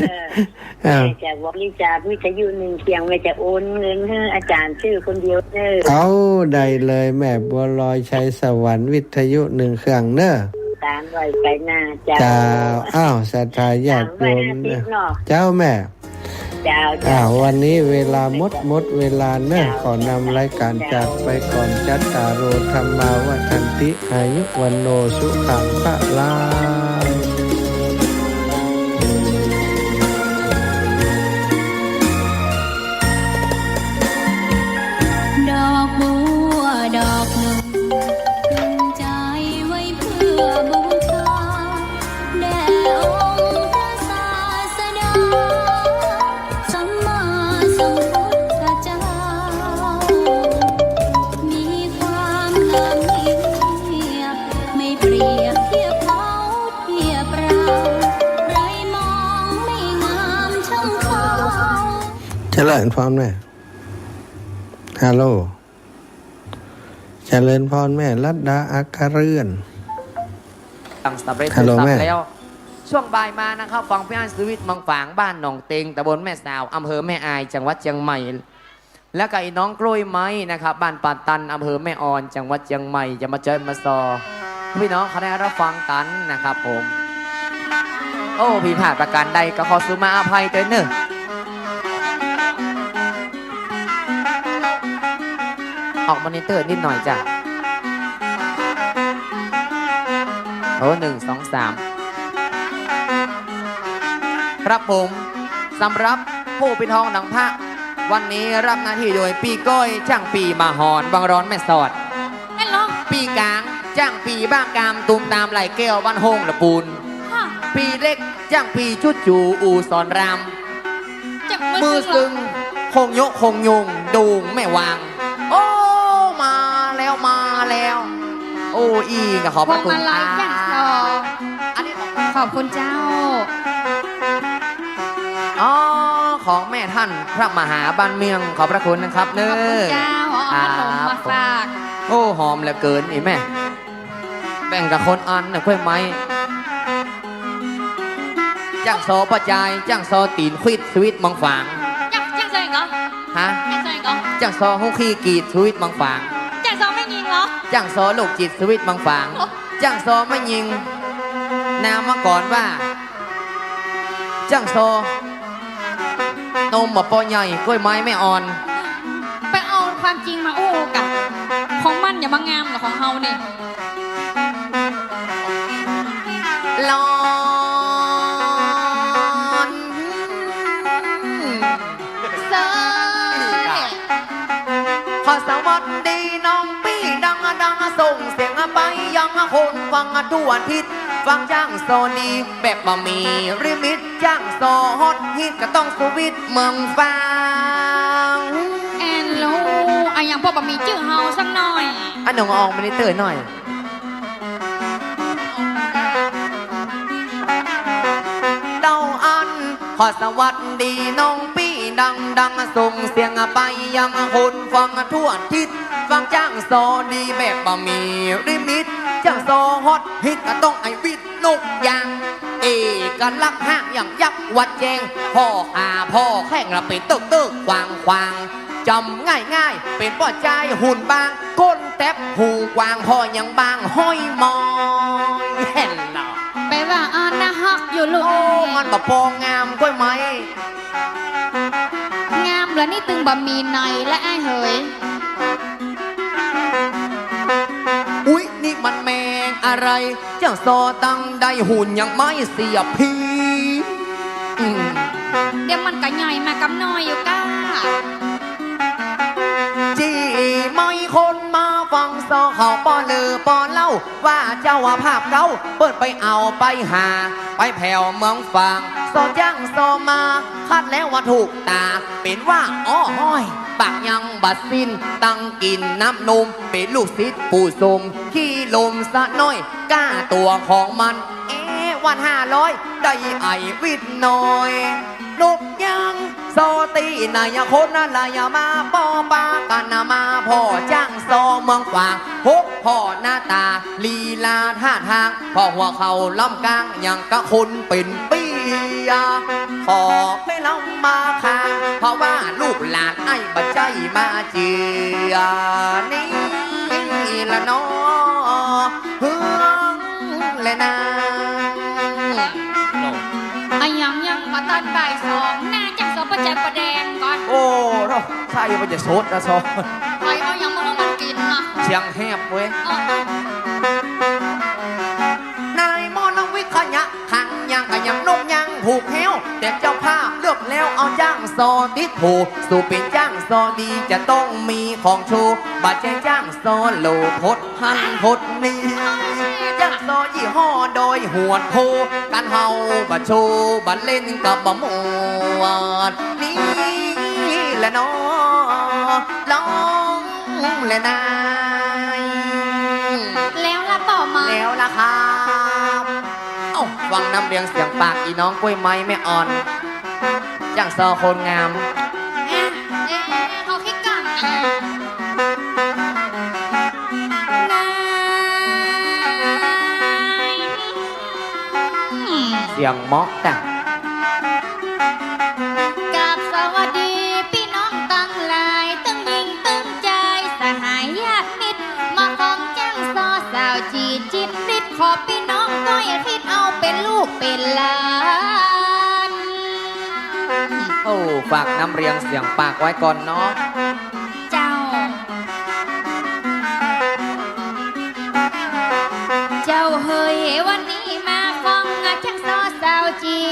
เออ อ้าว แม่จะบริจาควิทยุนึ่งเคียง แม่จะโอนเงินหื้ออาจ๋ารย์จื้อคนเดียวเน่อ เอา ได้เลย แม่บัวลอย ชัยสวรรค์ วิทยุนึ่งเครื่องเน่อ ตางไว้ไปหน้าเจ้า เจ้า อ้าว ศรัทธาญาติโยม ตางไว้อาทิตย์เนาะ เจ้าแม่ เจ้า เจ้า อ้าว วันนี้เวลาหมด หมดเวลาเน่อ เจ้า ขอนำรายการจากไปก่อน จัตตาโร ธัมมา วัฑฒันติ อายุ วัณโณ สุขัง พลัง ดอกบัวดอกหนึ่ง ตรึงใจไว้เพื่อบูชา แด่องค์พระศาสดา สัมมาสัมพุทธเจ้า มีความงามเยี่ยม ไม่เปรียบเทียบเขาเทียบเรา ใครมองไม่งามช่างเขา เจริญพรแม่ ฮัลโหล เจริญพรแม่ รัตดา อัครเรือน ตั้งสำเร็จ ฮัลโหล เสร็จสับ แม่ แล้ว ช่วงบ่ายมานะครับ ฟังพี่อั้น สุวิทย์ เมืองฝาง บ้านหนองเต็ง ตำบลแม่สาว อำเภอแม่อาย จังหวัดเชียงใหม่ แล้วก็ไอ้น้องกล้วยไม้นะครับ บ้านป่าตัน อำเภอแม่ออน จังหวัดเชียงใหม่ จะมาเจิญมาซอ พี่น้องเขาได้รับฟังกันนะครับผม โอ้ ผิดพลาดประการใดก็ขอสุมาอภัยเต๊อะเน่อ ออกมอนิเตอร์นิดหน่อยจ้ะ โอ้ หนึ่ง สอง สาม ครับผม สำหรับผู้ปิดทองหนังพระ วันนี้รับหน้าที่โดย ปี้ก้อย จ้างปี้หมาหอน วังร้อนแม่สอด แม่นเหรอ ปี้ก๋าง จ้างปี้บ้ากาม ตูมตามไหล่แก้ว บ้านโฮ่งละปูน ฮะ ปี้เล็ก จ้างปี้จุ๊จู อู่สอนราม จักมือ มือซึ่งเหรอ คงโยะคงยุง ดูงแม่วาง โอ้ มาแล้ว มาแล้ว โอ้ อี้ก็ขอบพระคุณ พวงมาลัย ครับ จ้างซอ อันนี้ของ ขอบคุณเจ้า อ๋อ ของแม่ท่านพระมหาบ้านเมือง ขอบพระคุณนะครับเน่อ ขอบคุณเจ้า เอาขนมมาฝาก ครับผม โอ้ หอมเหลือเกิน อี้แม่ แบ่งกับคนอันนะ กล้วยไม้ จ้างซอป้อจาย จ้างซอตี๋นขวิด สุวิทย์ เมืองฝาง จ้าง จ้างซอเองเหรอ ฮะ จ้างซอเองเหรอ จ้างซอฮู้ขี้กีด สุวิทย์ เมืองฝาง จ้างซอแม่ญิงเหรอ จ้างซอโรคจิต สุวิทย์ เมืองฝาง โอ้ จ้างซอแม่ญิง นามก่อนว่า จ้างซอ นมบ่ปอใหญ่ กล้วยไม้แม่อ่อน ไปเอาความจริงมาอู้กะ ของมันอย่ามางามกับของเฮานี่ หลอนเซ้ย ขอสวัสดีน้องปี้ดังๆ ส่งเสียงไปยังคนฟังทั่วทิศ ฟังจ้างซอดีแบบบ่มีลิมิต จ้างซอฮอตฮิตก็ต้องสุวิทย์เมืองฝาง แอนลู อะหยังป้อบ่มีจื้อเฮาสักหน่อย อะหนงออกมอนิเตอร์หน่อย เต้าอั้น ขอสวัสดีน้องปี้ดังๆ ส่งเสียงไปยังคนฟังทั่วทิศ ฟังจ้างซอดีแบบบ่มีลิมิต จ้างซอฮอตฮิตก็ต้องไอ้วิทย์นกยาง เอกลักษณ์ห้างอย่างยักษ์วัดแจ้ง พ่อขาพ่อแข้งละเป็นเติ๊กๆ ขวางๆ จำง่ายๆ เป็นป้อจายหุ่นบาง ก้นแต๊บหูกว้าง พ่อยังบางห้อยมอย เห็นเหรอ แปลว่า อ่า น่าฮักอยู่ลูก โอ้ มันบ่ปองามกล้วยไม้ งามแล้วนี่ตึงบ่มีในและอ้ายเหย อุ๊ย นี่มันแมงอะไร จ้างซอตังใดหุ่นยังไม่เสียพี อืม เดี๋ยวมันก็ใหญ่มากำน้อยอยู่ก้า จี้ไม้คนมาฟังซอเขาป้อลือป้อเล่า ว่าเจ้าภาพเก่าเปิ้นไปเอาไปหา ไปแผวเมืองฝาง ซอจ้างซอมา คัดแล้วว่าถูกตา เป๋นว่า อ้อห้อย ปากยังบ่สิ้น ตังกิ๋นน้ำนม เป๋นลูกศิษย์ปู่สม ขี้ลมสะน้อย ก้าตั๋วของมัน เอ๊ะ วันห้าร้อย ได้ไอ้วิทย์น้อย นกยาง ตอตี้ไหนคนอะไรมาป้อปากั๋นมาผ่อจ้างซอเมืองฝาง ฮบผ่อหน้าต๋า ลีลาท่าตาง ผ่อหัวเข่าล้ำก้าง อย่างกะคนเป๋นปี้ ขอไปลำมาค่ะ เพราะว่าลูกหลานไอ้บ่ใจ้มาเจือ นี่ละเนาะ เฮืองและนาง อะหยังยังบ่ตันบ่ายสอง หน้าจังสอประจักษ์ประแดงก่อน โอ้เนาะ ใส่มันจะสดนะซอ ไปเอาหยังมาให้มันกิ๋นน่ะ เสียงแหบเว้ย เออ นายหมอน้องวิขยะ ขังยังกะยังนกยังผูกแฮว แต่เจ้าภาพเลือกแล้วเอาจ้างซอติดโผ สู่เป๋นจ้างซอดีจะต้องมีของโชว์ บ่ใจ้จ้างซอโหลพด หันพดนี่ จ้างซอยี่ห้อดอยหวดโพ กั๋นเฮาบ่โชว์บ่เล่นกะบ่ม่วน นี่แหละเนาะ ลองแหละนาย แล้วละบ่มา แล้วละครับ เอ้า ฟังน้ำเรียงเสียงปากอีน้องกล้วยไม้แม่อ่อน จ้างซอคนงาม เอ๊ะ เอ๊ะ เขาคิดกั๋น เสียงเมาะจ้ะ กราบสวัสดีปี้น้องตังหลาย ตึงหญิงตึงจาย สหายญาติมิตร มาฟังจ้างซอสาวจี๋จิตริด ขอปี้น้องก้อยคิดเอาเป๋นลูกเป๋นหลาน โอ้ ฝากน้ำเรียงเสียงปากไว้ก่อนเนาะ เจ้า เจ้าเฮย วันนี้มาฟังจ้างซอสาวจี๋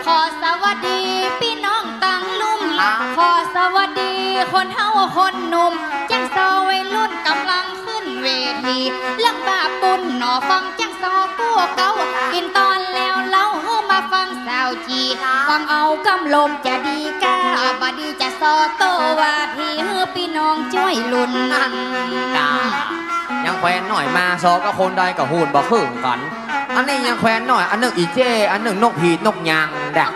ขอสวัสดีปี้น้องตังลุ่ม ครับ ขอสวัสดีคนเฒ่าคนหนุ่ม จ้างซอวัยรุ่นก่ำลัง ขึ้นเวที เรื่องบาปบุญหนอฟังจ้างซอกู้เก่า กิ๋นต๋อนแล้วเล่าหื้อมาฟังสาวจี๋ ฟังเอากำลมจะดีก้า บ่ดีจะซอโต้วาทีหื้อปี้น้องจ้วยลุ่น นั่นก้า ยังแควนน้อยมาซอกับคนใดก็ฮู้บ่เคิงกั๋น อันนี้ยังแควนน้อย อันนึ่งอี่เจ้ อันนึ่งนกผีดนกยางดะ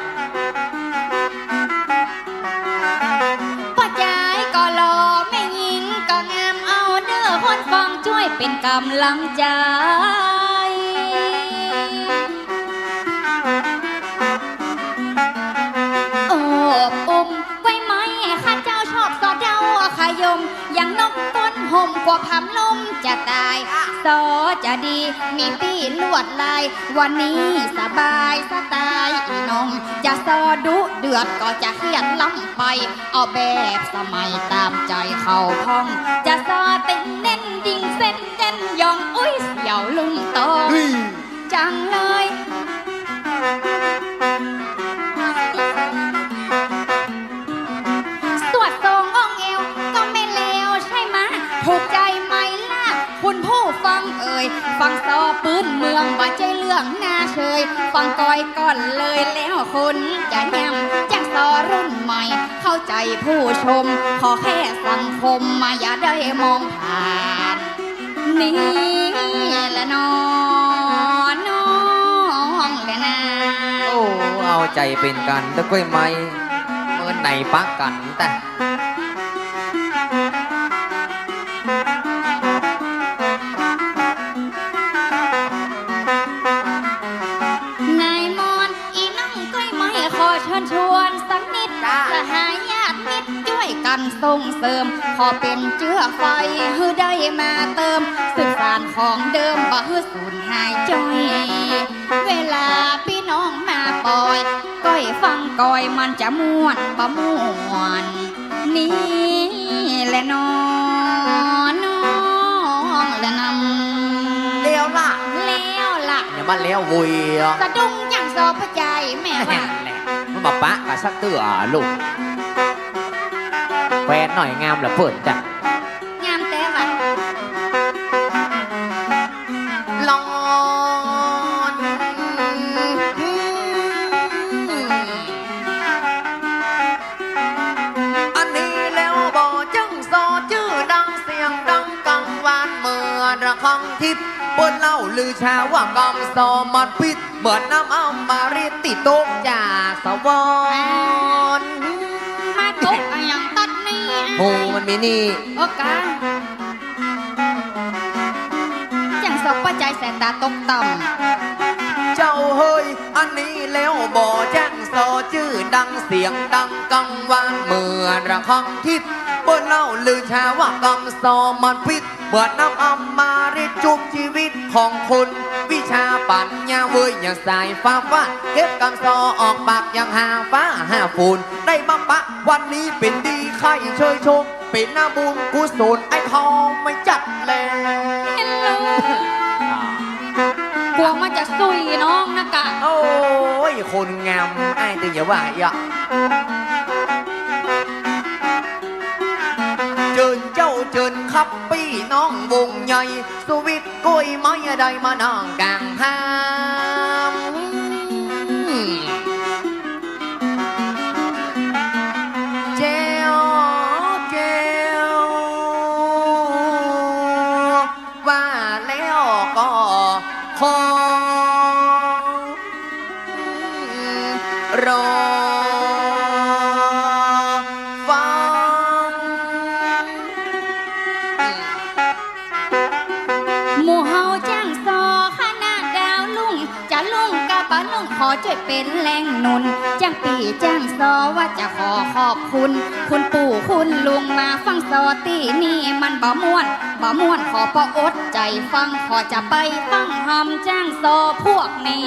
ป้อจายก็หล่อ แม่ญิงก็งาม เอาเน่อคนฟังจ้วยเป๋นกำลังใจ๋ โอบอุ้มกล้วยไม้ ข้าเจ้าชอบสะเดาขยม อย่างนกก้นห่มกั๋วผำลมจะต๋าย ซอจะดีมีปี้ลวดลาย วันนี้สบายสไตล์อีน้อง จะซอดุเดือดก็จะเคียดล้ำไป เอาแบบสมัยต๋ามใจ๋เขาพ่อง จะซอเต้นเน้นยิงเส้นเต้นยอง อุ๊ย เสี่ยวลุ่มตอง เฮ้ย จังเลย สวดทรงองค์เอวก็ไม่เลวใช่มะ ถูกใจ๋ไหมล่ะคุณผู้ฟังเอ่ย ฟังซอปื๊นเมืองบ่ใจ้เรื่องน่าเชย ฟังก่อยก่อนเลยแล้วคนจะแหม จ้างซอรุ่นใหม่เข้าใจ๋ผู้ชม ขอแค่สังคมมาอย่าได้มองผ่าน นี่แหละน้อ น้องแหละนา โอ้ เอาใจ๋เป๋นกั๋นตะกล้วยไม้ เมินไหนปะกั๋นตะ นายมอน อีน้องกล้วยไม้ขอเชิญชวนสักนิด จ้า สหายญาติมิตรจ้วยกั๋นส่งเสริม ขอเป๋นเจื้อไฟหื้อได้มาเติม สืบสานของเดิมบ่หื้อสูญหายจ้อย เวลาปี้น้องมาปอย ก้อยฟังก่อยมันจะม่วนบ่ม่วน นี่แหละน้อ น้องแหละนำ แล้วละ แล้วละ เนี่ยมันแล้วเว้ย สะดุ้งจ้างซอป้อจายแม่ว่า แหม มันบ่ปะกั๋นสักเตื้อลูก แควนน้อยงามเหลือเปิ้นจ้ะ งามแต๊ว่ะ ลอน อันนี้แล้วบ่จ้างซอจื้อดังเสียงดังกังวานเหมือนระฆังทิพย์ เปิ้นเล่าลือชาว่ากำซอมันปิด เหมือนน้ำอมฤตตี้ตกจากสวรรค์ หมู่มันมีหนี้ เออ กา จ้างซอป้อจายแสนต๋าตกต่ำ เจ้าเฮย อันนี้แล้วบ่ จ้างซอจื้อดังเสียงดังกังวาน เมื่อระฆังทิพย์ เปิ้นเล่าลือชาว่ากำซอมันพิษ เมื่อน้ำอมฤตจุบชีวิตของคน วิชาปัญญาเวยอย่างสายฟ้าฟาด เก็บกำซอออกปากอย่างหาฟ้าหาฝน ได้มาปะวันนี้เป๋นดีใค่เชยชม เป๋นนาบุญกุศลไอ้ทองไม่จัดแล เห็นเลย กลัวมันจะซุยน้องนะกะ โอ้ย คนงามไอ้ตึงอย่าว่าเยอะ เจิญเจ้าเจิญครับปี้น้องวงใหญ่ สุวิทย์ก้วยไม้ได้มานั่งกลางห้าง แจ๋ว แจ๋ว ว่าแล้วก็ขอ รอฟัง หมู่เฮาจ้างซอคณะดาวรุ่ง จะรุ่งกะบ่รุ่งขอจ้วยเป๋นแรงหนุน จ้างปี้จ้างซอว่าจะขอขอบคุณ คุณปู่คุณลุงมาฟังซอตี้นี่มันบ่ม่วน บ่ม่วนขอปออดใจ๋ฟัง ขอจะไปฟังหำจ้างซอพวกนี้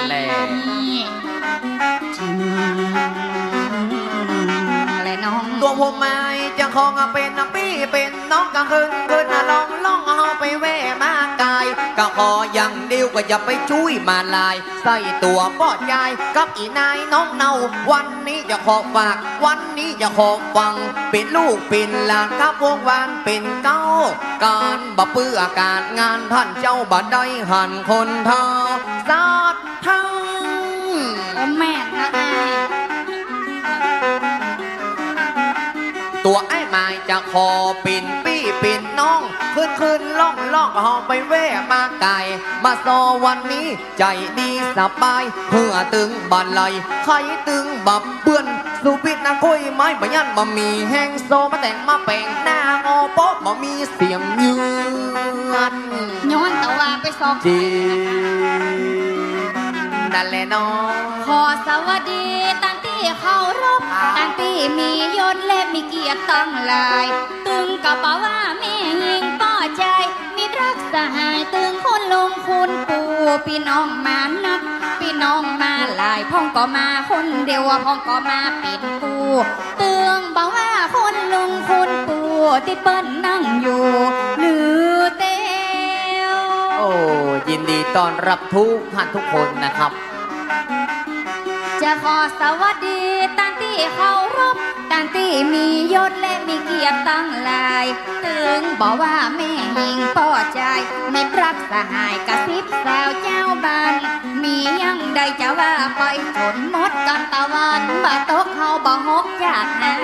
แล แลน้อง ตั๋วผมหมายจะขอเป๋นปี้เป๋นน้องกะคืนคืนน่ะล่องล่องเฮาไปแว่มากาย กะขออย่างเดียวกะอย่าไปจุ้ยมาลาย ใส่ตั๋วป้อจายกับอี่นายน้องเนา วันนี้จะขอฝาก วันนี้จะขอฟัง เป๋นลูกเป๋นหลานกับวงวานเป๋นเก๊า ก๋านบ่เปื้อก๋านงานต้านเจ้าบ่ได้หันคนเฒ่าสักทั้ง โอ้แม่นนะอ้าย ตั๋วอ้ายหมายจะขอเป๋นปี้เป๋นน้อง คืนคืนล่องล่องเฮาไปแว่มากาย มาซอวันนี้ ใจ๋ดีสบาย เหื่อตึงบ่ไหล ไข้ตึงบ่เปื้อน สุวิทย์นะก้วยไม้บ่ยันบ่มีแฮง ซอมาแต่งมาแป๋งหน้าออปอบ่มีเสียงเยือน ย้อนแต่ว่าไปซอ จริง นั่นแหละเนาะ ขอสวัสดีต้านตี้เคารพ ครับ ต้านตี้มียศและมีเกียรติตังหลาย ตึงกะบ่ว่าแม่ญิงป้อจาย มิตรรักสหายตึงคุณลุงคุณปู่ ปี้น้องมานัก ปี้น้องมาหลาย พ่องก็มาคนเดียว พ่องก็มาเป๋นกู้ ตึงบ่ว่าคุณลุงคุณปู่ตี้เปิ้นนั่งอยู่ หรือเตียว โอ้ ยินดีต้อนรับทุกท่านทุกคนนะครับ จะขอสวัสดีต้านตี้เคารพ ต้านตี้มียศและมีเกียรติตังหลาย ตึงบ่ว่าแม่ญิงป้อจาย มิตรรักสหายกะสิบสาวเจ้าบ้าน มีอย่างใดจะว่าไป จนหมดกั๋นตะวันบ่ตก เฮาบ่หกจากหา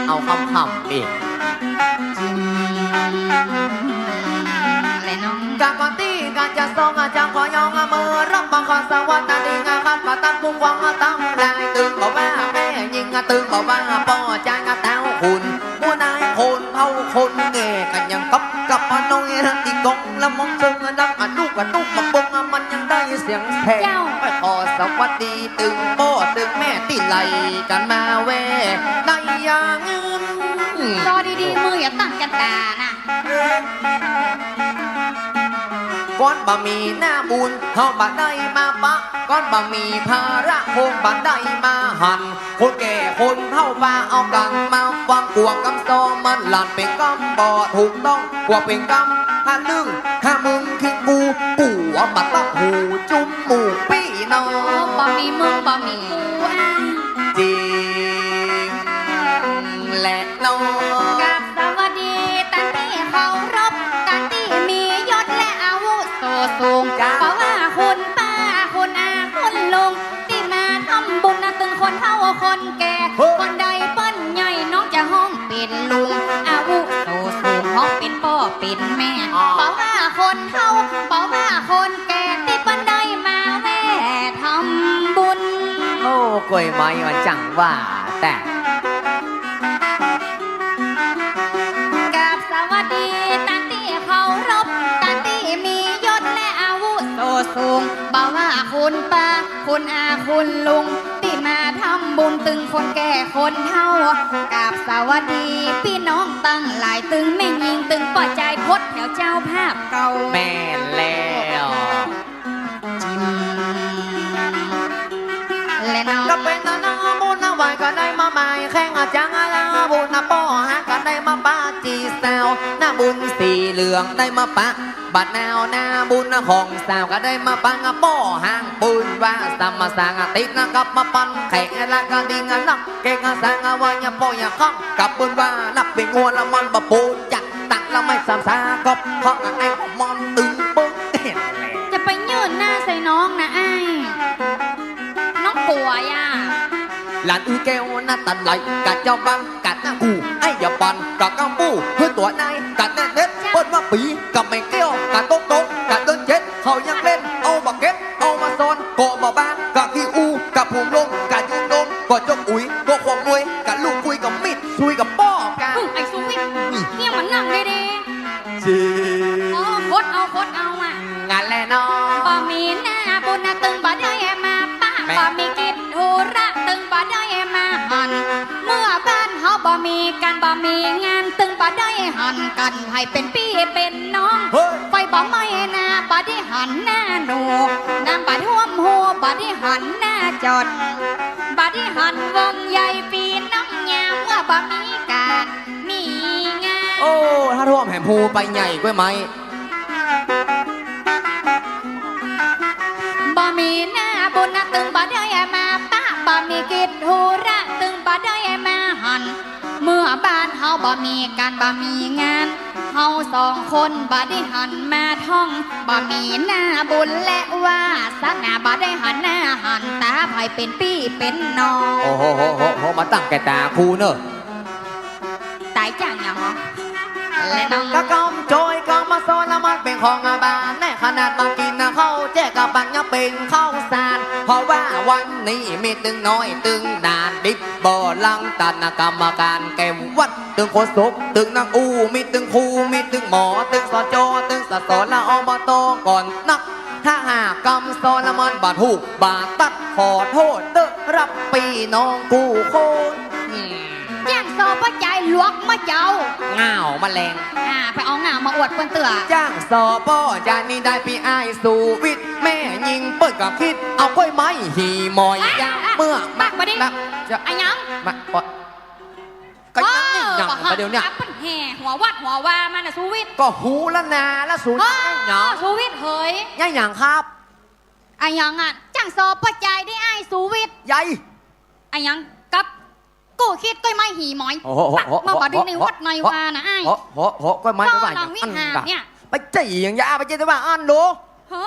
เอาคำๆ อีก จริง แลน้อง กะก่อนตี้กะจะส่ง อะ จะขอยอง อะ เมอรับมาขอสวัสดีงาครับ มาตั้งผู้ฟัง อะ ตังหลาย ตึงบ่ว่าแม่ญิง อะ ตึงบ่ว่าป้อจาย อะ แต้วคุณ หมู่นายคนเฒ่าคนแก่ กะยังกับกับป้าน้อยนะ ตี้กองละมองเซิง อะ ดัง อะ ลูก อะ ตุ๊ก อะ เปิง อะ มันยังได้เสียงแผ่ เจ้า ไปขอสวัสดีตึงป้อตึงแม่ตี้ไหลกั๋นมาแว่ในยามนี้ ซอดีๆ มึงอย่าตั้งจันตานะ ก้อนบ่มีหน้าบุญ เฮาบ่ได้มาปะ ก้อนบ่มีภาระ คงบ่ได้มาหัน คนแก่คนเฒ่าปาเอากั๋นมาฟัง กั๋วกำซอมันหลั่นเป๋นกำบ่ถูกต้อง กั๋วเป๋นกำหาลึ่งหามึงคิงกู กั๋วบ่ตั๊กหูจุมหมู่ปี้น้อง บ่มีมึงบ่มีกูอ้าง จริง แหละน้อง กราบสวัสดีต้านตี้เคารพ ต้านตี้มียศและอาวุโสสูง จ้า บ่ว่าคุณป้า คุณอา คุณลุง ตี้มาทำบุญนะ ตึงคนเฒ่าคนแก่ เฮ้ย คนใดเปิ้นใหญ่น้องจะฮ้องเป๋นลุง อาวุโสสูงฮ้องเป๋นป้อเป๋นแม่ อ๋อ บ่ว่าคนเฒ่า บ่ว่าคนแก่ ตี้เปิ้นได้มาแว่ทำบุญ โอ้ กล้วยไม้มันจังว่าแต่ ว่าคุณป้า คุณอา คุณลุง ตี้มาทำบุญตึงคนแก่คนเฒ่า กราบสวัสดีปี้น้องตังหลาย ตึงแม่ญิง ตึงป้อจาย คดแถวเจ้าภาพเก่า แม่นแล้ว จิม และน้อง ก็เป๋นนะ นะบุญนะไหว้ก็ได้มาบ่ายแข้ง อาจ๋ารย์นะบุญนะป้อฮักก็ได้มาปะจี๋สาว นะบุญสีเหลืองได้มาปะ บ่าวนาว นะบุญของสาวก็ได้มาปะป้อฮัก บุญว่าสามสางอาทิตย์นะ กับมาปันแขกละก็ดีงานนัก เก่งสางว่าอย่าป้ออย่าข้อง กับบุญว่านับเป๋นงัวละมันบ่ปูนจักตักละไม่สามสา ก็เพราะไอ้มันตึงปึ้ง จะไปยื่นหน้าใส่น้องนะไอ้ น้องกลัวอ่ะ หลานอื้อแก้วนะตันไหล กะเจ้าบ้านกะหน้ากู ไอ้อย่าปันกะกำปู หื้อตั๋วในกะแน่นเน็ต เปิ้นว่าปี๋กะแม่แก้ว กะโต๊ะโต๊ะ กะเดินเจ็ด เขายังเล่น เอาบ่าเก็บ เอามาซ่อน ก็บ่าบ้าน กะขี้อู้ กะผงลม กะยืนนม ก็จกอุ๋ย ก็ขวงมวย กะลูกคุย กะมีด ซุยกะป้อ กะ อืม ไอ้ซุย นี่ เนี่ยมันนั่งดีๆ สิ อ๋อ คดเอา คดเอาอ่ะ งั้นแหละเนาะ บ่มีหน้าบุญนะตึงบ่ได้มาปะ แม่ บ่มีกิจธุระตึงบ่ได้มาหัน เมื่อบ้านเฮาบ่มีการบ่มีงาน ตึงบ่ได้หันกั๋น ให้เป๋นปี้เป๋นน้อง เฮ้ย ไฟบ่ไหม้นา บ่ได้หันหน้าหนู น้ำบ่ท่วมฮู บ่ได้หันหน้าจด บ่ได้หันวงใยปี้น้องยาม เมื่อบ่มีการมีงาน โอ้ ถ้าท่วมแหมฮูไปใหญ่กล้วยไม้ บ่มีหน้าบุญนะตึงบ่ได้มาปะ บ่มีกิจธุระตึงบ่ได้มาหัน เมื่อบ้านเฮาบ่มีการบ่มีงาน เฮาสองคนบ่ได้หันมาท่อง บ่มีหน้าบุญและวาสนา บ่ได้หันหน้าหันต๋า ไผเป๋นปี้เป๋นน้อง โอ้โห โห โห โห มาตั้งแก่ต๋ากูเนอะ ต๋ายจ้างหยังหรอ และน้อง กะกำโจยกำมาซ้อนละมันเป๋นของบ้าน ในขนาดบ่ากิ๋นข้าวแจ้กะปันยังเป๋นข้าวสาร เพราะว่าวันนี้มีตึงน้อยตึงด่านดิบ บ่หลังต้านกรรมการแก้มวัด ตึงโฆษก ตึงนางอู้ มีตึงครู มีตึงหมอ ตึง สจ ตึง สส และ อบต ก่อนนัก ถ้าหากกำซ้อนละมันบ่ถูกบ่ตัด ขอโทษเต๊อะครับปี้น้องกู้คน อืม จ้างสปจ หลวกมาเจ้า ง่าวมาแลง อ่า ไปเอาง่าวมาอวดเปิ้นเตื้อ จ้างสปจ นี่ได้ปี้อ้ายสูวิทย์ แม่ญิงเปิ้นก็คิด เอากล้วยไม้หี่หมอย อ่ะ ยาม อ่ะ เมื่อ ปากบ่ดี นะ จะ อะหยัง มา ปะ ก็ยัง เออ หยัง บ่หัน มาเดี๋ยวเนี่ย ครับ มันแห่หัววัดหัววามาน่ะ สูวิทย์ ก็ฮู้ละนาละสู เออ หยัง สูวิทย์เหย ยังหยังครับ อะหยังอะ จ้างสปจ ได้อ้ายสูวิทย์ ใหญ่ อะหยังกับกู้คิดกล้วยไม้หี่หมอย โอ้โห ปักมาบ่ดีในวัดในวาน่ะอ้าย โอ้โห โอ้โห กล้วยไม้ ก็ ไปว่า หลังวิหารเนี่ย ไปใจ้หยังยา ไปใจ้แต่ว่าอั้นดู โอ้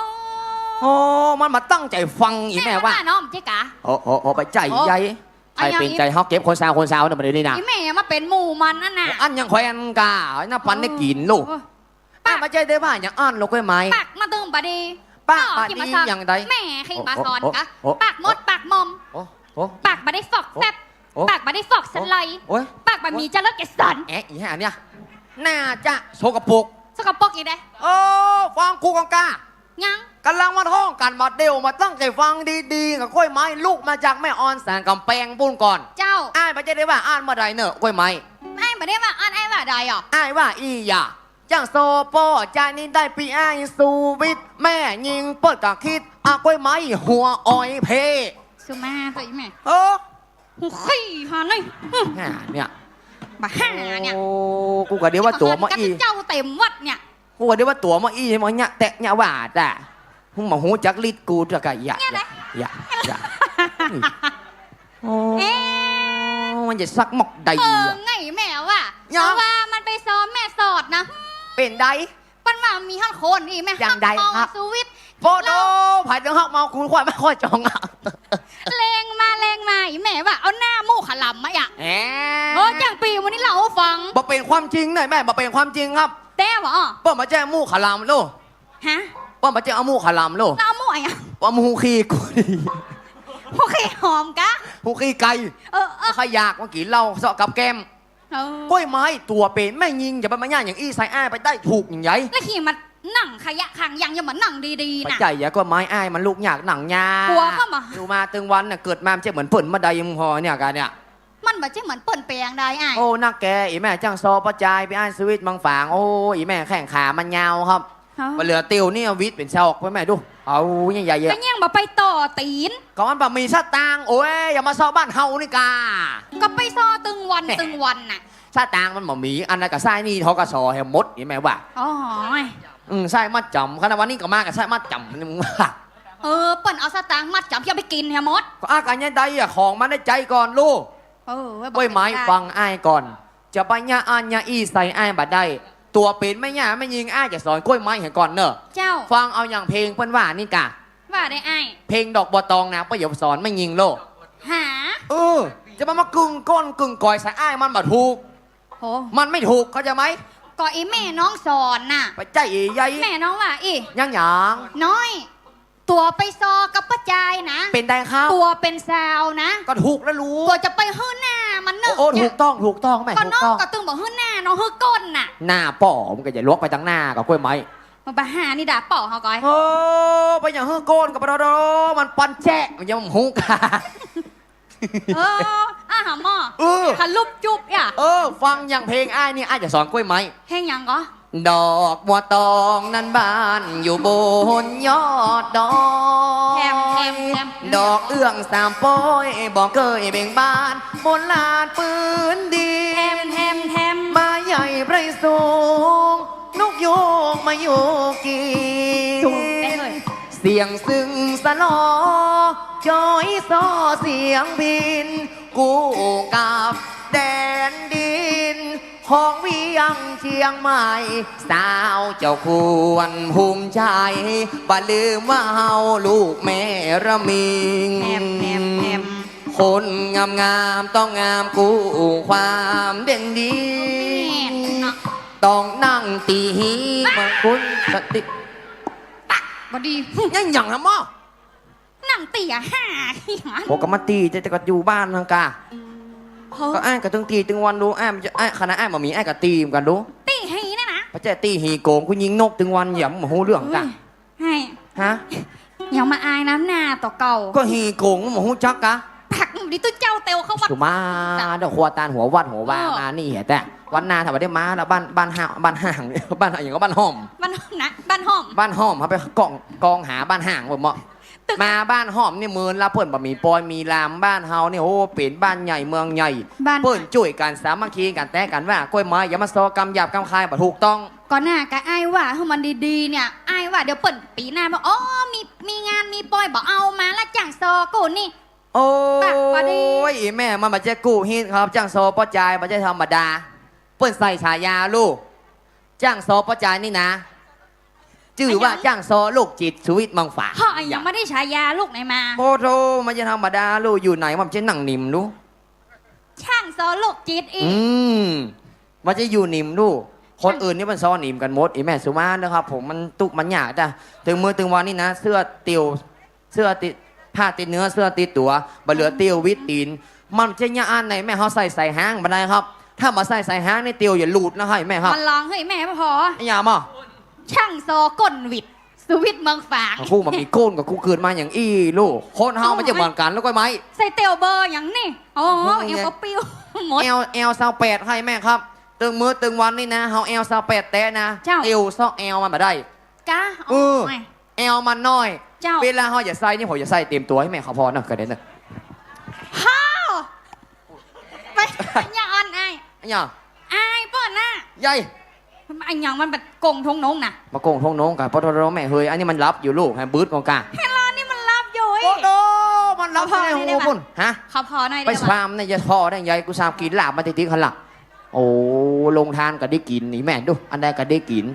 โอ้ มันมาตั้งใจ๋ฟังอีแม่ว่า แม่ว่าน้องเจ๊กะ โอ้โห โอ้ ไปใจ้ โอ้ ใหญ่ อะหยัง ใครเป๋นใจ๋เฮาเก็บคนซาวคนซาวเนี่ยมาเดี๋ยวนี้นะ อีแม่มาเป๋นหมู่มันนั่นน่ะ อั้นยังแขวนกา น้ำปันได้กิ๋นลูก โอ้ ปาก อ่ะ บ่ใจ้ได้ว่าหยังอั้นลูกกล้วยไม้ ปากมาตึงบ่ดี ปากบ่ดี อ้อ อย่างใด แม่ใค่มาสอนกะ โอ้ โอ้ ปากมดปากมอม โอ้ โอ้ ปากบ่ได้ฟอกแฟบ โอ้ ปากบ่ได้ฟอกสะไล โอ้ย ปากบ่มีจรสเกสร แอะ อีห่าเนี่ย น่าจะสกปรก สกปรกอีกเด้ โอ้ ฟังกูก่อนกา ยัง ก่ำลังมาท่องกั๋นบ่าเดี่ยว มาตั้งใจ๋ฟังดีๆ กะกล้วยไม้ ลูกมาจากแม่ออนแสงก๋ำแปงปู๊นก่อน เจ้า อ้ายบ่ใจ้ได้ว่าอั้นเมื่อใดเนอะกล้วยไม้ อ้ายบ่ได้ว่าอั้น อ้ายว่าใดอ่ะ อ้ายว่าอี้หย่า จ้างสปจ นี่ได้ปี้อ้ายสูวิทย์ แม่ญิงเปิ้นก็คิด เอากล้วยไม้หัวอ้อยเพ สุมาเถอะอีแม่ เออ หูขี้หานี่ อ่า เนี่ย บ่ห่าเนี่ย โอ้ กูกะเดี๋ยวว่าตั๋วมาอี้ เจ้าเต็มวัดเนี่ย กูกะเดี๋ยวว่าตั๋วมาอี้ มาเนี่ยแตะเนี่ยว่าจ้ะ มึงบ่ฮู้จักฤทธิ์กูจ้ะกะ อย่า เนี่ยนะ อย่า อย่า อย่า โอ้ เอ๊ะ มันจะสักหมอกใด เออ อะ ไงแม่ว่า ยัง แต่ว่ามันไปซ้อมแม่สอดนะ เป๋นใด เปิ้นว่ามีฮักคนอี้แม่ อย่างใด ฮัก ครับ น้องสูวิทย์ โพดโอ้ ไผเดินฮักมา กูค่อยไม่ค่อยจองอ่ะ แลงมา แลงมา อีแม่ว่าเอาหน้าหมู่ขะหล่ำมาอ่ะ แหม โอ้ จ้างปี้วันนี้เล่าหื้อฟัง บ่เป๋นความจริงเน่อแม่ บ่เป๋นความจริงครับ แต่ว่า เปิ้นบ่ใจ้หมู่ขะหล่ำลูก ฮะ เปิ้นบ่ใจ้เอาหมู่ขะหล่ำลูก แล้วเอาหมู่อะหยัง เอาหมู่ขี้กู หมู่ขี้หอมกะ หมู่ขี้ไก่ เออ เออ ใค่อยากมากิ๋นเหล้าเซาะกับแก้ม เออ กล้วยไม้ตั๋วเป๋นแม่ญิง อย่าไปมาย่าอย่างอี้ใส่อ้ายไปได้ถูกอย่างใหญ่ แล้วขี้มัน นั่งขยะข้างยัง อย่ามานั่งดีๆ นะ บ่ใจ้ อย่า กล้วยไม้อ้ายมันลุกยากนั่งยาก กั๋วเข้ามา อยู่มาตึงวันน่ะ เกิดมาบ่ใจ้เหมือนเปิ้นบ่ได้ มึงพอเนี่ยกั๋นเนี่ย มันบ่ใจ้เหมือนเปิ้นแปลงได้อ้าย โอ้ นักแก อี่แม่จ้างซอป้อจาย ปี้อ้ายสุวิทย์เมืองฝาง โอ้ อี่แม่แข้งขามันยาวครับ ฮะ บ่เหลือเตียวนี่วิดเป๋นซอกไปแม่ดู เอาใหญ่ๆ อะ ก็ยังบ่ไปต่อตี๋น ก็มันบ่มีสตางค์ โอ้ย อย่ามาซอบ้านเฮานี่กา ก็ไปซอตึงวัน ตึงวันน่ะ สตางค์มันบ่มี อันนั้นก็ใส้หนี้ ธ.ก.ส. แหมหมด อี่แม่ว่า อ๋อ อืม ใส้มัดจ๋ำ ขนาดวันนี้ก็มาก็ใส้มัดจ๋ำ มึงว่า เออ เปิ้นเอาสตางค์มัดจ๋ำ เยียะไปกิ๋นแหมหมด ก็อากั๋นยังใดอะ ของมันได้ใจ๊ก่อนลูก เออ กล้วยไม้ ฟังอ้ายก่อน จะไปเยียะอั้นเยียะอี้ใส่อ้ายบ่ได้ ตั๋วเป๋นแม่ย่าแม่ญิง อ้ายจะสอนกล้วยไม้หื้อก่อนเน่อ เจ้า ฟังเอาอย่างเพลงเปิ้นว่านี่กา ว่าได้อ้าย เพลงดอกบัวตองนะ เปิ้นอย่าสอนแม่ญิงโลก หา เออ จะมา มากึ่งก้นกึ่งก๋อยใส่อ้าย มันบ่ถูก โห มันไม่ถูก เข้าใจ๋ไหม ก็อี่แม่น้องสอนน่ะ บ่ใจ้อี่ใหญ่ แม่น้องว่าอี่ ยังหยัง น้อย ตั๋วไปซอกับป้อจายนะ เป๋นใดครับ ตั๋วเป๋นซาวนะ ก็ถูกแล้วลูก ตั๋วจะไปหื้อหน้ามันเน่อ โอ้ โอ้ ถูกต้อง ถูกต้องแม่ ก็น้อง ถูกต้อง ก็ตึงบ่หื้อหน้า น้องหื้อก้นน่ะ หน้าป้อ มึงก็อย่าลวกไปตังหน้ากับกล้วยไม้ มันบ่หานี่ด่าป้อเฮาก่อย เออ ไปอย่างหื้อก้นกับปะดอดอ มันปันแจ๊ะ มันยังหูกา เออ อ่ะหาหม้อ เออ ขลุบจุบอ่ะ เออ ฟังอย่างเพลงอ้ายนี่ อ้ายจะสอนกล้วยไม้ เพลงหยังก็ ดอกบัวตองนั้นบานอยู่บนยอดดอย แถม แถม แถม ดอกเอื้องสามปอย บ่เกยเบ่งบาน บนลานปืนดิน แถม แถม แถม ไม้ใหญ่ใบสูง นกยูงมาอยู่กิ๋น สูงแน่เลย เสียงซึ่งสะลอ จอยซอเสียงพิณ กู้กับแดนดิน ของเวียงเจียงใหม่ สาวเจ้าควรภูมิใจ๋ บ่ลืมว่าเฮาลูกแม่ระมิง แหม แหม แหม คนงามๆ ต้องงามกู้ความเด่นดี แหมเนาะ ต้องนั่งตี๋หี มาคุณสติ บ่ดี ยังหยังหาหม้อ นั่งตี๋อะห่า โห ก็มาตี๋ แต่ แต่ก็อยู่บ้านนั่นกา โห ก็อ้ายก็ตึงตี๋ตึงวันดู อ้ายมันจะ อ้าย ขนาดอ้ายบ่มี อ้ายก็ตี๋เหมือนกั๋นดู ตี๋หีเนี่ยนะ บ่ใจ้ตี๋หีโก๋ง กูยิงนกตึงวัน อย่ามาฮู้เรื่องกา เฮ้ย ฮะ อย่ามาอายน้ำหน้าตั๋วเก่า ก็หีโก๋ง บ่ฮู้จักกา ผักดีตุ๊เจ้าเตียวเข้าวัด สุมา ดอกครัวตานหัววัดหัววา เออ มานี่แหละ แต่วันหน้าถ้าบ่ได้มาแล้ว บ้าน บ้านห้า บ้านห้าง บ้านอะหยังก็บ้านห้อม บ้านห้อมนะ บ้านห้อม บ้านห้อม เฮาไปกอง กองหาบ้านห้างบ่เหมาะ ตึก มาบ้านห้อมนี่เมินละ เปิ้นบ่มีปอยมีลาม บ้านเฮานี่ โอ้ เป๋นบ้านใหญ่เมืองใหญ่ บ้าน เปิ้นจ้วยกั๋นสามัคคีกั๋น แต่กั๋นว่ากล้วยไม้ อย่ามาซอกำหยาบกำคาย บ่ถูกต้อง ก็น่ากะอ้ายว่าหื้อมันดีๆ เนี่ย อ้ายว่าเดี๋ยวเปิ้นปี๋หน้ามา อ๋อ มี มีงานมีปอยบ่เอามาละ จ้างซอกู้นี่ โอ้ย ปากบ่ดี อีแม่ มันบ่ใจ้กู้ฮิตครับ จ้างซอป้อจาย บ่ใจ้ธรรมดา เปิ้นใส่ฉายาลูก จ้างซอป้อจายนี่นะ จื้อว่า อะหยัง จ้างซอโรคจิต สุวิทย์เมืองฝาง เฮาอะหยัง บ่ได้ฉายาลูกไหนมา โอ้โธ่ บ่ใจ้ธรรมดาลูก อยู่ไหนมันบ่ใจ้นั่งนิ่มลูก จ้างซอโรคจิตอีก อืม บ่ใจ้อยู่นิ่มลูก คนอื่นนี่มันซอนิ่มกั๋นหมด อีแม่สุมาเน่อครับ ผมมันตุ๊กข์มันยากจ้ะ ตึงมื้อตึงวันนี่นะ เสื้อเตียว เสื้อติด ผ้าติดเนื้อ เสื้อติดตั๋ว บ่เหลือเตียววิดตี๋น มันบ่ใจ้เยียะอั้นไหน แม่เฮาใส่ใส่ฮ้างบ่ได้ครับ ถ้าบ่ใส่ใส่ฮ้างนี่เตียวอย่าหลุดนะ เฮ้ยแม่ครับ มันร้อง เฮ้ยแม่บ่พอ อะหยังหม้อ จ้างซอก้นหวิด สุวิทย์เมืองฝาง กูบ่มีก้นก็กูเกิดมาอย่างอี้ลูก คนเฮามันจะเหมือนกั๋นแล้วกล้วยไม้ ใส่เตียวเบอร์หยังนี่ โอ้โห โอ้โห เอวก็ปิ้วหมด แอล แอลซาวแปด เฮ้ยแม่ครับ ตึงมื้อตึงวันนี่นะ เฮาแอลซาวแปดแต๊นะ เจ้า เตียวซอกแอลมันบ่ได้ กะ เออ โอ้ย แอลมันน้อย เจ้า เวลาเฮาจะใส่นี่ ผมจะใส่เต็มตั๋วหื้อแม่เขาผ่อเน่อ ก็ได้เน่อ ฮ้าว ไป อย่าอั้นอ้าย อะหยัง อายเปิ้นน่ะ ใหญ่ อะหยังมันบ่โก่งทงนงน่ะ บ่โก่งทงนงกา ปอโธ่แม่เฮย อันนี้มันหลับอยู่ลูก หื้อบึดก่อนกา เฮลอนี่มันหลับอยู่อีก โอ้โธ่ มันหลับอยู่ในหูปุ้น ฮะ ขอผ่อหน่อยได้บ่ ไปซามเนี่ย อย่าผ่อได้ใหญ่ กูซามกิ๋นลาบมาติดๆ หั้นละ โอ้ โฮงตานก็ได้กิ๋น นี่แม่ดู อันใดก็ได้กิ๋น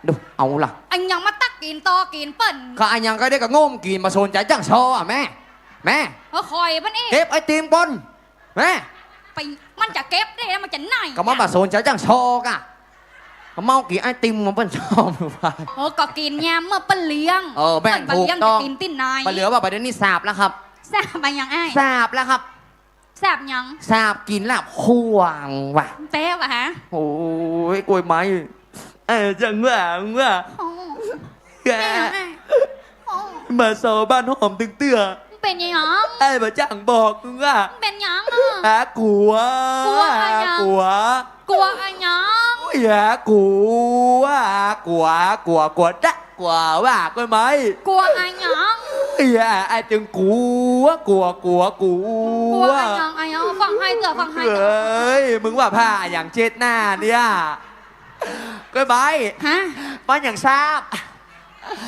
ดู เอาละ อะหยังมาตักกิ๋นต่อกิ๋นเปิ้น ก็อะหยังก็ได้ก็โง่มกิ๋น บ่สนใจ๋จ้างซออะแม่ แม่ เออ ข่อยเปิ้นอีก เก็บไอติมก่อน แม่ ไป มันจะเก็บได้แล้วมันจะไหน ก็มันบ่สนใจ๋จ้างซอกะ ก็เมากิ๋นไอติมมันเปิ้นชอบ โอ้ ก็กิ๋นยามเมื่อเปิ้นเลี้ยง เออ แม่น เปิ้นบ่เลี้ยง ถูกต้อง จะกิ๋นตี้ไหน บ่เหลือว่าบ่าเดี๋ยวนี้สาบแล้วครับ สาบอะหยังอ้าย สาบแล้วครับ สาบหยัง สาบกิ๋นลาบควางว่ะ แปลว่าฮะ โอ้ย กล้วยไม้ เอ้ย จังว่า ว่า โอ้ แก แม่ โอ้ มาซอบ้านหอมตึงเตื้อ เป๋นหยัง ไอ้บ่าจ้างบอกมึงว่า เป๋นหยังอะ หากั๋ว กั๋วอะหยัง กั๋ว กั๋วอะหยัง อย่ากั๋ว กั๋ว กั๋ว กั๋วดะ กั๋วว่าก้อยไม้ กั๋วอะหยัง อย่า ไอ้จึงกั๋ว กั๋ว กั๋ว กั๋ว กั๋วอะหยัง อะหยัง ฟังไห้เตื้อ ฟังไห้เตื้อ เฮ้ย มึงว่าผ้าอะหยังเช็ดหน้าเนี่ย ก้อยไม้ ฮะ มาหยังทราบ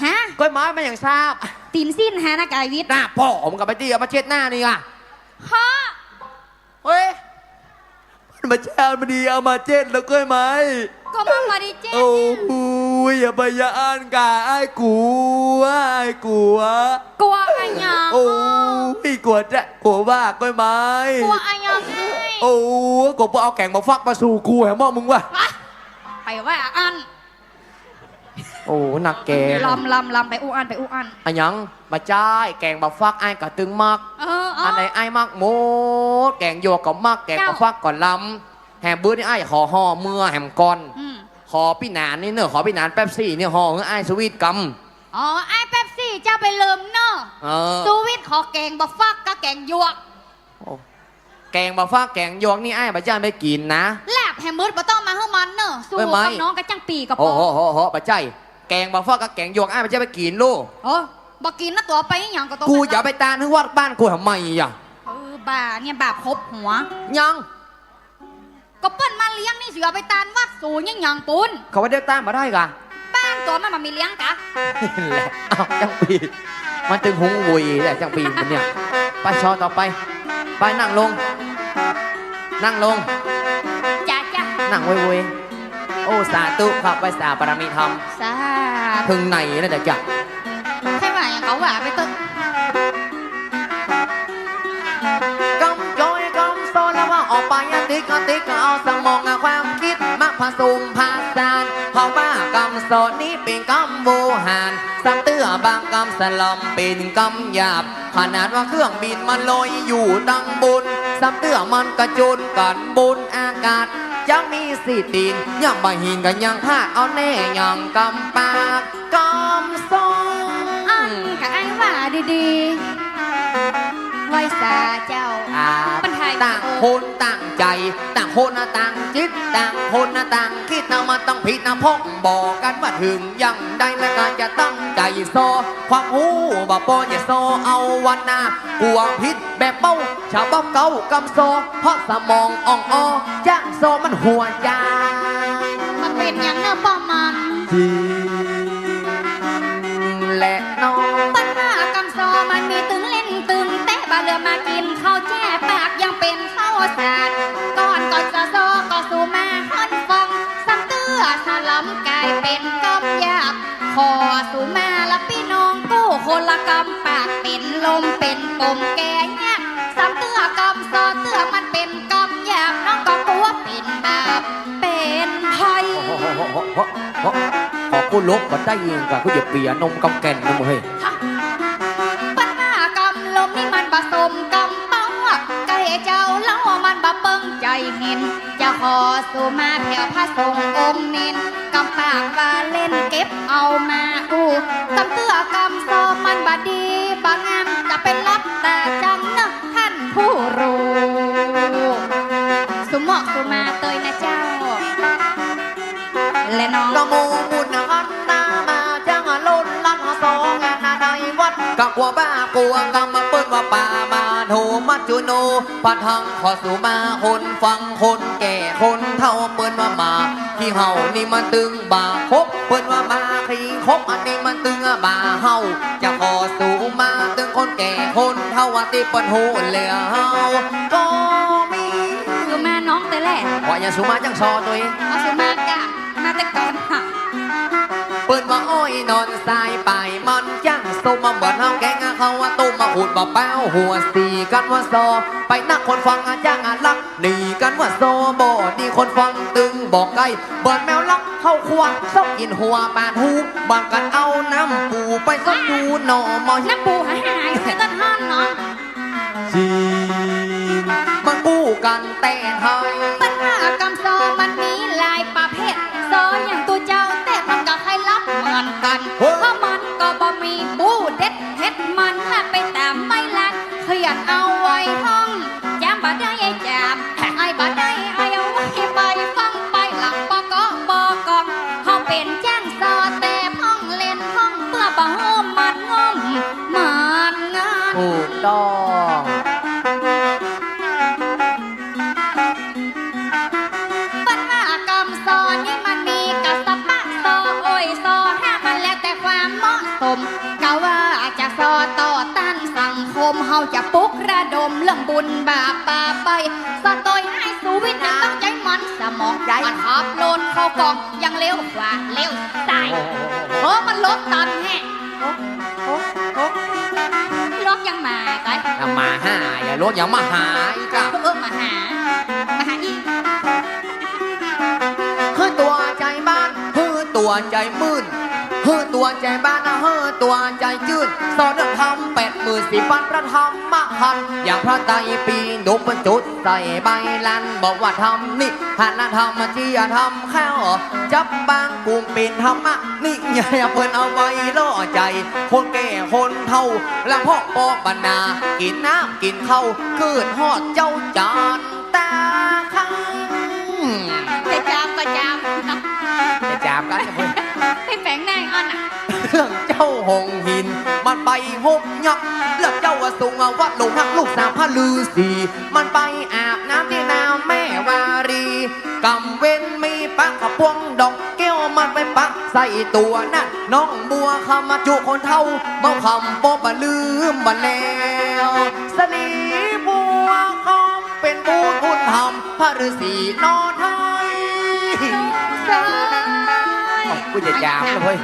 ฮะ ก้อยไม้มาหยังทราบ ตี๋นสิ้นหานะกายวิทย์ หน้าป้อมึงก็ไปตี้เอามาเช็ดหน้านี่อะ ฮะ เฮ้ย มันมาเช็ด มันดีเอามาเช็ดแล้วก้อยไม้ ก็มันบ่ดีเช็ด โอ้ย อย่าไปอย่าอั้นกา ไอ้กั๋ว ไอ้กั๋ว กั๋วอะหยัง โอ้ย กั๋วดะ กั๋วว่าก้อยไม้ กั๋วอะหยังไอ้ โอ้ย กั๋วบ่เอาแก๋งบ่าฟักมาสู่กูแหมหม้อมึงว่ะ ไปว่าอั้น โอ้ หนักแก่ ลำ ลำ ลำ ไปอู้อั้น ไปอู้อั้น อะหยัง บ่าจ้าย แก๋งบ่าฟักอ้ายก็ตึงมัก เออ เออ อันไหนอ้ายมักหมด แก๋งหยวกก็มัก แก๋งบ่าฟักก็ลำ แหม บึดนี้อ้ายขอห่อเมือแหมก่อน อืม ขอปี้หนานนี่เน่อ ขอปี้หนานเป๊ปซี่นี่ห่อหื้ออ้ายสวีทกำ อ๋อ อ้ายเป๊ปซี่เจ้าไปเลิมเน่อ เออ สวีทขอแก๋งบ่าฟักกับแก๋งหยวก โอ้ แก๋งบ่าฟักแก๋งหยวกนี่อ้ายบ่าจ้ายไปกิ๋นนะ แลบแหมบึดบ่ต้องมาหื้อมันเน่อ สู้ เอ้ย ไม่ กับน้องกระจังปี๋ก็ปอ โอ้โห โห โห บ่าจ้าย แก๋งบ่าฟักกับแก๋งหยวกอ้ายบ่าจ้ายไปกิ๋นลูก โอ้ บ่กิ๋นนะตั๋ว ไปอะหยังก็ตั๋ว กูจะไปตานหื้อวัดบ้านกูทำไมอะ เออ บ้าเนี่ย บาปครบหัว ยัง ก็เปิ้นมาเลี้ยงนี่ เสือไปตานวัดสูงยังหยังปู้น เขาว่าเดี๋ยวตานบ่ได้กะ บ้านตั๋วมันบ่มีเลี้ยงกะ แหละ อ้าว จังปี๋ มันตึงหุงหุยแหละ จังปี๋มันเนี่ย ไปซอต่อไป ไปนั่งลง นั่งลง จ้ะ จ้ะ นั่งเว้ยๆ โอ้ สาธุครับ ไหว้สาบารมีธรรม สาธุ เถิงไหนแล้วเนี่ยจ๊ะ ใครว่าหยังก็ว่าไปเต๊อะ กำจ้อยกำซ้อแล้วว่าออกไปอะติ๊กอะติ๊ก เอาสมองอะความกึ๊ดมาผสมผสาน เพราะว่ากำซ้อนี้เป๋นกำโบราณ ซ้ำเตื้อบางกำสลัมเป๋นกำหยาบ ขนาดว่าเครื่องบินมันลอยอยู่ตังบน ซ้ำเตื้อมันก็จนกั๋นบนอากาศ จะมีสี่ตี๋น ยังบ่าหินก็ยังพลาดเอาแน่ อย่างกำปาก กำซ้อ อั้นก็อ้ายว่าดีๆ ไหว้สาเจ้า อ่า ปัญหา ต่างคนต่างใจ๋ ต่างคนน่ะต่างจิต ต่างคนน่ะต่างกึ๊ดนะ มันต้องผิดนะ พ่องบอกกั๋นว่าเถิงอย่างใด แล้วก็จะตั้งใจ๋ซ้อ ความฮู้บ่ปอจะซ้อเอาวันหน้า กั๋วผิด แบบเบ้า ฉบับเก่ากำซ้อ เพราะสมองอ่องอ้อ จ้างซ้อมันหัวจาง มันเป๋นหยังเน่อป้อมัน จริงแหละเนาะ ปัญหากำซ้อมันมีตึงเล่นตึงเตะ บ่าเหลือมากิ๋นข้าวแจ้ปาก ยังเป๋นข้าวสาร ก่อนก็จะซ้อก็สู่มาหันฟัง ซ้ำเตื้อสลัมก๋ายเป๋นกำหยาบ ขอสู่มาละปี้น้องกู้คนละกำ ปากเป๋นลมเป๋นปมแก่ยาก ซ้ำเตื้อกำซ้อเตื้อมันเป๋นกำหยาบ น้องก็กั๋วเป๋นบาปเป๋นภัย ขอกู้ลบบ่ได้อิงกะ กูจะเปียนมกำแก่นนะมึงเฮ้ย ฮะ ปัญหากำลมนี่มันบ่สมกำเป้า ใก่เจ้าเล่ามันบ่เปิงใจ๋เห็น จะขอสู่มาแผ่วพระสงฆ์องค์เน้น กำปากว่าเล่นเก็บเอามาอู้ กำเตื้อกำซ้อมันบ่ดีบ่งาม จะไปลับต๋าจังเน่อท่านผู้ฮู้ สู่มอกสู่มาเตยนะเจ้า และน้อง กะหมู่บุญหันหน้ามาจังล้นลันสองงานในวัด กะกั๋วบ้ากั๋วกำเปิ้นว่าป่ามาโนมัจจุโน ปะทังขอสู่มาคนฟังคนแก่คนเฒ่าเปิ้นว่าหมาขี้เห่านี่มันตึงบ่าคบ เปิ้นว่าหมาขี้คบอันนี้มันตึงบ่าเห่า จะขอสู่มาตึงคนแก่คนเฒ่าตี้เปิ้นฮู้แล้วก็มี สู่มาน้องเตยแหละ ว่าอย่าสู่มาจังซ้อตวย เอาสู่มากะ มาแต่ก่อนค่ะ เปิ้นว่าอ้อยหนอนสายปายมันจั้งส้ม มาเหมือนเฮาแกงอะ เขาว่าต้มมาขูดบ่าเป้า หัวสีกั๋นว่าซ้อ ไปนักคนฟังอะจั้งอะลัก หนีกั๋นว่าซ้อ บ่ดีคนฟังตึงบ่ใก้ เปิ้นแมวลักเข้าครัว ซอกกิ๋นหัวปาดฮู บางกั๋นเอาน้ำปูไปซดดูหน่อหมอ น้ำปูหายหายไปต้นห้องเนาะ จีน มันกู้กั๋นแต่ไทย ปัญหากำซ้อมันมีหลายประเภท ซ้ออย่างตุ๊เจ้าแต่มันก็ใค่ลับเหมือนกั๋น เฮ้ย เพราะหมอ มีบู้เด็ดเห็ดมันละไปต๋ามไว้ลาน เขียนเอาไว้ท่อง จ๋ำบ่ได้จ๋ำ ไอ้บ่ได้ไอ้เอาไว้ไปฟังไปหลังปะเกาะปอกอง เฮาเป๋นจ้างซอแต่พ่องเล่นพ่องเปื้อบ่ฮู้มันงมมันงาน ถูกต้อง เปิ้นว่ากำซอนี้มันมีกะสะปะซอ โอ้ย ซอห้า มันแล้วแต่ความเหมาะสม กะว่าจะซอต่อต้านสังคม เฮาจะปลุกระดมเรื่องบุญบาปป่าไป ซอโตยอ้ายสูวิตย์ ต้องใจ๊มันสมอง ใจ๊ มันขับรถเข้ากอง ยังเลี้ยวขวาเลี้ยวซ้าย โอ้โห โอ้ มันลบตันแฮะ โอ้ โอ้ โอ้ ลบยังมาก่อน อ่ะ มาหา อย่าลบยังมาหาอีกอ่ะ เออ มาหา มาหาอีก หื้อตั๋วใจ๋บ้าน หื้อตั๋วใจ๋มื่น หื้อตั๋วใจ๋บ้าน หื้อตั๋วใจ๋จื้น สอนเรื่องธรรมแปดหมื่นสี่พันพระธรรมขันธ์ อย่างพระไตรปิฎกบรรจุใส่ใบลาน บอกว่าธรรมนี้ หันธรรมเจียธรรมแคล้ว จับปางกุมเป๋นธรรมะ นิยายเปิ้นเอาไว้ล่อใจ๋ คนแก่คนเฒ่า และพ่อปอปัญหา กิ๋นน้ำกิ๋นข้าว กึ๊ดฮอดเจ้าจานต๋าคำ จะจามก็จาม จะจามกั๋นเว้ย ไปแป๋งหน้าอ่อนน่ะ เรื่องเจ้าหงส์หิน มันไปฮบยักษ์ แล้วเจ้าว่าสุวัตว์หลงฮักลูกสาวพระฤาษี มันไปอาบน้ำตี้น้ำแม่วารี กำเว็นมีปะขะปวงดอกแก้ว มันไปปะใส่ตั๋วนั่น น้องบัวคำมาจุคนเฒ่า เมาคำปอบ่ลืมบ่แล้ว สะหลีบัวคำเป๋นบุญคุณธรรม พระฤาษีหน่อไทย ใช่ กูจะจามแล้วเว้ย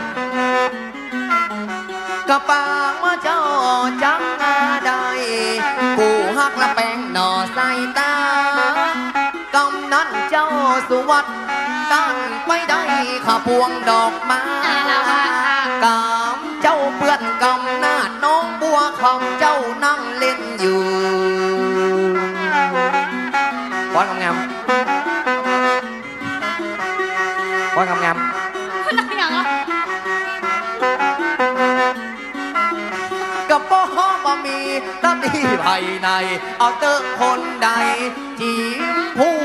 กะปางว่าเจ้าจักได้ ผู้ฮักละแป๋งหน่อสายต๋า กำนั้นเจ้าสุวัตย์ต้านไปได้ขะปวงดอกไม้ กำเจ้าเปื้อนกำนาด น้องบัวคำเจ้านั่งเล่นอยู่ ฟ้อนงามๆ ว่างามๆ นั่งหยังอะ กะป้อบ่มีตะตี้ภายใน เอาเต๊อะคนใด จีบผู้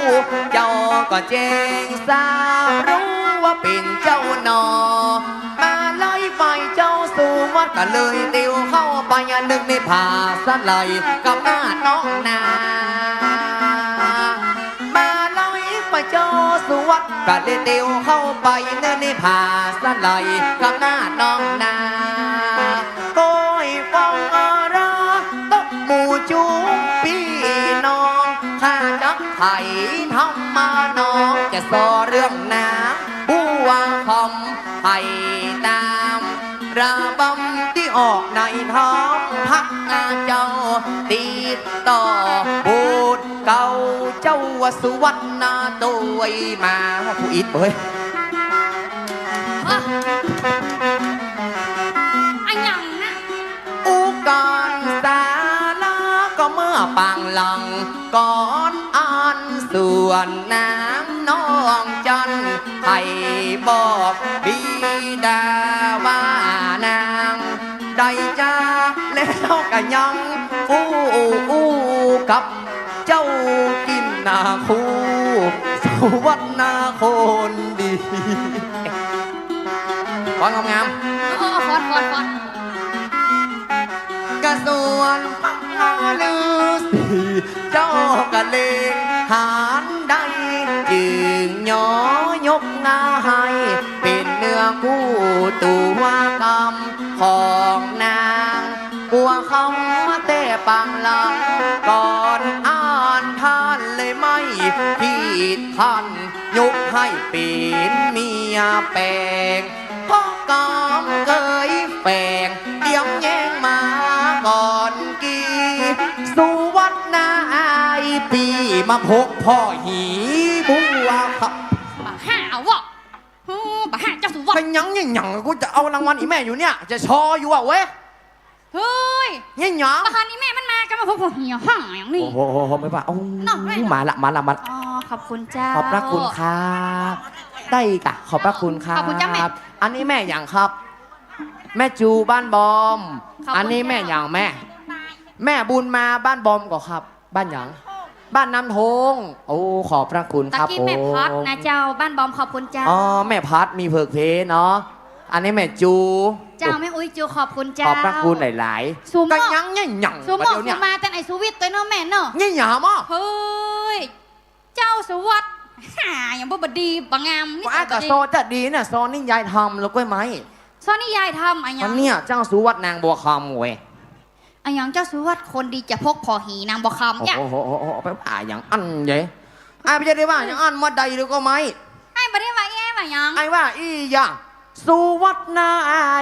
เจ้าก็แจ้งทราบ ฮู้ว่าเป๋นเจ้าหน่อ มาลัยฝ่ายเจ้าสุวัตย์ก็เลยเตียวเข้าไป นึกในผาสะไหลกับหน้าน้องนา มาลัยฝ่ายเจ้าสุวัตย์ก็เลยเตียวเข้าไป เนินในผาสะไหลกับหน้าน้องนา ก้อยฟังราตกหมู่จุมปี้น้อง ข้าจักไถ่ธรรมะน้อง จะซอเรื่องนางบัวคำ ไถ่ต๋าม ระบำตี้ออกในธรรมพักนาเจ้า ติดต่อบุตรเก่าเจ้าว่าสุวัตนาโตยมา ผู้อิดเว้ย อะ อะหยังนะ อุกานสาลาก็เมื่อปางหลัง ก่อนอันส่วนนางน้องจัน ไถ่บอกบิดาว่านางได้จากแล้วก็ยังอู้อู้กับเจ้ากินนาคู สุวัตนาคนดี ฟ้อนงามๆ เออ ฟ้อน ฟ้อน ฟ้อน กะส่วนพระฤาษีเจ้ากะเล็งหันได้ จึงยอยกนาให้เป๋นเนื้อคู่ตั๋วกำของนางบัวคำมาแต่ปางหลัง ก่อนอันท่านเลยไม่ผิดท่าน ยกให้เป๋นเมียแป๋ง เพราะกำเกยแฝงเตรียมแย้งมาก่อนกี้ สุวัตนาอ้ายปี้มาพบพ่อหีบัวครับ บ่าห้าเว้า ฮู้ บ่าห้าเจ้าสุวัต เป็นหยังเนี่ยหยัง กูจะเอารางวัลอี่แม่อยู่เนี่ย จะชออยู่อ่ะเว้ย เฮ้ย เนี่ยหยัง บ่าห้านี่แม่มันมา กำมาพบพ่อหีห้าอย่างนี้ โอ้โห ไม่ว่า เอ้า เนาะ มาละ มาละ มาละ อ๋อ ขอบคุณเจ้า ขอบพระคุณครับ ได้กะ ขอบพระคุณครับ ขอบคุณเจ้าแม่ อันนี้แม่หยังครับ แม่จูบ้านบอม ขอบคุณ อันนี้แม่ เจ้า หยังแม่ แม่บุญมาบ้านบอมก่อครับ บ้านหยัง บ้านน้ำโท้ง โอ้ ขอบพระคุณครับ ตะกี้แม่พัดนะเจ้า บ้านบอม ขอบคุณเจ้า อ๋อ แม่พัดมีเผิกเพเนาะ อันนี้แม่จู เจ้า แม่อุ๊ยจู ขอบคุณเจ้า ขอบพระคุณหลายๆ สูหม้อ กั๋นยังเนี่ยหยัง สูหม้อ บ่าเดี่ยวเนี่ย สูมาแต่ไหนสูวิตตัวเนาะแม่เนาะ เนี่ยหยังหม้อ เฮ้ย เจ้าสุวัสดิ์ ฮ่า ยังบ่บดีบ่งาม นี่ ว่า บ่ดี ก็ซอจะดีนะ ซอนิยายธรรมแล้วก้วยไม้ ซอนิยายธรรมอะหยัง วันเนี้ยเจ้าสุวัสดิ์นางบัวคำเว้ย อะหยังเจ้าสุวัสดิ์คนดีจะพกผ่อหีนางบัวคำเนี่ย โอ้โห โอ้โห โอ้โห ไปว่าอย่างอั้นเย้ย อ้ายบ่ได้ว่าอย่างอั้น บ่ได้เลยก้วยไม้ อ้ายบ่ได้ว่าอี้ อ้ายว่าหยัง อ้ายว่าอี้อย่าง สุวัสดิ์นา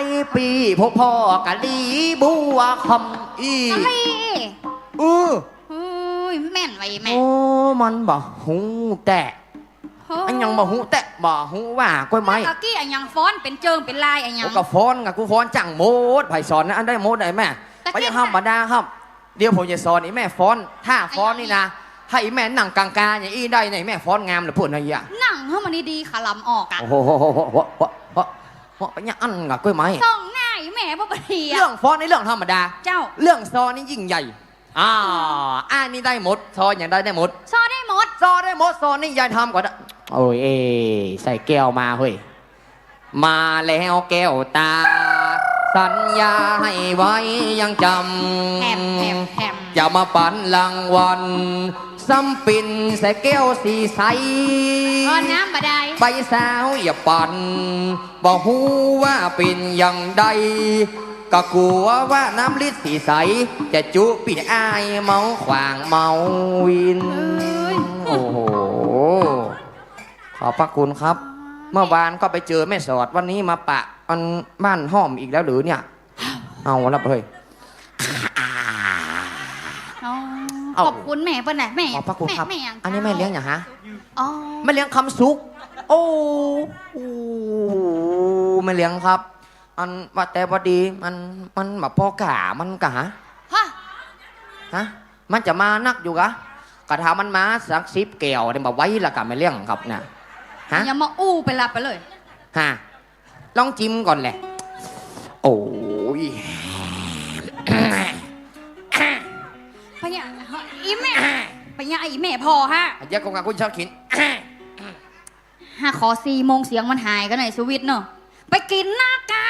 ยปี้พบผ่อกะลีบัวคำอี้ กะลี เออ เฮ้ย แม่นไว้แม่ โอ้ มันบ่ฮู้แต๊ โอ้ อันยังบ่ฮู้แต๊ บ่ฮู้ว่าก้วยไม้ ตะกี้อะหยังฟ้อนเป๋นเจิงเป๋นลายอะหยัง โอ้ ก็ฟ้อนกะ กูฟ้อนจั้งหมด ใผสอนนะ อันได้หมดได้แม่ ตะกี้ บ่ธรรมดาครับ เดี๋ยวผมจะสอนอีแม่ฟ้อน ถ้าฟ้อนนี่นะ อะหยัง ถ้าอีแม่นั่งก๋างๆ อย่างอี้ได้เนี่ย แม่ฟ้อนงามเลยพูดนะเยียะ นั่งหื้อมันดีๆ ขาลำออกอะ โอ้โห โห โห ไปเนี่ยอั้นกะก้วยไม้ ส่องหน้าอีแม่บ่บดีอะ เรื่องฟ้อนนี่เรื่องธรรมดา เจ้า เรื่องซอนี่ยิ่งใหญ่ อ่า อ้ายนี่ได้หมด ซออย่างใดได้หมด ซอได้หมด ซอได้หมด ซอนิยายธรรมก็ได้ โอ้ย เอ้ย ใส่แก้วมาเฮ้ย มาแล้วแก้วตา สัญญาให้ไว้ยังจ๋ำ แถม แถม แถม จะมาปั๋นรางวัล ซ้ำเป๋นใส่แก้วสีใส เอาน้ำบ่ได้ ไปสาวอย่าปั๋น บ่ฮู้ว่าเป๋นอย่างใด ก็กั๋วว่าน้ำฤทธิ์สีใส จะจุปี้อ้ายเมาขว้างเมาวิน เอ้ย โอ้โห ขอบพระคุณครับ เมื่อวานก็ไปเจอแม่สอด วันนี้มาปะอันบ้านห้อมอีกแล้วหรือเนี่ย เอาละเฮ้ย อ๋อ เอา ขอบคุณแม่เปิ้นน่ะ แม่ ขอบพระคุณครับ แม่ แม่หยัง อันนี้แม่เลี้ยงหยังฮะ อ๋อ แม่เลี้ยงคำสุข โอ้ โอ้ แม่เลี้ยงครับ อันว่าแต่ว่าดี มัน มันบ่ปอก๋า มันกะฮะ ฮะ ฮะ มันจะมานักอยู่กะ กะถ้ามันมาสักสิบแก้วเนี่ยบ่ไหวละกะแม่เลี้ยงครับนะ ฮะ อย่ามาอู้ไปละไปเลย ฮะ ลองจิมก่อนแหละ โอ้ย ปะเนี่ย อีแม่ ปะเนี่ย อีแม่ผ่อฮะ เดี๋ยวก่อน กูชอบกิ๋น ฮะ ขอสี่โมงเสียงมันหายก่อนหน่อย สุวิทย์เนาะ ไปกิ๋นน้ำกา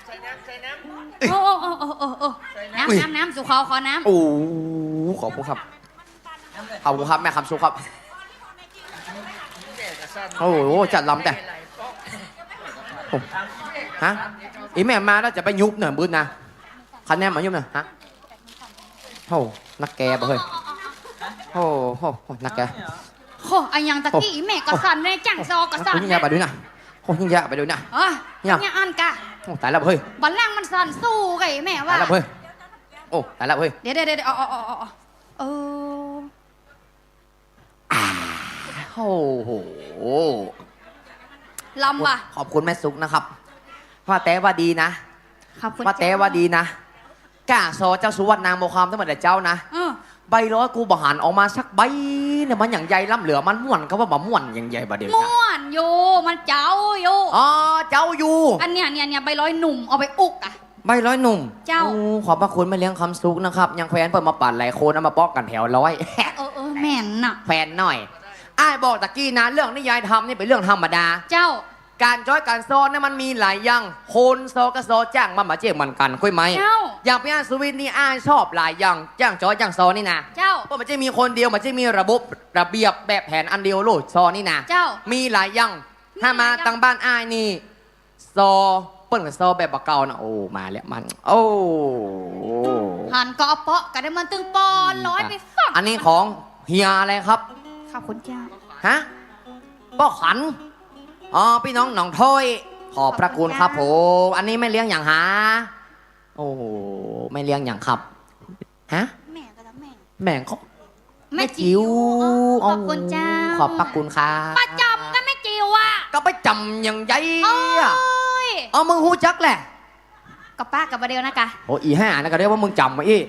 ใส่น้ำ ใส่น้ำ โอ้ โอ้ โอ้ น้ำ น้ำ น้ำ สุขอ ขอน้ำ โอ้ ขอบคุณครับ ขอบคุณครับ แม่คำสุขครับ โอ้โห จัดลำแต่ โอ้ ฮะ อีแม่มาแล้วจะไปยุบเนี่ย บึ้ดนะ คะแนนมายุบเนี่ย ฮะ โอ้ นักแกบ่เฮ้ย โอ้ โอ้ โอ้ นักแก โอ้ อะหยังตะกี้ โอ้ แม่ก็สั่นเลย จั้งซอก็สั่น โอ้ ยิ่งยากไปดูนะ โอ้ ยิ่งยากไปดูนะ เออ เนี่ย เนี่ยอันกะ โอ้ ตายแล้วเฮ้ย บัลลังก์มันสั่นสู้ไงแม่ว่า ตายแล้วเฮ้ย โอ้ ตายแล้วเฮ้ย เดี๋ยว เดี๋ยว เดี๋ยว เอา เอา เอา เออ อ่า โอ้โห ลำว่ะ ขอบคุณแม่สุขนะครับ ว่าแต่ว่าดีนะ ขอบคุณ ว่าแต่ว่าดีนะ ก้าซอเจ้าสุวัสดิ์นางบัวคำตั้งแต่เจ๊านะ เออ ใบร้อยกูบ่หันออกมาสักใบเนี่ย มันอย่างใหญ่ล้ำเหลือ มันม่วนก็ว่าบ่ม่วนอย่างใหญ่บ่เดี๋ยวจ้ะ ม่วนอยู่ มันเจ๊าอยู่ อ๋อ เจ๊าอยู่ อันเนี้ย เนี่ย เนี่ย ใบร้อยหนุ่มเอาไปอุกอะ ใบร้อยหนุ่ม เจ้า โอ้ ขอบพระคุณแม่เลี้ยงคำสุขนะครับ ยังแควนเปิ้นมาปั่นหลายคน เอามาป๊อกกั๋นแถวร้อย เออ เออ แม่นน่ะ แควนหน่อย อ้ายบอกตะกี้นะ เรื่องนิยายธรรมนี่เป๋นเรื่องธรรมดา เจ้า ก๋านจ๊อยก๋านซอเนี่ยมันมีหลายอย่าง คนซอกับซอจ้างมันบ่าเจ๊งเหมือนกั๋น ก้วยไม้ เจ้า อย่างปี้อ้ายสุวิทย์นี่อ้ายชอบหลายอย่าง จ้างจ๊อยจ้างซอนี่นะ เจ้า เพราะมันจะมีคนเดียว มันจะมีระบบระเบียบแบบแผนอันเดียวโลด ซอนี่นะ เจ้า มีหลายอย่าง ถ้ามาตังบ้านอ้ายนี่ ซอ เปิ้นก็ซอแบบบ่าเก่านะ โอ้ มาแล้วมัน โอ้ หันก็เอาเปาะก็ได้มันตึงปอนร้อยไปฟัง อันนี้ของเฮียอะไรครับ ขอบคุณเจ้า ฮะ ป้อขัน อ๋อ ปี้น้องหนองถ้อย ขอบพระคุณครับผม อันนี้แม่เลี้ยงหยังหา โอ้โห แม่เลี้ยงหยังครับ ฮะ แม่ก็จะแม่ แม่งเขา แม่จิ๋ว แม่จิ๋ว อ๋อ ขอบคุณเจ้า ขอบพระคุณครับ ประจ๋ำกับแม่จิ๋วอะ ก็ประจ๋ำอย่างใดอะ โอ้ย เอามึงฮู้จักแหละ กับป้ากับบ่าเดี่ยวนะกะ โอ้ อีห่านะ ก็เรียกว่ามึงจ๋ำมาอี้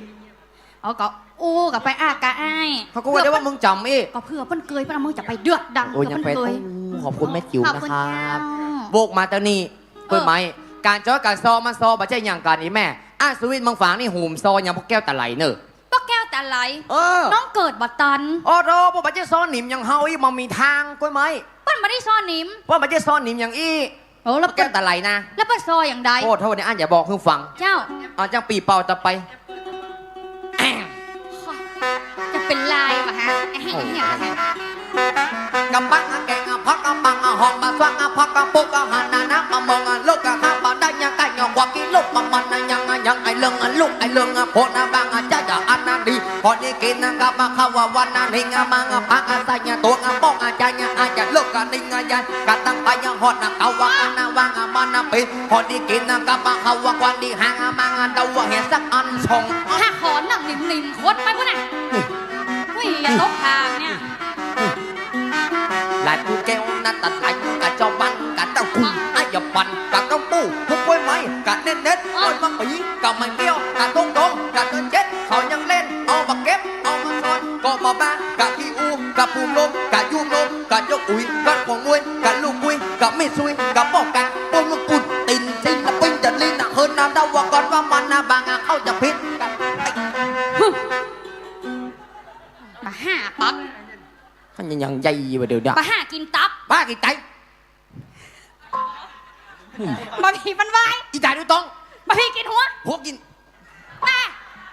เอาก็อู้กับไปอ้ากะอ้าย เขาก็ว่าได้ว่ามึงจ๋ำอี้ ก็เผื่อเปิ้นเกย เปิ้นเอามึงจะไปเดือดดัน โอ้ย เผื่อเปิ้นเกย ยังไป โอ้ ขอบคุณแม่จิ๋วนะครับ ขอบคุณเจ้า โบกมาตอนนี้ เออ ก้วยไม้ ก๋านจ๊อยก๋านซอมันซอบ่ใจ้อย่างกั๋นอี่แม่ อันสุวิทย์เมืองฝางนี่หุมซออย่างป้อแก้วต๋าไหลเน่อ ป้อแก้วต๋าไหล เออ น้องเกิดบ่ตัน โอ้โธ่ ป้อบ่ใจ้ซอหนิมอย่างเฮาอี้ บ่มีตางก๊วยไม้ เปิ้นบ่ได้ซอหนิม เปิ้นบ่ใจ้ซอหนิมอย่างอี้ โอ้ แล้ว ป้อแก้วต๋าไหลนะ แล้วเปิ้นซออย่างใด โอ้โธ่ นี่อั้นจะบอกหื้อฟัง เจ้า เอาจั้งปี้เป่าต่อไป จะเป๋นลายบ่ฮะ โอ้ กะปังอะแก๋งอะ ผักกะปังอะ หอมบ่าซักอะ ผักกะปุกอะ หันน่ะนะ บ่าเมืองอะ เลิกกะข้าบ่ได้ยัง ไก่ยอ กว่ากิโล บ่ามันน่ะยังอะ ยัง ไอ้เรื่องอะ ลูก ไอ้เรื่องอะ โพดนะ บางอะ จะ จะอันนั้นดี พอดีกิ๋นนะ กับบ่าข้าวอะ วันนั้นหิงอะ มังอะ ผักอะ ใส่อะ ตวงอะ ป้องอะ ใจอะ อาจจะเลิกกะนิ่งอะ ยายกะตั้งไปอะ ฮอดนะ เก่าว่าอันนะ วางอะ มันนะ ปิด พอดีกิ๋นนะ กับบ่าข้าวอะ ควันดีหางอะ มังอะ เดาว่าเหียสักอันสองอัน ถ้าขอนั่งนิ่มๆ คดไปพุ้นน่ะ นี่ อุ้ย อย่าตกทางเนี่ย หลายผู้แก้วนะ ต๋าไหลกะเจ้าบ้านกะเต้ากู่ อ้ายอย่าปั่นกะกำปู้ ผู้ก๊วยไม้กะเน็ดๆ อ๋อ คนมาปี๋กะไม่เกี้ยว กะตรงๆ กะเดินเจ็ด เขายังเล่น เอาบ่าเก็บ เอาบ่าซ่อน ก็บ่าบ้า กะขี้อู้ กะปูมลม กะยูมลม กะยกอุ๋ย กะขวงมวย กะลูกกุ้ย กะมีดซุย กะป้องกะ ปูนลูกปูน ติ่นซิ่น ละปิ้นจะลิ้นน่ะ เฮิรนน่ะ เดาว่าก่อนว่ามันน่ะ บางอะ เขาจะผิด บ่าห้าปัก มันยังใหญ่บ่าเดี๋ยวนี้ บ่าห้ากิ๋นตับ บ่าห้ากิ๋นไต บ่าผีปันวาย อีต๋าดูต้อง บ่าผีกิ๋นหัว หัวกิ๋น แม่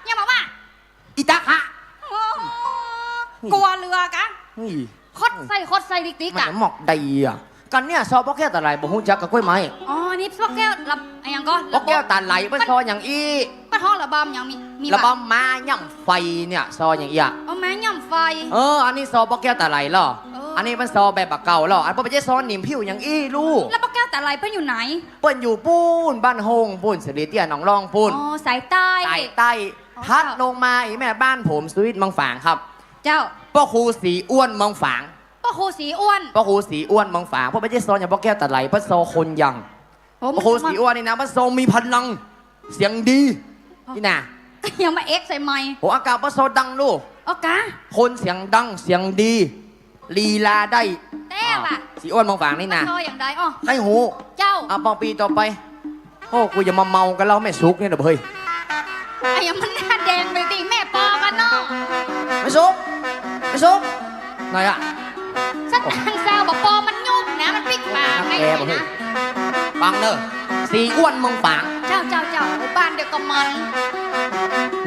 ยังบอกว่า อีต๋าขะ โอ้ กลัวเหลือกะ เฮ้ย คดใส่คดใส่ติ๊กๆ มัน อะ หมอกใดอะ กั๋นเนี่ย ซอป้อแก้วต๋าไหล บ่ฮู้จักกะก๊วยไม้ อ๋อ นี่ป้อแก้วละ อะหยังก็ ป้อแก้วต๋าไหล เปิ้นซออย่างอี้ เปิ้นฮ้องระบำหยัง มี มี ระบำม้าย่ำไฟเนี่ย ซออย่างอี้อะ เอาม้าย่ำไฟ เออ อันนี้ซอป้อแก้วต๋าไหลลอ เออ อันนี้เปิ้นซอแบบบ่าเก่าลอ อันเปิ้นบ่ใจ้ซอหนิมผิวอย่างอี้ลู่ แล้วป้อแก้วต๋าไหลเปิ้นอยู่ไหน เปิ้นอยู่ปู๊น บ้านโฮ่งปู๊น เสรีเตี้ย หนองล่องปู๊น อ๋อ สายใต้ สายใต้ อ๋อ ถัดลงมาอีกแม่ บ้านผมสุวิทย์เมืองฝางครับ เจ้า ป้อครูศรีอ้วนเมืองฝาง ป้อครูศรีอ้วน ป้อครูศรีอ้วนเมืองฝาง เปิ้นบ่ใจ้ซออย่างป้อแก้วต๋าไหล เปิ้นซอคนยัง โอ้ ป้อครูศรีอ้วนนี่นะ เปิ้นซอมีพลัง เสียงดี อ๋อ นี่นะ ยังมาเอ็กใส่ไมค์ โอ้ อากาศเปิ้นซอดังลู่ อ๋อกะ คนเสียงดัง เสียงดี ลีลาได้ แต้ว่ะ อ่า ศรีอ้วนเมืองฝางนี่นะ ซออย่างใด อ๋อ ใค่ฮู้ เจ้า อ่ะ ปองปี๋ต่อไป โอ้ กูอย่ามาเมากับเหล้าแม่สุกเนี่ยนะเฮ้ย ไอ้ยังมันหน้าแดงไปติ แม่ปอกันเนาะ แม่สุก แม่สุก ไหนอะ สตางค์ซาวบ่ปอมันยุบนะ มันปิ๊กปากไง แกบอกเฮ้ย นะ ฟังเน่อ ศรีอ้วนเมืองฝาง เจ้า เจ้า เจ้า บ้านเดียวกับมัน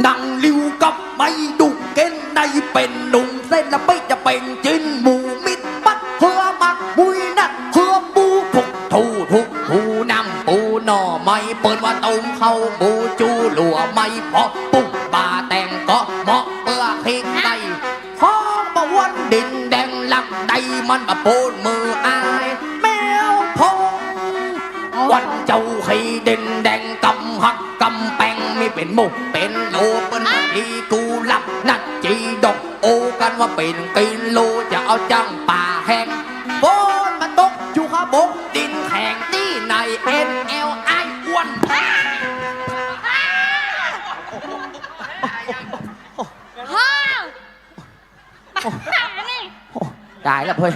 นั่งลิ้วกับไม้ดุเก้น ได้เป๋นหนุ่มเส้นละปิ๊ก จะเป๋นจิ๊นหมู่มิตร ปัดเฮือหมากมุ้ยนัดเฮือปู ถูกถูถูกถูน้ำปูหน่อไม้ เปิ้นว่าต้มข้าวหมูจู๋ ลัวไม้เผาะ ปุ้งบ่าแตงก็เหมาะเปื้อเคียงได้ ฮ้องบ่าอ้วนดินแดง ลักได้มันบ่าปูนมืออาย แมวพง วันเจ้าขี้ดินแดง กำหักกำแปง มีเป๋นหมู่เป๋นโหล เปิ้นมาตีกูลับ นัดจีดอก โอกั๋นว่าเป๋นกิโล จะเอาจั้งป่าแห้ง ฝนมาตกอยู่ข้าบก ดินแข็งตี้ไหน เอ็นแอลไออ้วน ฮ่า นี่ โอ้ ต๋ายแล้วเฮ้ย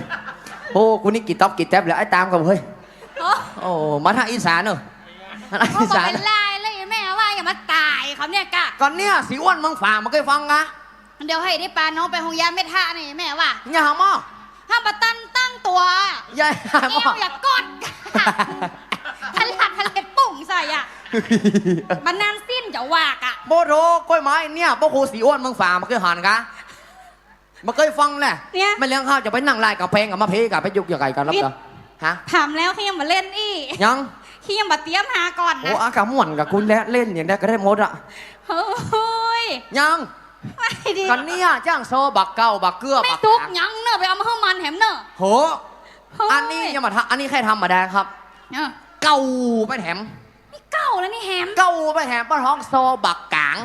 โอ้ กูนี่กี่ต๊อกกี่แต๊บเหลือไอ้ตามกับเฮ้ย โอ้ โอ้ มาทางอีสานเนอะ มาทางอีสาน โอ้ บ่เป๋นไรเลย แม่ว่าอย่ามาต๋ายเขาเนี่ยกะ ก่อนเนี่ย ศรีอ้วนเมืองฝาง บ่เกยฟังกะ เดี๋ยวหื้อได้ปาน้องไปโฮงยาเม็ดห้านี่แม่ว่า อย่าหาหม้อ ห้ามบ่ตันตั้งตั๋ว อย่าหาหม้อ แก้วอย่ากด ทะลักทะเลปุ้งใส่อะ บ่นานสิ้นจะวากอะ โบโด ก๊วยไม้เนี่ย ป้อครูศรีอ้วนเมืองฝาง บ่เกยหันกะ บ่เกยฟังแหละ เนี่ย แม่เลี้ยงข้าวจะไปนั่งลายก๋าแฟกับมาเพกะ ไปยุกยาไก่กันแล้ว วิทย์ เด้อ ฮะ ถามแล้วเขายังบ่เล่นอี้ ยัง เขายังบ่เตรียมหาก่อนนะ โอ้ อากาศม่วนกับคุณแหละ เล่นอย่างใดก็ได้หมดอะ โอ้ย ยัง ไม่ดี กั๋นเนี่ย จ้างซอบ่าเก่าบ่าเกื้อ ไม่ บ่า ตุ๊ก ก๋าง ยังเนอะ ไปเอามาหื้อมันแหมเนอะ โห โอ้ย อันนี้ยังบ่ทะ อันนี้แค่ธรรมดาครับ เออ เก่าไปแถม นี่เก่าแล้วนี่แหม เก่าไปแถม เปิ้นฮ้องซอบ่าก๋าง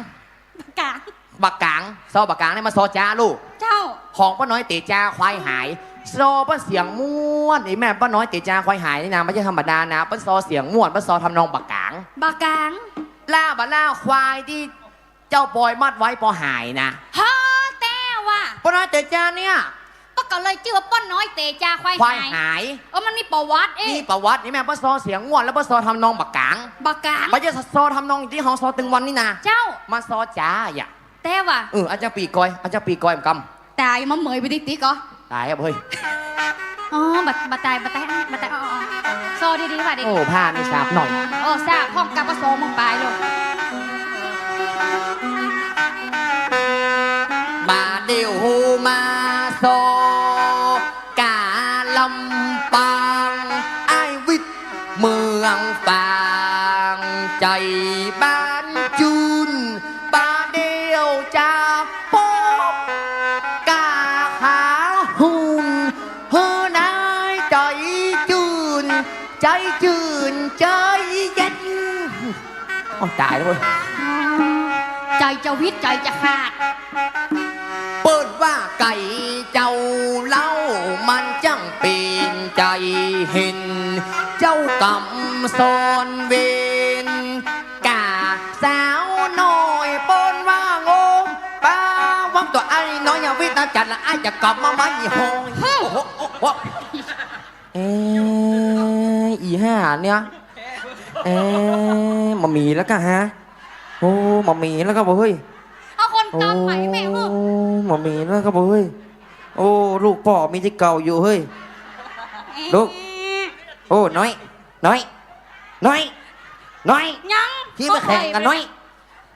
บ่าก๋าง บ่าก๋าง ซอบ่าก๋างเนี่ยมันซอจ๊าลูก เจ้า ของป้าน้อยเต๋จาควายหาย ซอเปิ้นเสียงม่วน ไอ้แม่ป้าน้อยเต๋จาควายหายนี่นะ บ่ใจ้ธรรมดานะ เปิ้นซอเสียงม่วน เปิ้นซอทำนองบ่าก๋าง บ่าก๋าง ล่าบ่าล่าควายตี้เจ้าปอยมัดไว้ปอหายนะ ฮะ แต้ว่ะ ป้าน้อยเต๋จาเนี่ย ก็เลยจื้อว่าป้อน้อยเต๋จาควายหาย ควายหาย เออ มันมีประวัติเอ๊ะ มีประวัตินี่แม่ เปิ้นซอเสียงม่วน แล้วเปิ้นซอทำนองบ่ก๋าง บ่ก๋าง บ่ใจ้ซอทำนองตี้เฮาซอตึงวันนี้นา เจ้า มันซอจ๋าอะ แต่ว่า เออ อาจจะปีกอย อาจจะปีกอยกำ ต๋ายมาเหมยไปติ๊กๆ ก่อ ต๋ายอะเฮ้ย อ๋อ บ่ บ่ต๋าย บ่ต๋าย บ่ต๋าย อ๋อ อ๋อ อ๋อ ซอดีๆ ว่าดี โอ้ ผ้านี่สาบหน่อย โอ้ สาบ ห้องกลับก็ซอมึงไปลูก บ่าเดี่ยวฮูมาซอกาลำปาง อ้ายวิทย์เมืองฝาง ใจ๋บ้านจูน บ่าเดี่ยวจะปบกาขาหุ่น หื้อนายใจ๋จื้น ใจ๋จื้น ใจ๋เย็น โอ้ ต๋ายแล้วเว้ย ใจ๋จะวิทย์ ใจ๋จะขาด เปิ้นว่าไก่เจ้าเล่า มันจั้งเป๋นใจ๋เห็น เจ้ากำสอนเวน กาสาวน้อยเปิ้นว่าโงม ปาวังตั๋วอ้ายน้อย อย่าวิทย์นะจันทร์ละ อ้ายจะกลับมาใหม่อีห้อย โอ้โห โอ้โห เอ๊ะ อีห่าเนี่ย เอ๊ะ บ่มีแล้วกะฮะ โอ้ บ่มีแล้วกะบ่เฮ้ย เอาคนกำใหม่แม่ โอ้ เฮ้ย บ่มีแล้วกะบ่เฮ้ย โอ้ ลูกป้อมีตี้เก่าอยู่เฮ้ย เอ๊ะ ลูก โอ้ น้อย น้อย น้อย น้อย ยัง ฮีบไปแข่งกั๋นน้อย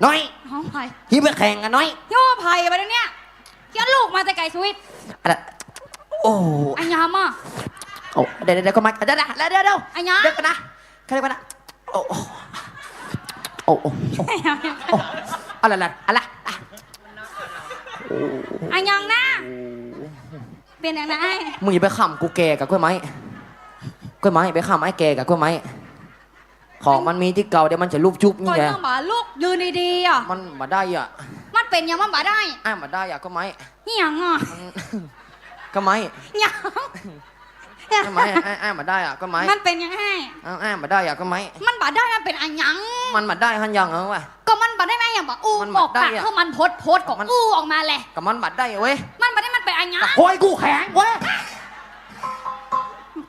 น้อย ฮ้องไผ ฮีบไปแข่งกั๋นน้อย โย่ไผไปเดี๋ยวเนี้ย เคี้ยนลูกมาแต่ไก๋สวิต อะไร โอ้ อะหยังมา โอ้ เดี๋ยว เดี๋ยว เดี๋ยวก่อนมา เดี๋ยว เดี๋ยว เดี๋ยว เดี๋ยว อะหยัง เดี๋ยวก่อนนะ ใครก่อนนะ โอ้ โอ้ โอ้ โอ้ โอ้ อะไร อะไร อะไร อะหยังนะ เป๋นหยังนะอ้าย มึงอย่าไปขำกูแก่กะกล้วยไม้ กล้วยไม้ ไปขำไอ้แก่กะกล้วยไม้ ของมันมีตี้เก่า เดี๋ยวมันจะลุบจุบนี่ไง ก็ยังบ่ลุก ยืนดีๆ อะ มันบ่ได้อะ มันเป๋นหยังมันบ่ได้ อ้ายบ่ได้อะกล้วยไม้ อิหยังอะ มัน กล้วยไม้ หยัง กล้วยไม้ อ้าย อ้ายบ่ได้อะกล้วยไม้ มันเป๋นหยังอ้าย อ้าย อ้ายบ่ได้อะกล้วยไม้ มันบ่ได้ มันเป๋นอะหยัง มันบ่ได้หันหยังเหรอวะ ก็มันบ่ได้แม่หยังบ่อู้ มันบ่ได้อะ ออกปากคือมันพดๆ ก็อู้ออกมาแหละ ก็มันบ่ได้เว้ย มันบ่ได้ มันเป๋นอะหยัง โอ้ย กูแข็งเว้ย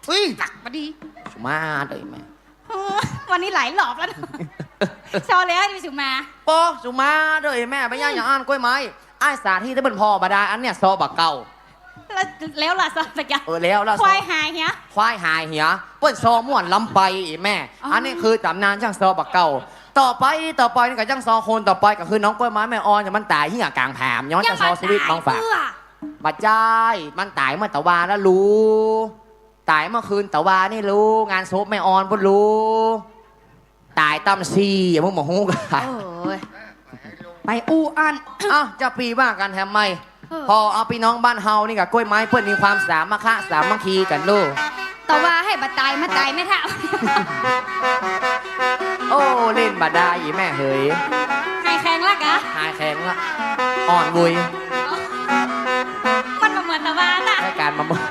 อุ้ย จักบ่ดี มาเด้อแม่ โอ้ วันนี้หลายรอบแล้วนะ ซอแล้วนี่สุมา ปอสุมาเด้อแม่ ไปย่างอย่างอั้นกล้วยไม้ อ้ายสาธิตตี้เปิ้นผ่อบ่าดาลอันเนี้ยซอบ่าเก่า แล้ว แล้วล่ะซอบ่าเก่า เออ แล้วล่ะ ควายหายเหีย ควายหายเหีย เปิ้นซอม่วนล้ำไปแม่ อ๋อ อันนี้คือต๋ำนานจ้างซอบ่าเก่า ต่อไป ต่อไปนี่ก็จ้างซอคนต่อไปก็คือน้องกล้วยไม้แม่ออน แต่มันต๋ายเหียก๋างผาม ย้อนจะซอชีวิตน้องฝาก บ่ใจ้ มันต๋ายเมื่อตะวาแล้วลู ต๋ายเมื่อคืนตะวานี่ลู งานศพแม่ออนปุ้นลู ต๋ายตำสี่ มึงบ่ฮู้กะ โอ้ย ไปอู้อั้น เอ้า จะปี้ว่ากั๋นแถมไม่ เออ ผ่อเอาปี้น้องบ้านเฮานี่กะกล้วยไม้เปิ้นมีความสามัคคะสามัคคีกั๋นลู ตะวาหื้อบ่ต๋าย มาต๋ายแม่เฒ่า โอ้ เล่นบ่ได้อีแม่เหย หายแข็งละกะ หายแข็งละ อ่อนวุย มันบ่เหมือนตะวานะ รายก๋านบ่เหมือน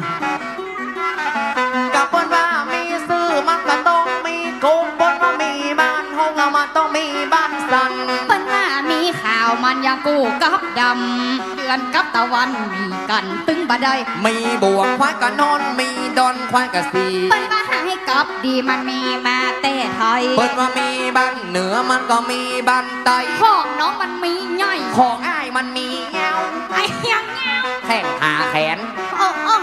กะเปิ้นว่ามีซื่อมันก็ต้องมีโกง เปิ้นว่ามีบ้านห้องอะมันต้องมีบ้านสัน เปิ้นว่ามีข่าวมันยังกู้กับดำ เดือนกับตะวันมีกั๋นตึงบ่ได้ มีบ่วงควายกะนอน มีดอนควายกะสี่ เปิ้นว่าหายกับดีมันมีมาแต่ไทย เปิ้นว่ามีบ้านเหนือมันก็มีบ้านใต้ ของน้องมันมีใหญ่ ของอ้ายมันมีเงา ไอ้ยังเงา แข้งขาแขน เออ เออ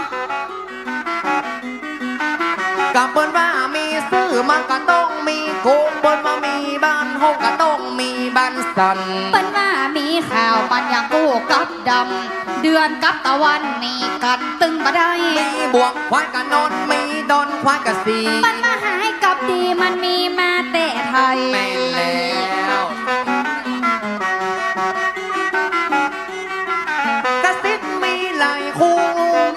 กะเปิ้นว่ามีซื่อมันก็ต้องมีโกง เปิ้นว่ามีบ้านห้องก็ต้องมีบ้านสัน เปิ้นว่ามีข่าวมันยังกู้กับดำ เดือนกับตะวันมีกั๋นตึงบ่ได้ มีบ่วงควายกะนอน มีดอนควายกะสี่ เปิ้นว่าหายกับดีมันมีมาแต่ไทย แม่นแล้ว กะสิทธิ์มีหลายคู่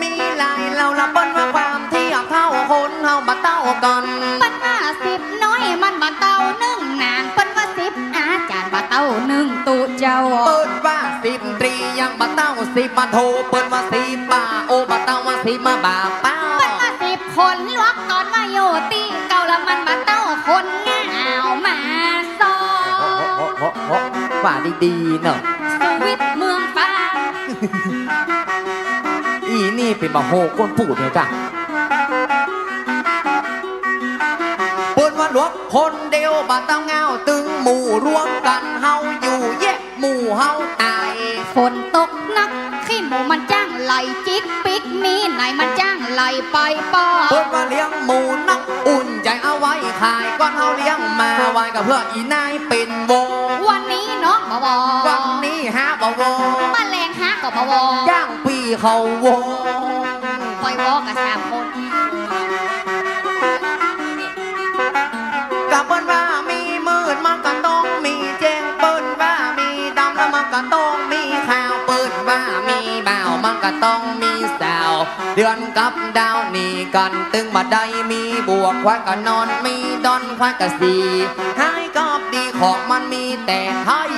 มีหลายเหล่า ละเปิ้นว่าความเทียบเท่าคนเฮาบ่เต้ากั๋น เปิ้นว่าสิบน้อยมันบ่เต้านึ่งนาง เปิ้นว่าสิบอาจ๋ารย์บ่เต้านึ่งตุ๊เจ้า เปิ้นว่าสิบตรียังบ่เต้าสิบโท เปิ้นว่าสิบป่าโอบ่เต้าว่าสิบมาบ่าเป้า เปิ้นว่าสิบคนหลวงต๋อนว่าอยู่ตี้เก่า ละมันบ่เต้าคนงาวมาซอ ว่าดีๆ เนาะ สวิตเมืองฟ้า อี อี๋นี่เป๋นบ่าโฮก้นปูดเนี่ยก้า เปิ้นว่าหลวงคนเดียวบ่าเต้าเหง้า ตึงหมู่รวมกั๋นเฮาอยู่แยะ หมู่เฮาต๋าย ฝนตกหนัก ขี้หมูมันจ้างไหลจิกปิก มีไหนมันจ้างไหลไปป้อ เปิ้นว่าเลี้ยงหมูนัก อุ่นใจ๋เอาไว้ขาย ก่อนเฮาเลี้ยงมาไว้ก็เปื้ออี่นายเป๋นวอ วันนี้น้องบ่วอ วันนี้ฮะบ่วอ มะแลงฮะก็บ่วอ จ้างปี้เขาวอ ปล่อยวอกะสามคน ก็เปิ้นว่ามีมืดมันก็ต้องมีแจ้ง เปิ้นว่ามีดำแล้วมันก็ต้องมีขาว เปิ้นว่ามีบ่าวมันก็ต้องมีสาว เดือนกับดาวหนีกั๋น ตึงบ่ได้มีบวก ควายก็นอนมีดอน ควายก็สี หายกอบดีของมันมีแต่ไทย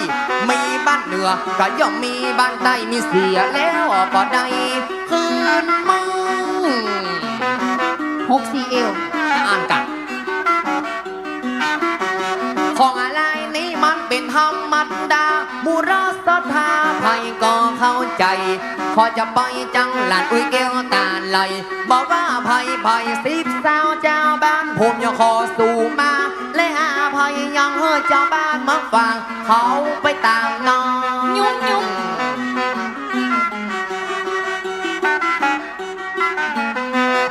มีบ้านเหนือก็ย่อมมีบ้านใต้ มีเสียแล้วก็ได้คืนมั่ง หกสี่เอว อ่านกั๋น ของอะไหล่นี้มันเป๋นธรรมดา หมู่ราษฎาไพร่ก็เข้าใจ๋ ขอจะไปจังหลัดอุ้ยแก้วตาไหล บ่ว่าไพร่ไพร่สิบสาวจาวบ้าน ผมยังขอสู่มา และหาไพร่ยังหื้อจาวบ้านมาฟัง เขาไปต๋ามน้อง ยุ้มยุ้ม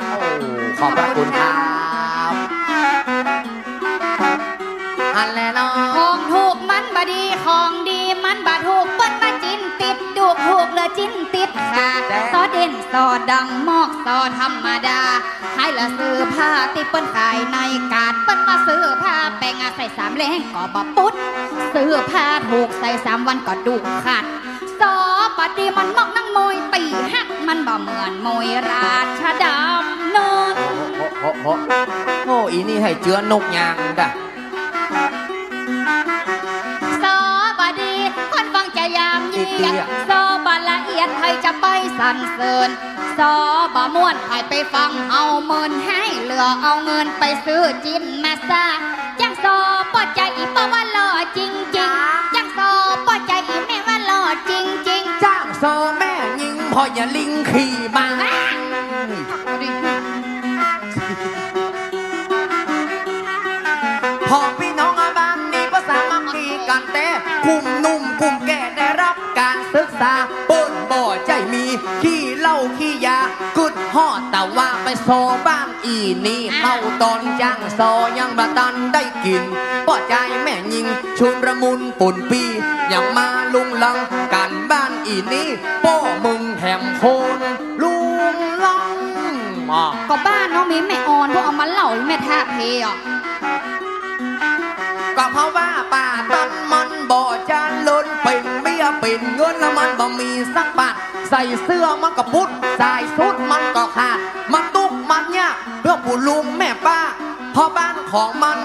โอ้ ขอบพระคุณครับ อันแลเนาะ ของถูกมันบ่ดี ของดีมันบ่ถูก เปิ้นว่าจิ๊นติดดูก ถูกเหลือจิ๊นติดขา แจ๊ะ ซอเด่น ซอดัง มอก ซอธรรมดา ขายเหลือเสื้อผ้าตี้เปิ้นขายในกาด เปิ้นว่าเสื้อผ้าแป๋งอะ ใส่สามแลงก็บ่ปุ๊ด เสื้อผ้าถูกใส่สามวันก็ดูกขาด ซอบ่ดีมันมอกนังมวย ปี้ฮักมันบ่เหมือนมวยราชดำเนิน โอ้โห โอ้โห โอ้โห อี๋นี่หื้อเจื้อนกยางก้า ซอบ่ดี คนฟังจะยามเยียด อีเตี้ย ซอบ่ละเอียด ใผจะไปสรรเสริญ ซอบ่ม่วน ใผไปฟังเอาเมิน หายเหลือเอาเงินไปซื้อจิ๊นมาซะ จ้างซอป้อใจ๋อีป้อว่าหล่อจริงๆ จ้างซอป้อใจ๋อีแม่ว่าหล่อจริงๆ จ้างซอแม่ญิงพ่ออย่าลิงขี่ม้า ฮะ พ่อปี้น้องอะบ้านนี้ก็สามัคคีกั๋นแต๊ คุ้มหนุ่มคุ้มแก่ได้รับก๋านศึกษา เปิ้นบ่ใจ้มีขี้เหล้าขี้ยา กึ๊ดฮอดตะวะไปซอบ้านอี่นี่ เข้าต๋อนจ้างซอยังบ่ตันได้กิ๋น ป้อใจ๋แม่ญิงชุลมุนปนปี้ ยังมาลุงลังก๋านบ้านอี่นี่ ป้อมึงแถมคนลุงลัง อ่ะ ก็บ้านน้องมีแม่ออน พวกเอามาเหล่าแม่ทาเพอ่ะ ก็เพราะว่าป่าตันมันบ่เจริญ เป๋นเบี้ยเป๋นเงินแล้วมันบ่มีสักบาท ใส่เสื้อมันก็ปุ๊ด สายสุดมันก็ขาด มันตุ๊กข์มันยากเปื้อปู่ลุงแม่ป้า พ่อบ้านของมัน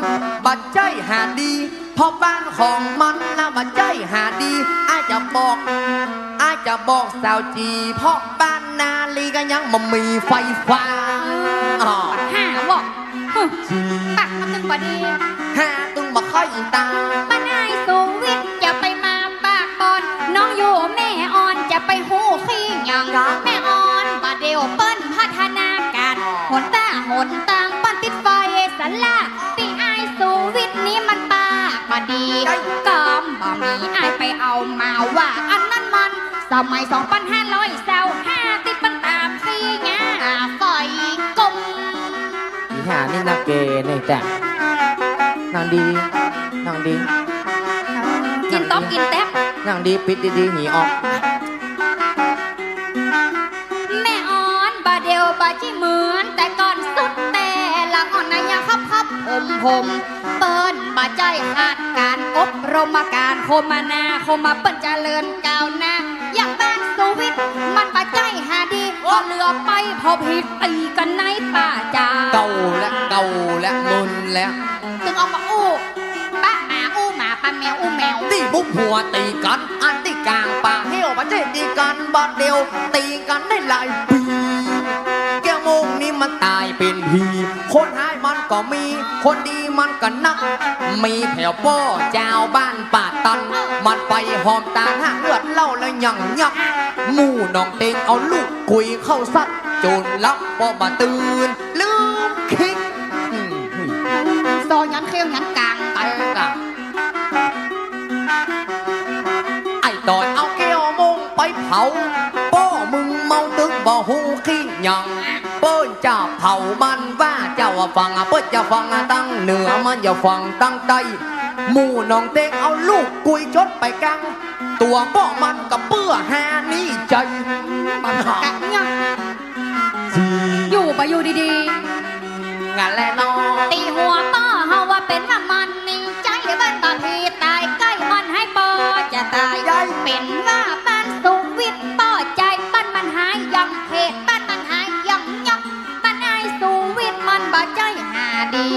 บ่ใจ้หาดี พ่อบ้านของมันนะบ่ใจ้หาดี อ้ายจะบอก อ้ายจะบอกสาวจี พ่อบ้านนาลีก็ยังบ่มีไฟฟ้า อ๋อ ปัญหาวอก ฮึ ปากมันตึงบ่ดี หาตึงบ่ค่อยตา ป้านายสุวิทย์จะไปมาปากบ่อน น้องอยู่แม่ออนจะไปฮู้ขี้หยัง ครับ แม่ออนบ่าเดี่ยวเปิ้นพัฒนาก๋าน หนตาหนตางเปิ้นติดไฟสลา ตี้อ้ายสุวิทย์นี้มันปากบ่ดี ใช่ กำบ่มีอ้ายไปเอามาว่า อันนั้นมัน สมัยสองปันห้าร้อยซาวห้า ตี้เปิ้นต๋ามขี้หญ้าไฟกม อีห่านี่นาเกนี่แต๊ นั่งดี นั่งดี กิ๋นต๊อบกิ๋นแต๊บ นั่งดี ปิดดีๆ หีออก แม่ออนบ่าเดี่ยวบ่าจี้เหมือนแต่ก่อนสุด แต่ละอ่อนนะยังคับๆ ผมๆ เปิ้นบ่ใจ้ขาดก๋านอบรมก๋านโคมนา โคมเปิ้นเจริญก้าวหน้า อย่างบ้านสุวิทย์มันบ่ใจ้หาดี โอ้ ก็เหลือไปพอผิดตีกั๋นในป่าจ๊า เก่าและเก่าและมึนและ ตึงเอามาอู้ ปะหมาอู้หมา ปะแมวอู้แมว ตี้บุกหัวตีกั๋น อันตี้ก๋างป่าเหี่ยวบ่ใจ้ตีกั๋นบ่าเดี่ยว ตีกั๋นได้หลายปี๋ แก้วโมงนี้ มันต๋ายเป๋นผี คนฮ้ายมันก็มี คนดีมันก็นัก มีแถวป้อจาวบ้านป่าตัน มันไปหอมตางหากเลือดเหล้าแล้วยังยัก หมู่หนองเต็งเอาลูกกุยเข้าซัด จ๋นหลับป้อบ่ตื่น ลืมคิด อืม ซอยันเข้วยันกาง ไปกะ ไอ้ต๋อนเอาแก้วมงไปเผา ป้อมึงเมาตึงบ่ฮู้คิดหยัง เปิ้นจะเผามันว่าเจ้าฟัง เปิ้นจะฟังตังเหนือ มันจะฟังตังใต้ หมู่หนองเต็งเอาลูกกุยจ๋นไปกัง ตั๋วป้อมันก็เปื้อหาหนี้ใจ๋ มันกักเนี่ย อยู่บ่อยู่ดีๆ งั้นแหละเนาะ ตี้หัวป้อเฮาว่าเป๋นว่ามันมีใจ๋ บ้านบ่าผีต๋ายใก้มันหายป้อจะต๋าย เป๋นว่าบ้านสุวิทย์ป้อใจ๋ บ้านมันหายยังเพศ บ้านมันหายยังยัง บ้านอ้ายสุวิทย์มันบ่ใจ้หาดี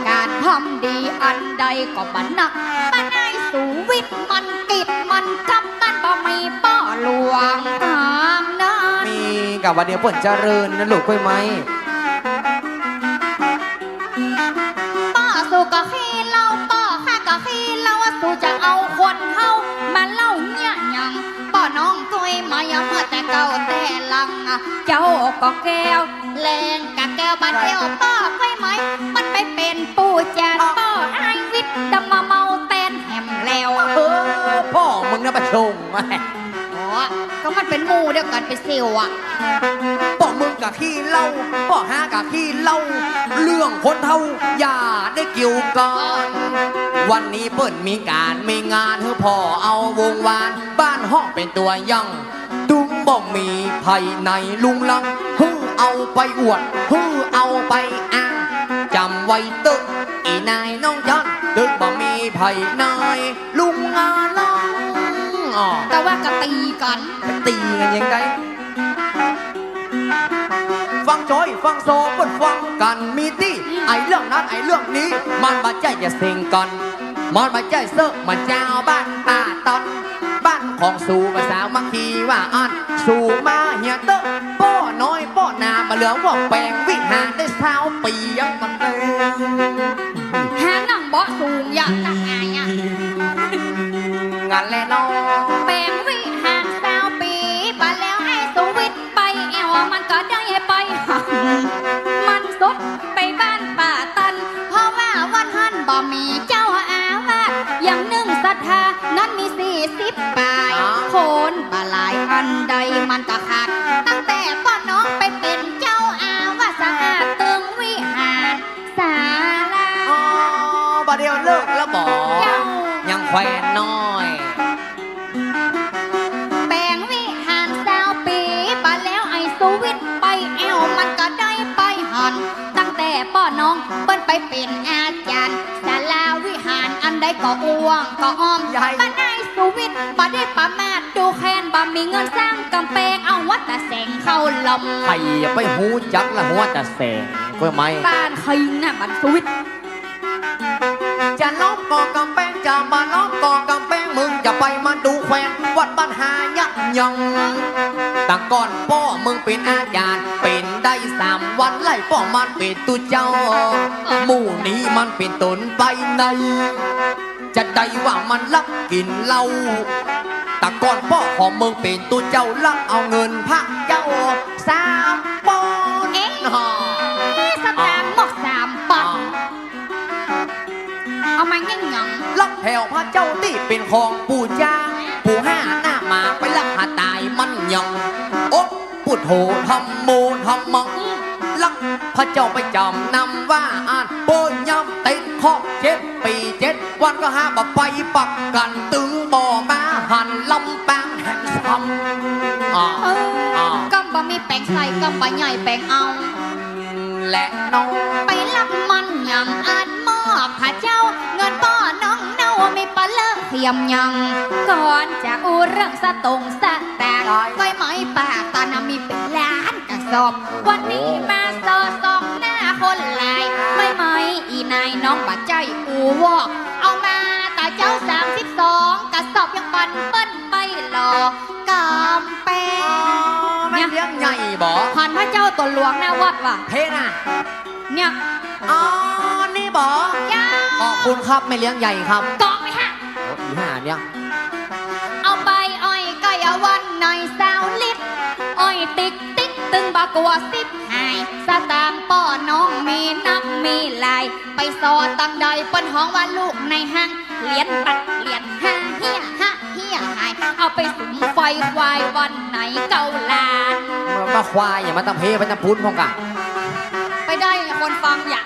ก๋านทำดีอันใดก็บ่นัก บ้านอ้ายสุวิทย์มันกิดมันกับ มันบ่มีป้อหลวงตางนั้น มีกะว่าเดี๋ยวเปิ้นเจริญนะลูกกล้วยไม้ ป้อสูก็ขี้เหล้า ป้อข้าก็ขี้เหล้า สูจะเอาคนเฮามาเล่าเยียะหยัง ป้อน้องกล้วยไม้เมื่อแต่เก่าแต่หลัง เจ้าก็แก้ว แลงกะแก้วบาดเดียว ป้อกล้วยไม้ มันไปเป๋นปู่จารย์ ป้ออ้ายวิทย์ดำมาเมาแตนแหมแล้ว เออ ป้อมึงนะประชง อ๋อ ก็มันเป๋นหมู่เดียวกั๋นเป๋นเสี่ยวอะ ป้อมึงกะขี้เหล้า ป้อข้ากะขี้เหล้า เรื่องคนเฒ่าอย่าได้เกี่ยวกั๋น วันนี้เปิ้นมีก๋านมีงาน หื้อป้อเอาวงวาน บ้านฮ้องเป๋นตั๋วอย่าง ตึงบ่มีใผในลุงลัง หื้อเอาไปอวด หื้อเอาไปอ้าง จ๋ำไว้เต๊อะ อี่นายน้องจัน ตึงบ่มีใผในลุงลัง อ๋อ แต่ว่าก็ตี๋กั๋น ตี๋กั๋นยังไง ฟังจอยฟังซอเปิ้นฟังกั๋นมีตี้ ไอ้เรื่องนั้นไอ้เรื่องนี้ มันบ่ใจ้จะเซ็งกั๋น มันบ่ใจ้เซอะ มันจาวบ้านป่าตัน บ้านของสูบ่สามัคคีว่าอั้น สูมาเหียเต๊อะ ป้อน้อยป้อนาบ่เหลือว่าแป๋งวิหารได้ซาวปี๋ยังบ่เต็ม หานั่งเบาะสูงอย่างนั้นไงอะ งั้นแหละเนาะ แป๋งวิหารซาวปี๋ บ่าแล้วไอ้สุวิทย์ไปแอ่ว มันก็ได้ไปหัน มันสดไปบ้านป่าตัน เพราะว่าวันหั้นบ่มีเจ้าอาวาส อย่างนึ่งศรัทธานั้นมีสี่สิบป๋าย คนบ่หลายอันใดมันก็ขาด ตั้งแต่ป้อน้องไปเป๋นเจ้าอาวาส สะอาดตึงวิหาร ศาลา อ๋อ บ่าเดี่ยวเลิกแล้วบ่ เจ้า ยังแควนน้อย แป๋งวิหารซาวปี๋ บ่าแล้วไอ้สุวิทย์ไปแอ่ว มันก็ได้ไปหัน ตั้งแต่ป้อน้องเปิ้นไปเป๋นอาจ๋ารย์ ศาลาวิหารอันใดก็อ้วงก็อ้อม ย้าย บ้านอ้ายสุวิทย์บ่ได้ประมาท ดูแควนบ่มีเงินสร้างก๋ำแปง เอาหัวตาแสงเข้าลำ ใผจะไปฮู้จักละหัวตาแสง กล้วยไม้ บ้านใผน่ะ บ้านสุวิทย์ จะล้อมก่อก๋ำแปง จะบ่ล้อมก่อก๋ำแปง มึงจะไปมาดูแควน วัดบ้านหายักยัง แต่ก่อนป้อมึงเป๋นอาจ๋ารย์ เป๋นได้สามวัน ไล่ป้อมันเป๋นตุ๊เจ้า หมู่นี้มันเป๋นต๋นไปไหน จะได้ว่ามันลักกิ๋นเหล้า แต่ก่อนป้อของมึงเป๋นตุ๊เจ้า ลักเอาเงินพระเจ้าสามปอนด์ เอ๊ะ สตางค์หมดสามปอนด์ เอามายังยัง ลักแถวพระเจ้าตี้เป๋นของปู่จ้า ปู่ห้าหน้าหมา ไปลักหาต๋ายมันยัง โอ๊ะ พุทโธ ธัมโม ธัมมัง ลักพระเจ้าไปจ๋ำนำว่าอั้น เปิ้นย่ำเต็นขอบเจ็ดปี๋เจ็ดวัน ก็หาบ่ไปปักกั๋น ตึงบ่มาหันลำปางแหมซ้ำ อ่า เออ อ่า ก็บ่มีแป๋งใส่ ก็บ่ใหญ่แป๋งเอา และน้อง ไปลักมันยังอันมอบพระเจ้า เงินป้อน้องเนามีปะเลอะเขียมยัง ก่อนจะอู้เรื่องสตงค์สตางค์ ได้ กล้วยไม้ป่าตันมีเป๋นล้านกระสอบ วันนี้มาซอส่องหน้าคนหลาย กล้วยไม้อี่นายน้องบ่ใจ้อู้วอก เอามาตาเจ้าสามสิบสองกระสอบ ยังปันเปิ้นไปหล่อก๋ำแปง อ๋อ แม่ เลี้ยงใหญ่บ่ หันพระเจ้าตั๋วหลวงหน้าวัดว่ะ เพน่ะ เนี่ย อ๋อ นี่บ่ เจ้า ขอบคุณครับ แม่เลี้ยงใหญ่ครับ เกาะไปฮะ โอ้ อีห่าเนี่ย เอาไปอ้อยใก้เอาวันในสาวลิด อ้อยติ๊กติ๊กตึงบ่กั๋วสิทธิ์หาย สตางค์ป้อน้องมีนักมีหลาย ไปส่อตังใดเปิ้นฮ้องว่าลูกนายฮ้าง เหรียญบาทเหรียญห้าเฮี้ยฮะเฮี้ยหาย เอาไปสุมไฟควายวันไหนเก้าล้าน มา มาควายอย่ามาตำเพไปตำพุ้นพ่องกะ ไปได้คนฟังอย่า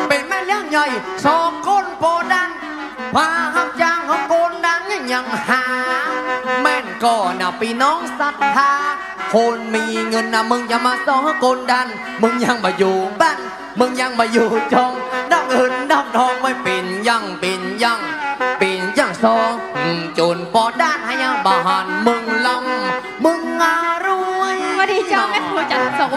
เป๋นแม่เลี้ยงใหญ่สองคนปอดัน พาฮับจ้างของคนดันยังหา แม่นก่อนะปี้น้องศรัทธา คนมีเงินนะมึงอย่ามาส่อคนดัน มึงยังบ่อยู่บ้าน มึงยังบ่อยู่จอง นับเงินนับทองไว้เป๋นหยังเป๋นหยัง เป๋นหยังส่อ อืม จ๋นปอดันหายังบ่หัน มึงลำ มึงอารวย สวัสดีเจ้าแม่ครูจันทร์สม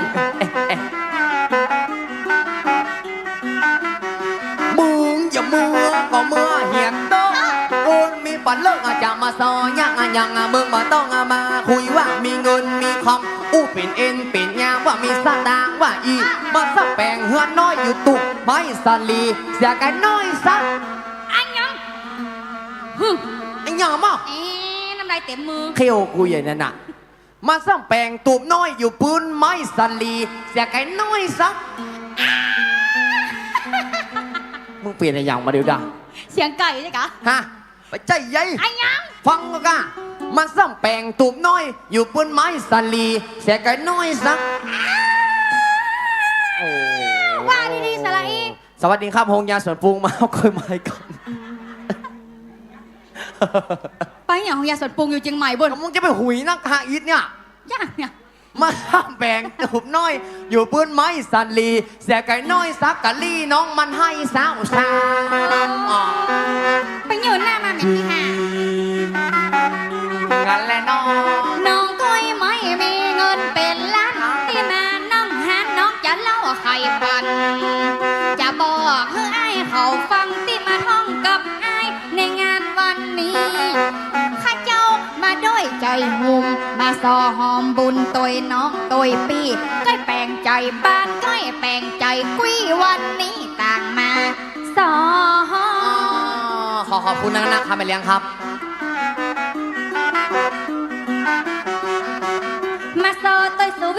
มึงอย่ามัวก็เมื่อเหียดโต๊ะ คนมีปันเลิกอาจจะมาส่อยังอะยังอะ มึงบ่ต้องอะมาคุยว่ามีเงินมีคำ อู้เป๋นเอ็นเป๋นยาว่ามีสตางค์ว่าอี้ มาซ้ำแป๋งเฮือนน้อยอยู่ตุ๊บไม้สาลี เสียใก้น้อยสัก อะหยัง หึ อะหยังมะ เอ๊ะ น้ำลายเต็มมือ เขี้ยวกูใหญ่นั่นน่ะ มาซ้ำแป๋งตุ๊บน้อยอยู่ปื้นไม้สาลี เสียใก้น้อยสัก มึงเปลี่ยนอะหยังมาเดี๋ยวดะ เสียงไก่ใจ้กะ ฮะ บ่ใจ้ใหญ่ อะหยัง ฟังก่อกะ มาซ้ำแป๋งตุ๊บน้อยอยู่ปื้นไม้สาลี เสียใก้น้อยสัก โอ้ ว่าดีๆ สละอี สวัสดีครับ โฮงยาสวนปรุงมา เอากล้วยไม้ก่อน ไปหยังโฮงยาสวนปรุงอยู่เจียงใหม่บุ่น มึงจะไปหุยนักฮะอิดเนี่ย ยากเนี่ย มาแป๋งตุ๊บน้อย อยู่ปื้นไม้สาลี เสียใก้น้อยสักกะลี่น้องมันไห้สาวสาว อ๋อ ไปยืนหน้ามาเหม็นขี้ห่า งั้นแหละน้อง น้องก้อยไม่มีเงินเป๋นล้าน ตี้มานั่งหันน้องจะเล่าไขปัน จะบอกหื้ออ้ายเขาฟังตี้มาท่องกับอ้ายในงานวันนี้ ข้าเจ้ามาด้วยใจ๋หุ้ม มาส่อหอมบุญตวยน้องตวยปี้ ก้อยแป๋งใจ๋บ้าน ก้อยแป๋งใจ๋กุ้ย วันนี้ต่างมาส่อหอม อ๋อ ขอขอบคุณนักๆ ครับ แม่เลี้ยงครับ